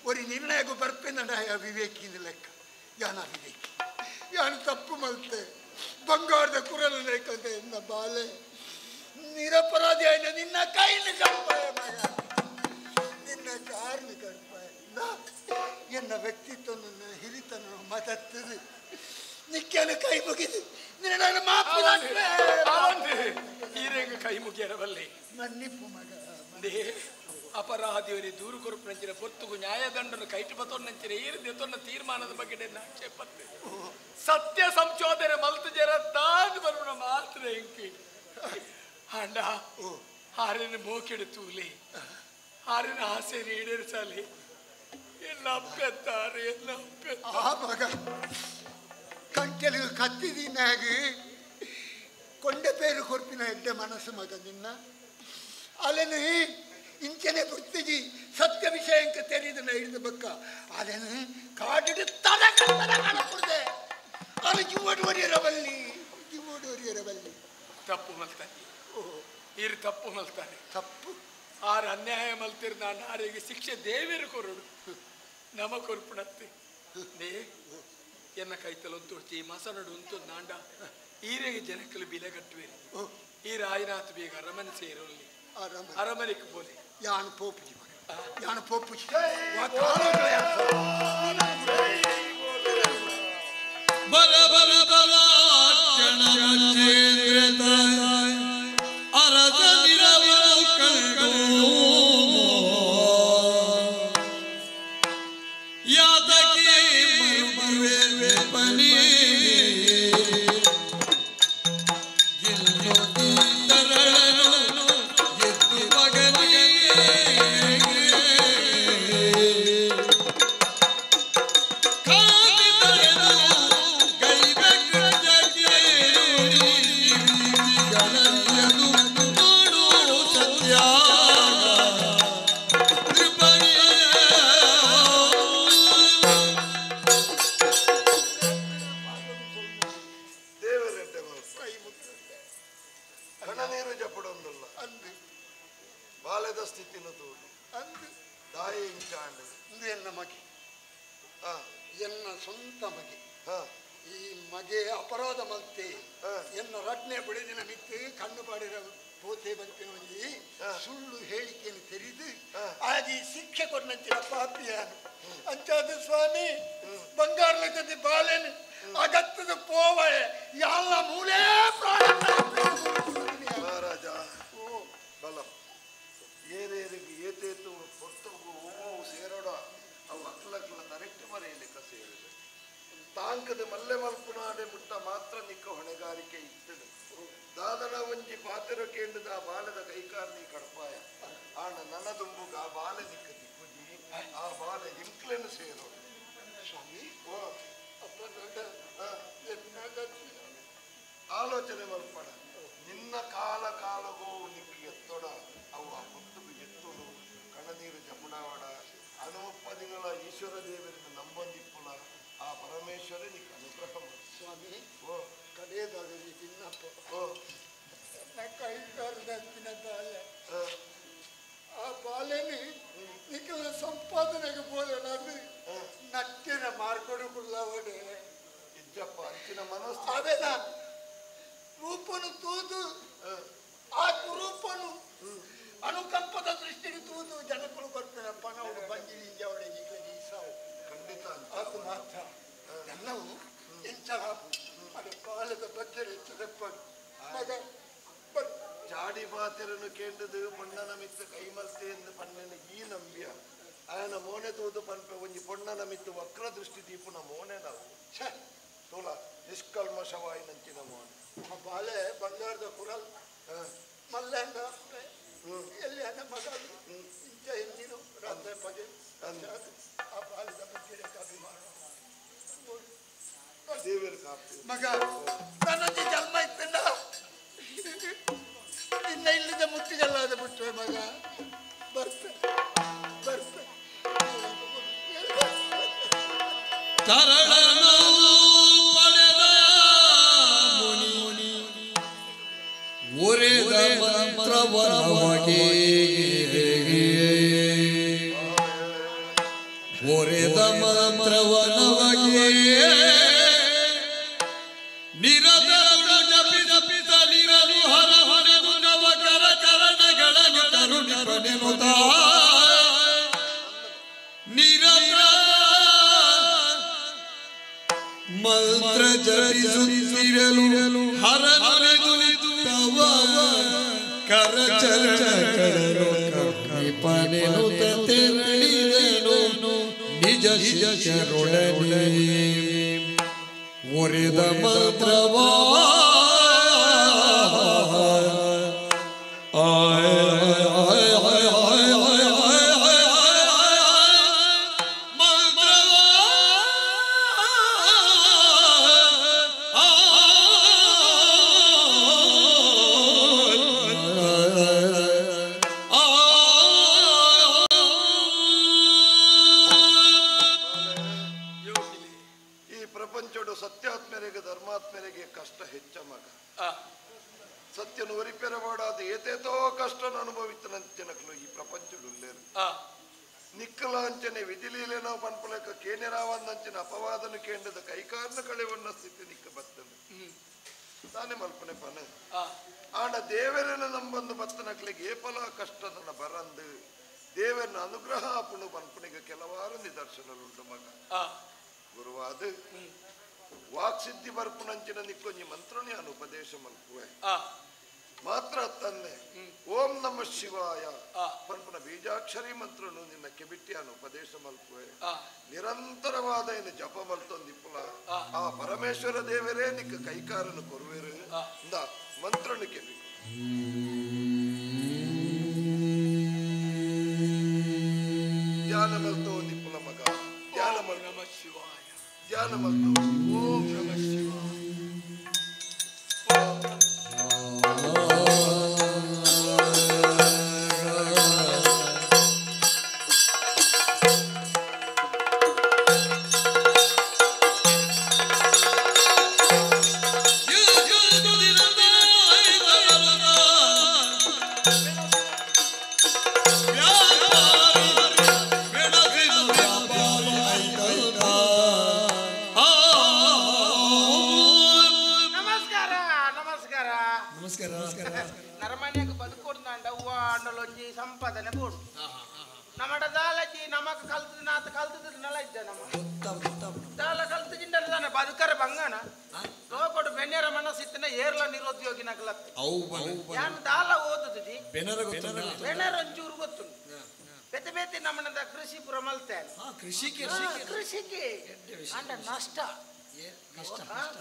ஒரு ನಿರ್ಣಯಕ್ಕೂ ಬರ್ಪೆನ ವಿವೇಕಿನ ಲೆಕ್ಕ ಯಾನ ವಿವೇಕಿ ಯಾನು ತಪ್ಪು ಮಲ್ತೆ ಬಂಗಾರದ ಕುರಲು ಲೇಕಂತೆ ಎನ್ನ ಬಾಲೆ ನಿರಪರಾಧಿ ಆಯ್ನ ನಿನ್ನ ಕೈಲಿ ಕಡ್ಪಾಯ ಮಗ ನಿನ್ನ ಕಾರ್ಲಿ ಕಡ್ಪಾಯ ಎನ್ನ ವ್ಯಕ್ತಿತ್ವ ಹಿರಿತನ ಮದತ್ತದು ನಿಕ್ಕನು ಕೈ ಮುಗಿದು ನಿನ್ನ ಮಾಪು ಈರೆಂಗ ಕೈ ಮುಗಿಯರವಲ್ಲಿ ಮನ್ನಿಪ್ಪು ಮಗ they ಅಪರಾಧಿಯವರಿ ದೂರು ಕೊರಪು ನಂಚಿನ ಪೊತ್ತುಗು ನ್ಯಾಯದಂಡನು ಕೈಟು ಬತ್ತೊಂದಂಚಿನ ಈರು ತೊನ್ನ ತೀರ್ಮಾನದ ಬಗ್ಗೆ ಆಕ್ಷೇಪತ್ತೆ ಸತ್ಯ ಸಂಶೋಧನೆ ಮಲ್ತು ಜರ ತಾದು ಬರುಣ ಮಾತ್ರ ಎಂಕಿ ಅಂಡ ಆರಿನ ಮೋಕಿಡು ತೂಲಿ ಆರಿನ ಆಸೆ ಈಡೇರಿಸಲಿ ಎಲ್ಲ ಅಪ್ಪೆತ್ತಾರೆ ಎಲ್ಲ ಅಪ್ಪೆತ್ತಾರೆ ಆ ಮಗ ಕಂಟೆಲು ಕತ್ತಿದಿನಾಗ ಕೊಂಡ ಪೇರು ಕೊರ್ಪಿನ ಎಡ್ಡೆ ಮನಸ್ಸು ಮಗ ನಿನ್ನ ಅಲೆನು ಇಂಚನೆ ಬುತ್ತಿಜಿ ಸತ್ಯ ವಿಷಯಂಕ ತೆರೆದನ ಹಿಡಿದ ಬಕ್ಕ ಅಲೆನು ಕಾಡಿಡು ತಡಕ ತಡಕಣ ಕುಡ್ದೆ ಅಲ್ಲಿ ಜೀವಡುವರಿಯರಬಲ್ಲಿ ಜೀವಡುವರಿಯರಬಲ್ಲಿ ತಪ್ಪು ಮಲ್ತಾನೆ ಈರು ತಪ್ಪು ಮಲ್ತಾನೆ ತಪ್ಪು ಆರು ಅನ್ಯಾಯ ಮಲ್ತಿರ್ ನಾನು ಆರಿಗೆ ಶಿಕ್ಷೆ ದೇವರು ಕೊರಡು ನಮ ಕೊರ್ಪುಣತ್ತೆ ನೇ ಎನ್ನ ಕೈತಲ ಉಂತೊಡ್ಚಿ ಮಸನಡು ಉಂತು ನಾಂಡ ಈರೆಗೆ ಜನಕ್ಕಲು ಬಿಲೆ ಕಟ್ಟುವೇರಿ ಈ ರಾಯನಾಥ್ ಬೇಗ ಅರಮನೆ ಸೇರೋಲ್ಲಿ ಅರಮನೆಗೆ ಬೋಲೆ ಯಾನು ಪೋಪುಜಿ ಮಗ ಯಾನು ಪೋಪುಜಿ ಬಲ ಬಲ ಬಲ ಚೇಂದ್ರತ ಅರಸ ನಿರವನು ಕಂಡು ಯಾತಕಿ ಮರುಮರುವೆ ಪನಿ ಗೆಲ್ಲುತ್ತಿ ತರಳನು ಎದ್ದು ಮಗನಿಗೆ ಕಾದಿ ತರಳು ಕೈಬೆಕ್ಕುತ್ತ ಬಾಲೆದ ಸ್ಥಿತಿನ ತೋಡು ಅಂದು ದಾಯಿ ಇಂಚಾಂಡ್ ಇಂದು ಎನ್ನ ಮಗೆ ಎನ್ನ ಸ್ವಂತ ಮಗೆ ಈ ಮಗೆ ಅಪರಾಧ ಮಲ್ತೆ ಎನ್ನ ರಟ್ನೆ ಬಿಡಿದಿನ ಮಿತ್ತು ಕಣ್ಣು ಪಾಡಿರ ಪೋತೆ ಬಂತಿನ ಒಂಜಿ ಸುಳ್ಳು ಹೇಳಿಕೆಯನ್ನು ತೆರೆದು ಆಗಿ ಶಿಕ್ಷೆ ಕೊಟ್ಟಂತಿನ ಪಾಪಿಯಾನು ಅಂಚಾದ ಸ್ವಾಮಿ ಬಂಗಾರ ಲಕ್ಷದ ಬಾಲೆನು ಅಗತ್ತದ ಪೋವಳೆ ಎಲ್ಲ ಮೂಲೆ ಪ್ರಾಣ ಮಹಾರಾಜ ಬಲ ಏರೇರಿಗೆ ಏತೇತು ಪೊರ್ತಗು ಓವು ಸೇರೋಡ ಅವು ಅಕ್ಲಕ್ಲ ಕರೆಕ್ಟ್ ಮರೆಯಲಿಕ್ಕ ಸೇರಿದೆ ತಾಂಕದ ಮಲ್ಲೆ ಮಲ್ಪುನಾಡೆ ಮುಟ್ಟ ಮಾತ್ರ ನಿಕ್ಕ ಹೊಣೆಗಾರಿಕೆ ಇತ್ತದು ದಾದನ ಒಂಜಿ ಪಾತೆರ ಕೇಂದ್ರದ ಆ ಬಾಲದ ಕೈಕಾರ್ನಿ ಕಡಪಾಯ ಆಣ ನನ್ನ ದುಂಬುಗ ಆ ಬಾಲೆ ನಿಕ್ಕ ದಿಕ್ಕುಜಿ ಆ ಬಾಲೆ ಇಂಕ್ಲೆನು ಸೇರೋ ಸ್ವಾಮಿ ಓ ಅಪ್ಪ ದೊಡ್ಡ ಆಲೋಚನೆ ಮಲ್ಪಡ ನಿನ್ನ ಕಾಲ ಕಾಲಗೋ ನಿಕ್ಕ ಎತ್ತೊಡ ಅವು ಆ ಪೊತ್ತುಗು ಎತ್ತೊಡು ಕಣನೀರು ಜಮುಡಾವಡ ಅನುಮಪ್ಪದಿಗಳ ಈಶ್ವರ ದೇವರಿಂದ ನಂಬೊಂದಿಪ್ಪುಲ ಆ ಪರಮೇಶ್ವರ ನಿಕ್ಕ ಅನುಗ್ರಹ ಸ್ವಾಮಿ ಓ ಕಡೆಯದಾಗಲಿ ತಿನ್ನಪ್ಪ ಓ ನನ್ನ ಕೈಗಾರದಂತಿನ ಬಾಲೆ ಆ ಬಾಲೆನಿ ನಿಖಲ ಸಂಪಾದನೆಗೆ ಬೋಲೋಣ ನಟ್ಟಿನ ಮಾರ್ಕೊಡು ಕುಲ್ಲವಡೆ ಇಜ್ಜಪ್ಪ ಅಂಚಿನ ಮನಸ್ಸು ಅವೆನ ರೂಪನು ತೂದು ಆ ಕುರೂಪನು ಅನುಕಂಪದ ದೃಷ್ಟಿಗೆ ತೂದು ಜನಕುಲು ಬರ್ತಾರೆ ಪಣವು ಬಂಜಿನಿ ಇಂಜವಡೆ ಈಗಲೇ ಸಾವು ಖಂಡಿತ ಅದು ಮಾತ್ರ ಎಲ್ಲವೂ ಇಂಚಲ ಅದು ಬಾಲದ ಬಗ್ಗೆ ಹೆಚ್ಚದಪ್ಪ ಮಗ ಚಾಡಿ ಪಾತೆರನು ಕೇಂದ್ರದು ಪೊಣ್ಣನ ಮಿತ್ತು ಕೈಮಲ್ತೆ ಎಂದು ಪಣ್ಣನ ಈ ನಂಬಿಯ ಆಯನ ಮೋನೆ ತೂದು ಪನ್ಪೆ ಒಂಜಿ ಪೊಣ್ಣನ ಮಿತ್ತು ವಕ್ರ ದೃಷ್ಟಿ ದೀಪುನ ಮೋನೆ ನಾವು ಛೆ ತೋಲ ನಿಷ್ಕಲ್ಮಶವಾಯಿನಂಚಿನ ಮೋನೆ ಆ ಬಾಲೆ ಬಂಗಾರದ ಕುರಲ್ ಮಲ್ಲ ಎಲ್ಲಿ ಅನ್ನ ಮಗ ಇಂಚ ಎಲ್ಲಿನು ರಾತ್ರಿ ಪಗೆ ಆ ಬಾಲದ ಬಗ್ಗೆ ಅಭಿಮಾನ ದೇವರು ಕಾಪು ಮಗ ನನ್ನೊಂದು ಜನ್ಮ ಇತ್ತಲ್ಲ ನಿನ್ನ ಇಲ್ಲದ ಮುತ್ತಿಗೆಲ್ಲಾದ ಬಿಟ್ಟೆ ಮಗ ಬರ್ತೆ ಬರ್ತೆ ತರಳನು ಪಡೆದ ಮುನಿ ಒರೆದ ಮಂತ್ರವನವಗೆ ಒರೆದ ಮಂತ್ರವನವಗೆ ನಿರತರು ಜಪಿಸಲಿರಲು ಹರ ಹರೆದು ನವ ಕರ ಕರಣಗಳನ್ನು ಕರುಣಿಪನೆನುತ ನಿರತ ಮಂತ್ರ ಜಪಿಸುತ್ತಿರಲು ಹರನುಲಿದು ತವ ಕರಚರಣಗಳನ್ನು ಕರುಣಿಪನೆನುತ ತೆರಳಿದನು ನಿಜ ಶಿಷ್ಯರೊಡನೆ ಒರೆದ ಮಂತ್ರವಾ ಆಯ ಆಯ ಆಯ ಆಯ ಆಯ ಆಯ ಆಯ ಆಯ ಮಂತ್ರವಾ ಯೋಗಿಲಿ ಈ ಪ್ರಪಂಚಡು ಸತ್ಯಾತ್ಮರಿಗೆ ಧರ್ಮಾತ್ಮರಿಗೆ ಕಷ್ಟ ಹೆಚ್ಚ ಮಗ ಸತ್ಯನು ಒರಿಪೆರವಾಡಾದ ಏತೇತೋ ಕಷ್ಟನ ಅನುಭವಿತನಂಚನಕ್ಲು ಈ ಪ್ರಪಂಚಡುಲ್ಲೇರು ನಿಕ್ಕಲಾಂಚನೆ ವಿಧಿಲೀಲೇನೋ ಪನ್ಪುಲಕ ಕೇನೆರಾವಂದಂಚಿನ ಅಪವಾದನು ಕೇಂದ್ರದ ಕೈಕಾರನ ಕಳೆವನ್ನ ಸ್ಥಿತಿ ನಿಕ್ಕ ಬತ್ತನು ತಾನೇ ಮಲ್ಪನೆ ಪನ ಆಂಡ ದೇವರನ ನಂಬಂದು ಬತ್ತನಕ್ಲಿಗೆ ಏಪಲ ಕಷ್ಟದನ ಬರಂದು ದೇವರನ ಅನುಗ್ರಹ ಆಪುಣು ಪನ್ಪುನಿಗೆ ಕೆಲವಾರು ನಿದರ್ಶನಲುಂಟು ಮಗ ಗುರುವಾದ ವಾಕ್ಸಿದ್ಧಿ ಬರ್ಪುನಂಚಿನ ನಿಕ್ಕೊಂಜಿ ಮಂತ್ರನೇ ಅನುಪದೇಶ ಮಲ್ಪುವೆ ಮಾತ್ರ ತಂದೆ ಓಂ ನಮ ಶಿವಾಯ ಪನ್ಪುನ ಬೀಜಾಕ್ಷರಿ ಮಂತ್ರನು ನಿನ್ನ ಕೆಬಿಟ್ಟಿಯನ್ನು ಉಪದೇಶ ಮಲ್ಪುವೆ ನಿರಂತರವಾದ ಇನ್ನು ಜಪ ಮಲ್ತೊಂದಿಪ್ಪುಲ ಆ ಪರಮೇಶ್ವರ ದೇವರೇ ನಿಕ್ಕ ಕೈಕಾರನು ಕೊರುವೆರು ಇಂದ ಮಂತ್ರನು ಕೆಬಿ ಧ್ಯಾನ ಮಲ್ತೋ ನಿಪ್ಪುಲ ಮಗ ಧ್ಯಾನ ಮಲ್ ನಮ ಶಿವಾಯ ಧ್ಯಾನ ಮಲ್ತೋ ಓಂ ನಮ ಶಿವಾಯ ಯುಗ ಸಂಪಾದನೆ ಬೋಡು ನಮ್ಮಡ ದಾಲಜಿ ನಮಕ್ ಕಲ್ತದ ನಾತ ಕಲ್ತದ ನಲ ಇದ್ದ ನಮ್ಮ ದಾಲ ಕಲ್ತದಿಂಡ ದಾನೆ ಬದುಕರ ಬಂಗಾನ ಲೋಕೊಡು ಬೆನ್ನೆರ ಮನಸ್ಸಿತ್ತನ ಏರ್ಲ ನಿರುದ್ಯೋಗಿ ನಗಲತ್ತೆ ಯಾನ್ ದಾಲ ಓದುದಿ ಬೆನರ ಒಂಚೂರು ಗೊತ್ತು ಬೇತೆ ಬೇತೆ ನಮ್ಮನದ ಕೃಷಿ ಪುರ ಮಲ್ತೆ ಕೃಷಿಗೆ ಅಂಡ ನಷ್ಟ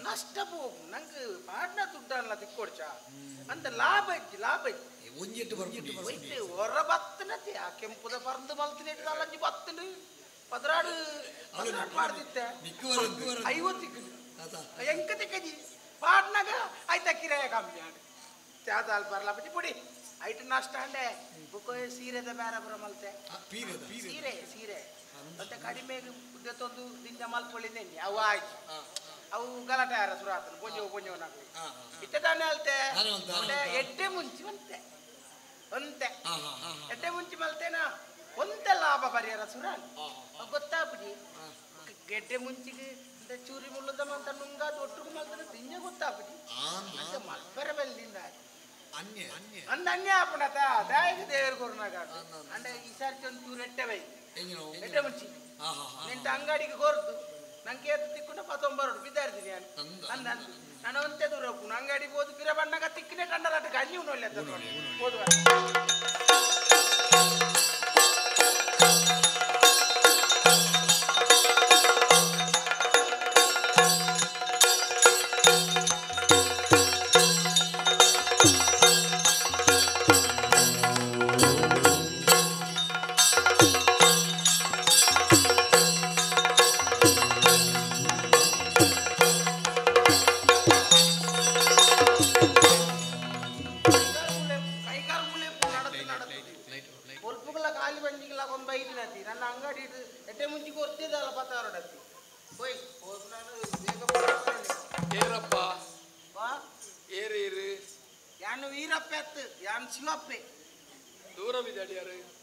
ನಷ್ಟ ಹೋಗು ನಂಗೆ ಪಾಡ್ನ ದುಡ್ಡಲ್ಲ ತಿಕ್ಕೊಡ್ಚ ಅಂತ ಲಾಭ ಇಜ್ಜಿ ಲಾಭ ಇಜ್ಜಿ ಒಂಜೆಟ್ಟು ಹೊರ ಬತ್ತನತಿ ಆ ಕೆಂಪುದ ಪರಂದು ಮಲ್ತಿನ ಅಲ್ಲಂಜಿ ಬತ್ತನು ಪದರಾಡು ಪದರಾಡು ಮಾಡ್ತಿತ್ತೆ 50 ಎಂಕ ತಿಕ್ಕಜಿ ಪಾಡ್ನಾಗ ಆಯ್ತಾ ಕಿರಾಯ ಕಮ್ಮಿ ಆಡು ಚಾದಾಲ್ ಬರಲ ಬಜ್ಜಿ ಪುಡಿ ಐಟ್ ನಷ್ಟ ಅಂಡೆ ಬುಕ್ಕ ಸೀರೆದ ಬೇರೆ ಬರ ಮಲ್ತೆ ಸೀರೆ ಸೀರೆ ಮತ್ತೆ ಕಡಿಮೆ ತೊಂದು ದಿಂಜ ಮಲ್ಪೊಳಿದ್ದೇನೆ ಅವು ಆಯ್ತು ಅವು ಗಲಾಟೆ ಯಾರ ಸುರ ಆತನು ಪೊಂಜೋ ಪೊಂಜೋ ನಾಕ್ಲಿ ಇತ್ತೆ ತಾನೇ ಅಲ್ತೆ ಎಡ್ಡೆ ಮುಂಚಿ ಒಂತೆ ಒಂತೆ ಎಡ್ಡೆ ಮುಂಚಿ ಮಲ್ತೇನಾ ಒಂತೆ ಲಾಭ ಪರಿಹಾರ ಸುರ ಗೊತ್ತಾಪುಜಿ ಗೆಡ್ಡೆ ಮುಂಚಿಗೆ ಚೂರಿ ಮುಳ್ಳುದ ಮಂತ ನುಂಗಾದ ಒಟ್ಟುಗು ಮಲ್ತನ ದಿಂಜ ಗೊತ್ತಾಪುಜಿ ಅಂತ ಮಲ್ಪೆರ ಬೆಲ್ದಿಂದ ಅಂದ ಅನ್ಯ ಆಪುಣತ ದಾಯಕ ದೇವರು ಕೊರ್ನಾಗ ಅಂದ್ರೆ ಈ ಸಾರಿ ಒಂದು ಚೂರು ಎಟ್ಟೆ ಬೈ ಎಡ್ಡೆ ಮುಂಚಿ ನಿಂತ ಅಂಗಡಿಗೆ ಕೊರ್ದು ನಂಗೆ ಏತು ತಿಕ್ಕೊಂಡು ಪತ್ತೊಂಬರೋಡು ಬಿದ್ದಾರ್ತೀನಿ ನಾನು ಅಂದ ನಾನು ಒಂತೆ ದೂರ ಹೋಗ್ನು ಅಂಗಡಿಗೆ ಹೋದು ಪಿರ ಬಣ್ಣಗ ತಿಕ್ಕಿನೇ ಕಂಡಲಾಟ ಗಂಜಿ ಉಣ್ಣೊಳ್ಳೆ ಅಂತ ನೋಡಿ ಹೋದುವ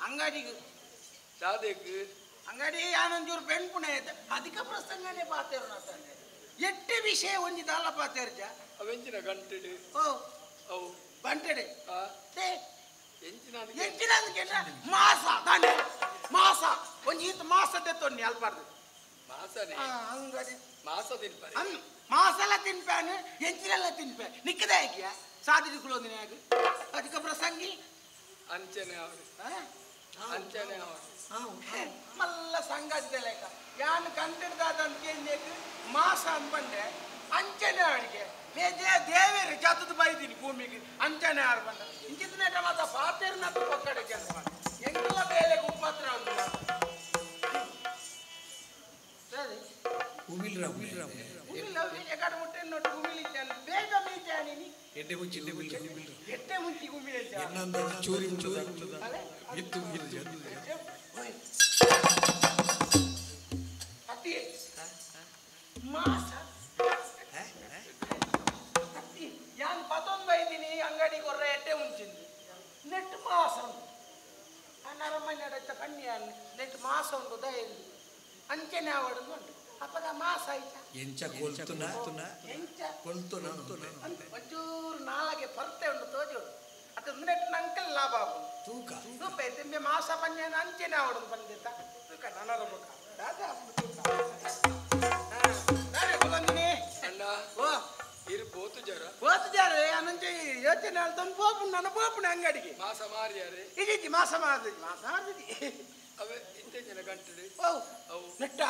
ಅಂಗಡಿಗೆ ಅಂಗಡಿ ಯಾನೊಂಚೂರು ಬೆಣ್ಪುಣೆ ಅಧಿಕ ಪ್ರಸಂಗನೇ ಪಾತೇರು ನಾತಂದೆ ಎಟ್ಟೆ ವಿಷಯ ಒಂಜಿ ದಾಲ ಪಾತೇರ್ಜ ಅವೆಂಚಿನ ಗಂಟೆಡು ಓ ಅವು ಗಂಟೆಡೆ ಎಂಚಿನ ಎಂಚಿನ ಕೇಟ ಮಾಸ ತಾನೆ ಮಾಸ ಒಂಜಿ ಈತ ಮಾಸ ತೆತ್ತೊನ್ನಿ ಅಲ್ಪಾರ್ದು ಮಾಸನೇ ಅಂಗಡಿ ಮಾಸ ತಿನ್ಪಾರೆ ಅನ್ ಮಾಸಲ ತಿನ್ಪಾನು ಎಂಚಿನೆಲ್ಲ ತಿನ್ಪೆ ನಿಕ್ಕದ ಯಾಕಿಯ ಸಾದಿರಿ ಕುಲೋದಿನ ಯಾಕೆ ಅಧಿಕ ಪ್ರಸಂಗಿ ಅಂಚನೆ ಅವರು ಅಂಚನೆ ಅವರು ಮಲ್ಲ ಸಂಗತಿದ ಲೆಕ್ಕ ಯಾನು ಕಂಡಿಡ್ದಾದಂತ ಮಾಸ ಅನ್ಬಂಡೆ ಅಂಚನೆ ಅಡಿಗೆ ಬೇಜೆ ದೇವೇರು ಜಾತದ ಬೈದೀನಿ ಭೂಮಿಗೆ ಅಂಚನೆ ಆರು ಬಂದ ಇಂಚಿದ ಮಾತ ಪಾತೇರ್ನ ಪಕ್ಕಡೆಗೆ ಅನ್ಬಂಡ ಎಂಗೆಲ್ಲ ಬೇಲೆ ಉಪತ್ರ ಉಂಟು ಸರಿ ಬೇಗ ಮೀಚಾನಿ ಎಡ್ಡೆ ಮುಂಚಿ ಎಡ್ಡೆ ಮುಂಚಿ ಗುಮ್ಮಿ ಚೂರಿ ಇತ್ತು ಅತ್ತಿ ಮಾಸ ಅತ್ತಿ ಯಾನ್ ಪತೊಂದು ಬೈದಿನಿ ಅಂಗಡಿ ಕೊರ್ರ ಎಡ್ಡೆ ಮುಂಚಿಂದು ನೆಟ್ ಮಾಸ ಉಂಟು ಆ ನರಮನೆ ಅಡಚ ಕಣ್ಣಿ ನೆಟ್ ಮಾಸ ಉಂಟು ದಯಂದು ಅಂಚನೆ ಆವಡದು ಉಂಟು ಅಪ್ಪದ ಮಾಸ ಆಯ್ತಾ ಎಂಚ ಕೊಲ್ತುನ ಎಂಚ ಕೊಲ್ತುನ ಒಂಚೂರು ನಾಲಗೆ ಪರ್ತೆ ಉಂಟು ತೋಜು ಅದು ನೆಟ್ ನಂಕಲ್ ಲಾಭ ಆಗುದು ತೂಕ ತೂಪ ತಿಂಬೆ ಮಾಸ ಪಂಜೆ ಅಂಚೆನೆ ಆವಡದು ಬಂದಿತ್ತ ತೂಕ ನನರ ಮುಖ ದಾದಾ ತೂಕ ನಾನೇ ಕುಲಂದಿನಿ ಅಣ್ಣ ಓ ಇರು ಬೋತು ಜರ ಬೋತು ಜರ ಅನಂಚೆ ಯೋಚನೆ ಅಲ್ತಂದು ಪೋಪು ನನ್ನ ಪೋಪುನ ಅಂಗಡಿಗೆ ಮಾಸ ಮಾರಿಯಾರೆ ಇದಿಜ್ಜಿ ಮಾಸ ಮಾರ್ದಿಜಿ ಮಾಸ ಮಾರ್ದಿಜಿ ಅವೇ ಇಂತೆ ಜನ ಗಂಟೆ ಓ ಅವು ನೆಟ್ಟ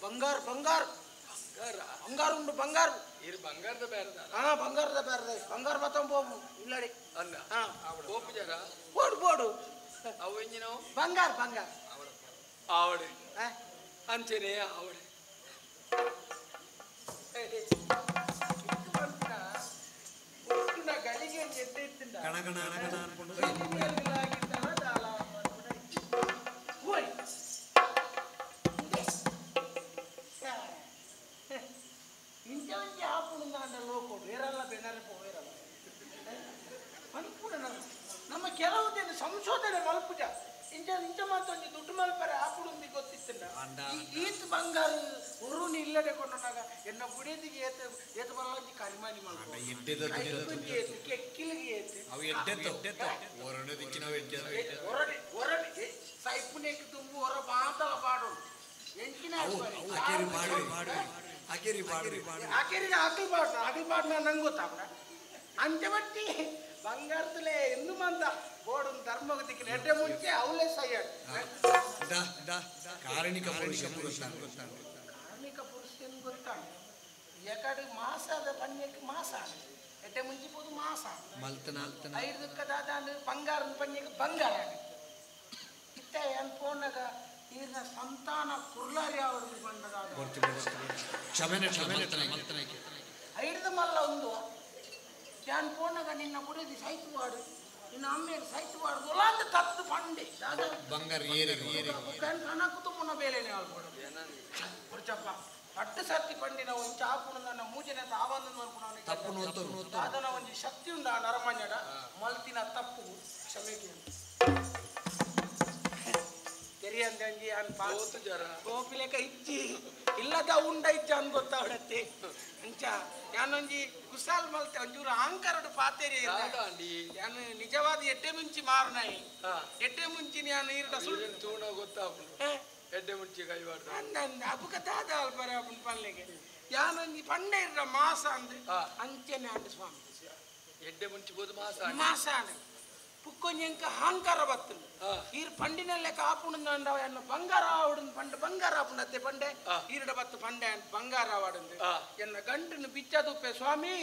ಬಂಗಾರ ಬಂಗಾರ ಬಂಗಾರ ಬಂಗಾರ ಉಂಟು ಬಂಗಾರ ಇರು ಬಂಗಾರದ ಬೇರೆದ ಹಾ ಬಂಗಾರದ ಬೇರೆದ ಬಂಗಾರ ಬತ್ತಂಬ ಹೋಗು ಇಲ್ಲಡಿ ಅಲ್ಲ ಹಾ ಬೋಪು ಜರ ಬೋಡು ಬೋಡು ಅವು ಎಂಜಿನವು ಬಂಗಾರ ಬಂಗಾರ ಆವಡೆ ಅಂಚೆನೆ ಆವಡೆ ಗಳಿಗೆ ಎದ್ದೆ ಇತ್ತಿಂದ ಕಣ ಕಣ ಕಣ ಅನ್ಕೊಂಡು ನಮ್ಮ ಕೆಲವು ದಿನ ಸಂಶೋಧನೆ ಮಲ್ಪುಜ ಇಂಚ ಇಂಚ ಮಾತೊಂಜಿ ದುಡ್ಡು ಮಲ್ಪರೆ ಆಪುಡುಂದಿ ಗೊತ್ತಿತ್ತಂಡ ಈತ್ ಬಂಗಾರ ಉರುನಿ ಇಲ್ಲಡೆ ಕೊಂಡಾಗ ಎನ್ನ ಬುಡಿಯದಿಗೆ ಏತ್ ಏತ್ ಬಲ್ಲೊಂಜಿ ಕರಿಮಾನಿ ಮಲ್ಪು ಏತ್ ಕೆಕ್ಕಿಲಿಗೆ ಏತ್ ಅವು ಎಡ್ಡೆತ್ತೋ ಒರಣ ದಿಕ್ಕಿನವು ಎಡ್ಡೆ ಒರಡೆ ಒರಡೆ ಸೈಪುನೇಕ್ ತುಂಬು ಹೊರ ಮಾತಲ ಪಾಡೋಡು ಎಂಚಿನ ಅಕೇರಿ ಬಾಡುವೆ ಅಕೇರಿ ಬಾಡುವೆ ಅಕೇರಿಗೆ ಅಕಲ್ ಬಾಡ ಅಕಲ್ ಬಾಡ್ನ ನಂಗೆ ಗೊತ್ತಾಪಡ ಅಂಚೆ ಬಟ್ಟಿ ಬಂಗಾರದಲೇ ಎಂದು ಮಂದ ಬೋಡು ಧರ್ಮಕ್ಕೆ ದಿಕ್ಕಿನ ಎಡ್ಡೆ ಮುಂಚೆ ಅವಲೇ ಸೈಯಾಡ್ ಕಾರಣಿಕ ಪುರುಷ ಗೊತ್ತಾಗ ಕಾರ್ಮಿಕ ಪುರುಷ ಏನು ಗೊತ್ತಾಗ ಎಕಡೆ ಮಾಸದ ಪನ್ಯಕ್ಕೆ ಮಾಸ ಎಡ್ಡೆ ಮುಂಚೆ ಪೋದು ಮಾಸ ಮಲ್ತನ ಅಲ್ತನ ಐದು ದಾದಾಂಡು ಬಂಗಾರ ಪನ್ಯಕ್ಕೆ ಬಂಗಾರ ಇತ್ತ ಏನ್ ಪೋನಾಗ ಈರ್ನ ಸಂತಾನ ಕುರ್ಲಾರಿ ಅವರು ಬಂದದಾಗ ಕ್ಷಮೆನೆ ಕ್ಷಮೆನೆ ಮಲ್ತನ ಐದು ಮಲ್ಲ ಒಂದು ಯಾನ್ ಪೋನಾಗ ನಿನ್ನ ಬುಡದಿ ಸೈತು ವಾಡು ನಿನ್ನ ಅಮ್ಮೇರು ಸೈತು ವಾಡು ಒಲಾಂದು ತತ್ತು ಪಂಡೆ ದಾದಾ ಬಂಗಾರ ಏರಿ ಏರಿ ಕಣಕು ತುಮ್ಮನ ಬೇಲೆನೆ ಆಲ್ಬೋಡು ಪುರ್ಚಪ್ಪ ಪಟ್ಟು ಸತ್ತಿ ಪಂಡಿನ ಒಂದು ಚಾಪುಣ ನನ್ನ ಮೂಜನೆ ಆವಂದನ ತಪ್ಪು ನೋತು ಅದನ್ನ ಒಂದು ಶಕ್ತಿ ಉಂಡ ಆ ನರಮನ್ಯಡ ಮಲ್ತಿನ ತಪ್ಪು ಕ್ಷಮೆ ಕೇಳು ತೆರಿಯಂದಂಜಿ ಅನ್ ಪಾಸ್ ಕೋಪಿಲೆಕ ಇಜ್ಜಿ ಇಲ್ಲದ ಉಂಡ ಇಜ್ಜ ಅನ್ ಗೊತ್ತಾವಡತ್ತೆ ಅಂಚ ಯಾನೊಂಜಿ ಕುಸಾಲ್ ಮಲ್ತೆ ಒಂಜೂರು ಅಹಂಕಾರಡು ಪಾತೇರಿ ಯಾನು ನಿಜವಾದ ಎಡ್ಡೆ ಮುಂಚಿ ಮಾರುನಾಯಿ ಎಡ್ಡೆ ಮುಂಚಿ ನಾನು ಈರಡ ಸುಳ್ಳು ತೂಣ ಗೊತ್ತಾಪುಂಡು ಎಡ್ಡೆ ಮುಂಚಿ ಕೈವಾಡ್ದ ಅಂದ ಅಪುಕ ದಾದ ಅಲ್ಪರೆ ಅಪುನ್ ಪಲ್ಲೆಗೆ ಯಾನೊಂಜಿ ಪಂಡೆ ಇರ ಮಾಸ ಅಂದ್ ಅಂಚೆನೆ ಅಂಡ್ ಸ್ವಾಮಿ ಎಡ್ಡೆ ಮುಂಚಿ ಬೋದು ಮಾಸ ಮಾಸ ಅಂದ್ ಪುಕ್ಕೊಂಜಂಕ ಅಹಂಕಾರ ಬತ್ತುಂಡು ಈರ್ ಪಂಡಿನಲ್ಲೇ ಕಾಪುಣಂದ ಎನ್ನ ಬಂಗಾರ ಆವಡುಂದು ಪಂಡ ಬಂಗಾರ ಆಪುಂಡತ್ತೆ ಪಂಡೆ ಈರಡ ಬತ್ತು ಪಂಡೆ ಬಂಗಾರ ಆವಡುಂದು ಎನ್ನ ಗಂಟನ್ನು ಬಿಚ್ಚದುಪ್ಪೆ ಸ್ವಾಮಿ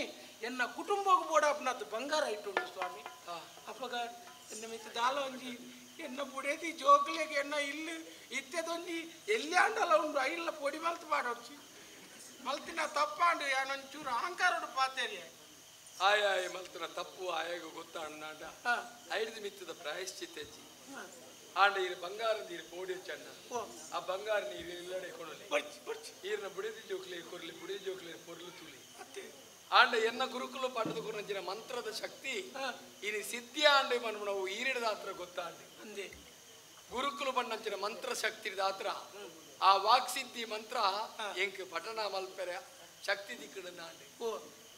ಎನ್ನ ಕುಟುಂಬಕ್ಕೆ ಬೋಡಾಪುನತ್ತು ಬಂಗಾರ ಇಟ್ಟುಂಡು ಸ್ವಾಮಿ ಅಪ್ಪಗ ಎನ್ನ ಮಿತ್ತ ದಾಲ ಒಂಜಿ ಎನ್ನ ಬುಡೇದಿ ಜೋಕ್ಲೆಗೆ ಎನ್ನ ಇಲ್ಲು ಇತ್ತೆದೊಂಜಿ ಎಲ್ಲಿ ಆಂಡಲ ಉಂಡು ಐಲ್ಲ ಪೊಡಿ ಮಲ್ತು ಪಾಡೊಡ್ಚಿ ಮಲ್ತಿನ ತಪ್ಪಾಂಡು ಯಾನೊಂಚೂರು ಅಹಂಕಾರಡು ಪಾತೇರಿ ಆಯಾಯ ಮಲ್ತನ ತಪ್ಪು ಆಯಾಗ ಗೊತ್ತಾಂಡ ಐದು ಮಿತ್ತದ ಪ್ರಾಯಶ್ಚಿತ್ತ ಅಜ್ಜಿ ಆಂಡ ಈರು ಬಂಗಾರ ನೀರು ಪೋಡಿ ಚಣ್ಣ ಆ ಬಂಗಾರ ನೀರು ಇಲ್ಲಡೆ ಕೊಡಲಿ ಈರ್ನ ಬುಡಿದಿ ಜೋಕ್ಲೆ ಕೊರ್ಲಿ ಬುಡಿ ಜೋಕ್ಲೆ ಪೊರ್ಲು ತುಲಿ ಆಂಡ ಎನ್ನ ಗುರುಕುಲು ಪಟ್ಟದ ಗುರುನಂಚಿನ ಮಂತ್ರದ ಶಕ್ತಿ ಇನಿ ಸಿದ್ಧಿ ಆಂಡೆ ಮನ್ಮಣವು ಈರಿಡದ ಹತ್ರ ಗೊತ್ತಾಂಡೆ ಅಂದೆ ಗುರುಕುಲು ಬಣ್ಣಂಚಿನ ಮಂತ್ರ ಶಕ್ತಿ ಹತ್ರ ಆ ವಾಕ್ಸಿದ್ಧಿ ಮಂತ್ರ ಎಂಕ್ ಪಠಣ ಮಲ್ಪೆರೆ ಶಕ್ತಿ ದಿಕ್ಕಡನ್ನ ಆಂಡೆ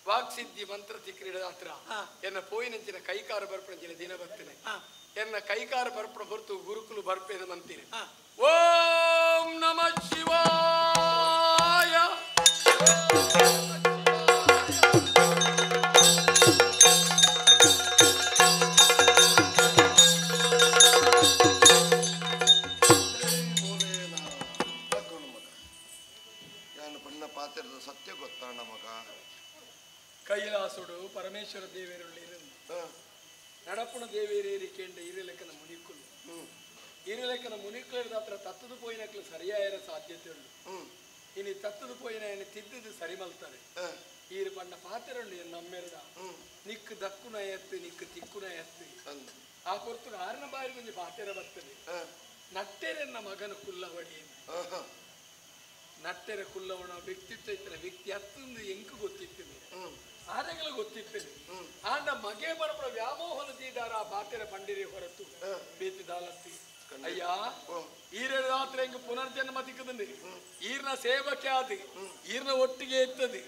ವಾಕ್ಸಿದ್ಧಿ ಮಂತ್ರ ತಿಕ್ಕಿಡ ಹತ್ರ ಎನ್ನ ಪೋಯಿನಂಚಿನ ಕೈಕಾರ ಬರ್ಪಣಂಚಿನ ದಿನ ಬರ್ತೇನೆ ಎನ್ನ ಕೈಕಾರ ಬರ್ಪಣ ಹೊರತು ಗುರುಕುಲು ಬರ್ಪೇದ ಮಂತೀನಿ ಓಂ ನಮ ಶಿವಾಯ ಯಾನು ಪಣ್ಣ ಪಾತ್ರದ ಸತ್ಯ ಗೊತ್ತಾಣ ಮಗ ಕೈಲಾಸುಡು ಪರಮೇಶ್ವರ ದೇವೇರುಳ್ಳಿ ನಡಪುಣ ದೇವೇರೇರಿ ಕೇಂದ್ರ ಇರಲೆಕ್ಕನ ಮುನಿಕುಲು ಇರಲೆಕ್ಕನ ಮುನಿಕುಲ ಹತ್ರ ತತ್ತದ ಪೋಯಿನಕ್ಲು ಸರಿಯಾಯರ ಸಾಧ್ಯತೆ ಉಂಟು ಇನಿ ತತ್ತದ ಪೋಯಿನ ತಿದ್ದದು ಸರಿ ಮಲ್ತಾರೆ ಈರು ಬಣ್ಣ ಪಾತೆರುಳ್ಳಿ ನಮ್ಮೆರಡ ನಿಕ್ಕು ದಕ್ಕುನ ಎತ್ತು ನಿಕ್ಕು ತಿಕ್ಕುನ ಎತ್ತು ಆ ಹೊರತು ಆರನ ಬಾರಿ ಕೊಂಚ ಪಾತೆರ ಬರ್ತದೆ ನಟ್ಟೆರೆನ್ನ ಮಗನ ಕುಲ್ಲವಡಿ ನಟ್ಟೆರ ಕುಲ್ಲವಣ ವ್ಯಕ್ತಿತ್ವ ಇತ್ತರ ವ್ಯಕ್ತಿ ಅತ್ತೊಂದು ಎಂಕು ಗೊತ್ತಿತ್ತು ಆನೆಗಳ ಗೊತ್ತಿತ್ತು ಆಂಡ ಮಗೆ ಬರಪಡ ವ್ಯಾಮೋಹನ ತೀದಾರ ಆ ಬಾತೆರ ಪಂಡಿರಿ ಹೊರತು ಬೇತಿದಾಲತ್ತಿ ಅಯ್ಯ ಈರೆದಾತ್ರ ಎಂಕ್ ಪುನರ್ಜನ್ಮ ತಿಕ್ಕದಂడి ಈರ್ನ ಸೇವಕ್ಕೆ ಆದಿ ಈರ್ನ ಒಟ್ಟಿಗೆ ಇತ್ತది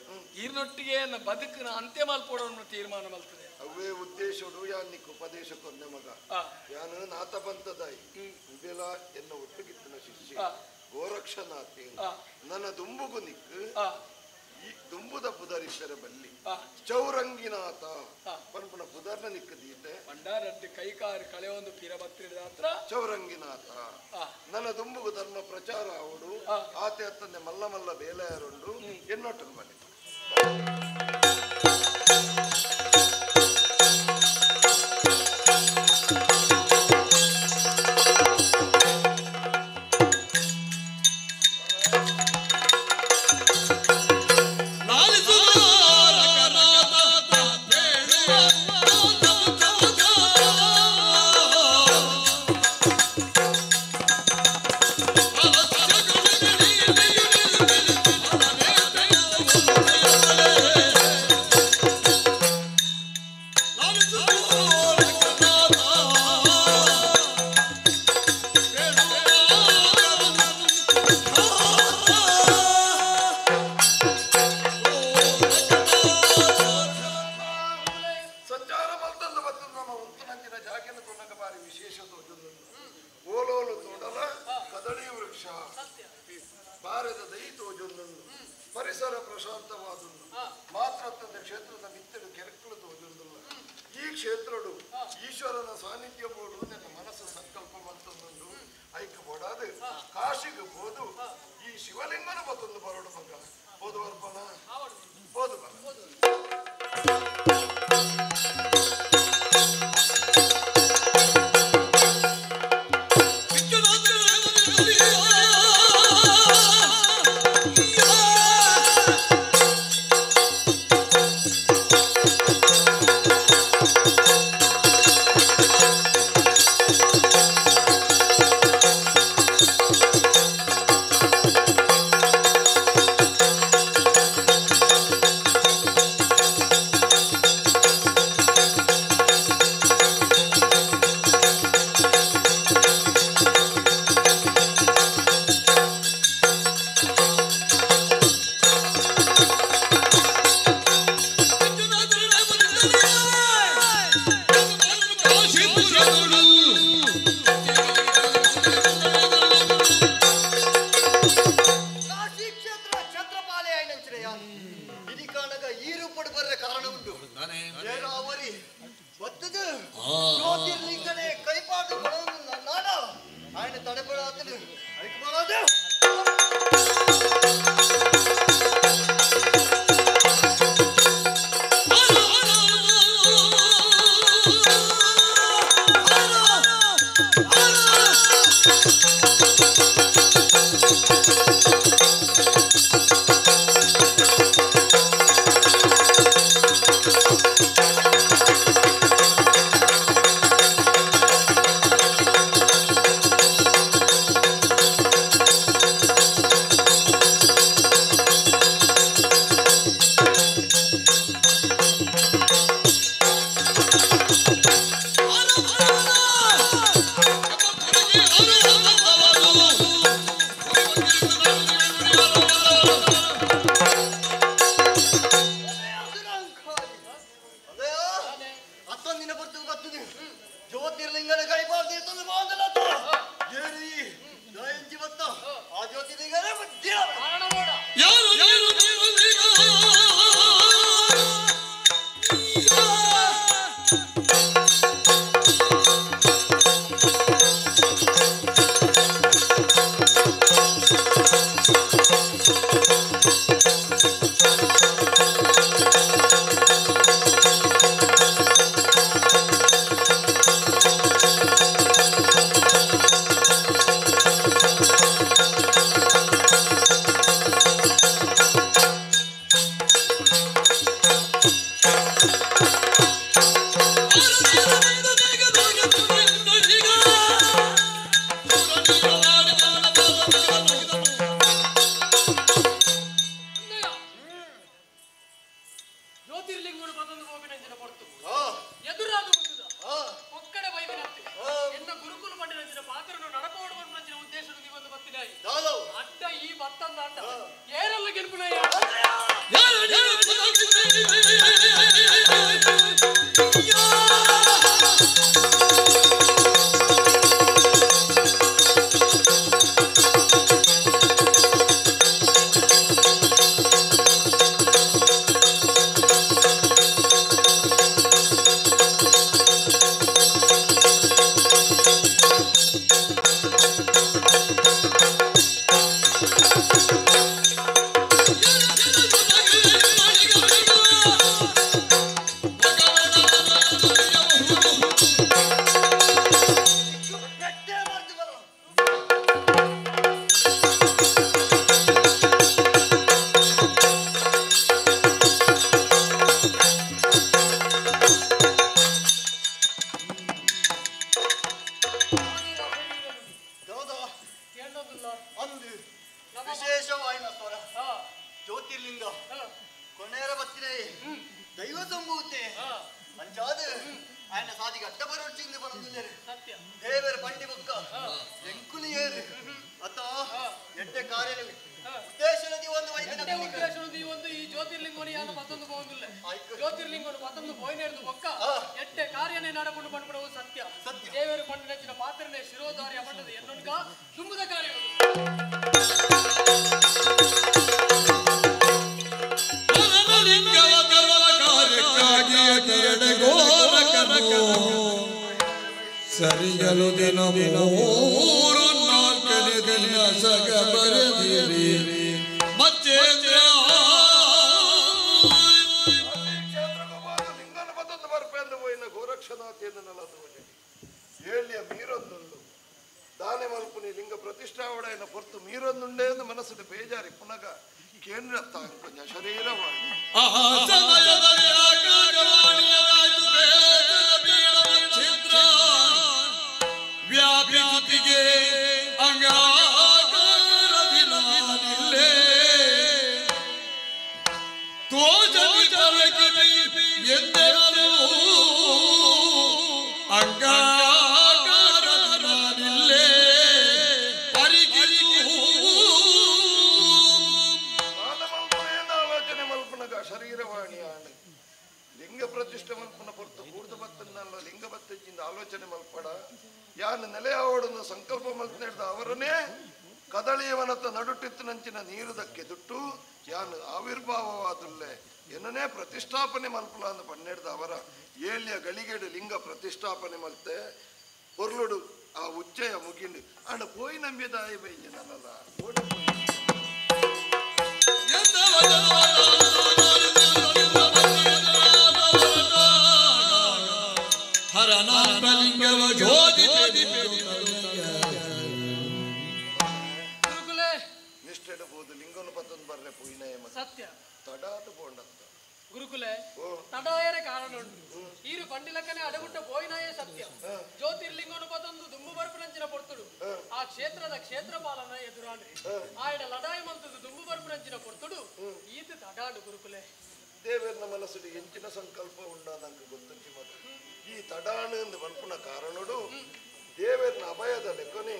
ಈರ್ನೊಟ್ಟಿಗೆ ಬದುಕಿನ ಅಂತ್ಯ ಮಲ್ಪೋಡೋಣ ತೀರ್ಮಾನ ಮಲ್ತದೆ ಅವೇ ಉದ್ದೇಶಡು ಯಾನಿಕ್ ಉಪದೇಶ ಕೊನ್ನೆ ಮಗ ಯಾನು ನಾತ ಬಂತದಾಯಿ ಇದೆಲ್ಲ ಎನ್ನ ಒಟ್ಟಿಗಿತ್ತನ ಶಿಷ್ಯ ಗೋರಕ್ಷನಾಥೆ ನನ್ನ ದುಂಬುಗು ನಿಕ್ಕು ಈ ದುಂಬುದ ಪುದರಿಷರ ಬಲ್ಲಿ ಚೌರಂಗಿನಾಥ ಪನ್ಪುನ ಪುದರ್ನ ನಿಕ್ಕು ದೀತೆ ಬಂಡಾರಟ್ಟು ಕೈಕಾರು ಕಳೆ ಒಂದು ಪಿರಬತ್ತಿರದ ಹತ್ರ ಚೌರಂಗಿನಾಥ ನನ್ನ ದುಂಬುಗು ಧರ್ಮ ಪ್ರಚಾರ ಅವಡು ಆತೆ ಅತ್ತಂದೆ ಮಲ್ಲ ಮಲ್ಲ ಬೇಲೆಯರುಂಡು ಎನ್ನೊಟ್ಟು ಬನ್ನಿ ಿ. ಪರಿಸರ ಪ್ರಶಾಂತವಾದುಂಡು ಮಾತ್ರ ಕ್ಷೇತ್ರದ ಮಿತ್ತಡು ಕೆರಕಲು ತೋಜುಂದುಲ್ಲ ಈ ಕ್ಷೇತ್ರಡು ಈಶ್ವರನ ಸಾನ್ನಿಧ್ಯ ಬೋಡು ನನ್ನ ಮನಸ್ಸು ಸಂಕಲ್ಪ ಮಂತೊಂದುಂಡು ಐಕ ಬೋಡಾದು ಕಾಶಿಗೆ ಬೋದು ಈ ಶಿವಲಿಂಗನ ಬತ್ತೊಂದು ಬರೋಡು ಮಗ ಬೋದು ಬರ್ಪಣ ಬೋದು ಬರ ಸತ್ಯ. ಸರಿಯಲು ದಿನ ಮೂರು ನಾಲ್ಕನೇ ದಿನ ಸಗ ಬರೆದಿರಿ ಮಚ್ಚೇಂದ್ರ ಲಿಂಗನ ಬತ್ತೊಂದು ಬರ್ಪೆಂದು ಹೋಯಿನ ಗೋರಕ್ಷನಾಥೇನಲ್ಲ ಏಳ್ಯ ಮೀರೊಂದುಂಡು ದಾನೆ ಮಲ್ಪುನಿ ಲಿಂಗ ಪ್ರತಿಷ್ಠಾವಡೆಯನ್ನ ಹೊರತು ಮೀರೊಂದುಂಡೇ ಎಂದು ಮನಸ್ಸಿನ ಬೇಜಾರಿ ಪುನಗ ಕೇಂದ್ರ ತಾಂಕೊಂಜ ಶರೀರವಾಣಿ ಸಮಯದಲ್ಲಿ ಆಕಾಶವಾಣಿಯದಾಯ್ತು ಬೇಸರ ಬೀಡ ಮಚ್ಛಿದ್ರ ವ್ಯಾಪಿಸುತ್ತಿಗೆ ಅಂಗಾಕಾರದಿ ನಾನಿಲ್ಲೇ ತೋಜಲಿ ಪರಕಿವಿ ಎಂದೆನಲು ಅಂಗಾಕಾರದಿ ನಾನಿಲ್ಲೇ ಪರಿಗಿರಿ ದಾನ ಮಲ್ಪುನೇಂದ ಆಲೋಚನೆ ಮಲ್ಪುನಗ ಶರೀರವಾಣಿ ಆಣೆ ಲಿಂಗ ಪ್ರತಿಷ್ಠೆ ಮಲ್ಪುನ ಹೊರತು ಕೂರ್ದ ಬತ್ತನ್ನಲ್ಲ ಲಿಂಗ ಬತ್ತಜ್ಜಿಂದ ಆಲೋಚನೆ ಮಲ್ಪಡ ಯಾನು ನೆಲೆಯಾವಡನ್ನು ಸಂಕಲ್ಪ ಮಲ್ತನೇಡ್ದ ಅವರನ್ನೇ ಕದಳಿಯವನತ್ತ ನಡುಟ್ಟಿತ್ತನಂಚಿನ ನೀರುದಕ್ಕೆ ದುಟ್ಟು ಯಾನು ಆವಿರ್ಭಾವವಾದುಲ್ಲೆ ಏನನೇ ಪ್ರತಿಷ್ಠಾಪನೆ ಮಲ್ಪುಲ ಅಂದು ಪನ್ನೆಡ್ದ ಅವರ ಏಳ್ಯ ಗಳಿಗೆಡು ಲಿಂಗ ಪ್ರತಿಷ್ಠಾಪನೆ ಮಲ್ತೆ ಪೊರ್ಲುಡು ಆ ಉಚ್ಚಯ ಮುಗಿಂಡು ಅಂಡ ಪೋಯಿ ನಂಬಿದಾಯಿ ಬೈಂಜನಲ್ಲ ಓಡಿ ಪೋಯಿ. ಹರನಾತ್ಮಲಿಂಗವ ಜ್ಯೋತಿ ಗುರುಕುಲೆ ನಿಷ್ಠೆಡಬಹುದು ಲಿಂಗನು ಪತ್ತೊಂದು ಬರ್ರೆ ಪೋಯಿನಯ ಮಗ ಸತ್ಯ ತಡಾತು ಪೋಂಡತ್ತ ಗುರುಕುಲೆ ಓ. ತಡಾಯರೆ ಕಾರಣ ಉಂಟು ಈರು ಪಂಡಿಲಕ್ಕನೆ ಅಡಗುಟ್ಟ ಪೋಯಿನಾಯೇ ಸತ್ಯ ಜ್ಯೋತಿರ್ಲಿಂಗನು ಪತೊಂದು ದುಂಬು ಬರ್ಪುನಂಚಿನ ಪೊರ್ತುಡು ಆ ಕ್ಷೇತ್ರದ ಕ್ಷೇತ್ರಪಾಲನ ಎದುರಾಂಡ್ರಿ ಆಯಡ ಲಡಾಯಿ ಮಂತದ್ದು ದುಂಬು ಬರ್ಪುನಂಚಿನ ಪೊರ್ತುಡು ಈತ ತಡಾಡು ಗುರುಕುಲೆ ದೇವರನ ಮನಸ್ಸು ಎಂಚಿನ ಸಂಕಲ್ಪ ಉಂಡಾದಂಗೆ ಗೊತ್ತುಂಚಿ ಮಗ ಈ ತಡಾಣು ಎಂದು ಮಲ್ಪುನ ಕಾರಣಡು ದೇವರನ ಅಭಯದ ಲೆಕ್ಕನೆ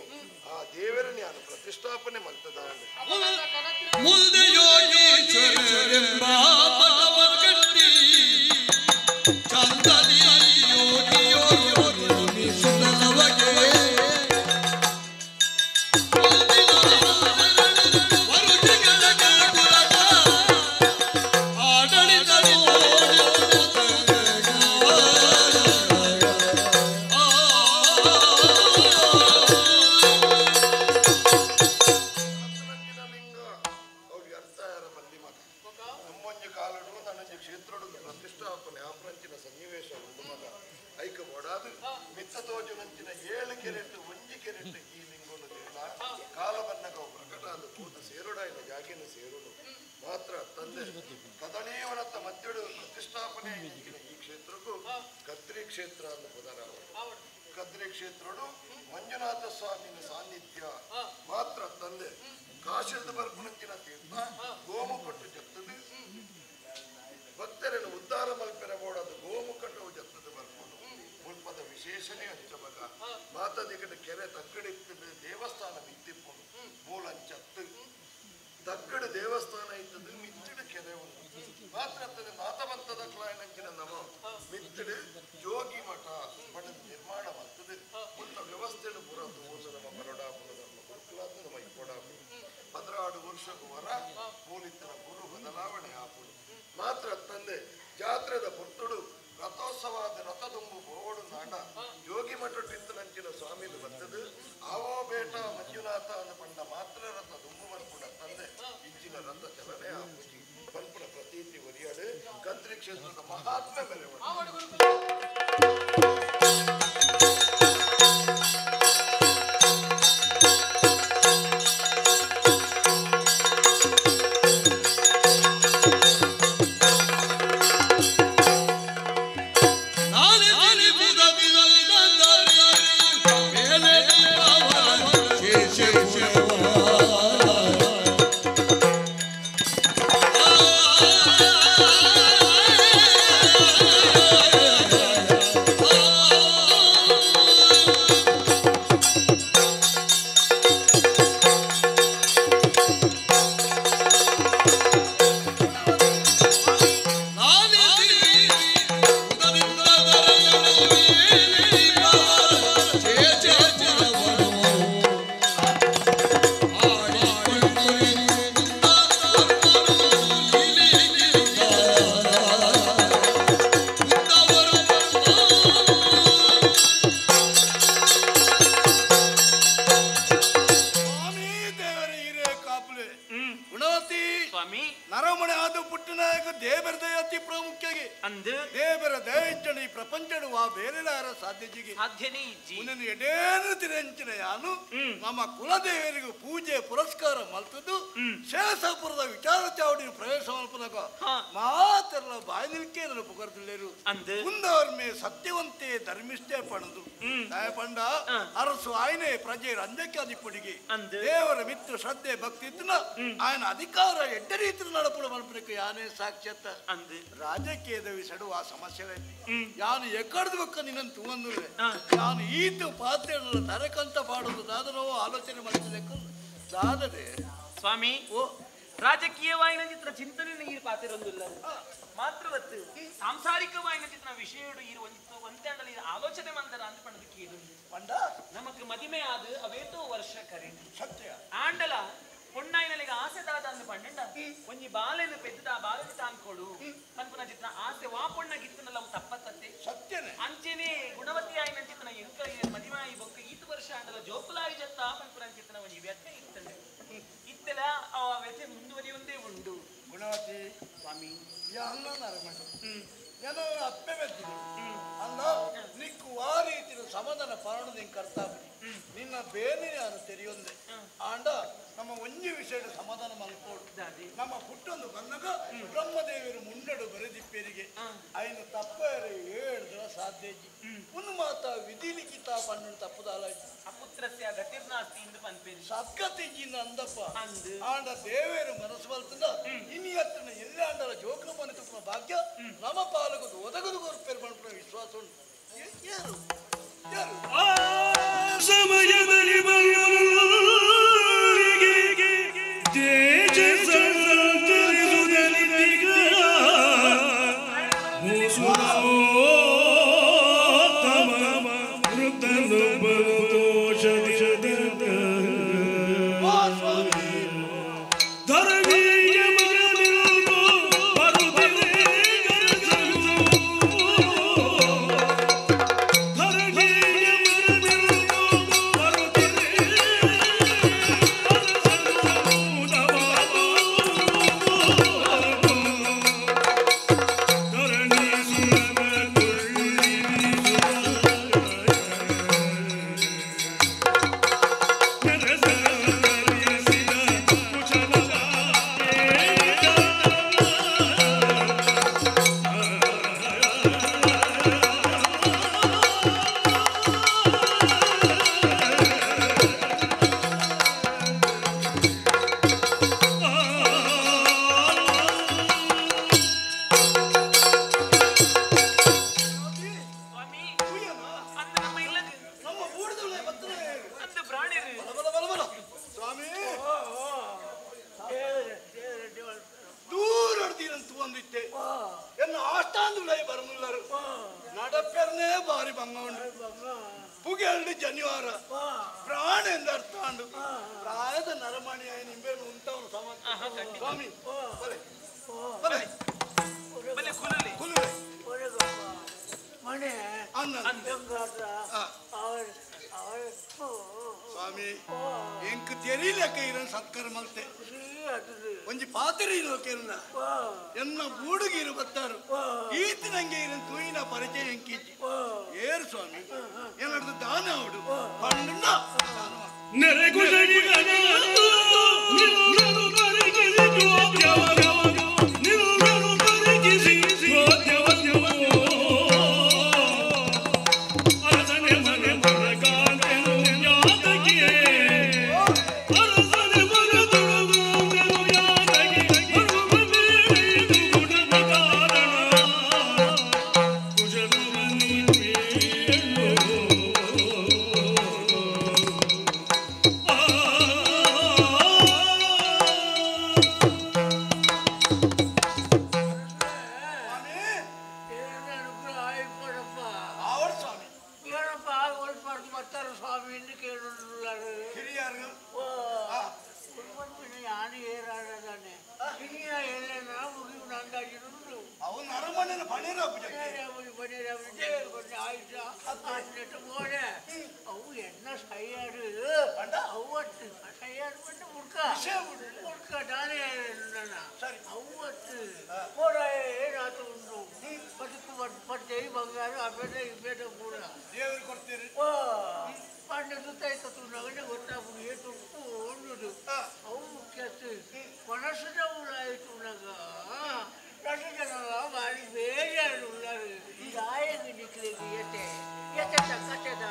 ಆ ದೇವರನ್ನ ಯಾನು ಪ್ರತಿಷ್ಠಾಪನೆ ಮಲ್ತದಾಂಡು ಅಪಗದ ಕನತ್ತಿನ ಮುಂದೆ ಯೋಗೀಶ್ವರರೆಂಬ ಪದವ ಕಟ್ಟಿ ಚಂದದಿ ಯೋಗಿಯೋರು ಸುನವಗೆ ಆಡಳಿತ ಕನತ್ತಿನಂಚಿನ ಲಿಂಗ ಅವು ವ್ಯರ್ಥ ಯಾರ ಬಲ್ಲಿ ಮಗ ನಮ್ಮೊಂಜಿ ಕಾಲಡು ನನ್ನೊಂಜಿ ಕ್ಷೇತ್ರಡು ಪ್ರತಿಷ್ಠಾಪನೆ ಆಪ್ರಂಚಿನ ಸನ್ನಿವೇಶ ಉಂಡು ಮಗ ಐಕ ಒಡಾದು ಮಿತ್ತ ತೋಜುನಂಚಿನ ಏಳು ಕೆರೆಟ್ಟು ಒಂಜಿ ಕೆರೆಟ್ಟು ಈ ಲಿಂಗೋನು ದೇನ ಕಾಲ ಬನ್ನಗ ಅವು ಪ್ರಕಟ ಅದು ಕೂತು ಸೇರುಡಾಯಿನ ಜಾಗಿನ ಸೇರುಡು ಮಾತ್ರ ತಂದೆ ಕದಳೀವನತ್ತ ಮಧ್ಯಡು ಪ್ರತಿಷ್ಠಾಪನೆ ಇಂಚಿನ ಈ ಕ್ಷೇತ್ರಕ್ಕೂ ಕದ್ರಿ ಕ್ಷೇತ್ರ ಅಂದು ಪುದರ ಕದ್ರಿ ಕ್ಷೇತ್ರಡು ಮಂಜುನಾಥ ಸ್ವಾಮಿನ ಸಾನ್ನಿಧ್ಯ ಮಾತ್ರ ತಂದೆ ಕಾಶಿಲ್ದ ಬರ್ಪುನಂಚಿನ ತೀರ್ಥ ಗೋಮುಖಟ್ಟು ಜತ್ತದು ಭಕ್ತರನ್ನು ಉದ್ಧಾರ ಮಲ್ಪೆರ ಬೋಡದು ಗೋಮುಖಟ್ಟು ಜತ್ತದು ಬರ್ಪುನು ಮುಲ್ಪದ ವಿಶೇಷಣೆ ಅಂಚಬಗ ಮಾತದಿಗಡ ಕೆರೆ ತಕ್ಕಡಿತ್ತದು ದೇವಸ್ಥಾನ ಮಿತ್ತಿಪ್ಪುನು ಮೂಲಂಚತ್ತು ತಕ್ಕಡು ದೇವಸ್ಥಾನ ಇತ್ತದು ಮಿತ್ತಿಡು ಕೆರೆ ಉಂಟು ಮಾತ್ರ ಅತ್ತದೆ ಮಾತವಂತದ ಕ್ಲಾಯನಂಚಿನ ನಮ ಮಿತ್ತಿಡು ಜೋಗಿ ಮಠ ಬಣ್ಣದ ನಿರ್ಮಾಣ ಮಾಡ್ತದೆ ಮುತ್ತ ವ್ಯವಸ್ಥೆಡು ಪೂರ ತೋರ್ಸು ನಮ್ಮ ಬರೋಡಾಪುರ ನಮ್ಮ ಗುರುಕುಲಾದ ನಮ್ಮ ಇಪ್ಪಡಾಪುರ 16 ವರ್ಷಕ್ಕೂ ವರ ಮೂಲಿತ್ತನ ಗುರು ಬದಲಾವಣೆ ಆಪುಡು ಮಾತ್ರ ತಂದೆ ಜಾತ್ರೆದ ಪೊರ್ತುಡು ರಥೋತ್ಸವದ ರಥದುಂಬು ಬೋವಡು ನಾಡ ಯೋಗಿ ಮಠಟ್ಟಿತ್ತನಂಚಿನ ಸ್ವಾಮಿಲು ಬರ್ತದೆ ಆವೋ ಬೇಟ ಮಂಜುನಾಥ ಅನ್ನ ಪಂಡ ಮಾತ್ರ ರಥ ದುಂಬು ಬರ್ಪುಡ ತಂದೆ ಇಂಚಿನ ರಥ ಚಲನೆ ಆಪುಜಿ ಪಲ್ಪುನ ಪ್ರತೀತಿ ಒರಿಯಾಡು ಕದ್ರಿ ಕ್ಷೇತ್ರದ ಮಹಾತ್ಮೆ ಮೆರೆವಡು ಆವಡು ಗುರುಕುಲೆ ಆ ಪನ್ಪಿನಾಯಕ ದೇವರ ದಯ ಅತಿ ಪ್ರಾಮುಖ್ಯಗೆ ಅಂದು ದೇವರ ದಯ ಇಚ್ಚಣ ಈ ಪ್ರಪಂಚಡು ಆ ಬೇರೆಲಾರ ಸಾಧ್ಯಜಿಗೆ ಸಾಧ್ಯನೇ ಇಜ್ಜಿ ಮುನನು ಎಡೇನು ತಿರಂಚಿನ ಯಾನು ನಮ್ಮ ಕುಲದೇವರಿಗೂ ಪೂಜೆ ಪುರಸ್ಕಾರ ಮಲ್ತದ್ದು ಶೇಷಪುರದ ವಿಚಾರ ಚಾವಡಿ ಪ್ರವೇಶ ಮಲ್ಪನಗ ಮಾತೆಲ್ಲ ಬಾಯಿ ನಿಲ್ಕೆ ನನ್ನ ಪುಗರ್ದಿಲ್ಲೇರು ಅಂದು ಮುಂದವರ ಮೇ ಸತ್ಯವಂತೆ ಧರ್ಮಿಷ್ಠೆ ಪಣದು ಪಂಡ ಅರಸು ಆಯ್ನೆ ಪ್ರಜೆ ರಂಜಕ್ಕೆ ಅದಿಪ್ಪಡಿಗೆ ದೇವರ ಮಿತ್ರ ಶ್ರದ್ಧೆ ಭಕ್ತಿ ಇದ್ದನ ಆಯನ ಅಧಿಕಾರ ಎಡ್ಡ ರೀತಿ ನಡಪಡು ಮಲ್ಪನಕ್ಕೆ ಯಾನೇ ಸಾಕ್ಷ್ಯತ್ತ ರಾಜಕೀಯದ ವಿಸಡು ಆ ಸಮಸ್ಯೆ ಯಾನು ಎಕ್ಕಡ್ದು ಬಕ್ಕ ನಿನ್ನನ್ನು ತೂವಂದ್ರೆ ಯಾನು ಈತ ಪಾತ್ರೆ ತರಕಂತ ಪಾಡೋದು ದಾದನೋ ಆಲೋಚನೆ ಮಾಡ್ತಿದ್ದೆ ದಾದದೆ ಸ್ವಾಮಿ ಓ ರಾಜಕೀಯವಾಯಿನ ಚಿತ್ರ ಚಿಂತನೆ ನೀರು ಪಾತಿರೊಂದಿಲ್ಲ ಮಾತ್ರವತ್ತು ಸಾಂಸಾರಿಕವಾಯಿನ ಚಿತ್ರ ವಿಷಯಡು ಇರು ಒಂತೆ ಆಲೋಚನೆ ಮಂದರ ಅಂತ ಪಣದಕ್ಕೆ ಪಂಡ ನಮಕ್ ಮದಿಮೆ ಆದ ಅವೇತೋ ವರ್ಷ ಕರೆ ಸತ್ಯ ಆಂಡಲ ಪೊಣ್ಣಾಯಿನಲಿಗೆ ಆಸೆ ದಾದ ಅಂದು ಪಂಡಂಡ ಒಂಜಿ ಬಾಲೆನು ಪೆದ್ದ ಬಾಲೆನು ತಾನ್ಕೊಡು ಪನ್ಪುನ ಚಿತ್ರ ಆಸೆ ವಾ ಪೊಣ್ಣ ಗಿತ್ತನಲ್ಲ ತಪ್ಪತ್ತತ್ತೆ ಸತ್ಯನೇ ಅಂಚೆನೆ ಗುಣವತಿ ಆಯಿನ ಚಿತ್ರನ ಎಂಕ ಮದಿಮಾಯಿ ಬೊಕ್ಕ ಈತ ವರ್ಷ ಆಂಡಲ ಜೋಕುಲಾಯಿ ಜತ್ತ ಪನ್ಪುನ ಚಿತ್ರನ ಒಂಜಿ ವ್ಯಥೆ ಇತ್ತಂಡೆ ಇತ್ತೆಲ ಆ ವ್ಯಥೆ ಮುಂದುವರಿಯುವಂದೇ ಉಂಡು ಗುಣವತಿ ಸ್ವಾಮಿ ಅಲ್ಲ ನರಮಂಡ ಏನೋ ಅಪ್ಪೆ ಬೆದ್ದಿದೆ ಅಲ್ಲ ನಿಕ್ಕು ಆ ರೀತಿಯ ಸಮಾಧಾನ ಪರಣ ನಿಂಗೆ ಕರ್ತಾಪಡಿ ನಿನ್ನ ಬೇನೆ ನಾನು ತೆರೆಯೊಂದೆ ಆಂಡ ನಮ್ಮ ಒಂಜಿ ವಿಷಯದ ಸಮಾಧಾನ ಮಲ್ಕೋಡು ನಮ್ಮ ಪುಟ್ಟೊಂದು ಬಂದಾಗ ಬ್ರಹ್ಮದೇವರು ಮುಂಡಡು ಬರೆದಿಪ್ಪೇರಿಗೆ ಐನು ತಪ್ಪೇರು ಹೇಳಿದ್ರ ಸಾಧ್ಯ ಉನ್ನು ಮಾತ ವಿಧಿ ಲಿಖಿತ ಪಣ್ಣು ತಪ್ಪುದಾಲ ಅಪುತ್ರಸ್ಯ ಗತಿರ್ನಾಸ್ತಿ ಎಂದು ಪನ್ಪೇರಿ ಸದ್ಗತಿ ಅಂದಪ್ಪ ಆಂಡ ದೇವೇರು ಮನಸ್ಸು ಬಲ್ತದ ಇನಿ ಹತ್ತಿನ ಎಲ್ಲ ಅಂಡಲ ಜೋಕ್ಲ ಮನೆ ತುಪ್ಪನ ಭಾಗ್ಯ ನಮ್ಮ ಪಾಲಕದು ಒದಗದು ಕೊರ್ಪೇರು ಪನ್ಪುನ ವಿಶ್ವಾಸ ಉಂಟು ಯಾರು ಯಾರು ಆ ಸಮಯದಲ್ಲಿ ಬಲ್ಲರಿಗೆ ತೇಜ ಸಂತರಿಸುವುದಲಿಗ ಭೂಸುರೋತ್ತಮ ವೃತ್ತನೊಬ್ಬನು ದೋಷದಿಶದಿಂದ ಧರಣಿಯ ಮಗನಿಲ್ಲು ಬರುತ್ತಿದೆ ಗರಸಲು. ಧರಣಿಯ ಮಗನಿಲ್ಲು ಬರುತ್ತಿದೆ ಧರಣಿ ಸುರನ ಸ್ವಾಮಿ ಅಂದ ನಮ್ಮ ಇಲ್ಲದ ನಮ್ಮ ಬೂಡದೊಳೆ ಬರ್ತದೆ ಅಂದ ಪ್ರಾಣಿರು ಬಲ ಬಲ ಬಲ ಸ್ವಾಮಿ ದೂರ ಅಡ್ದೀರಂತ ಒಂದಿತ್ತೆ ಎನ್ನ ಆಷ್ಟಾಂದುಳೈ ಬರನುಲ್ಲರು ನಡಪೆರ್ನೇ ಬಾರಿ ಭಂಗ ಉಂಡು ಪುಗೆಲ್ಡು ಜನಿವಾರ ಪ್ರಾಣ ಎಂದ ಅರ್ಥ ಉಂಡು ಪ್ರಾಯದ ನರಮಣಿ ನಿಂಬೇನು ಉಂಟವನು ಸಮ ಸ್ವಾಮಿ ಬಲೆ ಬಲೆ ಬಲೆ ಕುಲಲಿ ಕುಲುವೆ ಮನೆ ಅನ್ನ ಸ್ವಾಮಿ ಎಂಕ್ ತೆರಿಲಕ್ಕ ಇರನ್ ಸತ್ಕಾರ ಮಲ್ತೆ ಒಂಜಿ ಪಾತ್ರೆ ಇರೋಕೆಲ್ಲ ಎನ್ನ ಬೂಡುಗಿರು ಬತ್ತಾರು ಈತ ನಂಗೆ ಇರನ್ ತೂಯಿನ ಪರಿಚಯ ಎಂಕಿಜ್ಜಿ ಏರು ಸ್ವಾಮಿ ಏನಡ್ದು ದಾನ ಅವಡು ಪಂಡುಂಡ ಅವರ ಸ್ವಾಮಿ ಏನಪ್ಪ ಬರ್ತಾರೆ ಸ್ವಾಮಿ ಎಂದು ಕೇಳುತ್ತಾರೆ ಹಿರಿಯರು ಯಾನು ಏರಾಡದಾನೆ ಹಿರಿಯ ಎಲ್ಲ ಮುಗಿವು ನಂದಾಜಿರುಂಡು ಅವನ ಅರಮನೆಯ ಪಣೀರ ಆಯುಷ ಮೋನೆ ಅವು ಎನ್ನ ಸೈಯಾಡು ಅವತ್ತು ಸೈಯಾಡು ಬಂದು ಮುಡ್ಕ ಮುಡ್ಕ ನಾನೇ ಸರಿ ಅವತ್ತು ಬೇಡ ಪೂರ ದೇವರು ಕೊಡ್ತೀರಿ ಪಂಡ ಸುತ್ತಾಯ್ತು ನಗನೆ ಗೊತ್ತಾಪುಡು ಏತು ಉಪ್ಪು ಉಂಡುದು ಅವು ಮುಖ್ಯ ಮನಸ್ಸಿನ ಊರಾಯಿತು ನಗ ರಸ ಜನ ಭಾರಿ ಬೇಜಾರು ಉಳ್ಳಾರು ದಾಯಕ ನಿಕ್ಲಿಗೆ ಎತೆ ಎತೆ ಕತೆ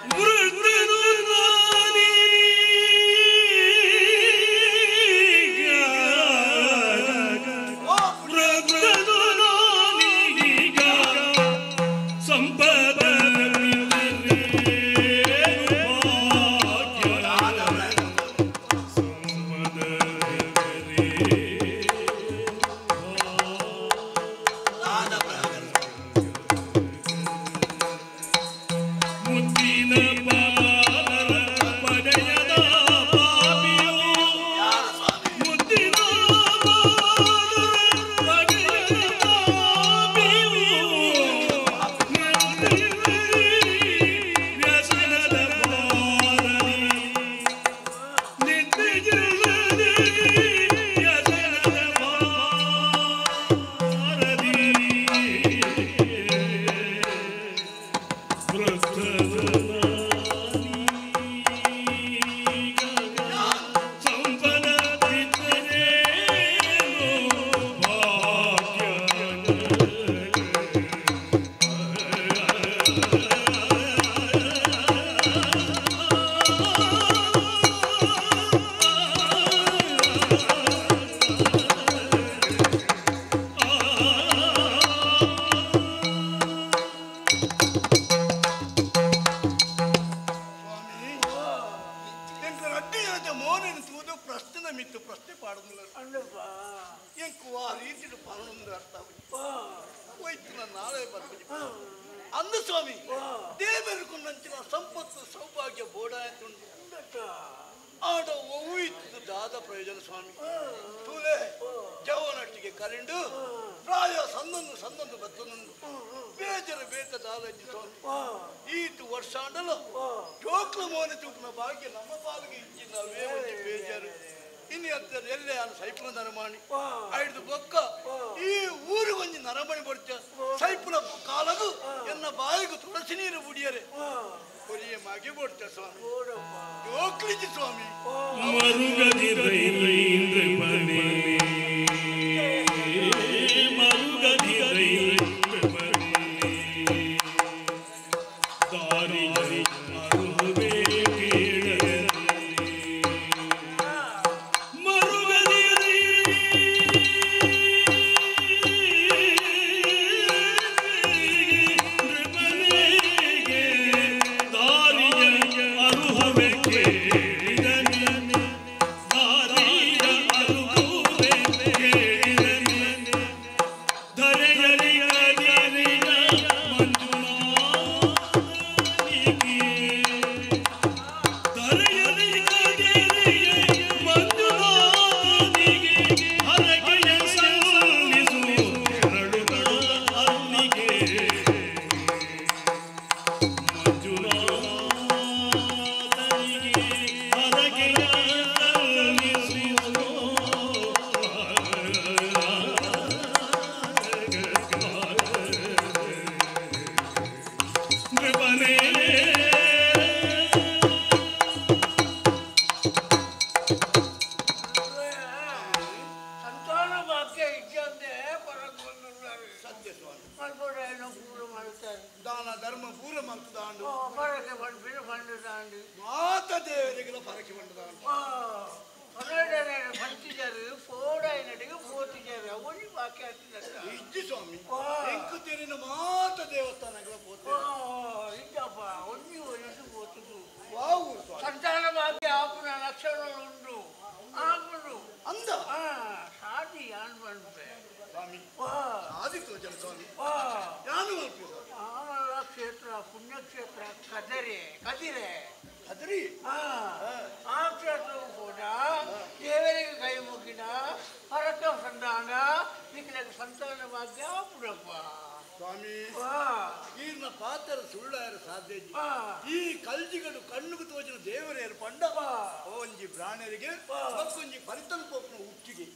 ಒಂಜಿ ಬ್ರಾಣರಿಗೆ ಮತ್ತೊಂಜಿ ಪರಿತನ ಪೋಪುನ ಉಕ್ಕಿಗೆ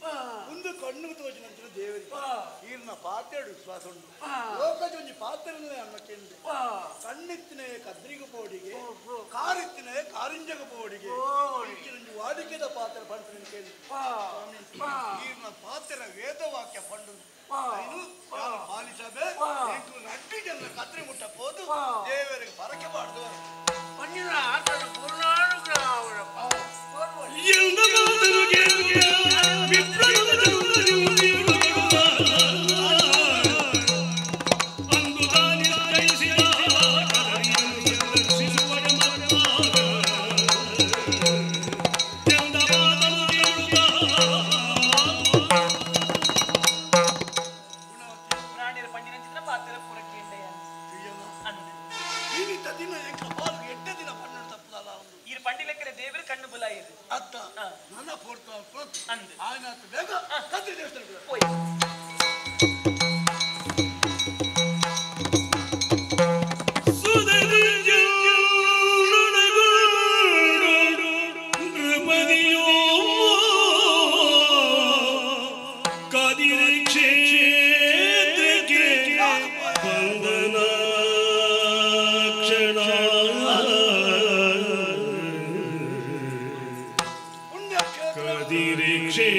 ಒಂದು ಕಣ್ಣು ತೋಜಿನಂಚಿನ ದೇವರಿಗೆ ಈರ್ನ ಪಾತ್ರೆಡು ವಿಶ್ವಾಸ ಉಂಟು ಲೋಕದ ಒಂಜಿ ಪಾತ್ರೆನೇ ಅನ್ನ ಕೇಂದ್ರ ಕಣ್ಣಿತ್ತಿನ ಕದ್ರಿಗ ಪೋಡಿಗೆ ಕಾರಿತ್ತಿನ ಕಾರಿಂಜಗ ಪೋಡಿಗೆ ಒಂಜಿ ವಾಡಿಕೆದ ಪಾತ್ರ ಪಂಪಿನ ಕೇಂದ್ರ ಈರ್ನ ಪಾತ್ರ ವೇದವಾಕ್ಯ ಪಂಡು ಪಾಲಿಸಬೆ ನಟ್ಟಿ ಜನ ಕದ್ರಿ ಮುಟ್ಟ ಪೋದು ದೇವರಿಗೆ ಪರಕೆ ಮಾಡುದು ಿ.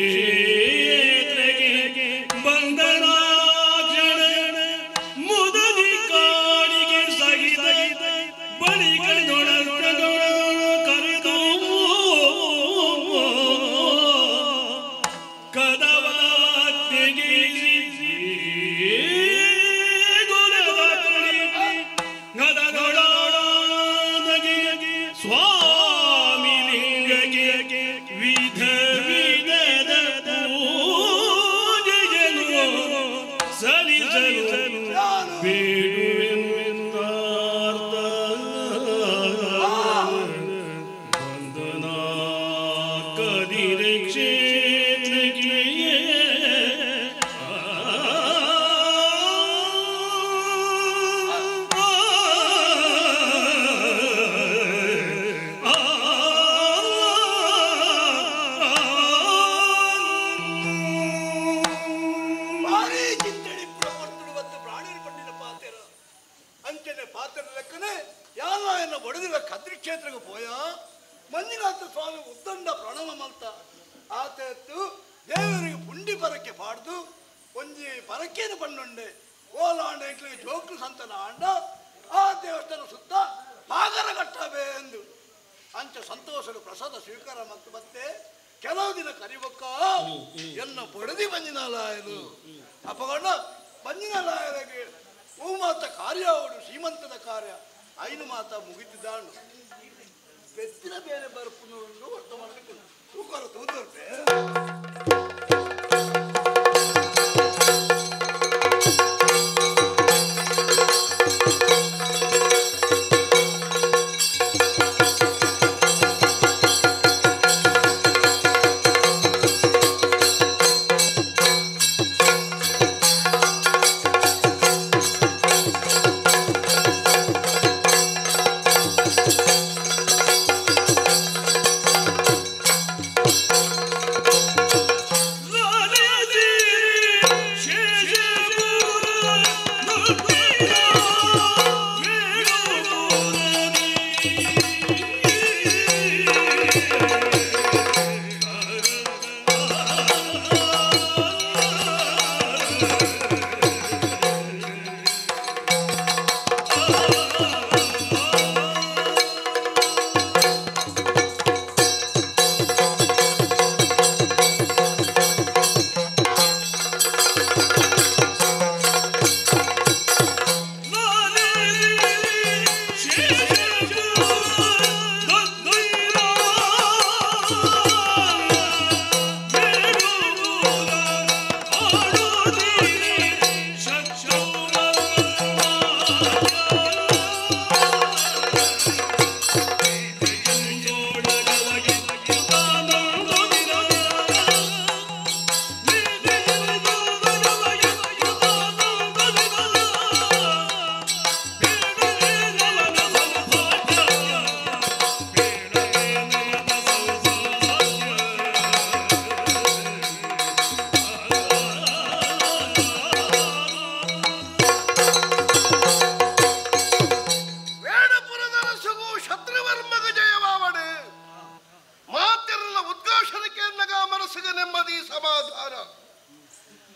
ಮನಸ್ಸಿಗೆ ನೆಮ್ಮದಿ ಸಮಾಧಾನ.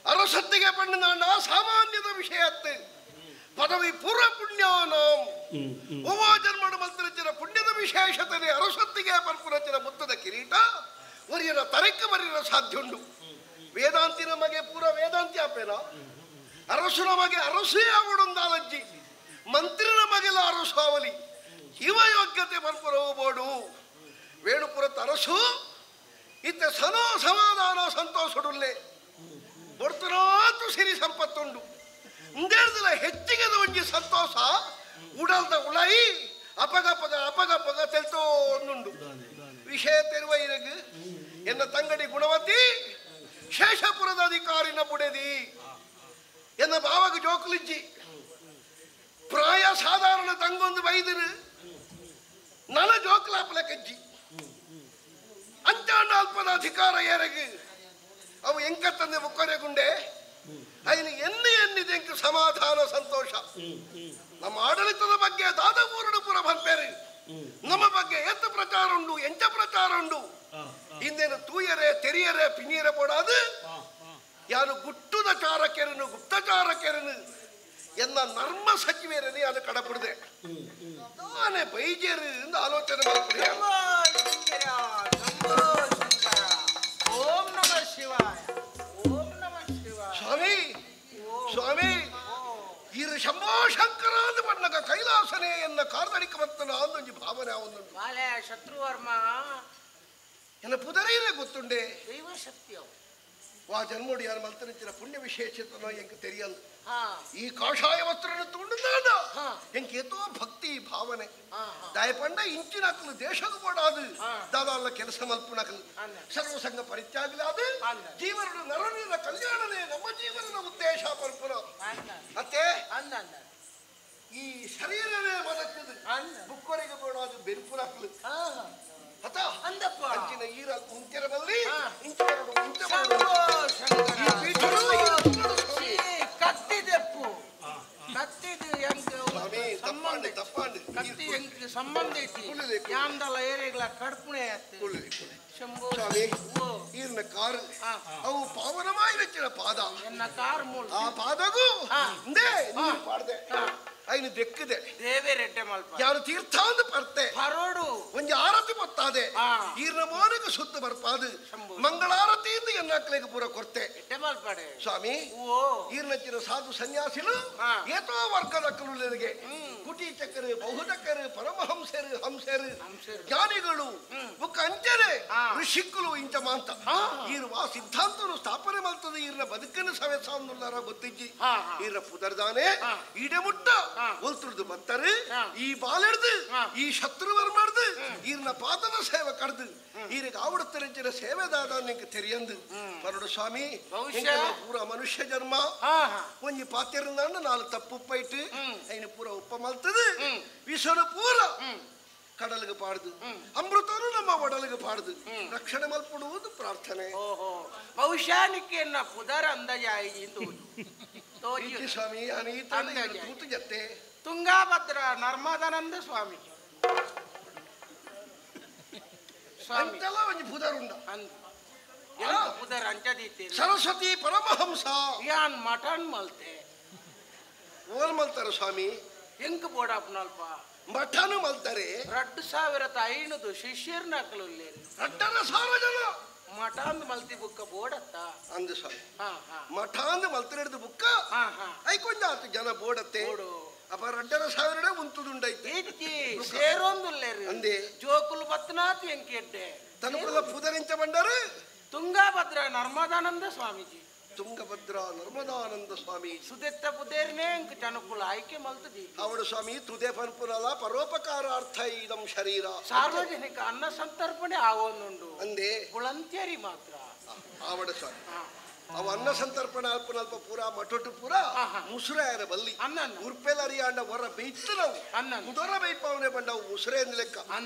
ಅರಸತ್ತಿಗೆ ಪಣ್ಣಿನಾಂಡ ಸಾಮಾನ್ಯದ ವಿಷಯತ್ತೆ ಪದವಿ ಪೂರ್ವ ಪುಣ್ಯಾನಾಂ ಓ ಜನ್ಮಡು ಮಂತ್ರಚಿನ ಪುಣ್ಯದ ವಿಶೇಷತೆ ಅರಸತ್ತಿಗೆ ಪರ್ಪುರಚಿನ ಮುತ್ತದ ಕಿರೀಟ ಒರಿಯರ ತರಕ್ಕೆ ಬರಿಯ ಸಾಧ್ಯುಂಡು. ವೇದಾಂತಿ ನಮಗೆ ಪೂರ ವೇದಾಂತಿ ಆಪೇನ ಅರಸು ನಮಗೆ ಅರಸೇ ಆವಡೊಂದಾಲಜ್ಜಿ ಮಂತ್ರಿ ನಮಗೆಲ್ಲ ಅರಸು ಅವಲಿ ಜೀವಯೋಗ್ಯತೆ ಪರ್ಪುರ ಹೋಗೋಡು ವೇಣುಪುರತ ಅರಸು ಇತ್ತ ಸನೋ ಸಮಾಧಾನ ಸಂತೋಷಡುಲ್ಲೆ ಬೊಡ್ತನಾತು ಸಿರಿ ಸಂಪತ್ತುಂಡು ಇಂದೇರ್ದಲ ಹೆಚ್ಚಿಗೆ ಒಂಜಿ ಸಂತೋಷ ಉಡಲ್ದ ಉಳೈ ಅಪಗಪಗ ಅಪಗಪಗ ತೆಲ್ತೋಂದುಂಡು. ವಿಷಯ ತೆರುವ ಇರಗು ಎನ್ನ ತಂಗಡಿ ಗುಣವತಿ ಶೇಷಪುರದ ಅಧಿಕಾರಿನ ಬುಡೆದಿ ಎನ್ನ ಬಾವಗ ಜೋಕುಲಿಜ್ಜಿ ಪ್ರಾಯ ಸಾಧಾರಣ ತಂಗೊಂದು ಬೈದಿರು ನನ ಜೋಕುಲಾಪಲ ಕಜ್ಜಿ ಅಂಚಾಂಡ ಅಲ್ಪದ ಅಧಿಕಾರ ಏರಗು ಅವು ಎಂಕತ್ತಂದೆ ಮುಕ್ಕೊರೆಗುಂಡೆ ಅಯ್ಯ ಎನ್ನಿ ಎನ್ನಿದೆ ಎಂಕ ಸಮಾಧಾನ ಸಂತೋಷ. ನಮ್ಮ ಆಡಳಿತದ ಬಗ್ಗೆ ದಾದಪೂರಡು ಪುರ ಬಂಪೇರು ನಮ್ಮ ಬಗ್ಗೆ ಎತ್ತ ಪ್ರಚಾರ ಉಂಡು ಎಂಚ ಪ್ರಚಾರ ಉಂಡು ಹಿಂದೇನು ತೂಯರೆ ತೆರಿಯರೆ ಪಿನಿಯರೆ ಪೋಡಾದು ಯಾರು ಗುಟ್ಟುದ ಚಾರಕೆರನು ಗುಪ್ತಚಾರಕೆರನು ಎನ್ನ ನರ್ಮ ಸಚಿವರನಿ ಅದು ಕಡಪುಡದೆ ತಾನೇ ಬೈಜೇರು ಎಂದು ಆಲೋಚನೆ ಮಾಡ್ಬಿಡಿ. ಓಂ ನಮಃ ಶಿವಾಯ ಓಂ ನಮಃ ಶಿವಾಯ. ಸ್ವಾಮಿ ಸ್ವಾಮಿ ಇರು ಶಂಭೋ ಶಂಕರ ಅಂದು ಬಣ್ಣಗ ಕೈಲಾಸನೆ ಎನ್ನ ಕಾರ್ದಡಿಕ ಬರ್ತನ ಅಂದೊಂಜಿ ಭಾವನೆ ಅವನು ಬಾಲೆ ಶತ್ರುವರ್ಮ ಎನ್ನ ಪುದರೈರೆ ಗೊತ್ತುಂಡೆ ದೈವಶಕ್ತಿ ಅವು ವಾ ಜನ್ಮೋಡಿ ಯಾರು ಮಲ್ತನಿಚ್ಚಿನ ಪುಣ್ಯ ವಿಶೇಷತನೋ ಎಂಕ್ ತೆರಿಯಲ್ಲ. ಈ ಕಾಷಾಯ ವಸ್ತ್ರನ ತೂಂಡುದಾನ ಎಂಕ್ ಏತೋ ಭಕ್ತಿ ಭಾವನೆ ದಾಯಪಂಡ ಇಂಚಿನಕಲು ದೇಶకు ಪೋಡಾದು ದಾದಾಲ ಕೆಲಸ ಮಲ್ಪುನಕಲು ಸರ್ವಸಂಗ ಪರಿತ್ಯಾಗಲಾದ ಜೀವನದ ನರನಿನ ಕಲ್ಯಾಣನೇ ನಮ್ಮ ಜೀವನದ ಉದ್ದೇಶ ಪರ್ಪುನ ಅತ್ತೆ ಈ ಶರೀರನೇ ಮದಕ್ಕದು ಬುಕ್ಕೊರೆಗೆ ಬೋಡಾದು ಬೆನ್ಪುನಕಲು ಅತ ಅಂದಪ್ಪ ಅಂಚಿನ ಈರ ಉಂತೆರ ಬಲ್ಲಿ ಇಂಚ ಬರಡು ಇಂಚ ಬರಡು ಈ ಪೀಠರು ಕತ್ತಿದೆಪ್ಪು ಕತ್ತಿದು ಎಂಕ್ ತಪ್ಪಾಂಡು ತಪ್ಪಾಂಡು ಕತ್ತಿ ಎಂಕ್ ಸಂಬಂಧ ಐತಿ ಯಾಂದಲ ಏರಿಗಳ ಕಡ್ಪುಣೆ ಆಯ್ತು ಶಂಭೋ ಸ್ವಾಮಿ ಈರ್ನ ಕಾರು ಅವು ಪಾವನಮಾಯಿ ರಚಿನ ಪಾದ ಎನ್ನ ಕಾರ್ ಮೂಲ ಆ ಪಾದಗೂ ಇಂದೇ ನೀರು ಪಾಡ್ದೆ ಐನು ದೆಕ್ಕದೆ ದೇವೇರೆಡ್ಡೆ ಮಲ್ಪ ಯಾರು ತೀರ್ಥಾಂದು ಪರ್ತೆ ಪರೋಡು ಒಂಜಿ ಆರತಿ ಪೊತ್ತಾದೆ ಈರ್ನ ಮೋನಕ್ಕೆ ಸುತ್ತ ಬರ್ಪಾದು ಮಂಗಳಾರತಿಯಿಂದ ಎನ್ನಾಕ್ಲೆಗೆ ಪೂರ ಕೊರ್ತೆ ಮಲ್ಪಡೆ ಸ್ವಾಮಿ ಈರ್ನಚ್ಚಿನ ಸಾಧು ಸನ್ಯಾಸಿಲು ಏತೋ ವರ್ಗದ ಕಲುಲರಿಗೆ ಕುಟೀಚಕರು ಬಹುತಕರು ಪರಮಹಂಸರು ಹಂಸರು ಜ್ಞಾನಿಗಳು ಬುಕ್ಕ ಅಂಚನೆ ಋಷಿಕ್ಕಲು ಇಂಚ ಮಾಂತ ಈರುವ ಸಿದ್ಧಾಂತನು ಸ್ಥಾಪನೆ ಮಾಡ್ತದೆ ಈರ್ನ ಬದುಕನ್ನು ಸವೆಸಾಂದುಲ್ಲಾರ ಗೊತ್ತಿಜ್ಜಿ ಈರ್ನ ಪುದರ್ದಾನೆ ಈಡೆ ಮುಟ್ಟ ಒಲ್ತುಡ್ದು ಬರ್ತಾರೆ ಈ ಬಾಲೆಡ್ದು ಈ ಶತ್ರುವರ್ ಮಾಡ್ದು ಈರ್ನ ಪಾದದ ಸೇವೆ ಕಡ್ದು ಈರಿಗೆ ಆವಡತ್ತರಂಚಿನ ಸೇವೆದಾದ ನಿಂಗೆ ತೆರಿಯಂದು ಪರಡು ಸ್ವಾಮಿ ಪೂರ ಮನುಷ್ಯ ಜನ್ಮ ಒಂಜಿ ಪಾತಿರಂದಾಂಡ ನಾಲ್ ತಪ್ಪು ಉಪ್ಪೈಟ್ ಐನು ಪೂರ ಉಪ್ಪ ಮಲ್ತದು ವಿಷನು ಪೂರ ಕಡಲಿಗೆ ಪಾಡ್ದು ಅಮೃತನು ನಮ್ಮ ಒಡಲಿಗೆ ಪಾಡ್ದು ರಕ್ಷಣೆ ಮಲ್ಪಡುವುದು ಪ್ರಾರ್ಥನೆ. ಓಹೋ ಬಹುಶಃ ಪುದರ ಅಂದಾಜಾಯಿ ಸ್ವಾಮಿ ತೂತು ಜತ್ತೆ ತುಂಗಾಭದ್ರ ನರ್ಮದಾನಂದ ಸ್ವಾಮಿ ಅಂತೆಲ್ಲ ಒಂಜಿ ಪುದರುಂಡ ಪುದರ್ ಅಂಚದೀತಿ ಸರಸ್ವತಿ ಪರಮಹಂಸ ಯಾನ್ ಮಠನ್ ಮಲ್ತೆ ಓಲ್ ಮಲ್ತಾರ ಸ್ವಾಮಿ ಎಂಕ್ ಬೋಡಾಪ್ನಲ್ಪ ಮಠನು ಮಲ್ತಾರೆ 2500 ಶಿಷ್ಯರ್ನ ಹಾಕಲು 2,500 ಜನ ಮಠ ಅಂದ್ ಮಲ್ತಿ ಬುಕ್ಕ ಬೋಡತ್ತ ಅಂದು ಸ್ವಾಮಿ ಮಠ ಅಂದ್ ಮಲ್ತಿರ ಹಿಡಿದು ಬುಕ್ಕ ಐಕೊಂಜ ಆತು ಜನ ಬೋಡತ್ತೆ ಅಪ್ಪ 2,500 ಉಂತುದುಂಡೈತೆ ಸೇರೊಂದುಲ್ಲೇರು ಅಂದೆ ಜೋಕುಲು ಬತ್ತನಾತು ಎಂಕೆಡ್ಡೆ ತನುಕುಲ ಪುದರಿಂಚ ಬಂಡರು ತುಂಗಾಭದ್ರ ನರ್ಮದಾನಂದ ಸ್ವಾಮೀಜಿ ತುಂಗಭದ್ರ ನರ್ಮದಾನಂದ ಸ್ವಾಮಿ ಸುದೆತ್ತ ಪುದೇರ್ನೇ ಅಂಕ ಜನಕುಲ ಆಯ್ಕೆ ಮಲ್ತದಿ ಅವಳು ಸ್ವಾಮಿ ತುದೆ ಪನ್ಪುನಲ ಪರೋಪಕಾರಾರ್ಥ ಇದಂ ಶರೀರ ಸಾರ್ವಜನಿಕ ಅನ್ನ ಸಂತರ್ಪಣೆ ಆವೊಂದುಂಡು ಅಂದೆ ಗುಳಂತ್ಯರಿ ಮಾತ್ರ ಆವಡ ಸ್ವಾಮಿ ಅವ ಅನ್ನ ಸಂತರ್ಪಣೆ ಅಲ್ಪ ಪೂರ ಮಠೊಟ್ಟು ಪೂರ ಮುಸುರೆ ಬಲ್ಲಿ ಉರ್ಪೆಲರಿ ಅಂಡ ಹೊರ ಬೇಯ್ತನವು ಕುಡೊರ ಬೇಯ್ಪಾವನೆ ಬಂಡವು ಮುಸುರೆ ಅಂದ ಲೆಕ್ಕ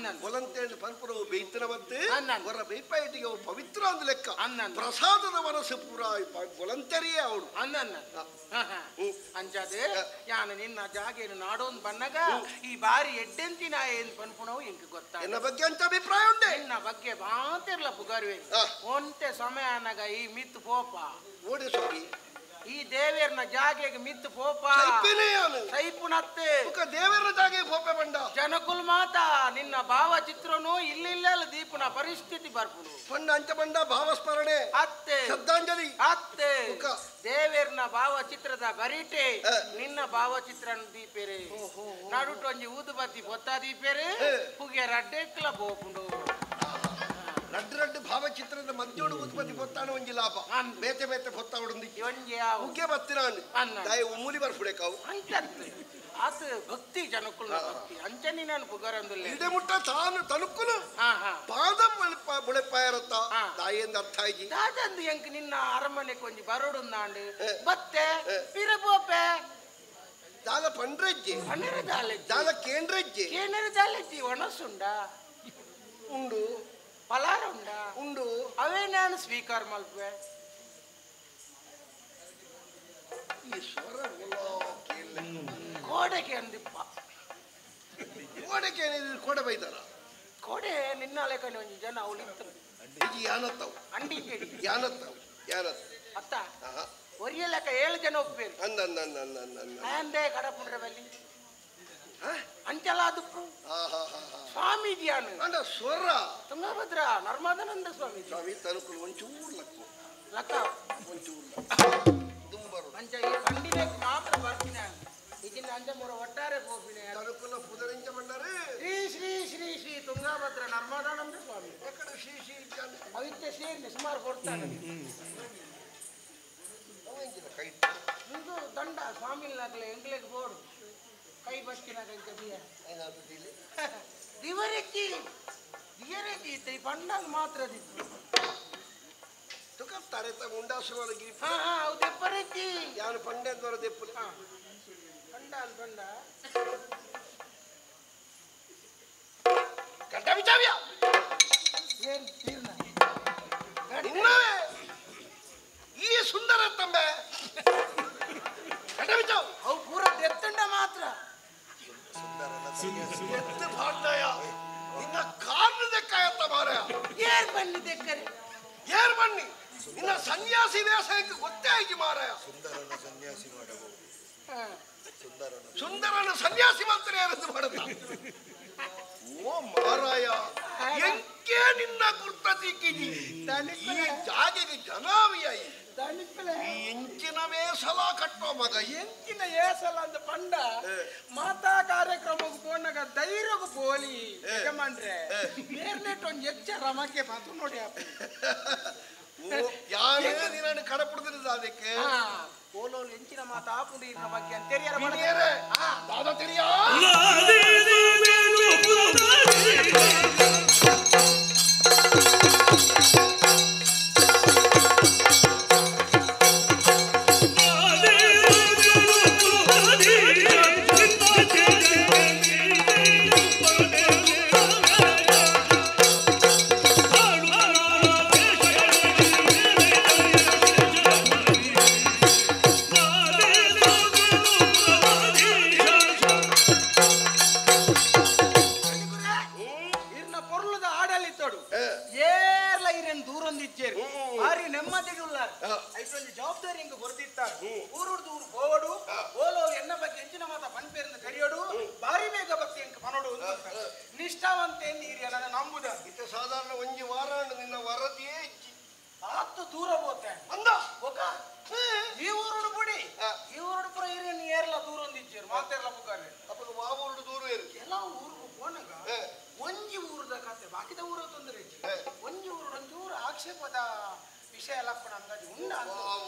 ಒಲಂತೇಳಿ ಪನ್ಪುರವು ಬೇಯ್ತನ ಮತ್ತೆ ಹೊರ ಬೇಯ್ಪಾಯಿಟಿಗೆ ಅವು ಪವಿತ್ರ ಅಂದ ಲೆಕ್ಕ ಪ್ರಸಾದದ ಮನಸ್ಸು ಪೂರ ಒಲಂತರಿಯೇ ಅವಳು ಅಂಚಾದೆ ಯಾನು ನಿನ್ನ ಜಾಗೇನು ನಾಡೋನ್ ಬನ್ನಗ ಈ ಬಾರಿ ಎಡ್ಡೆಂತಿನ ಏನ್ ಪನ್ಪುಣವು ಎಂಕ್ ಗೊತ್ತ ಎನ್ನ ಬಗ್ಗೆ ಅಂತ ಅಭಿಪ್ರಾಯ ಉಂಟೆ ನಿನ್ನ ಬಗ್ಗೆ ಬಾತಿರ್ಲ ಪುಗಾರುವೆ ಒಂತೆ ಸಮಯ ಅನಗ ಈ ಮಿತ್ ಪೋಪ ಓಡಿ ಸ್ವಾಮಿ ಈ ದೇವೇರ್ನ ಜಾಗೆಗೆ ಮಿತ್ ಪೋಪ ಸೈಪುನತ್ತೆ ದೇವೇರ್ನ ಜಾಗೆಗೆ ಪೋಪೆ ಬಂಡ ಜನಕುಲ್ ಮಾತಾ ನಿನ್ನ ಭಾವಚಿತ್ರನು ಇಲ್ಲಿಲ್ಲ ದೀಪನ ಪರಿಸ್ಥಿತಿ ಬರ್ಪುನು ಪಂಡ ಅಂಚ ಬಂಡ ಭಾವಸ್ಮರಣೆ ಅತ್ತೆ ಶ್ರದ್ಧಾಂಜಲಿ ಅತ್ತೆ ದೇವೇರ್ನ ಭಾವಚಿತ್ರದ ಬರಿಟೆ ನಿನ್ನ ಭಾವಚಿತ್ರ ದೀಪೇರೆ ನಡುಟೊಂಜಿ ಊದುಬತ್ತಿ ಬೊತ್ತ ದೀಪೇರೆ ಪುಗೆ ರಡ್ಡೆಕ್ಲ ಬೋಪುಂಡು ರಡ್ಡು ರಡ್ಡು ಭಾವಚಿತ್ರದ ಮಧ್ಯೋಡು ಉತ್ಪತ್ತಿ ಬೊತ್ತಾಣ ಒಂಜಿ ಲಾಭ ಬೇತೆ ಬೇತೆ ಬೊತ್ತ ಉಡುಂದಿ ಉಗ್ಗೆ ಬತ್ತಿನ ದಾಯ ಉಮ್ಮುಲಿ ಬರ್ಫುಡೆಕಾವು ಅಂಚತ್ತೆ ಆತ ಭಕ್ತಿ ಜನಕುಲ ಭಕ್ತಿ ಅಂಚನಿ ನಾನು ಪುಗರಂದುಲ್ಲ ಇಡೆ ಮುಟ್ಟ ತಾನು ತನುಕುಲು ಪಾದ ಬುಳೆಪಾಯರತ್ತ ದಾಯಿಂದ ಅರ್ಥ ಆಗಿ ದಾದಂದು ಎಂಕ್ ನಿನ್ನ ಅರಮನೆಗೆ ಒಂಜಿ ಬರೋಡುಂದಾಂಡು ಬತ್ತೆ ಪಿರಬೋಪೆ ದಾದ ಪಂಡ್ರೆಜ್ಜೆ ಪಂಡ್ರೆ ದಾಲೆ ದಾದ ಕೇಂದ್ರೆಜ್ಜೆ ಕೇಂದ್ರ ದಾಲೆಜ್ಜಿ ಒಣಸುಂಡ ಉಂಡು ಪಲಾರ ಉಂಡ ಉಂಡು ಅವೇ ನಾನು ಸ್ವೀಕಾರ ಮಲ್ಪೆ ಈ ಸ್ವರ ಕೋಡೆಗೆ ಅಂದಿಪ್ಪ ಕೋಡೆಗೆ ಕೋಡೆ ಬೈದಾರ ಕೋಡೆ ನಿನ್ನ ಲೆಕ್ಕನೆ ಒಂಜಿ ಜನ ಅವಳು ಇತ್ತು ಯಾನತ್ತವು ಅಂಡಿ ಯಾನತ್ತವು ಯಾನತ್ತ ಅತ್ತ ಒರಿಯ ಲೆಕ್ಕ 7 ಜನ ಒಪ್ಪೇರು ಅಂದ ಅಂದ ಅಂದ ಅಂದ ಅಂದ ಅಂದೆ ಕಡಪುಂಡ್ರೆ ಬಲ್ಲಿ ಅಂಚಲ ದುಪ್ಪು ಸ್ವಾಮೀಜಿ ಅಂಡ ಸ್ವರ ತುಂಗಭದ್ರ ನರ್ಮದಾನಂದ ಸ್ವಾಮೀಜಿ ಸ್ವಾಮಿ ತನುಕುಲು ಒಂಚೂರು ಲಕ್ಕ ಲಕ್ಕ ಒಂಚೂರು ದುಂಬರು ಅಂಚ ಈ ಬಂಡಿನೇ ಮಾತ್ರ ಬರ್ತೀನಿ ಈಗಿನ ಅಂಚ ಮೂರ ಒಟ್ಟಾರೆ ಹೋಗ್ಬಿನೆ ತನುಕುಲ ಪುದರಿಂಚ ಬಂಡರೆ ಶ್ರೀ ಶ್ರೀ ಶ್ರೀ ಶ್ರೀ ತುಂಗಭದ್ರ ನರ್ಮದಾನಂದ ಸ್ವಾಮಿ ಎಕಡೆ ಶ್ರೀ ಶ್ರೀ ಅವಿತ್ಯ ಸೇರಿ ಸುಮಾರು ಕೊಡ್ತಾನೆ ಕೈ ಇದು ದಂಡ ಸ್ವಾಮಿ ಇಲ್ಲಾಗಲೇ ಎಂಗ್ಲೆಗ್ ಬೋರ್ಡು ಕೈ ಬಸ್ಕಿನಾಗ ಬಿಯ ದಿವರೆಕ್ಕಿ ದಿಯರೆಕ್ಕಿ ಇತ್ತ ಈ ಪಂಡಾಗ ಮಾತ್ರ ತುಕ ತರೆತ ಮುಂಡಾಸುರವರ ಗಿರಿ ಹಾ ಹಾ ಅವು ದೆಪ್ಪರೆಕ್ಕಿ ಯಾರು ಪಂಡೆಂದವರ ದೆಪ್ಪು ಪಂಡ ಅಲ್ ಪಂಡ ಗಂಟ ವಿಚಾರ್ಯ ಏನ್ ತೀರ್ನ ನಿನ್ನವೇ ಈ ಸುಂದರ ತಂಬೆ ಗಂಟ ವಿಚಾವ್ ಅವು ಪೂರ ದೆತ್ತಂಡ ಮಾತ್ರ ಎತ್ತು ಭಾಂಡಯ ನಿನ್ನ ಕಾರಣ ದೆಕ್ಕಾಯತ್ತ ಮಾರಾಯ ಏರ್ ಬನ್ನಿ ದೆಕ್ಕರೆ ಏರ್ ಬನ್ನಿ ನಿನ್ನ ಸನ್ಯಾಸಿ ವೇಷಕ್ಕೆ ಗೊತ್ತೇ ಆಗಿ ಮಾರಾಯ ಸುಂದರನ ಸನ್ಯಾಸಿ ಮಾಡಬಹುದು ಸುಂದರನ ಸನ್ಯಾಸಿ ಮಾತ್ರ ಯಾರದ್ದು ಮಾಡದ ಓ ಮಾರಾಯ ಎಂಕೆ ನಿನ್ನ ಗುರ್ತ ಸಿಕ್ಕಿದಿ ಈ ಜಾಗೆಗೆ ಜನಾವಿಯಾಯಿ ಈ ಎಂಚಿನ ವೇಸಲ ಕಟ್ಟೋ ಮಗ ಎಂಚಿನ ಏಸಲ ಅಂತ ಪಂಡ ಮಾತಾ ಕಾರ್ಯಕ್ರಮಕ್ಕೆ ಪೋನಾಗ ಧೈರ್ಯಕ್ಕೆ ಪೋಲಿ ಯಜಮಾನ್ರೆ ಬೇರ್ನೆಟ್ ಒಂದು ಹೆಚ್ಚ ರಮಕ್ಕೆ ಬಂತು ನೋಡಿ ಯಾರೇ ನೀನು ಕಡಪುಡ್ದಿಲ್ಲ ಅದಕ್ಕೆ ಓಲೋಲು ಎಂಚಿನ ಮಾತಾ ಆಪುಂಡು ಇರ್ನ ಬಗ್ಗೆ ಅಂತ ತೆರಿಯರ ದಾದ ತೆರಿಯ ಜವಾಬ್ದಾರಿ ಹಿಂಗ ಹೊರದಿತ್ತಾರೆ ಊರುಡ್ದು ಊರು ಹೋವಡು ಓಲೋ ಎನ್ನ ಬಗ್ಗೆ ಎಂಚಿನ ಮಾತ ಪನ್ಪೇರಿಂದ ಕರಿಯೋಡು ಬಾರಿ ಬೇಗ ಭಕ್ತಿ ಎಂಕ ಪನೋಡು ನಿಷ್ಠಾವಂತೆ ನೀರಿಯಲ್ಲ ನಂಬುದ ಇತ್ತ ಸಾಧಾರಣ ಒಂಜಿ ವಾರ ನಿನ್ನ ವರದಿಯೇ ಆತು ದೂರ ಹೋತೆ ಅಂದ ಒಕ ಈ ಊರುಡು ಬುಡಿ ಈ ಊರುಡು ಪುರ ಹಿರಿಯ ನೀ ಏರ್ಲ ದೂರ ಒಂದಿಚ್ಚೇರು ಮಾತೆರ್ಲ ಪುಗಾರೆ ಅಪ್ಪಗ ವಾ ಊರುಡು ದೂರ ಏರು ಎಲ್ಲ ಊರುಗು ಪೋನಗ ಒಂಜಿ ಊರುದ ಕತೆ ಬಾಕಿದ ಊರು ತೊಂದರೆ ಒಂಜಿ ಊರು ಒಂಚೂರು ಆಕ್ಷೇಪದ ವಿಷಯ ಲಕ್ಕಣ ಅಂದಾಜು ಉಂಡ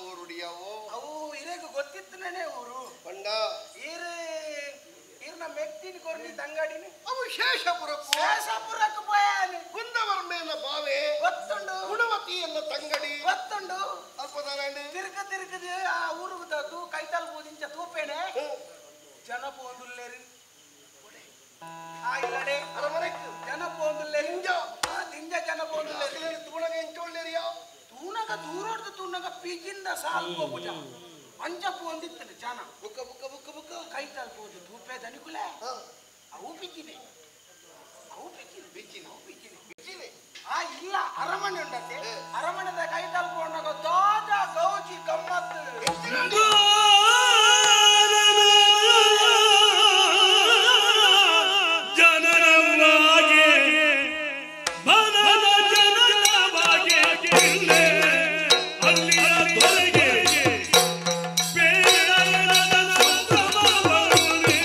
ಊರುಡಿಯಾವೋ ಅವು ಇರೇಗ ಗೊತ್ತಿತ್ತನೇ ಊರು ಪಂಡ ಈರು ಈರ್ನ ಮೆಟ್ಟಿನ ಕೊರ್ನಿ ತಂಗಡಿನ ಅವು ಶೇಷಪುರಕ್ಕೂ ಶೇಷಪುರಕ್ಕೆ ಪೋಯಾನೆ ಕುಂದವರ್ಮೇನ ಬಾವೆ ಗೊತ್ತುಂಡು ಗುಣವತಿ ಎನ್ನ ತಂಗಡಿ ಗೊತ್ತುಂಡು ಅಲ್ಪದಾನ ತಿರುಗ ತಿರುಗದ ಆ ಊರುದ ತೂ ಕೈತಾಲ್ ಪೋದಿಂಚ ತೂಪೇನೆ ಜನ ಪೋಂದುಲ್ಲೇರು ಆ ಇಲ್ಲಡೆ ಅರಮನೆಕ್ ಜನ ಪೋಂದುಲ್ಲೇರು ದಿಂಜ ಜನ ಪೋಂದುಲ್ಲೇರು ತೂಣಗ ಎಂಚೊಳ್ಳೇರಿಯಾ ತೂನಗ ದೂರೋಡ್ದು ತೂನಗ ಪಿಜಿಂದ ಸಾಲ್ ಪೋಪುಜ ಅಂಚ ಪೋಂದಿತ್ತನೆ ಜನ ಬುಕ್ಕ ಬುಕ್ಕ ಬುಕ್ಕ ಬುಕ್ಕ ಕೈತಾಲ್ ಪೋದು ತೂಪೆ ದನಿಕುಲೆ ಅವು ಪಿಜಿನೆ ಅವು ಪಿಜಿನೆ ಬಿಜಿನೆ ಅವು ಪಿಜಿನೆ ಬಿಜಿನೆ ಆ ಇಲ್ಲ ಅರಮನೆ ಉಂಡತೆ ಅರಮನೆದ ಕೈತಾಲ್ ಪೋಂಡಗ ದಾದ ಗೌಜಿ ಗಮ್ಮತ್ತು ಜನರವಾಗಿ ಬನದ ಜನರವಾಗಿ ಇಲ್ಲೇ ಅಲ್ಲಿಯ ದೊರೆಗೆ ಬೇಡದ ಸಂಭ್ರಮವನ್ನೇ.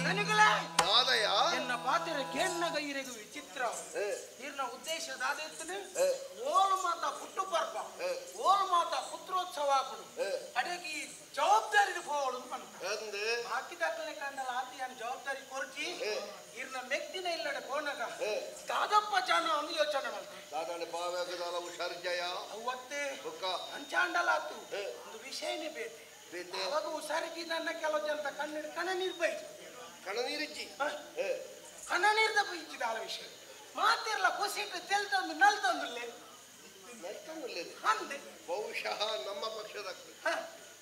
ದನಿಕುಲೆ ದಾದಯ್ಯ ಎನ್ನ ಪಾತ್ರ ಕೇನ್ನಗ ಇರೆಗು ವಿಚಿತ್ರ ಇರ್ನ ಉದ್ದೇಶ ದಾದೆತ್ತನೆ ಓಲು ಮಾತ ಪುಟ್ಟು ಪರ್ಬ ಓಲು ಮಾತ ಪುತ್ರೋತ್ಸವ ಆಪುಡು ಅಡೆಗೆ ಈ ಜವಾಬ್ದಾರಿ ಹೋವಳು ಪಂತ ಅಂದ್ ಬಾಕಿ ದಾಖಲೆ ಕಂಡಲ ಆತಿಯನ್ ಜವಾಬ್ದಾರಿ ಕೊರ್ಜಿ ಇರ್ನ ಮೆಕ್ತಿನ ಇಲ್ಲಡೆ ಪೋನಗ ದಾದಪ್ಪ ಜನ ಒಂದು ಯೋಚನೆ ಮಾಡ್ತಾರೆ ದಾದಾಂಡ ಬಾವ್ಯಾಗದಾಲ ಹುಷಾರಿಜಯ ಅವತ್ತೆ ಬುಕ್ಕ ಅಂಚಾಂಡಲ ಆತು ಒಂದು ವಿಷಯನೇ ಬೇತೆ ಬೇತೆ. ಅವಾಗ ಹುಷಾರಿಗೆ ನನ್ನ ಕೆಲವು ಜನ ಕಣ್ಣಿಡ್ ಕಣ ನೀರು ಬೈತು ಕಣನೀರಿಜ್ಜಿ ಕಣ ನೀರ್ದ ಬೈಚಿದ ಆಲ ವಿಷಯ ಮಾತಿರ್ಲ ಕುಸಿಟ್ಟು ತೆಲ್ತೊಂದು ನಲ್ತೊಂದುಲ್ಲೆ ನಲ್ತೊಂದುಲ್ಲೆ ಅಂದೆ ಬಹುಶಃ ನಮ್ಮ ಪಕ್ಷದ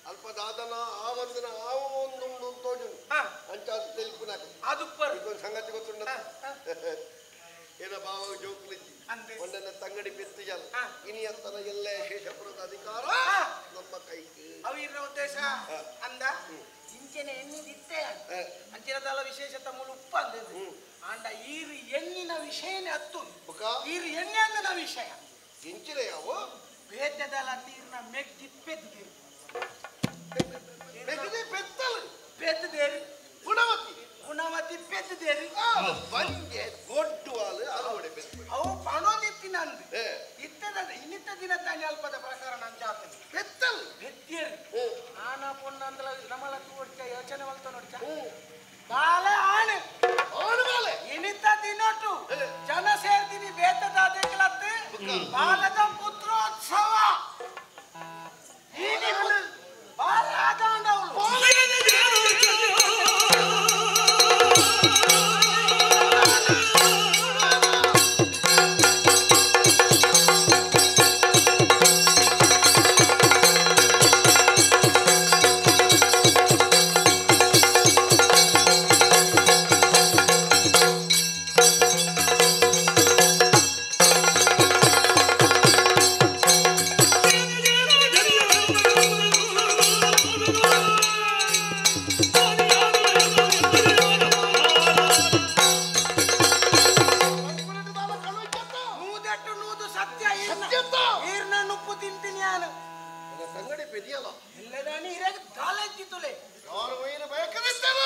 ಅಲ್ಪ ದಾದನ ಆ ಒಂದಿನ ಆ ಒಂದು ತೋಜುನು ಅಂಚಾದ ತೆಲ್ಪುನಾಕ ಅದು ಇದೊಂದು ಸಂಗತಿ ಗೊತ್ತುಂಡ ಏನ ಬಾವ ಜೋಕ್ಲಿಜ್ಜಿ ಒಂದನ್ನ ತಂಗಡಿ ಪೆತ್ತು ಜಲ ಇನಿ ಅಂತನ ಎಲ್ಲ ಶೇಷಪುರದ ಅಧಿಕಾರ ನಮ್ಮ ಕೈಗೆ ಅವು ಇರೋ ಉದ್ದೇಶ ಅಂದ ಇಂಚೆನೆ ಎಣ್ಣಿದಿತ್ತೆ ಅಂಚಿನದಲ್ಲ ವಿಶೇಷ ತಮ್ಮಲು ಉಪ್ಪ ಅಂದದ್ದು ಆಂಡ ಈರು ಎಣ್ಣಿನ ವಿಷಯನೇ ಹತ್ತು ಈರು ಎಣ್ಣೆ ಅಂದನ ವಿಷಯ ಇಂಚಿನ ಯಾವ ಬೇತೆದಲ್ಲ ತೀರ್ನ ಮೆಗ್ದಿ ಪೆದ್ದಿರು ಮೆಗ್ದಿ ಪೆತ್ತಲು ಪೆದ್ದೇರಿ ಗುಣವತಿ ಗುಣವತಿ ಪೆದ್ದೇರಿ ಬಂಗೆ ಗೊಡ್ಡುವಾಲು ಅಲುವಡೆ ಪೆದ್ದು ಅವು ಪಣೋದಿತ್ತಿ ನಂದು ಇತ್ತದ ಇನ್ನಿತ್ತ ದಿನ ತಾನೇ ಅಲ್ಪದ ಪ್ರಕಾರ ನಾನು ಜಾತನೆ ಪೆತ್ತಲು ಬೆತ್ತೇರಿ ಆನ ಪೊನ್ನಂದಲ ನಮಲ ತೋಡ್ಚ ಯೋಚನೆ ಮಲ್ತ ನೋಡ್ಚ ಬಾಲೆ ಆಣೆ ಆಣು ಬಾಲೆ ಇನಿತ ದಿನೋಟು ಜನ ಸೇರ್ತೀನಿ ಬೇತದ ಅದಕ್ಲತ್ತು ಬಾಲದ ಪುತ್ರೋತ್ಸವ ಈನಿ ಬಾಲೆ ಆದಾಂಡವಳು ಆ ಯಾನು ನನ್ನ ತಂಗಡಿ ಪೆದಿಯಲ್ಲ ಎಲ್ಲದಾನಿ ಇರಾಗ ದಾಲಜ್ಜಿತ್ತುಲೆ ಯಾರು ವೈನ ಬಯಕದಿದ್ದಲ್ಲ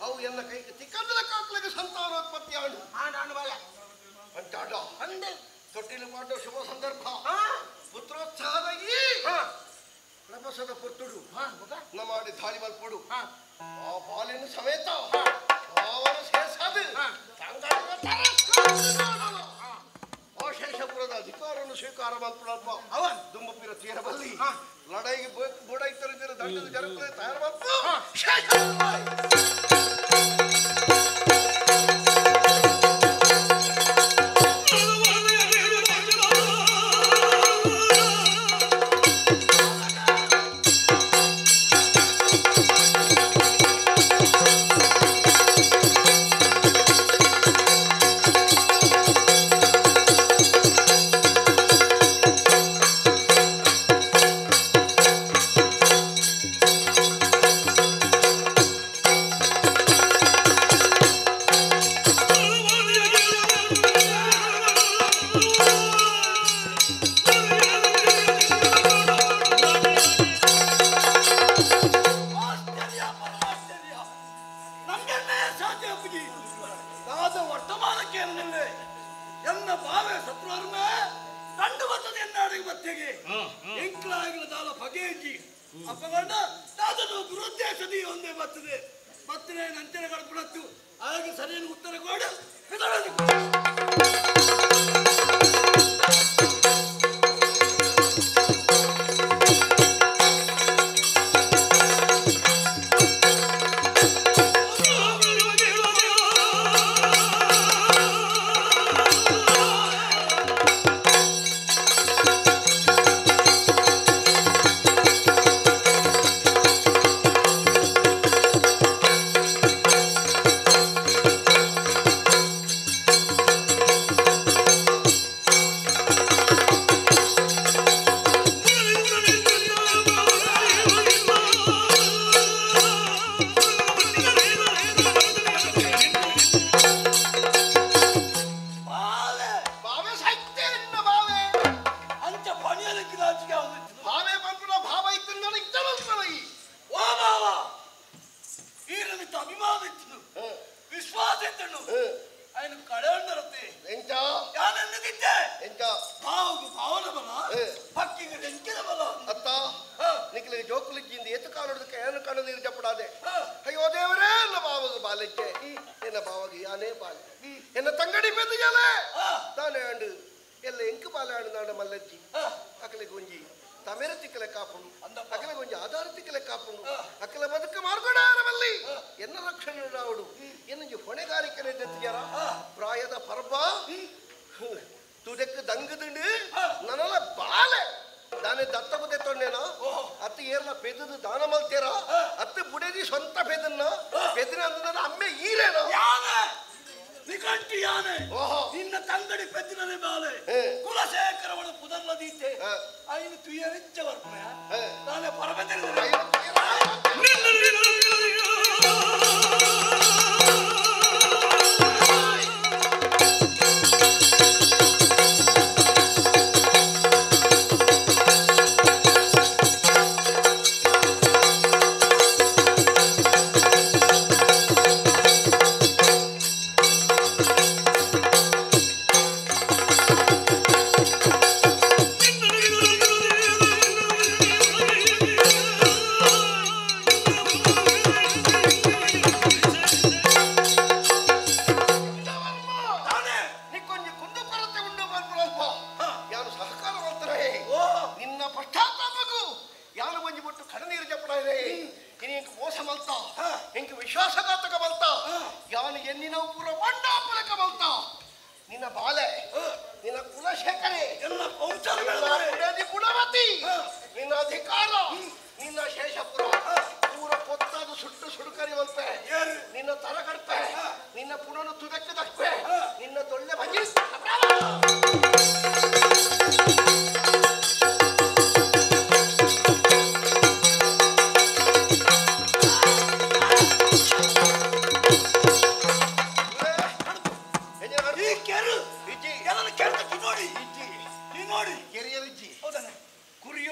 ಅವು ಎನ್ನ ಕೈಗೆ ತಿಕ್ಕಂದಲ ಕಾಕ್ಲಗೆ ಸಂತಾನೋತ್ಪತ್ತಿ ಆಡು ನಾನು ಬಲ ಅಂಟಾಡ ಅಂದೆ ತೊಟ್ಟಿಲು ಮಾಡೋ ಶುಭ ಸಂದರ್ಭ ಪುತ್ರೋತ್ಸಾಹದ ಈ ಪ್ರಪಸದ ಪುತ್ತುಡು ನಮಾಡಿ ಧಾಳಿ ಮಲ್ಪಡು ಆ ಬಾಲಿನ ಸಮೇತ ಅವನು ಸೇರ್ಸಾದು ಆ ಶೇಷಪುರದ ಅಧಿಕಾರವನ್ನು ಸ್ವೀಕಾರ ಮಲ್ಪಡಪ್ಪ ಅವನ್ ದುಂಬಪಿರ ತೀರಬಲ್ಲಿ ಲಡಾಯಿಗೆ ಬೋಡಾಯ್ತಾರೆ ದಂಡದ ಜನಪದ ತಯಾರು ಮಲ್ಪ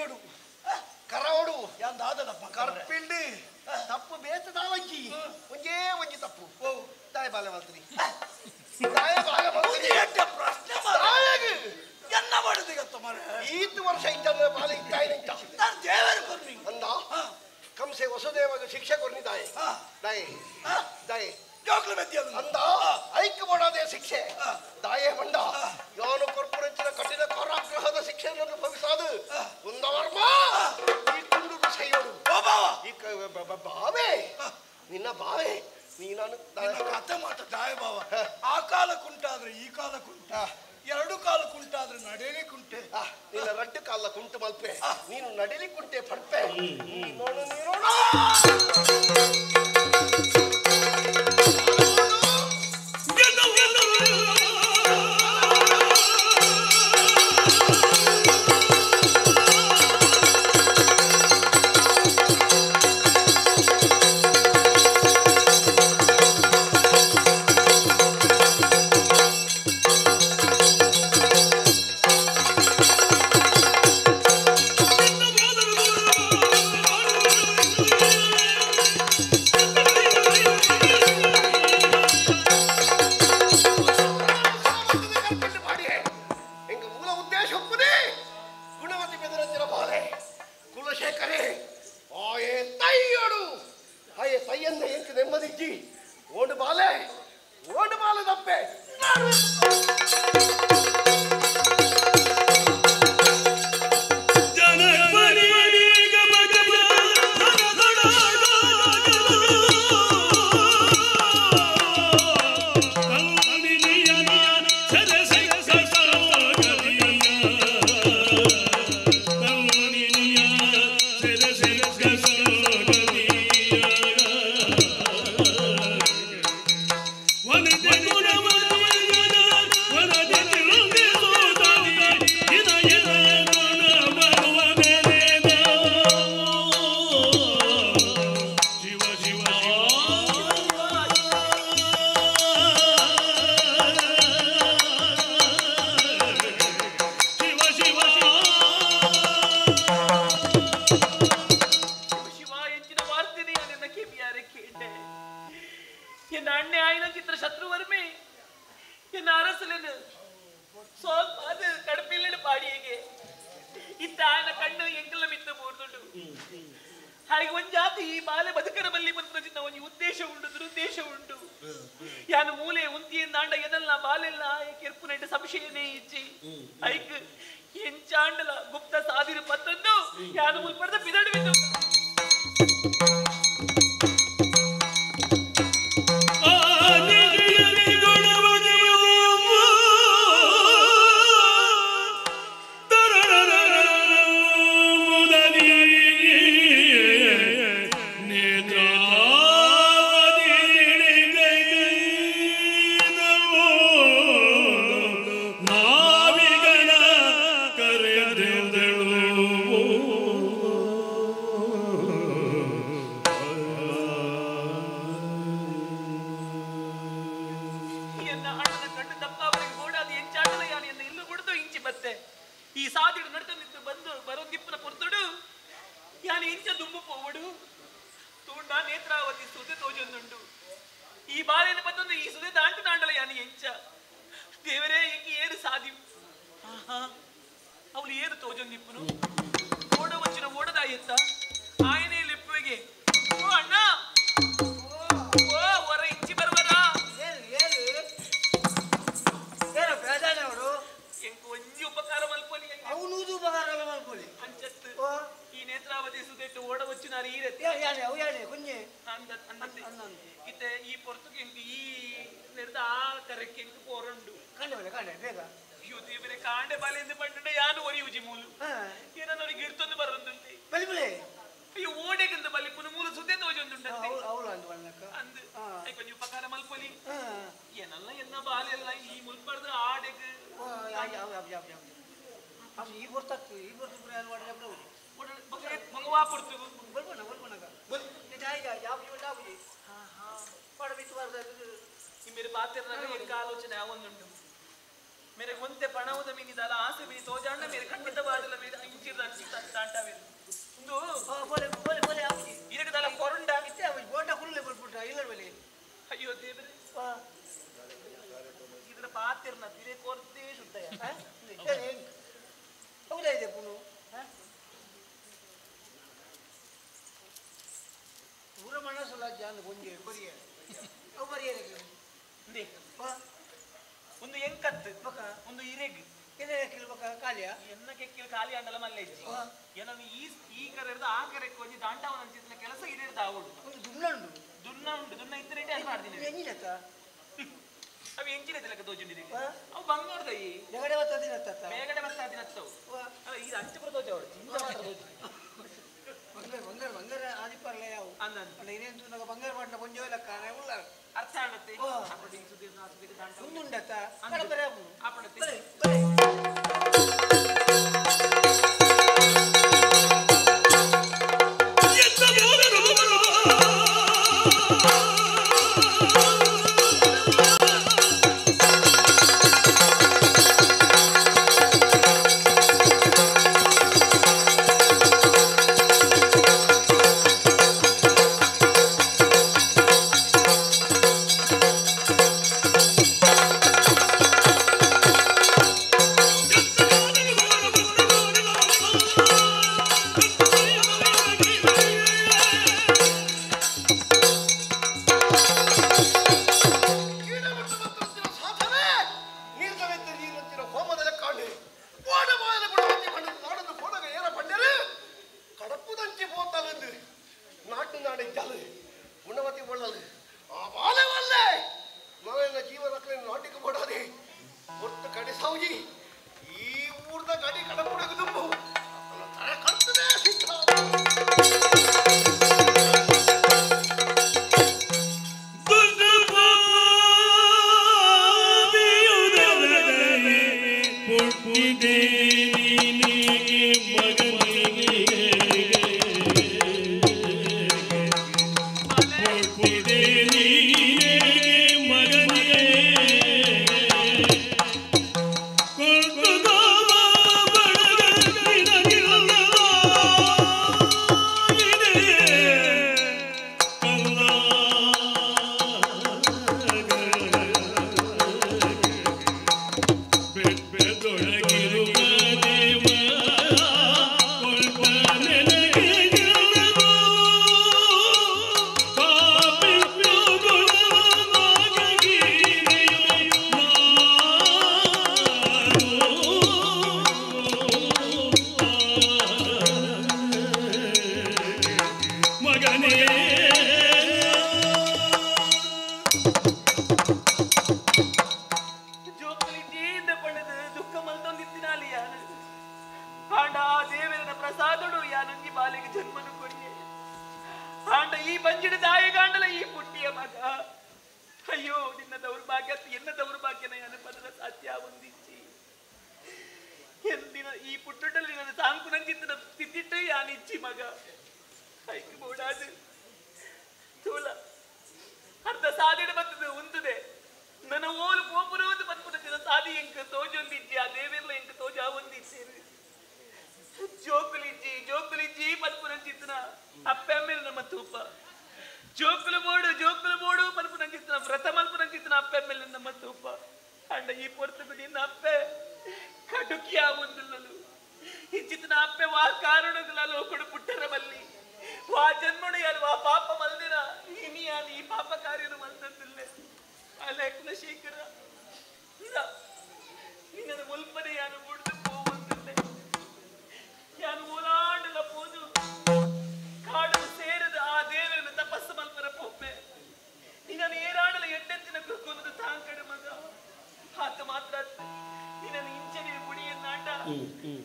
ತೈಯೋಡು ಕರವಡು ಕರ್ಪಿಲ್ಡು ತಪ್ಪು ಬೇತ ದಾವಂಜಿ ಒಂಜೇ ಒಂಜಿ ತಪ್ಪು ತಾಯಿ ಬಾಲೆ ಮಾಡ್ತೀನಿ ತಾಯ ಬಾಲೆ ಮಾಡ್ತೀನಿ ಪ್ರಶ್ನೆ ಎನ್ನ ಮಾಡಿದ ಮರ ಈತು ವರ್ಷ ಇದ್ದ ಬಾಲೆ ಇತ್ತಾಯಿ ನಿಂತ ನಾನು ದೇವರು ಕೊರ್ನಿ ಅಂದ ಕಂಸೆ ವಸುದೇವಗ ಶಿಕ್ಷೆ ಕೊರ್ನಿ ದಾಯೆ ದಾಯೆ ದಾಯೆ ಅಂದ ಐಕ್ಯ ಮಾಡದೆ ಶಿಕ್ಷೆ ದಾಯೆ ಬಂಡ ಯಾನು ಕೊರ್ಪುರಂಚಿನ ಕಠಿಣ ಕಾರಾಗೃಹದ ಶಿಕ್ಷೆಯನ್ನು ಅನುಭವಿಸಾದು ಕುಂದವರ್ಮ ಈ ಕುಂಡು ಸೈಯೋಡು ಈ ಬಾವೆ ನಿನ್ನ ಬಾವೆ ನೀನು ಕತೆ ಮಾತ ದಾಯ ಬಾವ ಆ ಕಾಲ ಕುಂಟಾದ್ರೆ ಈ ಕಾಲ ಕುಂಟ ಎರಡು ಕಾಲು ಕುಂಟಾದ್ರೆ ನಡೆಯಲಿ ಕುಂಟೆ ನಿನ್ನ ರಡ್ಡು ಕಾಲ ಕುಂಟು ಮಲ್ಪೆ ನೀನು ನಡಿಲಿ ಕುಂಟೆ ಪಡ್ಪೆ ನೀನೋಡು ನೀನೋಡು ಮೇರೆ ಒಂತೆ ಪಣವುದ ಮೀನಿದಲ್ಲ ಆಸೆ ಮೀನಿ ತೋಜಾಂಡ ಮೇರೆ ಖಂಡಿತವಾದಲ್ಲ ಮೇರೆ ಇಂಚಿರ್ದ ಅಂಚಿ ತಾಂಟಾವೆ ಒಂದು ಬೋಲೆ ಬೋಲೆ ಬೋಲೆ ಇದಕ್ಕೆ ದಲ್ಲ ಕೊರಂಡ ಇತ್ತೆ ಅವು ಬೋಟ ಕುಲ್ಲೆ ಬರ್ಪುಟ ಇಲ್ಲ ಮೇಲೆ. ಅಯ್ಯೋ ದೇವರೇ, ಇದರ ಪಾತಿರ್ನ ತಿರೆ ಕೊರ್ದೇ ಶುದ್ಧಯ. ಹೌದಾ ಇದೆ ಪುನು ಊರ ಮನಸ್ಸಲ್ಲ ಜಾನ್ ಒಂಜೆ ಬರಿಯ ಅವು ಬರಿಯರೆ ಒಂದು ಎಂಕತ್ತು ಒಂದು ಇರೆಗ್ ಕಿಲ್ಬಕ ಖಾಲಿಯ ಎನ್ನ ಕೆಕ್ಕಿಲ್ ಖಾಲಿ ಅಂಡಲ ಮಲ್ಲ ಇಜ್ಜಿ ಏನನ್ನು ಈ ಈ ಕರೆ ಹಿಡ್ದು ಆ ಕರೆಕ್ ಒಂಜಿ ದಾಂಟಾವನ ಅಂಚಿತ್ತಿನ ಕೆಲಸ ಇರೆಡ್ದು ಆವೊಡು. ಒಂದು ದುನ್ನ ಉಂಡು, ದುನ್ನ ಉಂಡು, ದುನ್ನ ಇತ್ತರೆ ಅದು ಮಾಡ್ತೀನಿ. ಎಂಜಿನತ್ತ ಅವು ಎಂಜಿನ ತಿಲಕ ತೋಜುಂಡಿದೆ ಅವು ಬಂಗಾರದ ಈ ಬೇಗಡೆ ಬತ್ತದಿನತ್ತ ಬೇಗಡೆ ಬತ್ತದಿನತ್ತವು. ಅಲ್ಲ ಇದು ಅಂಚೆ ತೋಜ ಅವಳು ಇಂಚ ಮಾತ್ರ ತೋಜು. ಬಂಗಾರ ಬಂಗಾರ ಬಂಗಾರ ಆದಿಪರ್ಲೆ ಯಾವು ಅಂದ ಇನೇನು ತೂನಗ ಬಂಗಾರ ಪಟ್ನ ಕೊಂಜ ಲೆಕ್ಕ ಉಳ್ಳ ಅರ್ಥ ಆಗುತ್ತೆ. ಉಂದುಂಡತ್ತ ಆಪಣತ್ತೆ.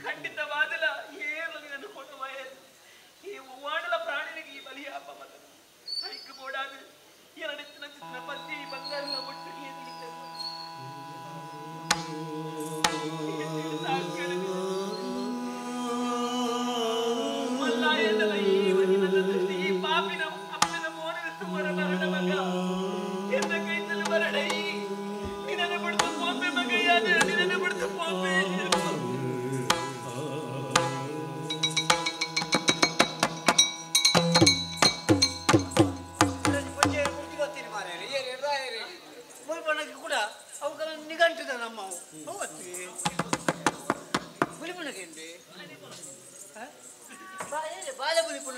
ಖಂಡಿತವಾದಲ ಏನು ನಿನ್ನನ್ನು ಕೊಡುವ ಈ ವಾಡಲ ಪ್ರಾಣಿನಿಗೆ ಈ ಬಲಿಯಾಪ ಮಗ ಐಕ್ ಬೋಡಾದು ಎರಡೆತ್ತಿನ ಚಿತ್ರ ಪತ್ತಿ ಬಂಗಾರದ ಒಟ್ಟಿಗೆ ಮಲ್ಲಾಯದಲ್ಲ ಈ ನನ್ನ ದೃಷ್ಟಿ ಈ ಪಾಪಿನ ಅಪ್ಪನ ಮೋನಿನ ತೂವರ ಬರಡ ಮಗ ಎನ್ನ ಕೈತಲು ಬರಡೈ ನಿನ್ನನ್ನು ಬಿಡ್ತು ಕೋಪೆ ಮಗ ಯಾರು ನಿನ್ನನ್ನು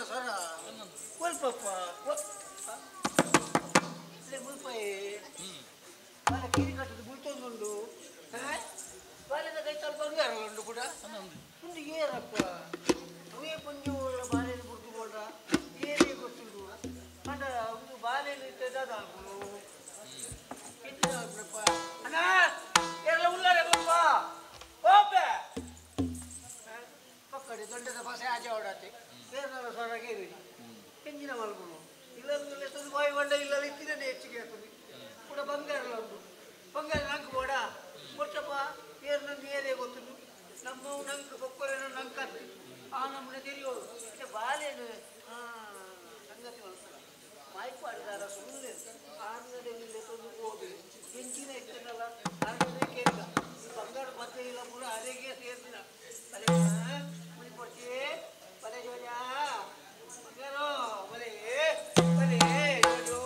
ಸರ ಒಲ್ಪಪ್ಪ ಮುಲ್ಪಾಯಿ ಬಾಲೆ ಕಿರಿ ಕಟ್ಟದು ಮುಲ್ತೊಂದುಂಡು ಬಾಲೆದ ಕೈ ಸ್ವಲ್ಪ ಬಂಗಾರ ಉಂಡು ಕೂಡ ಉಂಡು ಏರಪ್ಪ ಅವೇ ಪಂಜು ಬಾಲೆನ ಬುಡ್ದು ಬೋಡ ಏನೇ ಗೊತ್ತುಂಡು ಅಂಡ ಒಂದು ಬಾಲೆನ ಇತ್ತದಾಗುನು ಎಂತ ಅಣ್ಣ ಎಲ್ಲ ಉಲ್ಲಾರೆ ಬಪ್ಪ ಓಪೆ ಪಕ್ಕಡೆ ದೊಡ್ಡದ ಭಾಷೆ ಆಚೆ ಓಡಾತೆ ಬೇರೆ ಸೊರಗೆ ಇರಿ ಎಂಜಿನ ಮಲ್ಗುನು ಇಲ್ಲ ತಂದು ಬಾಯಿ ಬಂಡ ಇಲ್ಲ ಇತ್ತಿನೇ ಹೆಚ್ಚಿಗೆ ಆಗ್ತದೆ ಕೂಡ ಬಂಗಾರ ಉಂಟು ಬಂಗಾರ ನಂಗೆ ಬೋಡ ಕೊಟ್ಟಪ್ಪ ಏರು ನಂದು ಏರೇ ಗೊತ್ತುಂಟು ನಮ್ಮ ನಂಗೆ ಬೊಕ್ಕರೇನು ನಂಗೆ ಕತ್ತು ಆ ನಮ್ಮನೆ ತೆರಿಯೋಳು ಮತ್ತೆ ಬಾಲೇನು ಹಾಂ ಸಂಗತಿ ಮಲ್ಪಡ ಮಾಯ್ಪಾಡಿದಾರ ಸುಮ್ಮನೆ ಆರ್ನಡೆ ಇಲ್ಲ ತಂದು ಹೋಗಿ ಎಂಜಿನ ಇತ್ತನಲ್ಲ ಆರ್ನಡೆ ಕೇಳಿದ ಈ ಬಂಗಾರ ಮತ್ತೆ ಇಲ್ಲ ಪೂರ ಅರೆಗೆ ಸೇರ್ದಿಲ್ಲ ಅರೆ ಮುನಿ ಕೊಡ್ತೀ ಬಲೆ ಜೋಜಾ ಬಂಗಾರ ಬಲೆ ಬಲೆ ಜೋಜೋ.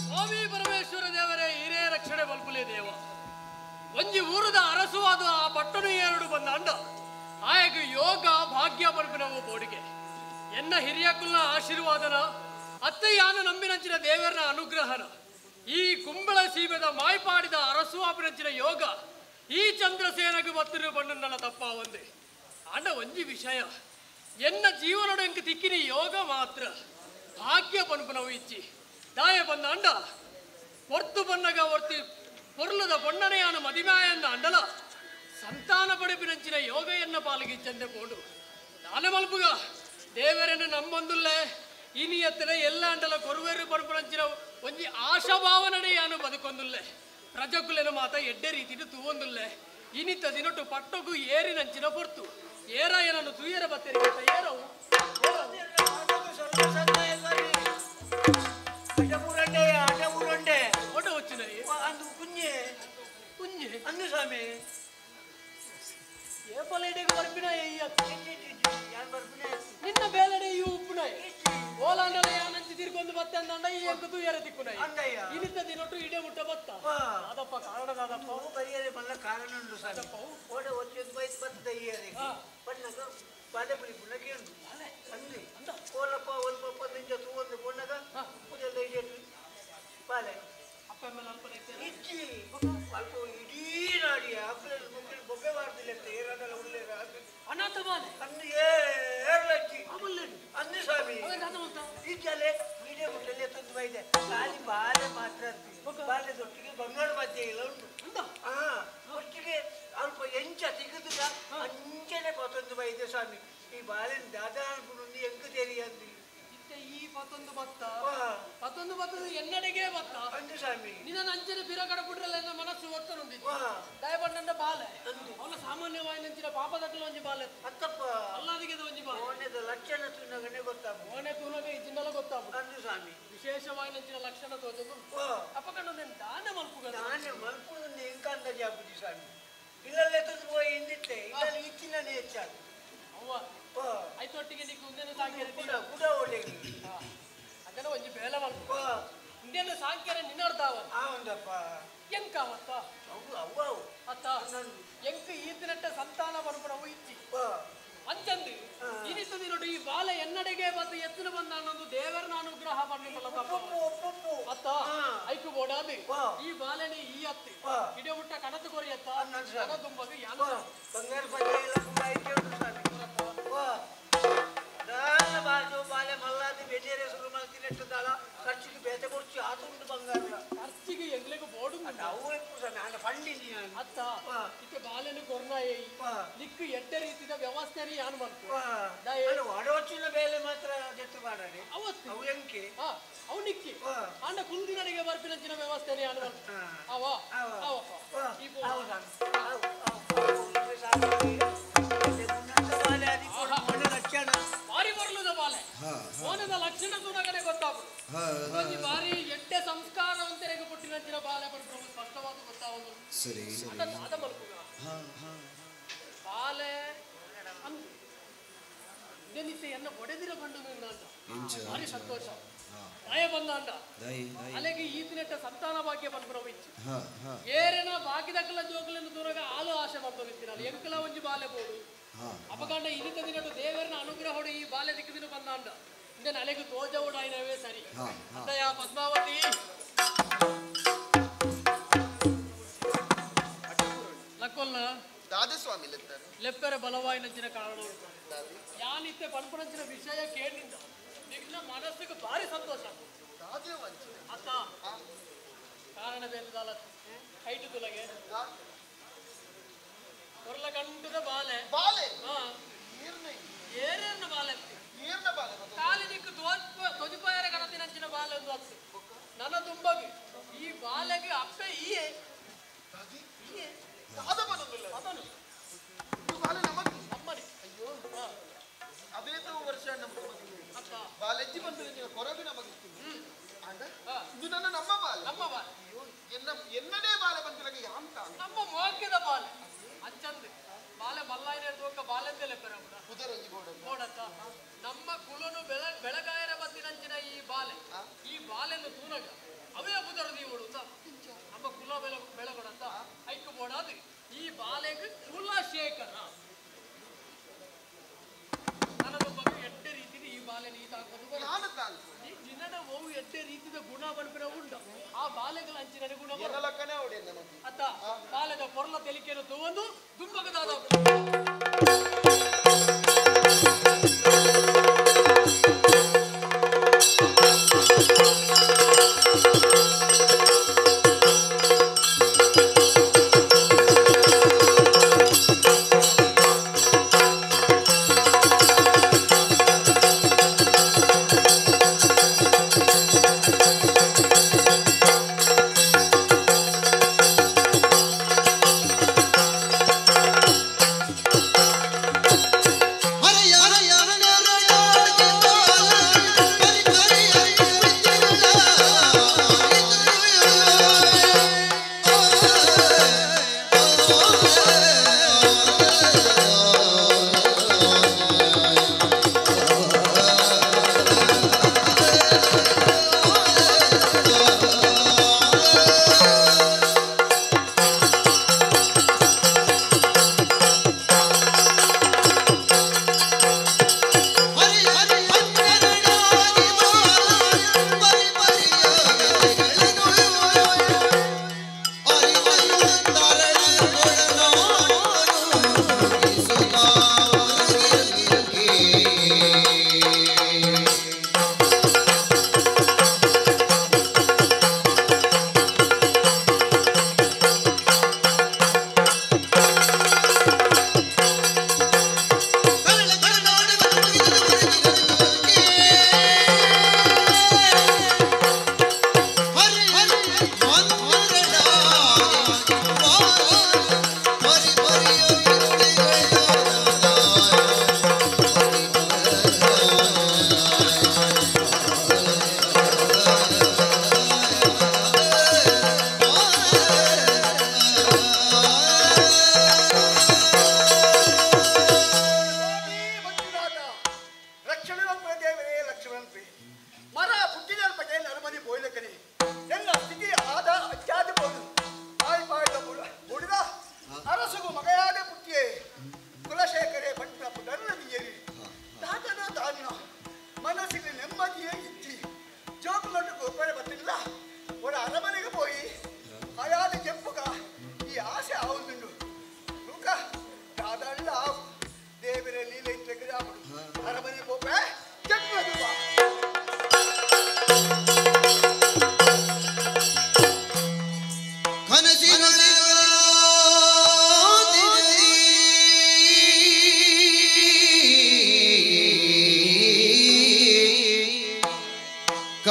ಸ್ವಾಮಿ ಪರಮೇಶ್ವರ ದೇವರೇ ಹಿರೇ ರಕ್ಷಣೆ ಬಲ್ಪುಲೆ ದೇವ. ಒಂಜಿ ಊರದ ಅರಸುವಾದ ಆ ಪಟ್ಟಣ ಎರಡು ಬಂದ ಅಂಡ ಆಯಗ ಯೋಗ ಭಾಗ್ಯ ಬಲ್ಪಿನವು ಬೋಡಿಗೆ ಎನ್ನ ಹಿರಿಯಕುಲ್ನ ಆಶೀರ್ವಾದನ ಅತ್ತಯ್ಯಾನ ನಂಬಿನಂಚಿನ ದೇವರನ ಅನುಗ್ರಹನ ಈ ಕುಂಬಳ ಸೀಮೆದ ಮಾಯ್ಪಾಡಿದ ಅರಸುವಾಪಿನಂಚಿನ ಯೋಗ ಈ ಚಂದ್ರಸೇನಗೆ ಬತ್ತಿರು ಬಣ್ಣನ ತಪ್ಪ ಒಂದೇ ಅಂಡ ಒಂಜಿ ವಿಷಯ ಎನ್ನ ಜೀವನದ ಎಂಕ್ ತಿಕ್ಕಿನಿ ಯೋಗ ಮಾತ್ರ ಭಾಗ್ಯ ಪನ್ಪುನವು ಇಚ್ಚಿ ದಾಯ ಬಂದ ಅಂಡ ಹೊರ್ತು ಬನ್ನಗ ಹೊರ್ತಿ ಪೊರ್ಲದ ಬಣ್ಣನೆಯಾನ ಮದಿಮಾಯಂದ ಅಂಡಲ ಸಂತಾನ ಪಡೆಪಿನಂಚಿನ ಯೋಗ ಎನ್ನ ಪಾಲಿಗೆ ಚಂದೆ ಪೋಡು ದಾನ ಮಲ್ಪುಗ ದೇವರನ್ನು ನಮ್ಮೊಂದುಲ್ಲೆ ಇನಿಯತ್ತನ ಎಲ್ಲ ಅಂಡಲ ಕೊರುವೇರು ಪನ್ಪುನಂಚಿನ ಒಂಜಿ ಆಶಾಭಾವನಡೆಯಾನು ಬದುಕೊಂದುಲ್ಲೆ ಪ್ರಜಕುಲೆನ ಮಾತ ಎಡ್ಡೆ ರೀತಿಡು ತೂವೊಂದುಲ್ಲೆ ಇನಿತ ದಿನೊಟ್ಟು ಪಟ್ಟೊಗು ಏರಿನಂಚಿನ ಪೊರ್ತು ಏರ ಏನನ್ನು ತುಯರ ಬತ್ತೇರಿ ಏರವು ಅಂದು ಸ್ವಾಮಿ ನಿನ್ನ ಬೇಲಡೆ ಈ ಉಪ್ಪುನ ಓಲಾಂಡಲ ಯಾನಂಚಿ ತಿರ್ಗೊಂದು ಬತ್ತ ಅಂದಂಡ ಈ ಅಂಕ ತುಯರ ತಿಕ್ಕುನ ಇನಿತ ದಿನೊಟ್ಟು ಇಡೆ ಮುಟ್ಟ ಬತ್ತ ಅದಪ್ಪ ಕಾರಣದಾದಪ್ಪ ಬರಿಯರೆ ಮಲ್ಲ ಕಾರಣ ಉಂಡು ಸ್ವಾಮಿ ಓಡ ಒತ್ತಿದ್ದು ಬೈತ್ ಬತ್ತದ ಈಯರೆ ಬಣ್ಣಗ ಬಾಲೆ ಪುಲಿ ಪುನಗೆ ಉಂಡು ಅಂದು ಓಲಪ್ಪ ಒಲ್ಪಪ್ಪ ನಿಂಜ ತೂವೊಂದು ಪೊಣ್ಣಗ ಉದೆಲ್ಲ ಇಡೇಟು ಬಾಲೆ ಇಜ್ಜಿ ಅಲ್ಪ ಇಡೀ ನಾಡಿ ಆಪ್ಲೆ ಮುಕ್ಕಿನ ಬೊಬ್ಬೆ ಬಾರ್ದಿಲ್ಲ ಏರಾಡಲ್ಲ ಉಳ್ಳೇರ ಅನಾಥ ಬಾಲೆ ಅಂದು ಏರ್ಲಜ್ಜಿ ಅಂದು ಸ್ವಾಮಿ ಇಜ್ಜಲೆ ಮೀಡಿಯ ಮುಟ್ಟಲ್ಲೇ ತಂದು ಬೈದೆ ಖಾಲಿ ಬಾಲೆ ಮಾತ್ರ ಬಾಲೆ ದೊಟ್ಟಿಗೆ ಬಂಗಾರ ಮಧ್ಯೆ ಇಲ್ಲ ಉಂಟು ಹಾ ಒಟ್ಟಿಗೆ ಅಲ್ಪ ಎಂಚ ಸಿಗುದುದ ಅಂಚನೆ ಪತ್ತೊಂದು ಬೈದೆ ಸ್ವಾಮಿ ಈ ಬಾಲೆನ ದಾದಾ ಅನ್ಕೊಂಡು ಎಂಕು ತೇರಿ ಅಂದು ಇತ್ತೆ ಈ ಪತ್ತೊಂದು ಬತ್ತ ಪತ್ತೊಂದು ಬತ್ತದ ಎನ್ನಡೆಗೆ ಬತ್ತ ಅಂದು ಸ್ವಾಮಿ ನಿನ್ನ ಅಂಚನೆ ಬಿರ ಕಡಬಿಡ್ರಲ್ಲ ಎನ್ನ ಮನಸ್ಸು ಒತ್ತನೊಂದಿತ್ತು ದಯಬಣ್ಣಂಡ ಬಾಲೆ ಅವನ ಸಾಮಾನ್ಯವಾಗಿ ನಂಚಿನ ಪಾಪದಕ್ಕಲ ಒಂಜಿ ಬಾಲೆ ಅತ್ತಪ್ಪ ಅಲ್ಲಾದಿಗೆ ಒಂಜಿ ಬಾಲೆ ಓನೆದ ಲಕ್ಷಣ ತೂನಗನೆ ಗೊತ್ತಾಗ ಓನೆ ತೂನಗ ಇಜ್ಜಿಂದಲ ಗೊತ್ತಾಗ ಅಂದು ಸ್ವಾಮಿ ವಿಶೇಷವಾಗಿ ನಂಚಿನ ಲಕ್ಷಣ ತೋಜದು ಅಪ್ಪ ಕಣ್ಣು ದಾನ ಮಲ್ಪುಗ ದಾನ ಮಲ್ಪುದು ಎಂಕ ಅಂದಾಜು ಆಪುಜಿ ಸ್ವಾಮಿ ಇಲ್ಲಲ್ಲೇ ತಂದು ಪೋಯಿ ಇಂದಿತ್ತೆ ಇಲ್ಲಲ್ಲಿ ಇಚ್ಚಿನೇ ಹೆಚ್ಚಾಗ ಅವ್ವ ಐತೊಟ್ಟಿಗೆ ನಿಕ್ಕು ಉಂದೆನ ಸಾಂಕ್ಯರ ಕುಡ ಒಳ್ಳೆ ಅದನ್ನ ಒಂಜಿ ಬೇಲೆ ಮಲ್ಪು ಉಂದೆನ ಸಾಂಕ್ಯರ ನಿನ್ನರ್ದಾವ ಆವಂದಪ್ಪ ಎಂಕಾವತ್ತ ಅವು ಅವು ಅವು ಅತ್ತ ಎಂಕ್ ಈತಿನಟ್ಟ ಸಂತಾನ ಪನ್ಪುನವು ಇಜ್ಜಿ ಅಂಚಂದು ಇನಿತ ದಿನೊಡು ಈ ಬಾಲ ಎನ್ನಡೆಗೆ ಬಂದು ಎತ್ತಿನ ಬಂದ ಅನ್ನೊಂದು ದೇವರನ ಅನುಗ್ರಹ ಪನ್ನಿಪಲ್ಲ ಅತ್ತ ಐಕು ಬೋಡಾದು ಈ ಬಾಲನೆ ಈ ಅತ್ತಿ ಇಡೇ ಮುಟ್ಟ ಕಣತು ಕೊರಿಯತ್ತ ಕಣ ತುಂಬಗ ಯಾನ ಬಂಗಾರ ಪಂಚೆ ಇಲ್ಲ ಕೂಡ ಐತೆ ಉಂಟು ಸ್ವಾಮಿ ದಾನ ಬಾಜು ಬಾಲೆ ಮಲ್ಲಾದಿ ಬೆಜೇರೆ ಶುರು ಮಲ್ತಿನೆಟ್ಟದಾಳ ಖರ್ಚಿಗೆ ಬೇತೆ ಕೊಡ್ಚಿ ಆತುಂಡು ಬಂಗಾರ ಖರ್ಚಿಗೆ ಎಂಗ್ಲೆಗ್ ಬೋಡು ಅವು ಎಪ್ಪು ಸ್ವಾಮಿ ಆಂಡ ಫಂಡಿನಿ ನಾನು ಅತ್ತ ಇತ್ತೆ ಬಾಲೆನು ಕೊರ್ನಾಯಿ ನಿಕ್ಕು ಎಡ್ಡೆ ರೀತಿದ ವ್ಯವಸ್ಥೆನೇ ಯಾನು ಮಲ್ಪು ಒಡವಚ್ಚಿನ ಬೇಲೆ ಮಾತ್ರ ಜೆತ್ತು ಮಾಡಾಡಿ ಅವತ್ತು ಅವು ಎಂಕೆ ಅವು ನಿಕ್ಕಿ ಆಂಡ ಕುಂದಿನಡೆಗೆ ಬರ್ಪಿನಂಚಿನ ವ್ಯವಸ್ಥೆನೇ ಯಾನು ಮಲ್ಪು ಅವ ಅವಪ್ಪ ಈ ಪೋ ಬಾರಿ ಬರ್ಲುದ ಬಾಲೆ ಮೋನದ ಲಕ್ಷಣ ತುನಗನೆ ಗೊತ್ತಾಗುದು ಒಂಜಿ ಬಾರಿ ಎಡ್ಡೆ ಸಂಸ್ಕಾರ ಅಂತರೆಗೆ ಪುಟ್ಟಿನಂಚಿನ ಬಾಲೆ ಪನ್ಪುನವು ಸ್ಪಷ್ಟವಾದ ಗೊತ್ತಾವೊಂದು ಸರಿ ಅಂಡ ದಾದ ಮಲ್ಪುಗ ಬಾಲೆ ಅಂದು ನಿತ್ಯ ಎನ್ನ ಒಡೆದಿರ ಬಂಡು ಅಂಡ ಭಾರಿ ಸಂತೋಷ ದಯ ಬಂದ ಅಂಡ ಅಲೆಗೆ ಈತಿನೆಟ್ಟ ಸಂತಾನ ಭಾಗ್ಯ ಪನ್ಪುನವು ಇಚ್ಚಿ ಏರೆನ ಬಾಕಿದಕ್ಕಲ ಜೋಕುಲೆನ್ ದೂರಗ ಆಲು ಆಶೆ ಮಲ್ತೊಂದಿತ್ತಿನಾಲ್ ಎಂಕಲ ಒಂಜಿ ಬಾಲೆ ಬೋಡು ಅಪಗಂಡ ಇನಿತ ದಿನಡು ದೇವರನ ಅನುಗ್ರಹೋಡು ಈ ಬಾಲೆ ದಿಕ್ಕದಿನ ಬಂದಾಂಡ ಇಂದೆನ ಅಲೆಗೆ ತೋಜವುಡಾಯಿನವೇ ಸರಿ ಅಂತಯ ಪದ್ಮಾವತಿ ಲಕ್ಕೊಲ್ನ ದಾದೆ ಸ್ವಾಮಿ ಲೆತ್ತಾರೆ ಲೆಪ್ಪೆರೆ ಬಲವಾಯಿನಂಚಿನ ಕಾರಣ ಯಾನಿತ್ತೆ ಪನ್ಪುನಂಚಿನ ವಿಷಯ ಕೇಳಿಂದ ನಿನ್ನ ಮನಸ್ಸಿಗೆ ಭಾರಿ ಸಂತೋಷ ಅತ್ತ ಕಾರಣ ಬೇರೆ ಹೈಟು ತುಲಗೆ ಕೊರ್ಲ ಗಂಟದ ಬಾಲೆ ಬಾಲೆ ಏರೇರ್ನ ಬಾಲೆ ಏರ್ನ ಬಾಲೆ ಕಾಲಿ ದಿಕ್ಕು ತೊಜುಪಾಯರ ಗಣತಿನಂಚಿನ ಬಾಲೆ ಒಂದು ಅತ್ತು ನನ್ನ ತುಂಬಗೆ ಈ ಬಾಲೆಗೆ ಅಪ್ಪೆ ಈಯೆ ನಮ್ಮನೆ ಅಯ್ಯೋ ಅವೇತೋ ವರ್ಷ ನಮ್ಮ ಬಾಲೆಜ್ಜಿ ಬಂದು ನೀವು ಕೊರಗು ನಮಗಿತ್ತು ಇದು ನನ್ನ ನಮ್ಮ ಬಾಲೆ ನಮ್ಮ ಬಾಲೆ ಅಯ್ಯೋ ಎನ್ನ ಎನ್ನದೇ ಬಾಲೆ ಬಂದಿರಗೆ ಯಾಂತ ನಮ್ಮ ಮೋಕ್ಯದ ಬಾಲೆ ಅಂಚಂದು ಬಾಲೆ ಮಲ್ಲಾಯಿನ ತೋಕ ಬಾಲೆಂದೆಲೆ ಪೆರಗುಡ ಕುದರಂಜಿ ಗೋಡ ಗೋಡತ್ತ ನಮ್ಮ ಕುಲನು ಬೆಳಗಾಯರ ಬತ್ತಿನಂಚಿನ ಈ ಬಾಲೆ ಈ ಬಾಲೆಂದು ತೂನಗ ಅವೇ ಬುದರ ದೀವಡು ನಮ್ಮ ಕುಲ ಬೆಳಗೊಡತ್ತ ಐಕು ಬೋಡಾದು ಈ ಬಾಲೆಗೆ ಕುಲಶೇಖರ ನನಗೊಬ್ಬ ಎಡ್ಡೆ ರೀತಿದ ಈ ಬಾಲೆ ನೀ ತಾಕೋದು ನಿನ್ನಡ ಓವು ಎಡ್ಡೆ ರೀತಿದ ಗುಣ ಬನ್ಪಿನ ಉಂಡು ಆ ಬಾಲೆಗಳ ಅಂಚಿನ ಗುಣ ಅತ್ತ ಬಾಲೆದ ಪೊರ್ಲ ತೆಲಿಕೆಯನ್ನು ತಗೊಂಡು ದುಂಬಗದಾದ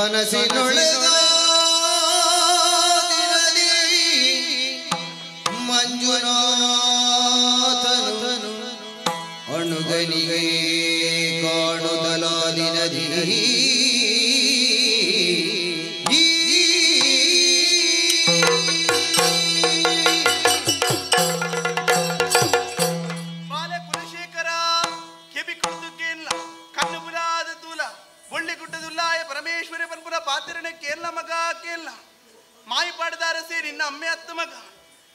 ಕನಸಿನೊಳಗ ದಿನದಿ ಮಂಜುನಾಥನು ಅಣುಗನಿಗೆ ಕಾಣುತ್ತಲ ದಿನದಿ ಬಾಲೆ ಕುಲಶೇಖರ ಕೆಬಿ ಕುಡಿದು ಕಣ್ಣು ಬುಲಾದ ತೂಲ ಒಳ್ಳೆ ಗುಡ್ಡದುಲ್ಲಾಯ ಪರಮೇಶ್ವರ ಪನ್ಪುರ ಪಾತಿರಣ ಕೇರಳ ಮಗ ಕೇರಳ ಮಾಯಿ ಪಾಡದಾರಸೆ ನಿನ್ನ ಅಮ್ಮೆ ಅತ್ತ ಮಗ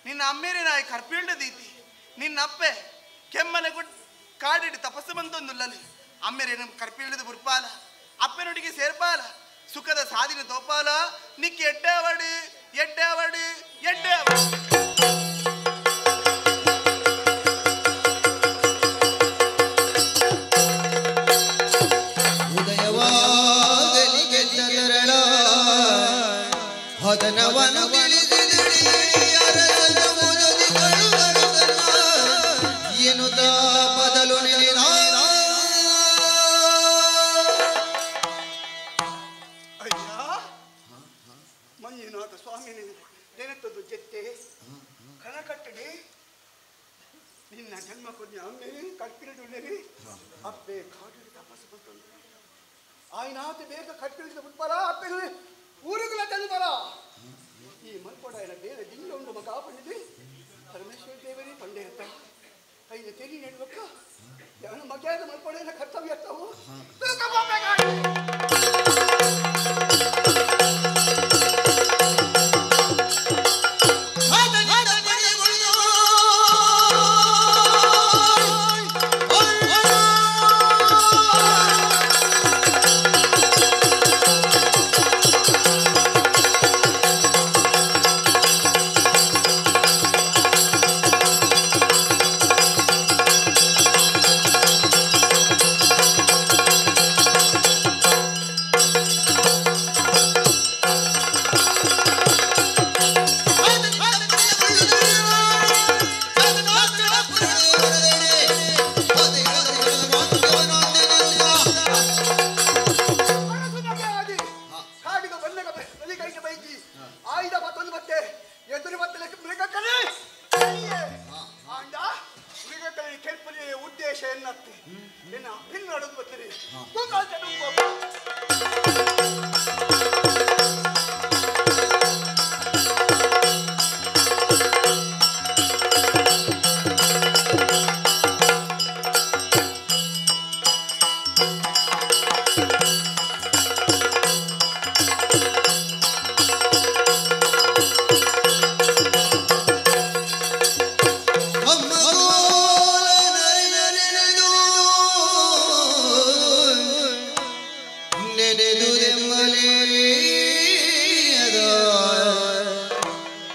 ನಿನ್ನ ಅಮ್ಮೇರೆ ನಾಯಿ ಕರ್ಪೀಲ್ಡ ದೀತಿ ನಿನ್ನ ಅಪ್ಪೆ ಕೆಮ್ಮಲೆ ಗುಡ್ ಕಾಡಿಡಿ ತಪಸ್ಸು ಬಂತೊಂದುಲ್ಲಲ್ಲಿ ಅಮ್ಮೇರೆ ನಮ್ಮ ಕರ್ಪೀಲ್ಡದ ಬುರ್ಪಾಲ ಅಪ್ಪನೊಡಿಗೆ ಸೇರ್ಪಾಲ ಸುಖದ ಸಾಧಿನ ತೋಪಾಲ ನಿಕ್ಕೆ ಎಡ್ಡಾವಡು ಎಡ್ಡಾವಡು ಎಡ್ಡಾವಡು. ಉದಯವಾಗಲಿ ಗೆದ್ದರಳ ಹದನವನು ತಿಳಿದಿದಳಿ ಅರಸನ ಮುದದಿ ಕಳುಗರುಗನ ಎನ್ನುತ್ತ ಬದಲು ನಿನ್ನ. ಅಯ್ಯ ಮಂಜುನಾಥ ಸ್ವಾಮಿ ನೆನೆತದ್ದು ಜೆತ್ತೆ ಕಣಕಟ್ಟಡಿ ನಿನ್ನ ಜನ್ಮ ಪುಣ್ಯ ಅಮ್ಮೇರಿ ಕಟ್ಪಿರದುಳ್ಳೇರಿ ಅಪ್ಪೆ ಕಾಡಿಡಿ ತಪಸ್ಸು ಬಂತಂದು ಆಯ್ನಾತ ಬೇಗ ಕಟ್ಪಿಳಿದ ಬಿಟ್ಬಾರ ಅಪ್ಪೆ ಊರುಗಳ ತಂದು ಈ ಮಲ್ಪೊಡ ಬೇರೆ ದಿಂಗ್ಲ ಉಂಡು ಮಗ ಪಂಡಿದೆ ಪರಮೇಶ್ವರ ದೇವರೇ ಪಂಡೆ ಇರ್ತ ಐದು ತೆರಿ ನೆಡ್ಬೇಕ ಯಾನು ಮಗ್ಯಾದ ಮಲ್ಪೊಡೆಯ ಕರ್ತವ್ಯ ಇರ್ತಾವು. ಕಾಡಿಗೆ ಬಂದಾಗ ಬಲಿ ಕೈಗೆ ಬೈಕಿ ಆಯ್ದ ಮತ್ತೊಂದು ಮತ್ತೆ ಎದುರು ಮತ್ತೆ ಮೃಗಕಲಿ ಆಂಡ ಮೃಗಕಲಿ ಕೆಲ್ಪನೆ ಉದ್ದೇಶ ಎನ್ನತ್ತೆ ನಿನ್ನ ಹಿನ್ನಡದು ಬರ್ತೀರಿ.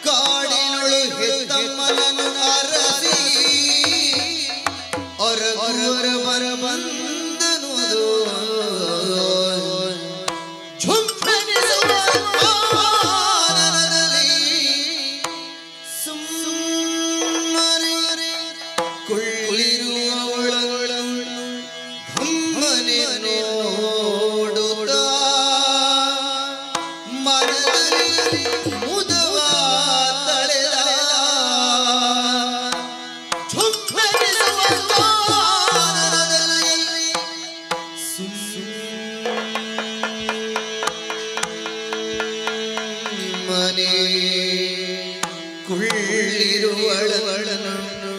ಕಾಡಿನೊಳು ಹೆತ್ತಮ್ಮನನು ಅರಸಿ ಅರಗುವರ ಬರ ಬಂದನು ಝುಂಬೆನಿಸುವ ಆನನದಲ್ಲಿ ಸುಮ್ಮನೆ ಕೊಳ್ಳಿರುವವಳನ್ನು ಘಮ್ಮನೆ ನೋಡುತ್ತ ಮನದಲ್ಲಿ ಮುದವ ತಳೆದ ಝುಂಬೆನಿಸುವ ಆನನದಲ್ಲಿ ಸುಮ್ಮನೆ ಕುಳ್ಳಿರುವಳನ್ನು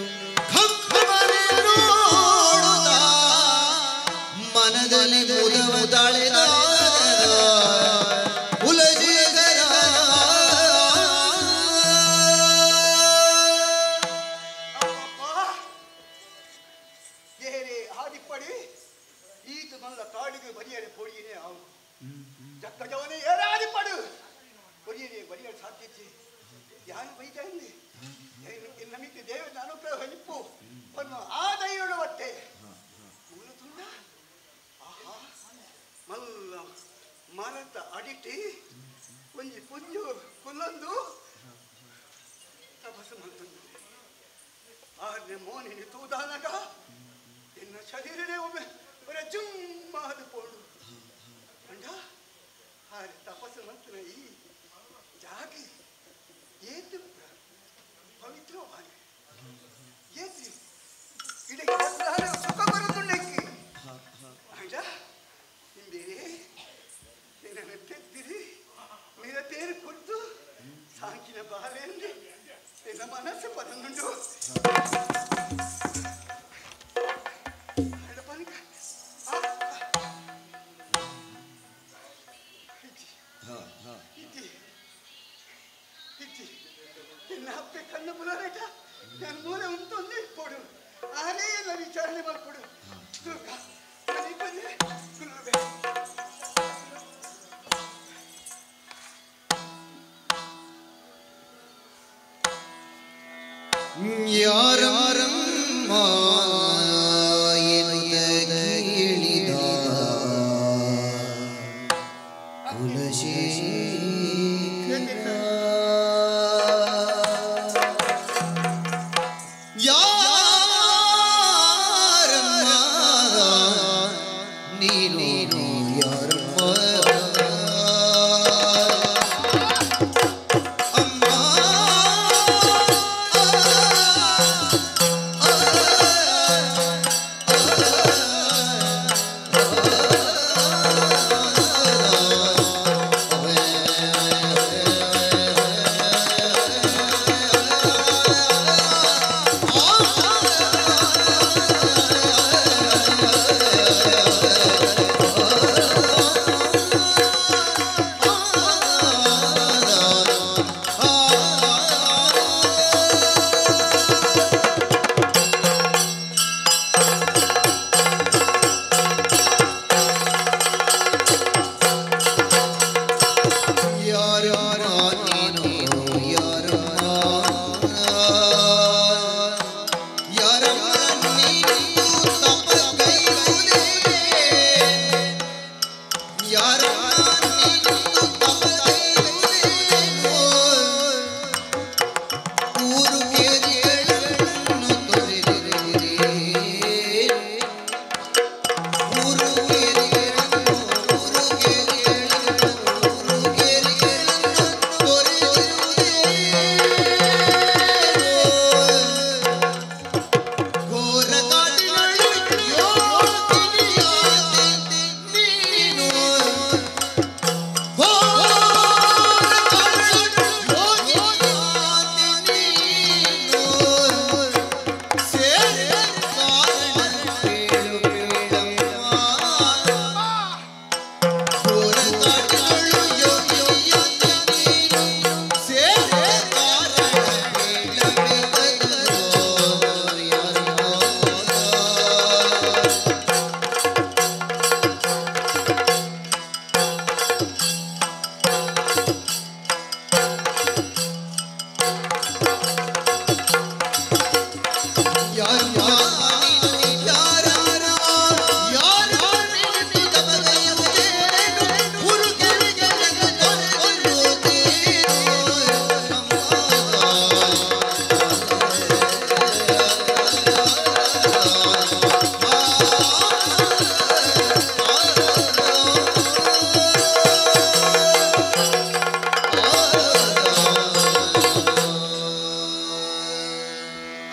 ಘಮ್ಮನೆ ನೋಡುತ್ತ ಮನದಲ್ಲಿ ಮುದವ ತಳೆದ ಕುಲಶೇಖರ. ಏರೇ ಆದಿಪ್ಪಡಿ ಈತ ಮಲ್ಲ ಕಾಡಿಗೆ ಬರಿಯರೆ ಪೊಡಿಯೇ ಆವು ಜಕ್ಕ ಜವನೇ ಏರೇ ಆದಿಪ್ಪಡು ಬರಿಯರೆ ಬರಿಯರೆ ಸಾಧ್ಯತೆ ಯಾನು ಬೈದೆ ನಮಿಗೆ ದೇವನ ಅನುಗ್ರಹ ನಿಪ್ಪು ಪನ್ನು ಆ ದೈವಳು ಬಟ್ಟೆ ಮೂಲ ತುಂಡ ಆಹಾ ಮಲ್ಲ ಮರತ ಅಡಿಟಿ ಒಂಜಿ ಪುಂಜು ಕುಲ್ಲೊಂದು ತಪಸ್ಸು ಮಲ್ತೊಂದು ಆರ್ನೆ ಮೋನಿನಿ ತೂದಾನಗ ಎನ್ನ ಶರೀರನೇ ಒಮ್ಮೆ ಬರ ಜುಮ್ಮಾದ ಪೋಡು ಅಂಡ ಆರೆ ತಪಸ್ಸು ಮಂತ್ರ ಈ ಜಾಗಿ ಏತು ಪವಿತ್ರವಾದ ಏತು ಇಡಕ್ಕೆ ಸುಖ ಬರುತ್ತುಂಡಕ್ಕೆ ಅಂಡ ಇಂದೇ ನನ್ನ ತೆತ್ತಿರಿ ನಿನ್ನ ತೇರು ಕೊಟ್ಟು ಸಾಕಿನ ಬಾಲೆಯಲ್ಲಿ ನಿನ್ನ ಮನಸ್ಸು ಪದನುಂಡು ನಿನ್ನ ಅಪ್ಪೆ ಕಣ್ಣು ಬುಲರೇಟ ನಾನು ಮೂಲೆ ಉಂಟೊಂದು ಇಪ್ಪೊಡು ಆರೇ ಎಲ್ಲ ವಿಚಾರಣೆ ಮಾಡ್ಕೊಡು ದುರ್ಗ ಬಂದ್ರೆ ಗುರುವೆ. ಯಾರಮ್ಮ ಎನ್ನುತ್ತ ಕೇಳಿದ ಕುಲಶೇಖರ, ಯಾರಮ್ಮ ನೀನು, ಯಾರಮ್ಮ ಅಮ್ಮ.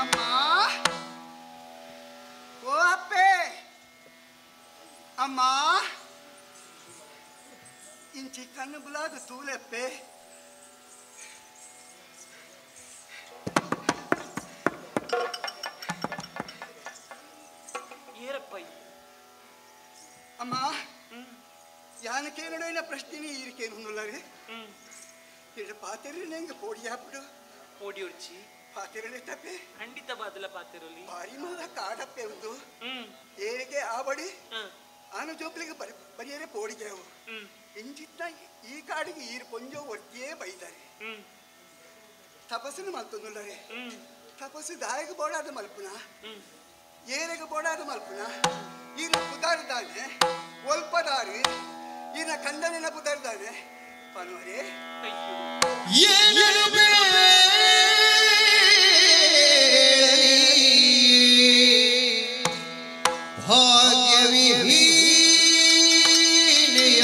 ಅಮ್ಮ, ಓ ಅಪ್ಪೆ, ಅಮ್ಮ, ಇಂಚಿ ಕಣ್ಣು ಬುಲಾದ ತೂಲೆಪ್ಪೆ. ಏರಪ್ಪ? ಅಮ್ಮ, ಯಾನಕ್ಕೆ ನಡುವಿನ ಪ್ರಶ್ನೆ ಈರಿಕೇನು ಹೊಂದುಲ್ಲಾರೆ ಇಡ ಪಾತೆರೆ ನಂಗೆ ಪೋಡಿ ಹಾಕ್ಬಿಡು. ಪೋಡಿ ಉರ್ಚಿ. ಪಾತೆರಳೆ ತಪ್ಪೆ. ಖಂಡಿತ ಬಾದಲ ಪಾತೆರಲಿ. ಭಾರಿ ಮಾದ ಕಾಡಪ್ಪೆ ಒಂದು ಏರಿಗೆ ಆಬಡಿ ಆನು ಜೋಕ್ಲಿಗೆ ಬರಿ ಬರಿಯರೆ ಪೋಡಿಗೆ ಅವು ಇಂಚಿತ್ತ ಈ ಕಾಡಿಗೆ ಈರು ಪೊಂಜೋ ಒಟ್ಟಿಯೇ ಬೈತಾರೆ. ತಪಸ್ಸನ್ನು ಮಲ್ತೊಂದುಲ್ಲಾರೆ. ತಪಸ್ಸು ದಾಯಗ ಬೋಡಾದ ಮಲ್ಪುನ, ಏರೆಗೆ ಬೋಡಾದ ಮಲ್ಪುನ. ಈನ ಪುದಾರ್ದಾನೆ ಒಲ್ಪದಾರಿ, ಈನ ಕಂದನಿನ ಪುದಾರ್ದಾನೆ ಪನ್ವರೇ. ಏನನು ಬೇಳಲಿ ಭಾಗ್ಯವಿಹೀನೆಯ.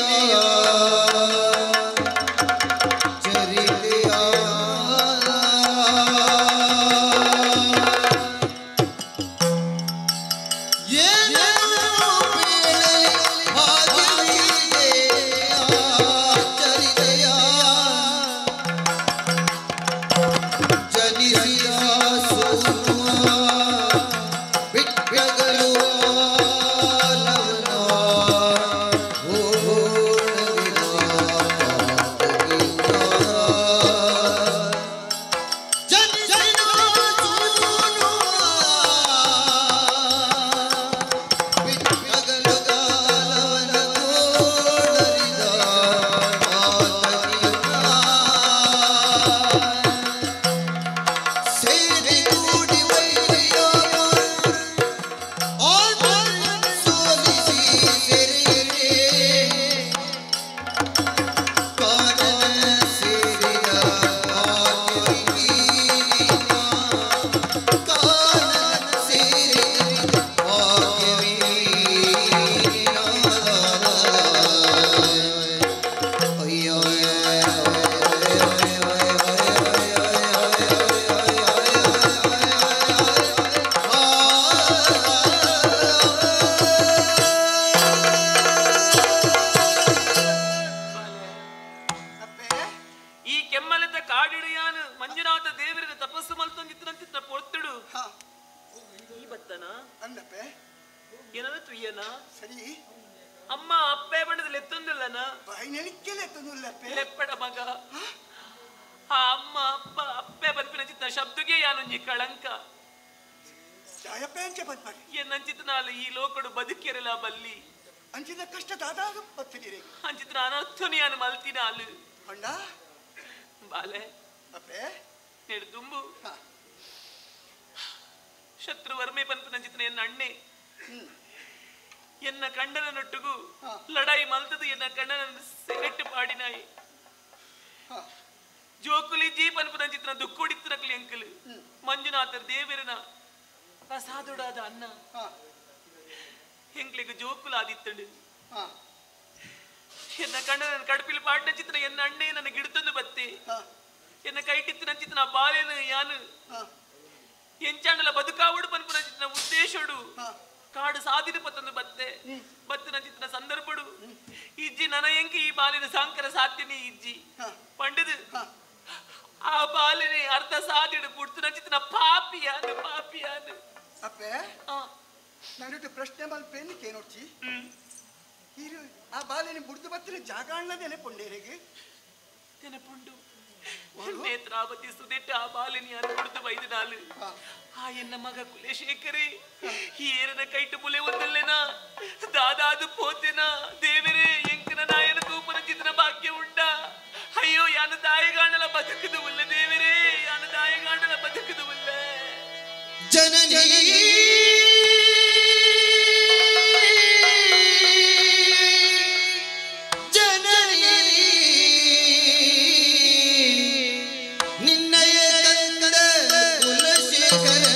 ಕುಲಶೇಖರ.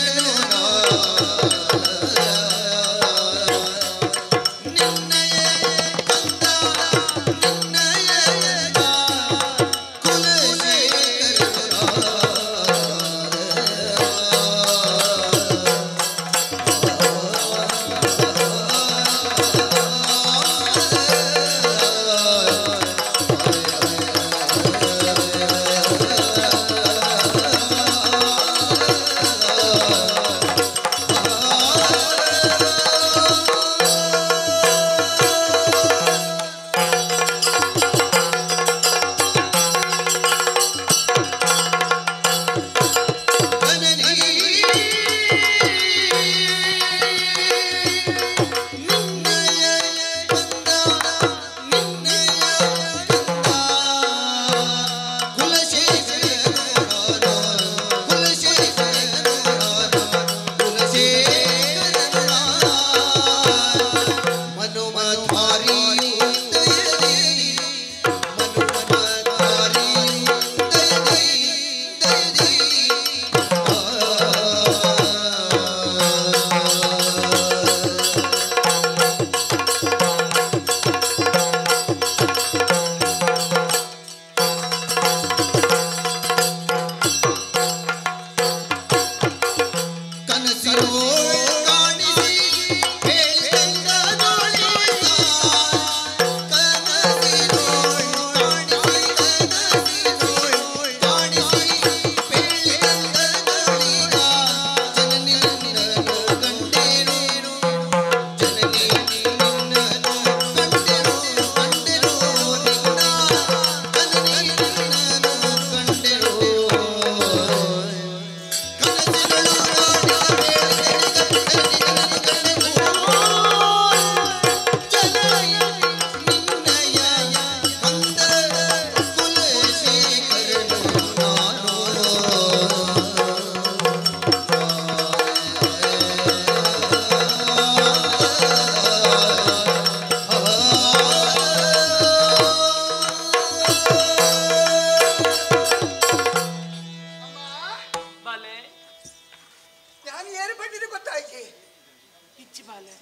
ಎಂಚಿ ಬಾಲೆ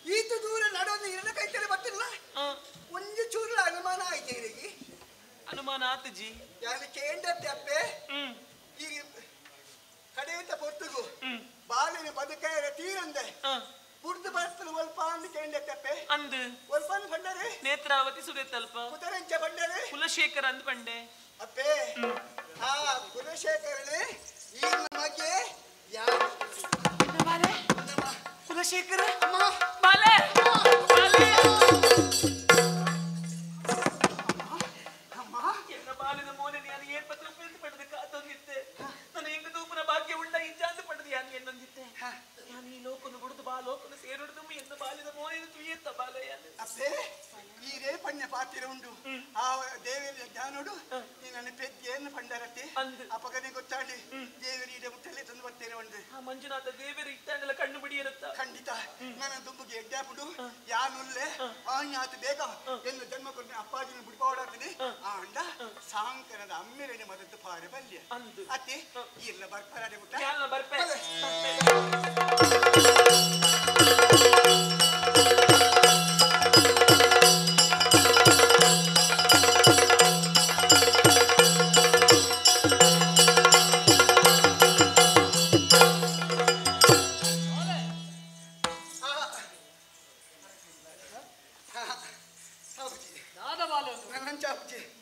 ಈತ ದೂರ ನಡೋದು ಇರನ ಕೈತಲೆ ಬರ್ತಿಲ್ಲ ಒಂದು ಚೂರು ಅನುಮಾನ ಆಯ್ತು ಇರಿಗೆ ಅನುಮಾನ ಆತಜಿ ಯಾರು ಕೇಂದ್ರತ್ತೆ ಅಪ್ಪೆ ಈ ಕಡೆಯಿಂದ ಪೊರ್ತುಗು ಬಾಲಿನ ಬದುಕಾಯರ ತೀರಂದೆ ಬುಡ್ದು ಬರ್ತಲು ಒಲ್ಪ ಅಂದು ಕೇಂದ್ರತ್ತೆ ಅಂದು ಒಲ್ಪ ಅಂದು ಬಂಡರೆ ನೇತ್ರಾವತಿ ಸುದೇತಲ್ಪ ಕುದರಂಚ ಬಂಡರೆ ಕುಲಶೇಖರ ಅಂದ್ ಬಂಡೆ ಅಪ್ಪೆ ಆ ಕುಲಶೇಖರನೇ ಈ ನಮಗೆ ಯಾರು ಕುಲಶೇಖರ ಬಾಲೆ ಬಾಲೆ ಎನ್ನ ಬಾಲಿನ ಮೋನೆ ನಾನು ಏನ್ ಪತ್ರ ಉಪಯೋಗ ಪಡೆದ ಕಾತೊಂದಿತ್ತೆ ನನ್ನ ಹೆಂಗ ತೂಪನ ಭಾಗ್ಯ ಉಂಡ ಇಂಚಾಂದು ಪಡೆದು ಯಾನ್ ಎನ್ನೊಂದಿತ್ತೆ ನಾನು ಈ ಲೋಕನು ಬುಡುದು ಬಾ ಲೋಕನು ಸೇರುಡುದು ಎನ್ನ ಬಾಲಿನ ಮೋನೆ ತುಯ್ಯತ್ತ ಬಾಲೆ ಯಾನು ಅಪ್ಪೆ ಈ ರೇಪಣ್ಯ ಪಾತಿರ ಉಂಡು ಆ ದೇವರ ಜ್ಞಾನೋಡು ನೀನು ಪೆದ್ದಿಯನ್ನು ಪಂಡರತ್ತೆ ಅಪಗನೆ ಗೊತ್ತಾಡಿ ದೇವರು ಇಡ ಮುಟ್ಟಲೆ ತಂದು ಬರ್ತೇನೆ ಉಂಡು ಆ ಮಂಜುನಾಥ ದೇವರು ಇತ್ತಾಂಡಲ ಕಣ್ಣು ಬಿಡಿಯಿರುತ್ತ ಖಂಡಿತ ನನ್ನ ದುಂಬುಗೆ ಎಡ್ಡಾಪುಡು ಯಾನುಲ್ಲೆ ಆತ ಬೇಗ ಎಲ್ಲ ಜನ್ಮ ಕೊಡ್ತೀನಿ ಅಪ್ಪಾಜಿನ ಬಿಡ್ಪಾಡಾಡ್ತೀನಿ ಆ ಅಂಡ ಸಾಂಕನದ ಅಮ್ಮೇಲೆ ಮದದ್ದು ಪಾರೆ ಬಲ್ಯ ಅತ್ತೆ ಇಲ್ಲ ಬರ್ಪಾರೆ ಮುಟ್ಟ ಬರ್ಪೆ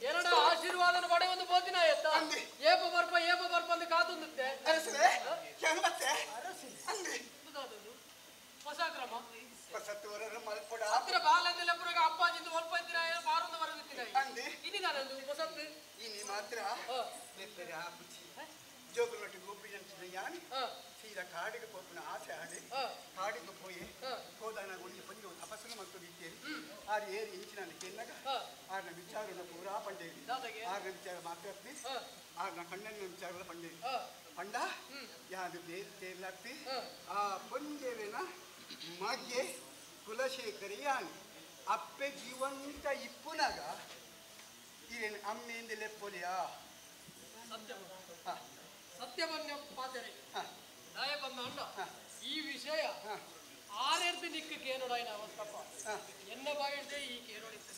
ಎರಡ ಆಶೀರ್ವಾದನ ಪಡೆ ಒಂದು ಬೋದಿನ ಎತ್ತ ಏಪ ಬರ್ಪ ಏಪ ಬರ್ಪ ಅಂತ ಕಾತೊಂದುತ್ತೆ ಹೊಸ ಕ್ರಮ ಹತ್ತಿರ ಬಾಲಂದಿಲ್ಲ ಪುರಗ ಅಪ್ಪಾಜಿಂದ ಒಲ್ಪ ಇದ್ದೀರ ಬಾರೊಂದು ಬರದಿತ್ತೀರ ಇನಿ ನಾನೊಂದು ಹೊಸತ್ತು ಇನಿ ಮಾತ್ರ ಜೋಗುನೊಟ್ಟಿಗೆ ಗೊಬ್ಬಿ ಯಾನ್ ಸೀದಾ ಕಾಡಿಗೆ ಪೋಪುನ ಆಸೆ ಆಡಿ ಕಾಡಿಗೆ ಪೋಯಿ ಹೋದಾನ ಒಂಜಿ ಪಂಜು ತಪಸ್ಸನ್ನು ಮತ್ತು ರೀತಿಯಲ್ಲಿ ಆರು ಏರು ಇಂಚಿನ ಕೇಳಿದಾಗ ಆರ್ನ ವಿಚಾರನ ಪೂರಾ ಪಂಡೇರಿ ಆರ್ನ ವಿಚಾರ ಮಾತ್ರ ಆರ್ನ ಕಣ್ಣನ ವಿಚಾರಗಳ ಪಂಡೇರಿ ಪಂಡ ಯಾರು ಬೇರೆ ತೇಲಾಗ್ತಿ ಆ ಪಂಜೇವಿನ ಮಗೆ ಕುಲಶೇಖರಿ ಯಾನ್ ಅಪ್ಪೆ ಜೀವಂತ ಇಪ್ಪುನಾಗ ಇರೇನು ಅಮ್ಮೆಯಿಂದ ಲೆಪ್ಪೊಲಿಯಾ ಸತ್ಯವನ್ಯ ಪಾದರೆ ದಾಯ ಬಂದ ಅಂಡ ಈ ವಿಷಯ ಆರೆರ್ದು ನಿಕ್ಕ ಕೇನೋಡಾಯ್ನ ಅವಸ್ಥಪ್ಪ ಎನ್ನ ಬಾಯಿಡ್ದೆ ಈ ಕೇನೋಡಿತ್ತು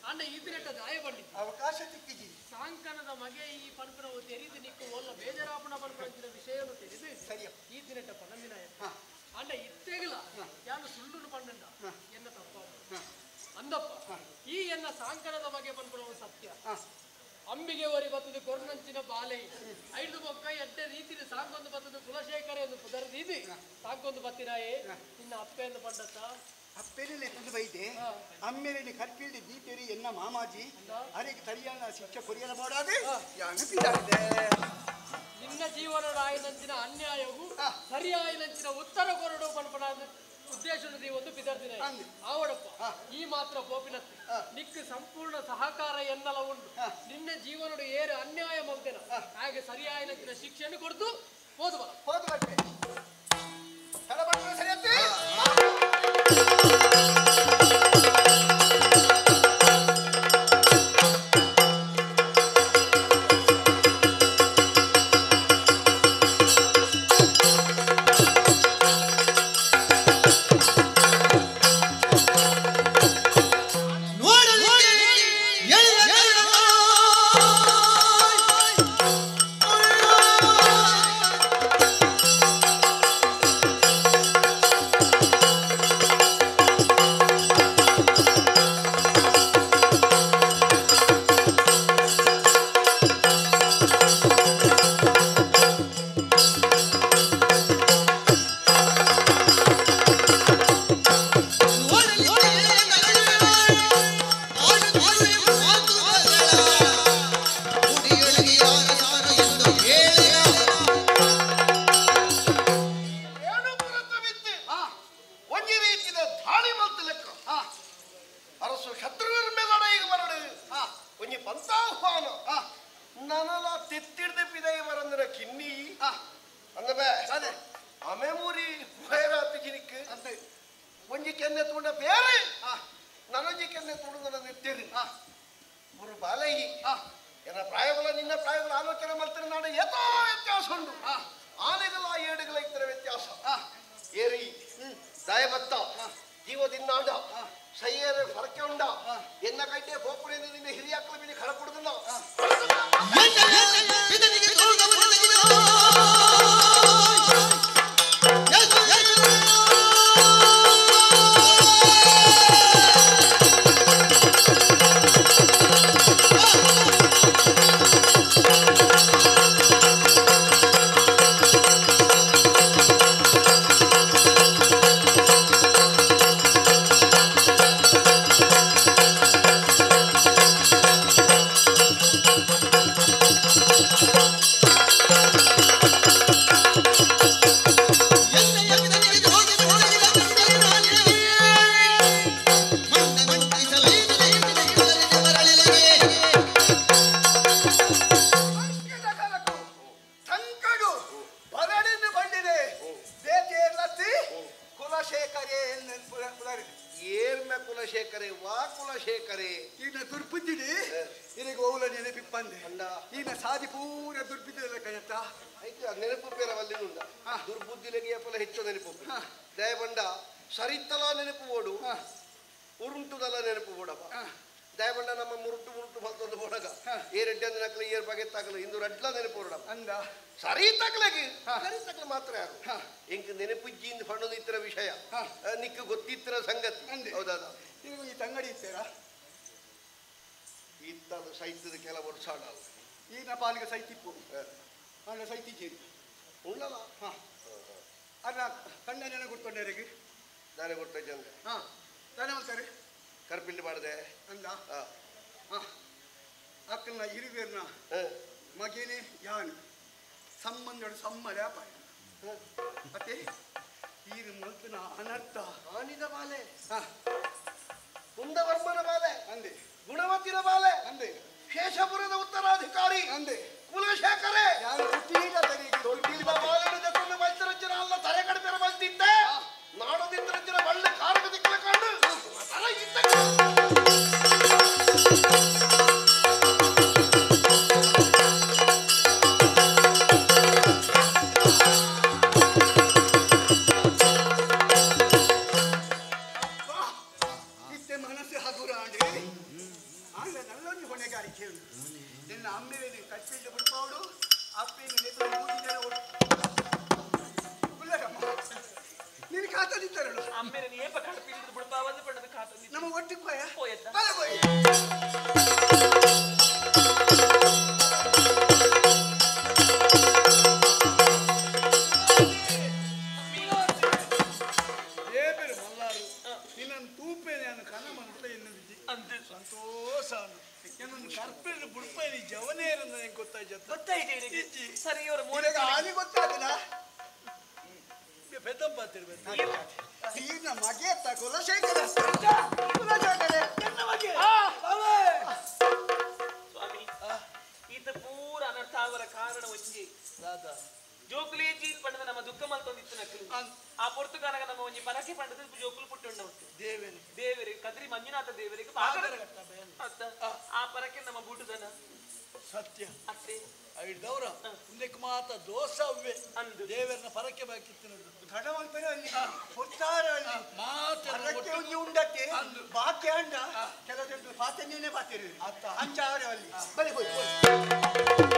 ಅಂಡ ಇದ್ರೆಟ್ಟ ದಾಯ ಬಂಡಿ ಅವಕಾಶ ತಿಕ್ಕಿಜಿ ಸಾಂಕನದ ಮಗೆ ಈ ಪನ್ಪನವು ತೆರಿದು ನಿಕ್ಕ ಒಲ್ಲ ಬೇಜಾರಾಪಣ ಪನ್ಪನಂಚಿನ ವಿಷಯವನ್ನು ತೆರೆದು ಸರಿಯ ಈ ದಿನಟ್ಟ ಪಣಂದಿನಾಯ ಅಂಡ ಇತ್ತೆಗಲ ಯಾನು ಸುಳ್ಳುನು ಪಣ್ಣಂಡ ಎನ್ನ ತಪ್ಪ ಅಂದಪ್ಪ ಈ ಎನ್ನ ಸಾಂಕನದ ಮಗೆ ಪನ್ಪನವು ಸತ್ಯ ಅಂಬಿಗೆ ಒರಿ ಬತ್ತದು ಕೊರ್ನಂಚಿನ ಬಾಲೆ ಐದು ಬೊಕ್ಕ ಎಡ್ಡೆ ರೀತಿಲಿ ಸಾಕೊಂದು ಬತ್ತದು ಕುಲಶೇಖರ ಎಂದು ಪುದರ್ದೀದಿ ಸಾಕೊಂದು ಬತ್ತಿನಾಯೇ ನಿನ್ನ ಅಪ್ಪೆಯನ್ನು ಪಂಡತ್ತ ಅಪ್ಪೆನಲ್ಲಿ ತಂದು ಬೈದೆ ಅಮ್ಮೇಲೆ ಕರ್ಪಿಲ್ಡಿ ದೀಪೇರಿ ಎನ್ನ ಮಾಮಾಜಿ ಅರೆಗೆ ತರಿಯಾನ ಶಿಕ್ಷೆ ಕೊರಿಯಲ ಮಾಡಾದೆ ಯಾನು ಪಿದಾಗಿದೆ ನಿನ್ನ ಜೀವನದ ಆಯ್ನಂಚಿನ ಅನ್ಯಾಯವು ಸರಿಯಾಯಿನಂಚಿನ ಉತ್ತರ ಕೊರಡು ಪನ್ಪಣ ಉದ್ದೇಶದ ಒಂದು ಬಿದರ್ದಿನ ಆವಡಪ್ಪ ಈ ಮಾತ್ರ ಪೋಪಿನತ್ತೆ ನಿಕ್ ಸಂಪೂರ್ಣ ಸಹಕಾರ ಎನ್ನಲ ಉಂಟು ನಿನ್ನ ಜೀವನದ ಏರು ಅನ್ಯಾಯ ಮಲ್ತೇನ ಹಾಗೆ ಸರಿಯಾಯಿನಂಚಿನ ಶಿಕ್ಷೆಯನ್ನು ಕೊಡ್ತು ಹೋದು ಬರ ಹೋದು ಬರ್ತೆ ದಯಬತ್ತ ಜೀವದಿನ್ನಾಂಡ ಸೈಯರ ಫರಕೆ ಉಂಡ ಎನ್ನ ಕೈಟೆ ಪೋಪುರೇಂದ್ರ ನಿನ್ನ ಹಿರಿಯಾಕ್ಲ ಮೇಲೆ ಖಡ ಕೊಡುದಿಲ್ಲ. ಕುಲಶೇಖರೇ ವಾ ಕುಲಶೇಖರೇ ಈನ ದುರ್ಬುದ್ಧಿಡಿ ಇನಿಗೆ ಓಲ ನೆನಪಿಪ್ಪಂದೆ ಈನ ಸಾದಿ ಪೂರ ದುರ್ಬಿದ್ದ ಕಣತ್ತ ಐತೆ ನೆನಪು ಪೇರವಲ್ಲಿನುಂಡ ದುರ್ಬುದ್ಧಿಲೆಗೆ ಏಪಲ ಹೆಚ್ಚು ನೆನಪು ದಯಬಂಡ ಸರಿತಲ ನೆನಪು ಓಡು ಉರುಂಟುದಲ ನೆನಪು ಓಡಪ್ಪ. ದಯಬಂಡ ನಮ್ಮ ಮುರುಟು ಮುರುಟು ಬಲ್ತೊಂದು ಓಡಗ ಏರೆಡ್ಡಿ ಅಂದ್ರೆ ನಕಲು ಏರ್ ಬಗೆ ತಾಕಲು ಇಂದು ರಡ್ಲ ನೆನಪು ಓಡಪ್ಪ ಅಂದ ಸರಿ ತಕಲಗಿ ಸರಿ ತಕಲು ಮಾತ್ರ ಯಾರು ಎಂಕ್ ನೆನಪುಜ್ಜಿಂದ ಫಣ್ಣದು ಇತ್ತರ ವಿಷಯ ನಿಕ್ಕು ಗೊತ್ತಿತ್ತರ ಸಂಗತಿ ಹೌದಾದ. ಈ ತಂಗಡಿ ಇತ್ತೀರಾ ಇತ್ತದು ಸೈತ್ಯದ ಕೆಲ ವರ್ಷ ಆಡಲ್ಲ ಈನ ಪಾಲಿಗೆ ಸೈತಿಪ್ಪು ಅಣ್ಣ ಸೈತಿದ್ದೀರಿ ಉಳ್ಳಲ್ಲ. ಹಾಂ ಅಣ್ಣ ಕಣ್ಣನೇನ ಗುರ್ತೊಂಡರಿಗೆ ನಾನೇ ಕೊಡ್ತಾ ಇದ್ದೆ. ಹಾಂ ತಾನೇ ಮಾಡ್ತಾರೆ ಕರ್ಪಿಂಡಿ ಮಾಡಿದೆ ಅಂದ. ಹಾಂ ಅಕ್ಕನ ಇರುವೇರ್ನ ಮಗೇನೆ ಯಾನು ಸಂಬಂಧಗಳು ಸಮ್ಮಳೆ ಅಪಾಯ ಮತ್ತೆ ಈರು ಮಲ್ತನ ಅನರ್ಥ ಆನಿದ ಬಾಲೆ ಹಾಂ ಕುಂದವರ್ಮನ ಬಾಲೆ ಅಂದೆ ಗುಣವತಿನ ಬಾಲೆ ಅಂದೆ ಶೇಷಪುರದ ಉತ್ತರಾಧಿಕಾರಿ ಅಂದೆ ಕುಲಶೇಖರೇ ಯಾರು ಹುಟ್ಟಿದ ತೊಟ್ಟಿದ ಬಾಲೆನು ಜೊತೆ ಬಲ್ತರಂಜನ ಅಲ್ಲ ತಲೆ ಕಡಿಮೆ ಬಲ್ತಿದ್ದೆ ನಾಡದಿದ್ದರಂಜನ ಒಳ್ಳೆ ಕಾರಕ ದಿಕ್ಕಲ ಕಂಡು ತಲೆ ಇದ್ದ ನಿನ್ನ ಅಮ್ಮೇಲೆ ನೀನು ಕಚ್ಚಿಲ್ಲು ಬಿಡ್ಪಾವಡು ಅಪ್ಪೇನು ನೆನಪು ಮೂಗಿದ್ದಾರೆ ನೀನು ಕಾತದಿದ್ದಾರಲ್ಲ ಅಮ್ಮೇಲೆ ಏಪ ಕಡ್ಪಿಲ್ದು ಬಿಡ್ಪಾವಂದು ಪಡೆದು ಕಾತದಿ ನಮ್ಮ ಒಟ್ಟಿಗೆ ಹೋಯ ಹೋಯತ್ತ ಬಲ ಹೋಯ್. ದೇವರು ಮಲ್ಲಾರು ನಿನ್ನನ್ನು ತೂಪೇನೆ ನಾನು ಕನ ಮಂತ ಎನ್ನುವಿಜಿ ಸಂತೋಷ ನನ್ನನ್ನು ಕರ್ಪೇನು ಬುಡ್ಪೇನಿ ಜವನೇರಂದ ನಂಗೆ ಗೊತ್ತಾಯ್ತು ಗೊತ್ತಾಯ್ತು ಸರಿ ಇವರ ನಿನಗೆ ಆನೆ ಗೊತ್ತಾಗಲ್ಲ ಪೆದ್ದಪ್ಪ ತಿರ್ಬೇಕು ಈನ ಮಗೆತ್ತ ಕುಲಶೇಖರ ಕುಲಶೇಖರ ನನ್ನ ಮಗೆ ಸ್ವಾಮಿ ಈತ ಪೂರ ಅನರ್ಥ ಅವರ ಕಾರಣ ಒಂಜಿ ಜೋಕುಲೇ ಜೀನ್ ಪಂಡದ ನಮ್ಮ ದುಃಖ ಮಲ್ತೊಂದಿತ್ತು ನಕಲು ಆ ಪೊರ್ತುಗಾನಗ ನಮ್ಮ ಒಂಜಿ ಪರಕೆ ಪಂಡದ ಜೋಕುಲು ಪುಟ್ಟುಂಡ ಉಂಟು ದೇವರಿಗೆ ದೇವರಿಗೆ ಕದ್ರಿ ಮಂಜುನಾಥ ದೇವರಿಗೆ ಅತ್ತ ಆ ಪರಕೆ ನಮ್ಮ ಬೂಟುದನ ಸತ್ಯ ಅತ್ತೆ ಐದವರ ಉಂದಕ್ಕೆ ಮಾತ ದೋಷ ಅವ್ವೆ ಅಂದು ದೇವರನ್ನ ಪರಕೆ ಬಾಕಿತ್ತು ನೋಡು ಘಟವಂತನೇ ಅಲ್ಲಿ ಹೊತ್ತಾರ ಅಲ್ಲಿ ಮಾತೆ ಪರಕೆ ಒಂಜಿ ಉಂಡತ್ತೆ ಬಾಕಿ ಅಂಡ ಕೆಲವು ಪಾತೆನೇ ಬಾತಿರಿ ಅಂಚ ಅವರೇ ಅಲ್ಲಿ ಬಲೆ ಹೋಯ್ ಹೋಯ್.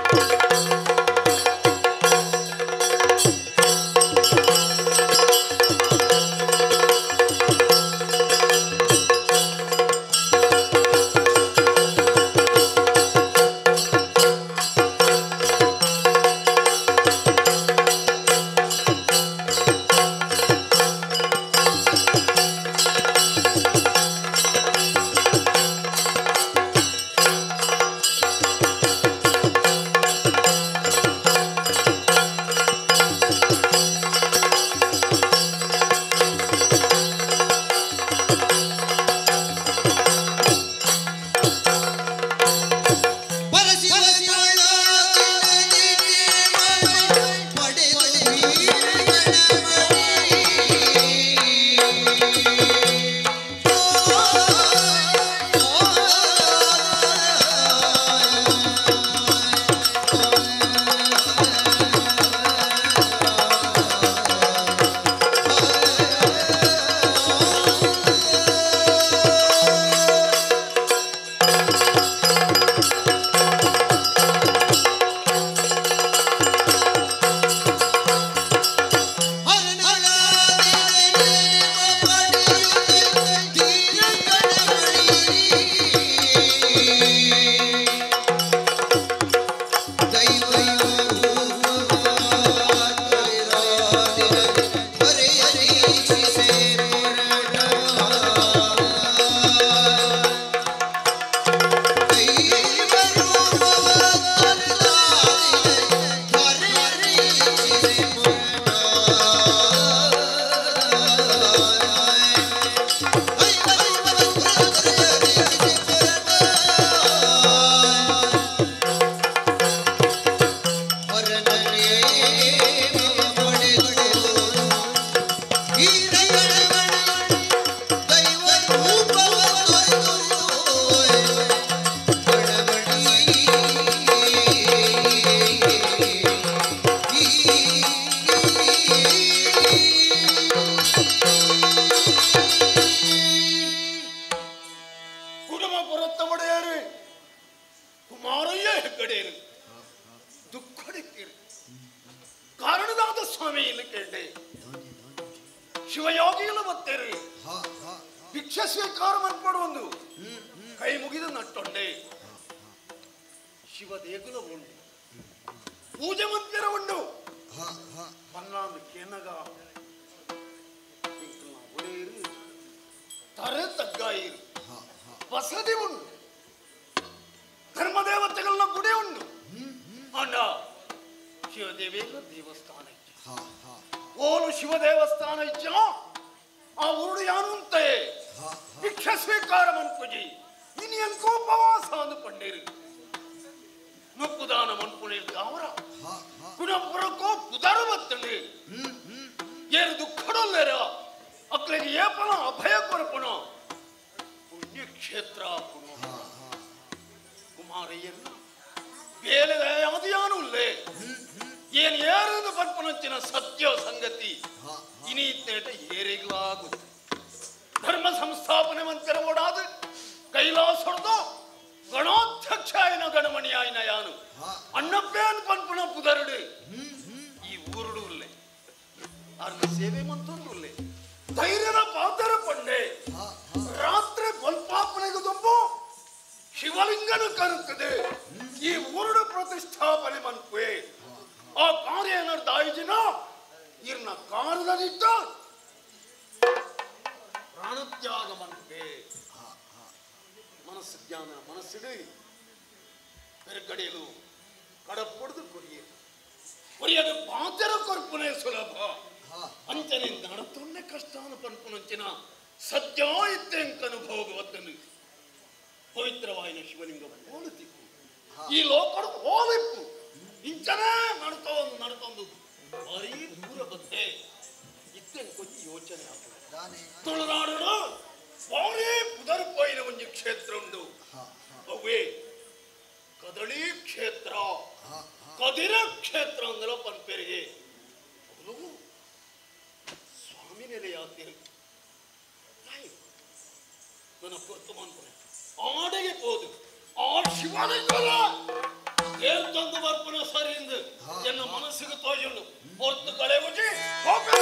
ಿ ಬತ್ತೇರಿ ಭಿಕ್ಷೆ ಸ್ವೀಕಾರ ಮನ್ಪಡು ಕೈ ಮುಗಿದು ನಟ್ಟೊಂಡೆ ಶಿವ ದೇಗುಲ ಉಂಡು ಪೂಜೆ ಮಂದಿರ ಉಂಡು ಪನ್ನಾಂದು ಕೆನಗ ತರೆ ತಗ್ಗಾಯಿರು ವಸತಿ ಉಂಡು ಧರ್ಮದೇವತೆಗಳ ಗುಡಿ ಉಂಡು ಅಂಡ ಶಿವದೇವೇಂದ್ರ ದೇವಸ್ಥಾನ ಇಚ್ಚ ಓಲು ಶಿವ ದೇವಸ್ಥಾನ ಇಚ್ಚ ಆ ಊರು ಯಾನುಂತೆ ಭಿಕ್ಷೆ ಸ್ವೀಕಾರ ಮನ್ಪುಜಿ ಇನಿ ಅಂಕೋಪವಾಸ ಅಂದು ಪಂಡೇರು ನುಪ್ಪುದಾನ ಮನ್ಪುಣಿ ಅವರ ಕುಣಪುರಕ್ಕೋ ಪುದರ ಬತ್ತಂಡು ಏರು ದುಃಖಡಲ್ಲೇರ ಅಕ್ಲೆಗೆ ಏಪನ ಅಭಯ ಕೊರಪಣ ಪುಣ್ಯಕ್ಷೇತ್ರ ಪುಣ ಕುಮಾರಯ್ಯನ ಬೇಲೆ ಅದು ಯಾನುಲ್ಲೇ ಏನು ಏರದು ಪನ್ಪುನಂಚಿನ ಸತ್ಯ ಸಂಗತಿ ಇನೀತೇಟ ಏರಿಗ್ಲಾಗುತ್ತೆ ಧರ್ಮ ಸಂಸ್ಥಾಪನೆ ಮಂತಿರ ಓಡಾದು ಕೈಲಾಸೊಡ್ದು ಗಣಾಧ್ಯಕ್ಷ ಆಯ್ನ ಗಣಮಣಿ ಆಯ್ನ ಯಾನು ಅಣ್ಣಪ್ಪೇನ್ ಪನ್ಪುನ ಪುದರುಡು ಈ ಊರುಡು ಉಲ್ಲೆ ಅರ್ನ ಸೇವೆ ಮಂತೊಂದು ಉಲ್ಲೆ ಧೈರ್ಯದ ಪಾತರ ಪಂಡೆ ರಾತ್ರಿ ಬಲ್ಪಾಪನೆಗೆ ದುಂಬು ಶಿವಲಿಂಗನ ಕರುತ್ತದೆ ಈ ಊರುಡು ಪ್ರತಿಷ್ಠಾಪನೆ ಮನ್ಪುವೆ ಆ ಕಾರ್ಯ ಏನಾದ್ರು ಆಯೋಜನ ಇರ್ನ ಕಾರದಲ್ಲಿದ್ದ ಪ್ರಾಣತ್ಯಾಗ ಮನ್ಪೆ ಮನಸ್ಸು ಜ್ಞಾನ ಮನಸ್ಸಿಡು பெருக்கடையிಲು ಕಡಪೊಡೆದು ಕೊರಿಯ ಕೊರಿಯದು ಪಾತರ ಕೊರ್ಪುನೆ ಸುಲಭ ಅಂಚನೆ ನಡತೊನ್ನೆ ಕಷ್ಟಾನ ಪನ್ಪುನಂಚಿನ ಸತ್ಯ ಇತ್ತೆಂಕನು ಭೋಗವತ್ತನು ಪವಿತ್ರವಾಯಿನ ಶಿವಲಿಂಗ ಹೋಲುತ್ತಿಕ್ಕು ಈ ಲೋಕಡು ಹೋಲಿಪ್ಪು ಇಂಚನೇ ನಡ್ತೊಂದು ನಡ್ತೊಂದು ಭಾರೀ ದೂರ ಬಂದೆ ಇತ್ತೆಂಕೊಂಚ ಯೋಚನೆ ಆಗ್ತದೆ ತುಳುನಾಡು ಭಾರೀ ಪುದರ್ಪೋಯಿನ ಒಂಜಿ ಕ್ಷೇತ್ರ ಉಂಡು ಅವೇ ಕದಳಿ ಕ್ಷೇತ್ರ ಕದಿರ ಕ್ಷೇತ್ರ ಅಂದಲ ಪನ್ಪೆರಿಗೆ ಅವನು ಸ್ವಾಮಿ ನೆಲೆಯಾತಿರು ನನ್ನ ವರ್ತಮಾನ ಆಡೆಗೆ ಹೋದು ಆ ಶಿವನಿಗಲ ಏರ್ತಂದು ಬರ್ಪನ ಸರಿ ಎಂದು ಎನ್ನ ಮನಸ್ಸಿಗೆ ತೋಜುಂಡು ಹೊರತು ಕಳೆ ಮುಚ್ಚಿ Thank you.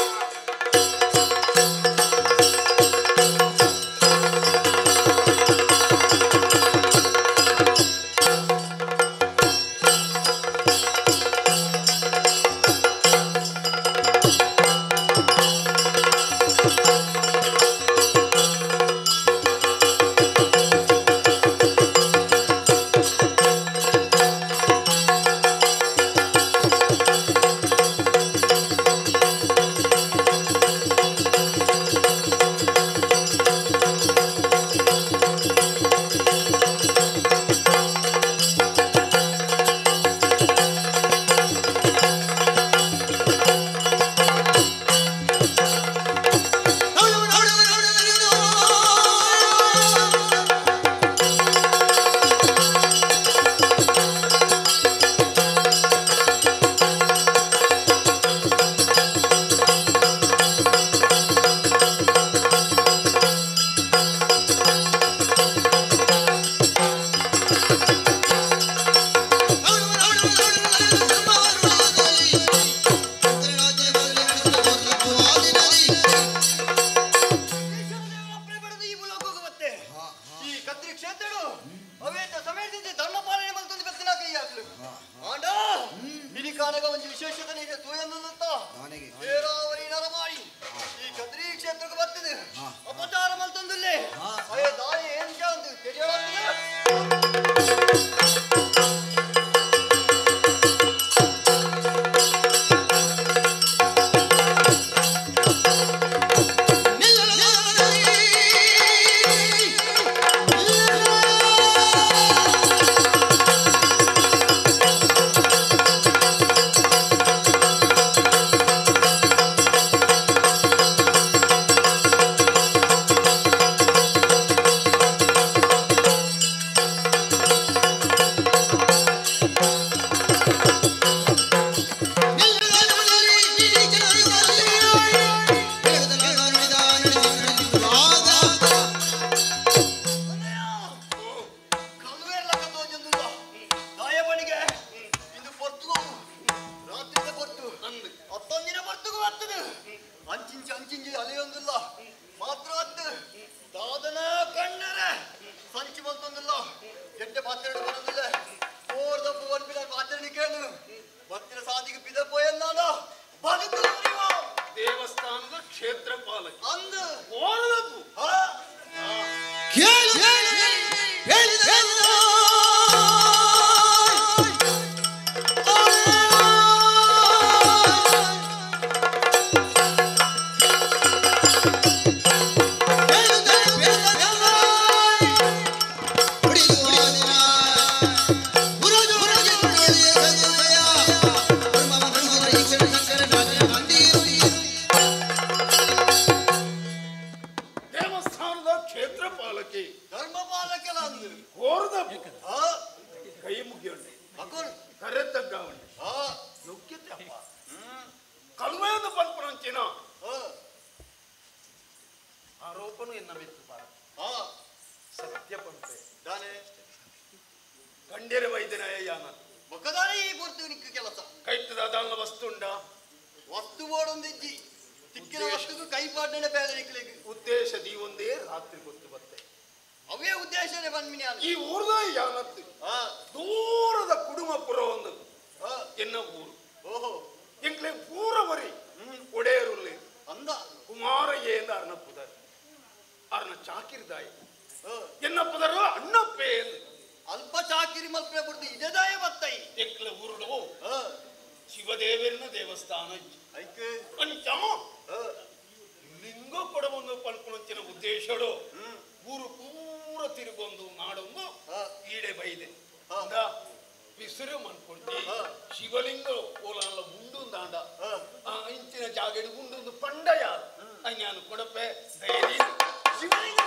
ದೇವಸ್ಥಾನದ ಕ್ಷೇತ್ರ ಪಾಲಕಿ ಧರ್ಮಪಾಲಕಲ ಅಂದು ಕೋರದ ಕೈ ಮುಗಿಯೋಣ ಕರೆತಗ್ಗಾವಣೆ ಯೋಗ್ಯತೆ ಅಪ್ಪ ಕಲ್ವೇದ ಪಲ್ಪರಂಚಿನ ಆರೋಪನು ಎನ್ನ ಮೆತ್ತು ಬಾರ ಸತ್ಯ ಪಂಪೆ ದಾನೆ ಕಂಡೆರೆ ವೈದ್ಯನಾಯ ಯಾನ ಬೊಕ್ಕದಾನೆ ಈ ಪೂರ್ತಿ ನಿಕ್ಕ ಕೆಲಸ ಕೈತದ ದಾನ ವಸ್ತುಂಡ ವಸ್ತು ಬೋಡೊಂದಿಜ್ಜಿ ತಿಕ್ಕಿನ ವಸ್ತುకు ಕೈಪಾಟನೆ ಬೇರೆ ನಿಕ್ಕಲಿಗೆ ಉದ್ದೇಶ ಒಂದೇ ರಾತ್ರಿ ಗೊತ್ತು ಬತ್ತೆ ಅವೇ ಉದ್ದೇಶನೇ ಬನ್ಮಿನಿ ಈ ಊರ್ದ ಯಾನತ್ತು ದೂರದ ಕುಡುಮಪುರ ಒಂದು ಎನ್ನ ಊರು ಓಹೋ ಎಂಕ್ಲೆ ಪೂರವರಿ ಒಡೆಯರುಲ್ಲೆ ಅಂದ ಕುಮಾರಯ್ಯ ಎಂದ ಅರ್ನ ಪುದರ್ ಅರ್ನ ಚಾಕಿರ್ದಾಯ ಎನ್ನ ಪುದರು ಅಣ್ಣಪ್ಪೆ ಎಂದು ಅಲ್ಪ ಚಾಕಿರಿ ಮಲ್ಪೆ ಬಿಡ್ದು ಇದೆದಾಯ ಬತ್ತೈ ಎಂಕ್ಲೆ ಊರುಡು ಶಿವದೇವರನ ದೇವಸ್ಥಾನ ಐಕೆ ಅಂಚ ಲಿಂಗ ಕೊಡಬಂದು ಪಲ್ಪುನಂಚಿನ ಉದ್ದೇಶಡು ಊರು ಪೂರ ತಿರುಗೊಂದು ನಾಡೊಂದು ಈಡೆ ಬೈದೆ ಬಿಸಿರು ಮನ್ಕೊಂಡಿ ಶಿವಲಿಂಗ ಓಲಾಲ ಉಂಡು ದಾಂಡ ಇಂಚಿನ ಜಾಗಡಿ ಉಂಡು ಪಂಡ ಯಾರು ಅಜ್ಞಾನ ಕೊಡಪೆ ಧೈರ್ಯ ಶಿವಲಿಂಗ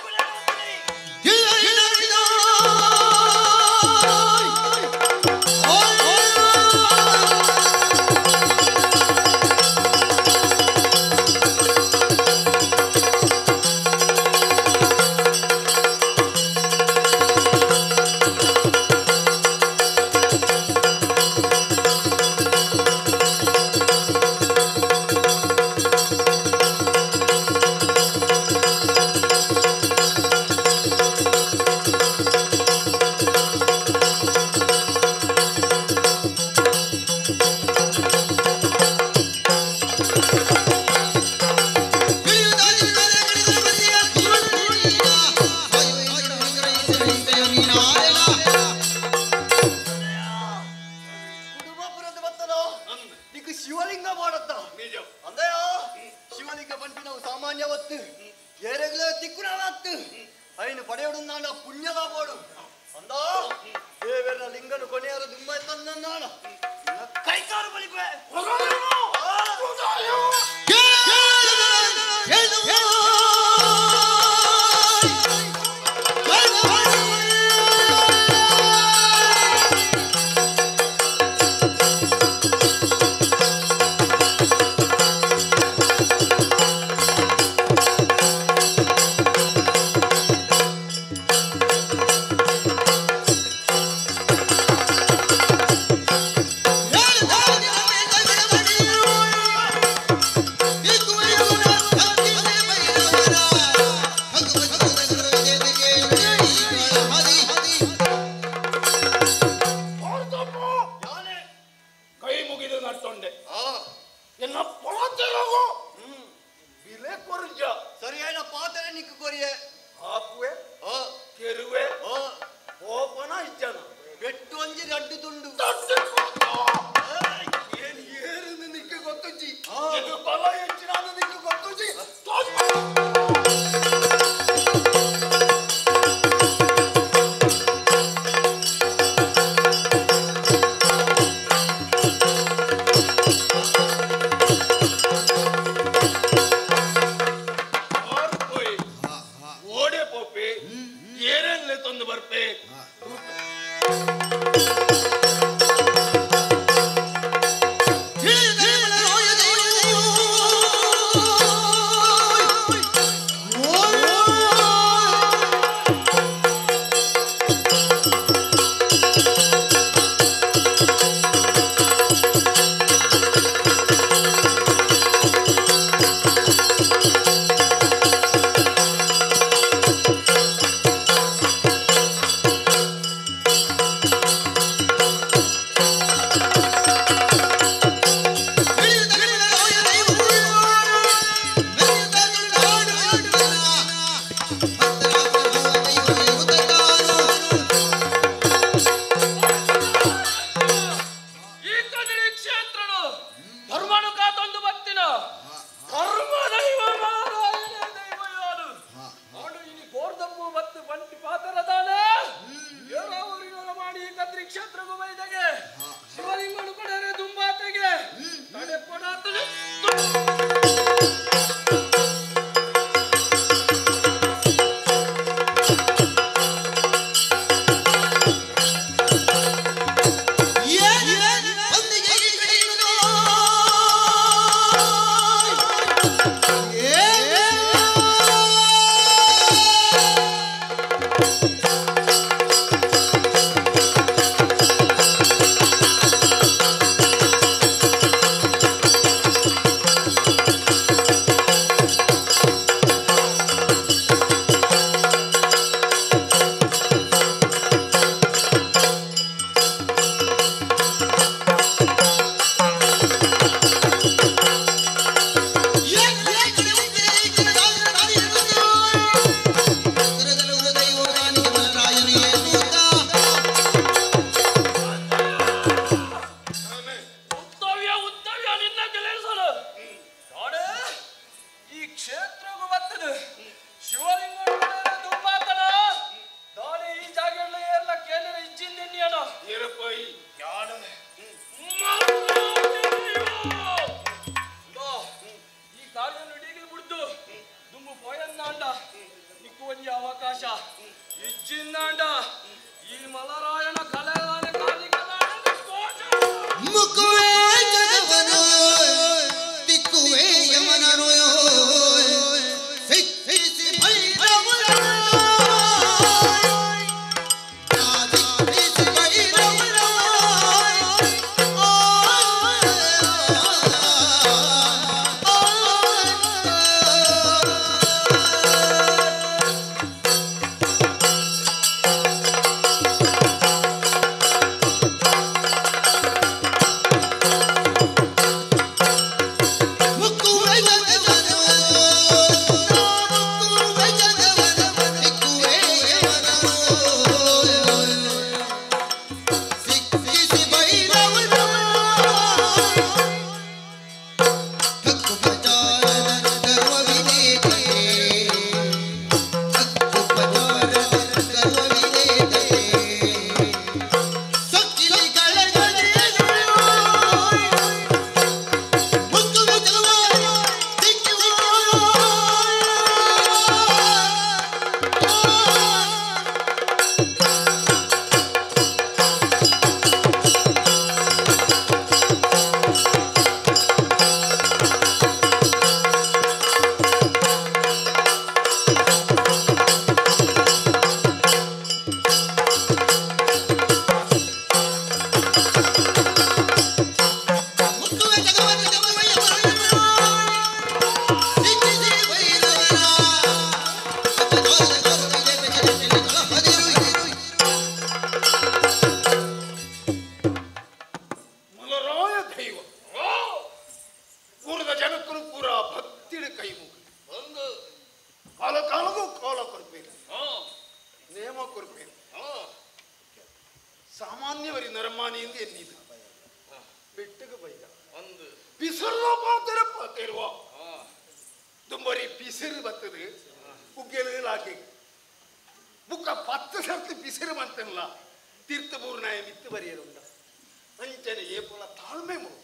ಕುಡುಮಪುರದ ಬತ್ತನೋ ನಿಕ್ಕು ಶಿವಲಿಂಗ ಮಾಡತ್ತ ನಿಜ ಅಂದಯ ಶಿವಲಿಂಗ ಬಂಟಿ ನಾವು ಸಾಮಾನ್ಯ ಒತ್ತು ಏರೆಗ್ಲೇ ತಿಕ್ಕುನವತ್ತು ಐನು ಪಡೆಯೋಡು ನಾನ ಪುಣ್ಯದ ಬೋಡು ಅಂದ ದೇವರ ಲಿಂಗನು ಕೊನೆಯರ ದುಂಬ ತಂದ ನಾನ ಕೈಕಾರು ಬಳಿಪೆ ಕೈ ಮುಗಿದು ನಟ್ಟೊಂಡೆ ಎನ್ನ ಪೊಲತಿರೋಗು ಬಿಲೆ ಕೊರ್ಜ ಸರಿಯಾದ ಪಾತ್ರೆ ನಿಕ್ಕು ಕೊರಿಯೆ ಹಾಕುವೆ ಕೆರುವೆ ಕೋಪನ ಇಜ್ಜನ ಬೆಟ್ಟು ಒಂಜಿ ರಡ್ಡು ತುಂಡು ಏನು ಏರಿಂದ ನಿಕ್ಕೆ ಗೊತ್ತುಜ್ಜಿ ಇದು ಬಲ ಹೆಚ್ಚಿನ ನಿಕ್ಕೆ ಗೊತ್ತುಜ್ಜಿ ಓಡೆ ಪೋಪೆ ಏರಲ್ಲೇ ತಂದು ಬರ್ಪೆ ಆ ಅವಕಾಶ ಇಜ್ಜಿಂದಾಂಡ ಈ ಮಲರಾಯನ ಕಲೆದಾನ ಮುಕುವೆ ಜಗವನು ತಿಕ್ಕುವೆ ಯಮನನು ಸಿಕ್ಕಿಸಿ ಭೈರವನು ಸಿಕ್ಕಿಸಿ ಭೈರವನು ಮಲರಾಯ ದೈವ ಪೂರ್ವದ ಜನಕ್ಕರು ಪೂರ ಭಕ್ತಿಡ ಕೈ ಮುಗಿ ಕಾಲ ಕಾಲಗೂ ಕಾಲ ಕೊಡ್ಬೇಕು ನೇಮ ಕೊಡ್ಬೇಕು ಸಾಮಾನ್ಯವರಿ ನರಮಾನಿಯಿಂದ ಎನ್ನಿದು ಬೆಟ್ಟಗ ಬೈದ ಪಿಸರ್ಲ ಪಾತೆರ ಪಾತೆರುವ ದುಂಬರಿ ಪಿಸಿರು ಬರ್ತದೆ ಉಗ್ಗೆಲು ಹಾಕಿ ಬುಕ್ಕ 10 ಸರ್ತಿ ಪಿಸಿರು ಬಂತಲ್ಲ ತೀರ್ಥಪೂರ್ಣಾಯ ಮಿತ್ತು ಬರೆಯರುಂಡ ಅಂಚನೆ ಏಪೋಲ ತಾಳ್ಮೆ ಮುರು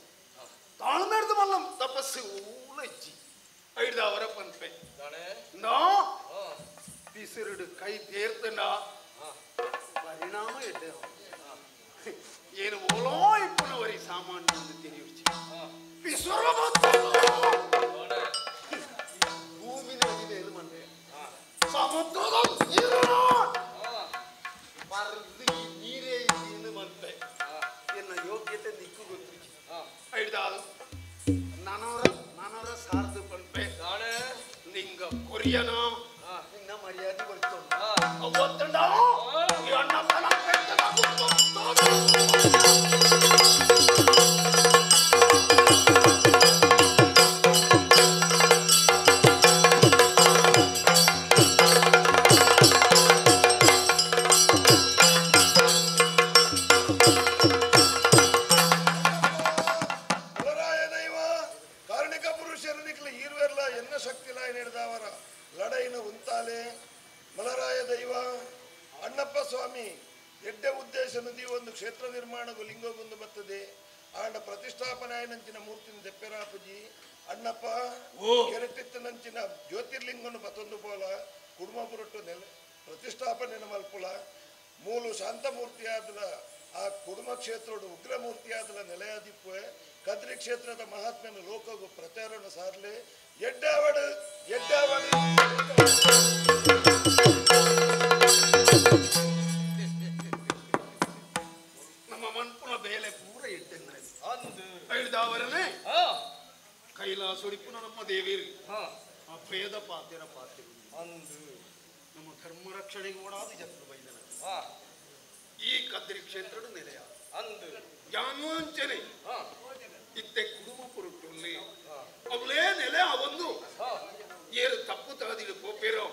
ತಾಳ್ಮೆ ಮಲ್ಲ ತಪಸ್ಸು ಊಲ ಇಜ್ಜಿ ಐದಾವರ ಪಂಪೆ ನಾ ಪಿಸಿರುಡು ಕೈ ತೇರ್ತಂಡ ಪರಿಣಾಮ ಎಡ್ಡೆ ಏನು ಓಲೋ ಇಪ್ಪನವರಿ ಸಾಮಾನ್ಯ ಎಂದು ತಿಳಿಯುಚಿ ಪಿಸುರು ಭೂಮಿನ ಮೇಲೆ ಮಂಡೆ ಸಮುದ್ರದ ನೀರು ಬರದು ಈ ನೀರೇ ಇದ್ದೀನಿ ಮಂತೆ ಎನ್ನ ಯೋಗ್ಯತೆ ನಿಕ್ಕು ಗೊತ್ತು ಐದಾರು ನನವರ ನನವರ ಸಾರ್ದು ಪಂಪೆ ನಿಂಗ ಕೊರಿಯನ ನಿನ್ನ ಮರ್ಯಾದೆ ಬರ್ತೋ ಅವತ್ತಂಡ ಈ ಅಣ್ಣಪ್ಪನ ಪೆಟ್ಟದ ಮಲರಾಯ ದೈವ ಕಾರಣಿಕ ಪುರುಷರು ನಿಕ್ಲ ಈರ್ವೆರ್ಲ ಎನ್ನ ಶಕ್ತಿಲ ಹಿಡಿದವರ ಲಡೈನ ಉಂತಾಲೆ ಮಲರಾಯ ದೈವ ಅಣ್ಣಪ್ಪ ಸ್ವಾಮಿ ಎಡ್ಡೆ ಉದ್ದೇಶ ನದಿ ಒಂದು ಕ್ಷೇತ್ರ ನಿರ್ಮಾಣಗೂ ಲಿಂಗಗೊಂದು ಬರ್ತದೆ ಆಂಡ ಪ್ರತಿಷ್ಠಾಪನಾಯನಂಚಿನ ಮೂರ್ತಿನ ದೆಪ್ಪೆರಾಪುಜಿ ಅಣ್ಣಪ್ಪ ಕೆರಟಿತ್ತನಂಚಿನ ಜ್ಯೋತಿರ್ಲಿಂಗನು ಬತ್ತೊಂದು ಪೋಲ ಕುಡುಮ ಪುರಟ್ಟು ನೆಲೆ ಪ್ರತಿಷ್ಠಾಪನೆ ಮಲ್ಪುಲ ಮೂಲು ಶಾಂತಮೂರ್ತಿಯಾದಲ ಆ ಕುಡುಮ ಕ್ಷೇತ್ರೋಡು ಉಗ್ರಮೂರ್ತಿಯಾದಲ ನೆಲೆಯಾದಿಪ್ಪುವೆ ಕದ್ರಿ ಕ್ಷೇತ್ರದ ಮಹಾತ್ಮೆನ ಲೋಕಗೂ ಪ್ರಚಾರನು ಸಾರ್ಲೆ ಎಡ್ಡಾವಡು ಎಡ್ಡಾವಡು. ನಮ್ಮ ಮನ್ಪುನ ಬೇಲೆ ಪೂರ ಎಡ್ಡೆಂದ್ರೆ ಐದಾವರನೇ ಕೈಲಾಸುಡಿಪುನ ನಮ್ಮ ದೇವಿರು ಆ ಭೇದ ಪಾತೆರ ಪಾತೆರು ನಮ್ಮ ಧರ್ಮ ರಕ್ಷಣೆಗೆ ಓಡಾದು ಜತ್ರು ಬೈದನ ಈ ಕದ್ರಿ ಕ್ಷೇತ್ರದ ನೆಲೆಯ ಯಾನೋಂಚನೆ ಇತ್ತೆ ಕುಡುಮ ಪುರುಟ್ಟುಲ್ಲಿ ಅವಳೇ ನೆಲೆ ಅವಂದು ಏರು ತಪ್ಪು ತಾದಿಡು ಪೋಪೇರೋ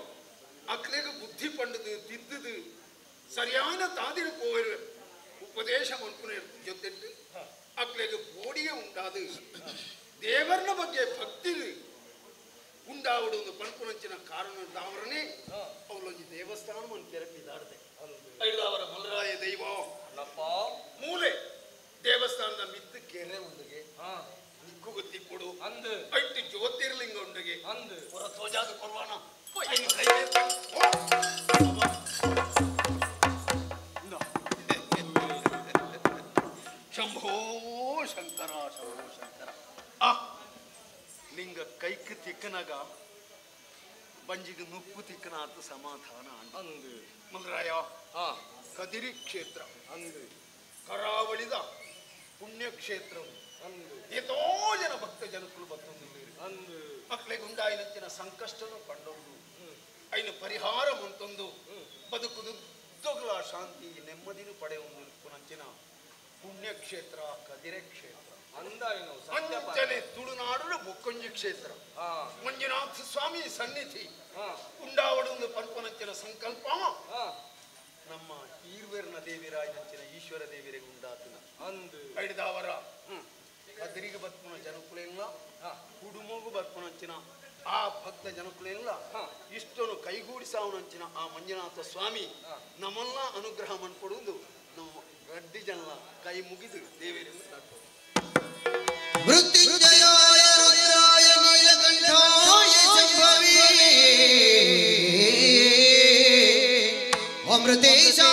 ಅಕ್ಲೆಗ ಬುದ್ಧಿ ಪಂಡದು ತಿದ್ದುದು ಸರಿಯಾನ ತಾದಿಡು ಪೋವೆರು ಉಪದೇಶ ಮನ್ಪುನ ಜೊತೆಟ್ಟು ಅಕ್ಲೆಗ ಬೋಡಿಗೆ ಉಂಟಾದು ದೇವರನ ಬಗ್ಗೆ ಭಕ್ತಿ ಉಂಡಾವಡು ಒಂದು ಪನ್ಪುನಂಚಿನ ಕಾರಣ ದಾವರನೇ ಅವಳೊಂದು ದೇವಸ್ಥಾನ ಒಂದು ತೆರಪಿದಾಡದೆ ಐದಾವರ ಮಲರಾಯ ದೈವ ಮೂಲೆ ದೇವಸ್ಥಾನದ ಮಿತ್ತು ಕೆರೆ ಉಂಡುಗೆ ನಿಕ್ಕು ಗೊತ್ತಿಪ್ಪುಡು ಅಂದು ಐಟ್ಟು ಜ್ಯೋತಿರ್ಲಿಂಗ ಉಂಡುಗೆ ಅಂದು ಹೊರ ತೋಜಾದ ಕೊರ್ವಾನ. ಐನು ಕೈ. ಬಂಜಿಗೆ ನುಪ್ಪು ತಿಕ್ಕನಾತ ಸಮಾಧಾನ ಅಂದು ಮುಲ್ರಾಯ ಕದಿರಿ ಕ್ಷೇತ್ರ ಅಂದು ಕರಾವಳಿದ ಪುಣ್ಯಕ್ಷೇತ್ರ ಅಂದು ಏತೋ ಜನ ಭಕ್ತ ಜನಕ್ಕಳು ಬತ್ತೊಂದಿಲ್ಲ ಅಂದು ಮಕ್ಕಳಿಗೆ ಉಂಡಾಯಿನಂಚಿನ ಸಂಕಷ್ಟನು ಕಂಡೊಂದು ಐನ ಪರಿಹಾರ ಮುಂತೊಂದು ಬದುಕುದುದ್ದಗಳ ಶಾಂತಿ ನೆಮ್ಮದಿನು ಪಡೆಯೊಂದು ಪುನಂಚಿನ ಪುಣ್ಯಕ್ಷೇತ್ರ ಕದಿರೆ ಕ್ಷೇತ್ರ ಅಂಚನೆ ತುಳುನಾಡು ಬೊಕ್ಕೊಂಜಿ ಕ್ಷೇತ್ರ ಮಂಜುನಾಥ ಸ್ವಾಮಿ ಸನ್ನಿಧಿ ಉಂಡಾವಡೊಂದು ಪನ್ಪನಂಚಿನ ಸಂಕಲ್ಪ ನಮ್ಮ ಈರ್ವೇರ್ನ ದೇವಿರಾಯನಂಚಿನ ಈಶ್ವರ ದೇವಿರಿಗೆ ಉಂಡಾತನ ಅಂದು ಐಡ್ದಾವರ ಕದಿರಿಗೆ ಬತ್ಪುನ ಜನಕುಲೆಲ್ಲ ಕುಡುಮಗು ಬತ್ಪುನಂಚಿನ ಆ ಭಕ್ತ ಜನಕುಲೆಲ್ಲ ಇಷ್ಟನು ಕೈಗೂಡಿಸಾವನಂಚಿನ ಆ ಮಂಜುನಾಥ ಸ್ವಾಮಿ ನಮ್ಮಲ್ಲ ಅನುಗ್ರಹ ಮನ್ಪಡುವುದು ನಮ್ಮ ರಡ್ಡಿ ಜನ ಕೈ ಮುಗಿದು ದೇವರಿಂದ ಮೃತ್ಯುಂಜಯಾಯ ರುದ್ರಾಯ ನೀಲಕಂಠಾಯ ಶಂಭವೇ ಅಮೃತೇಶಾಯ.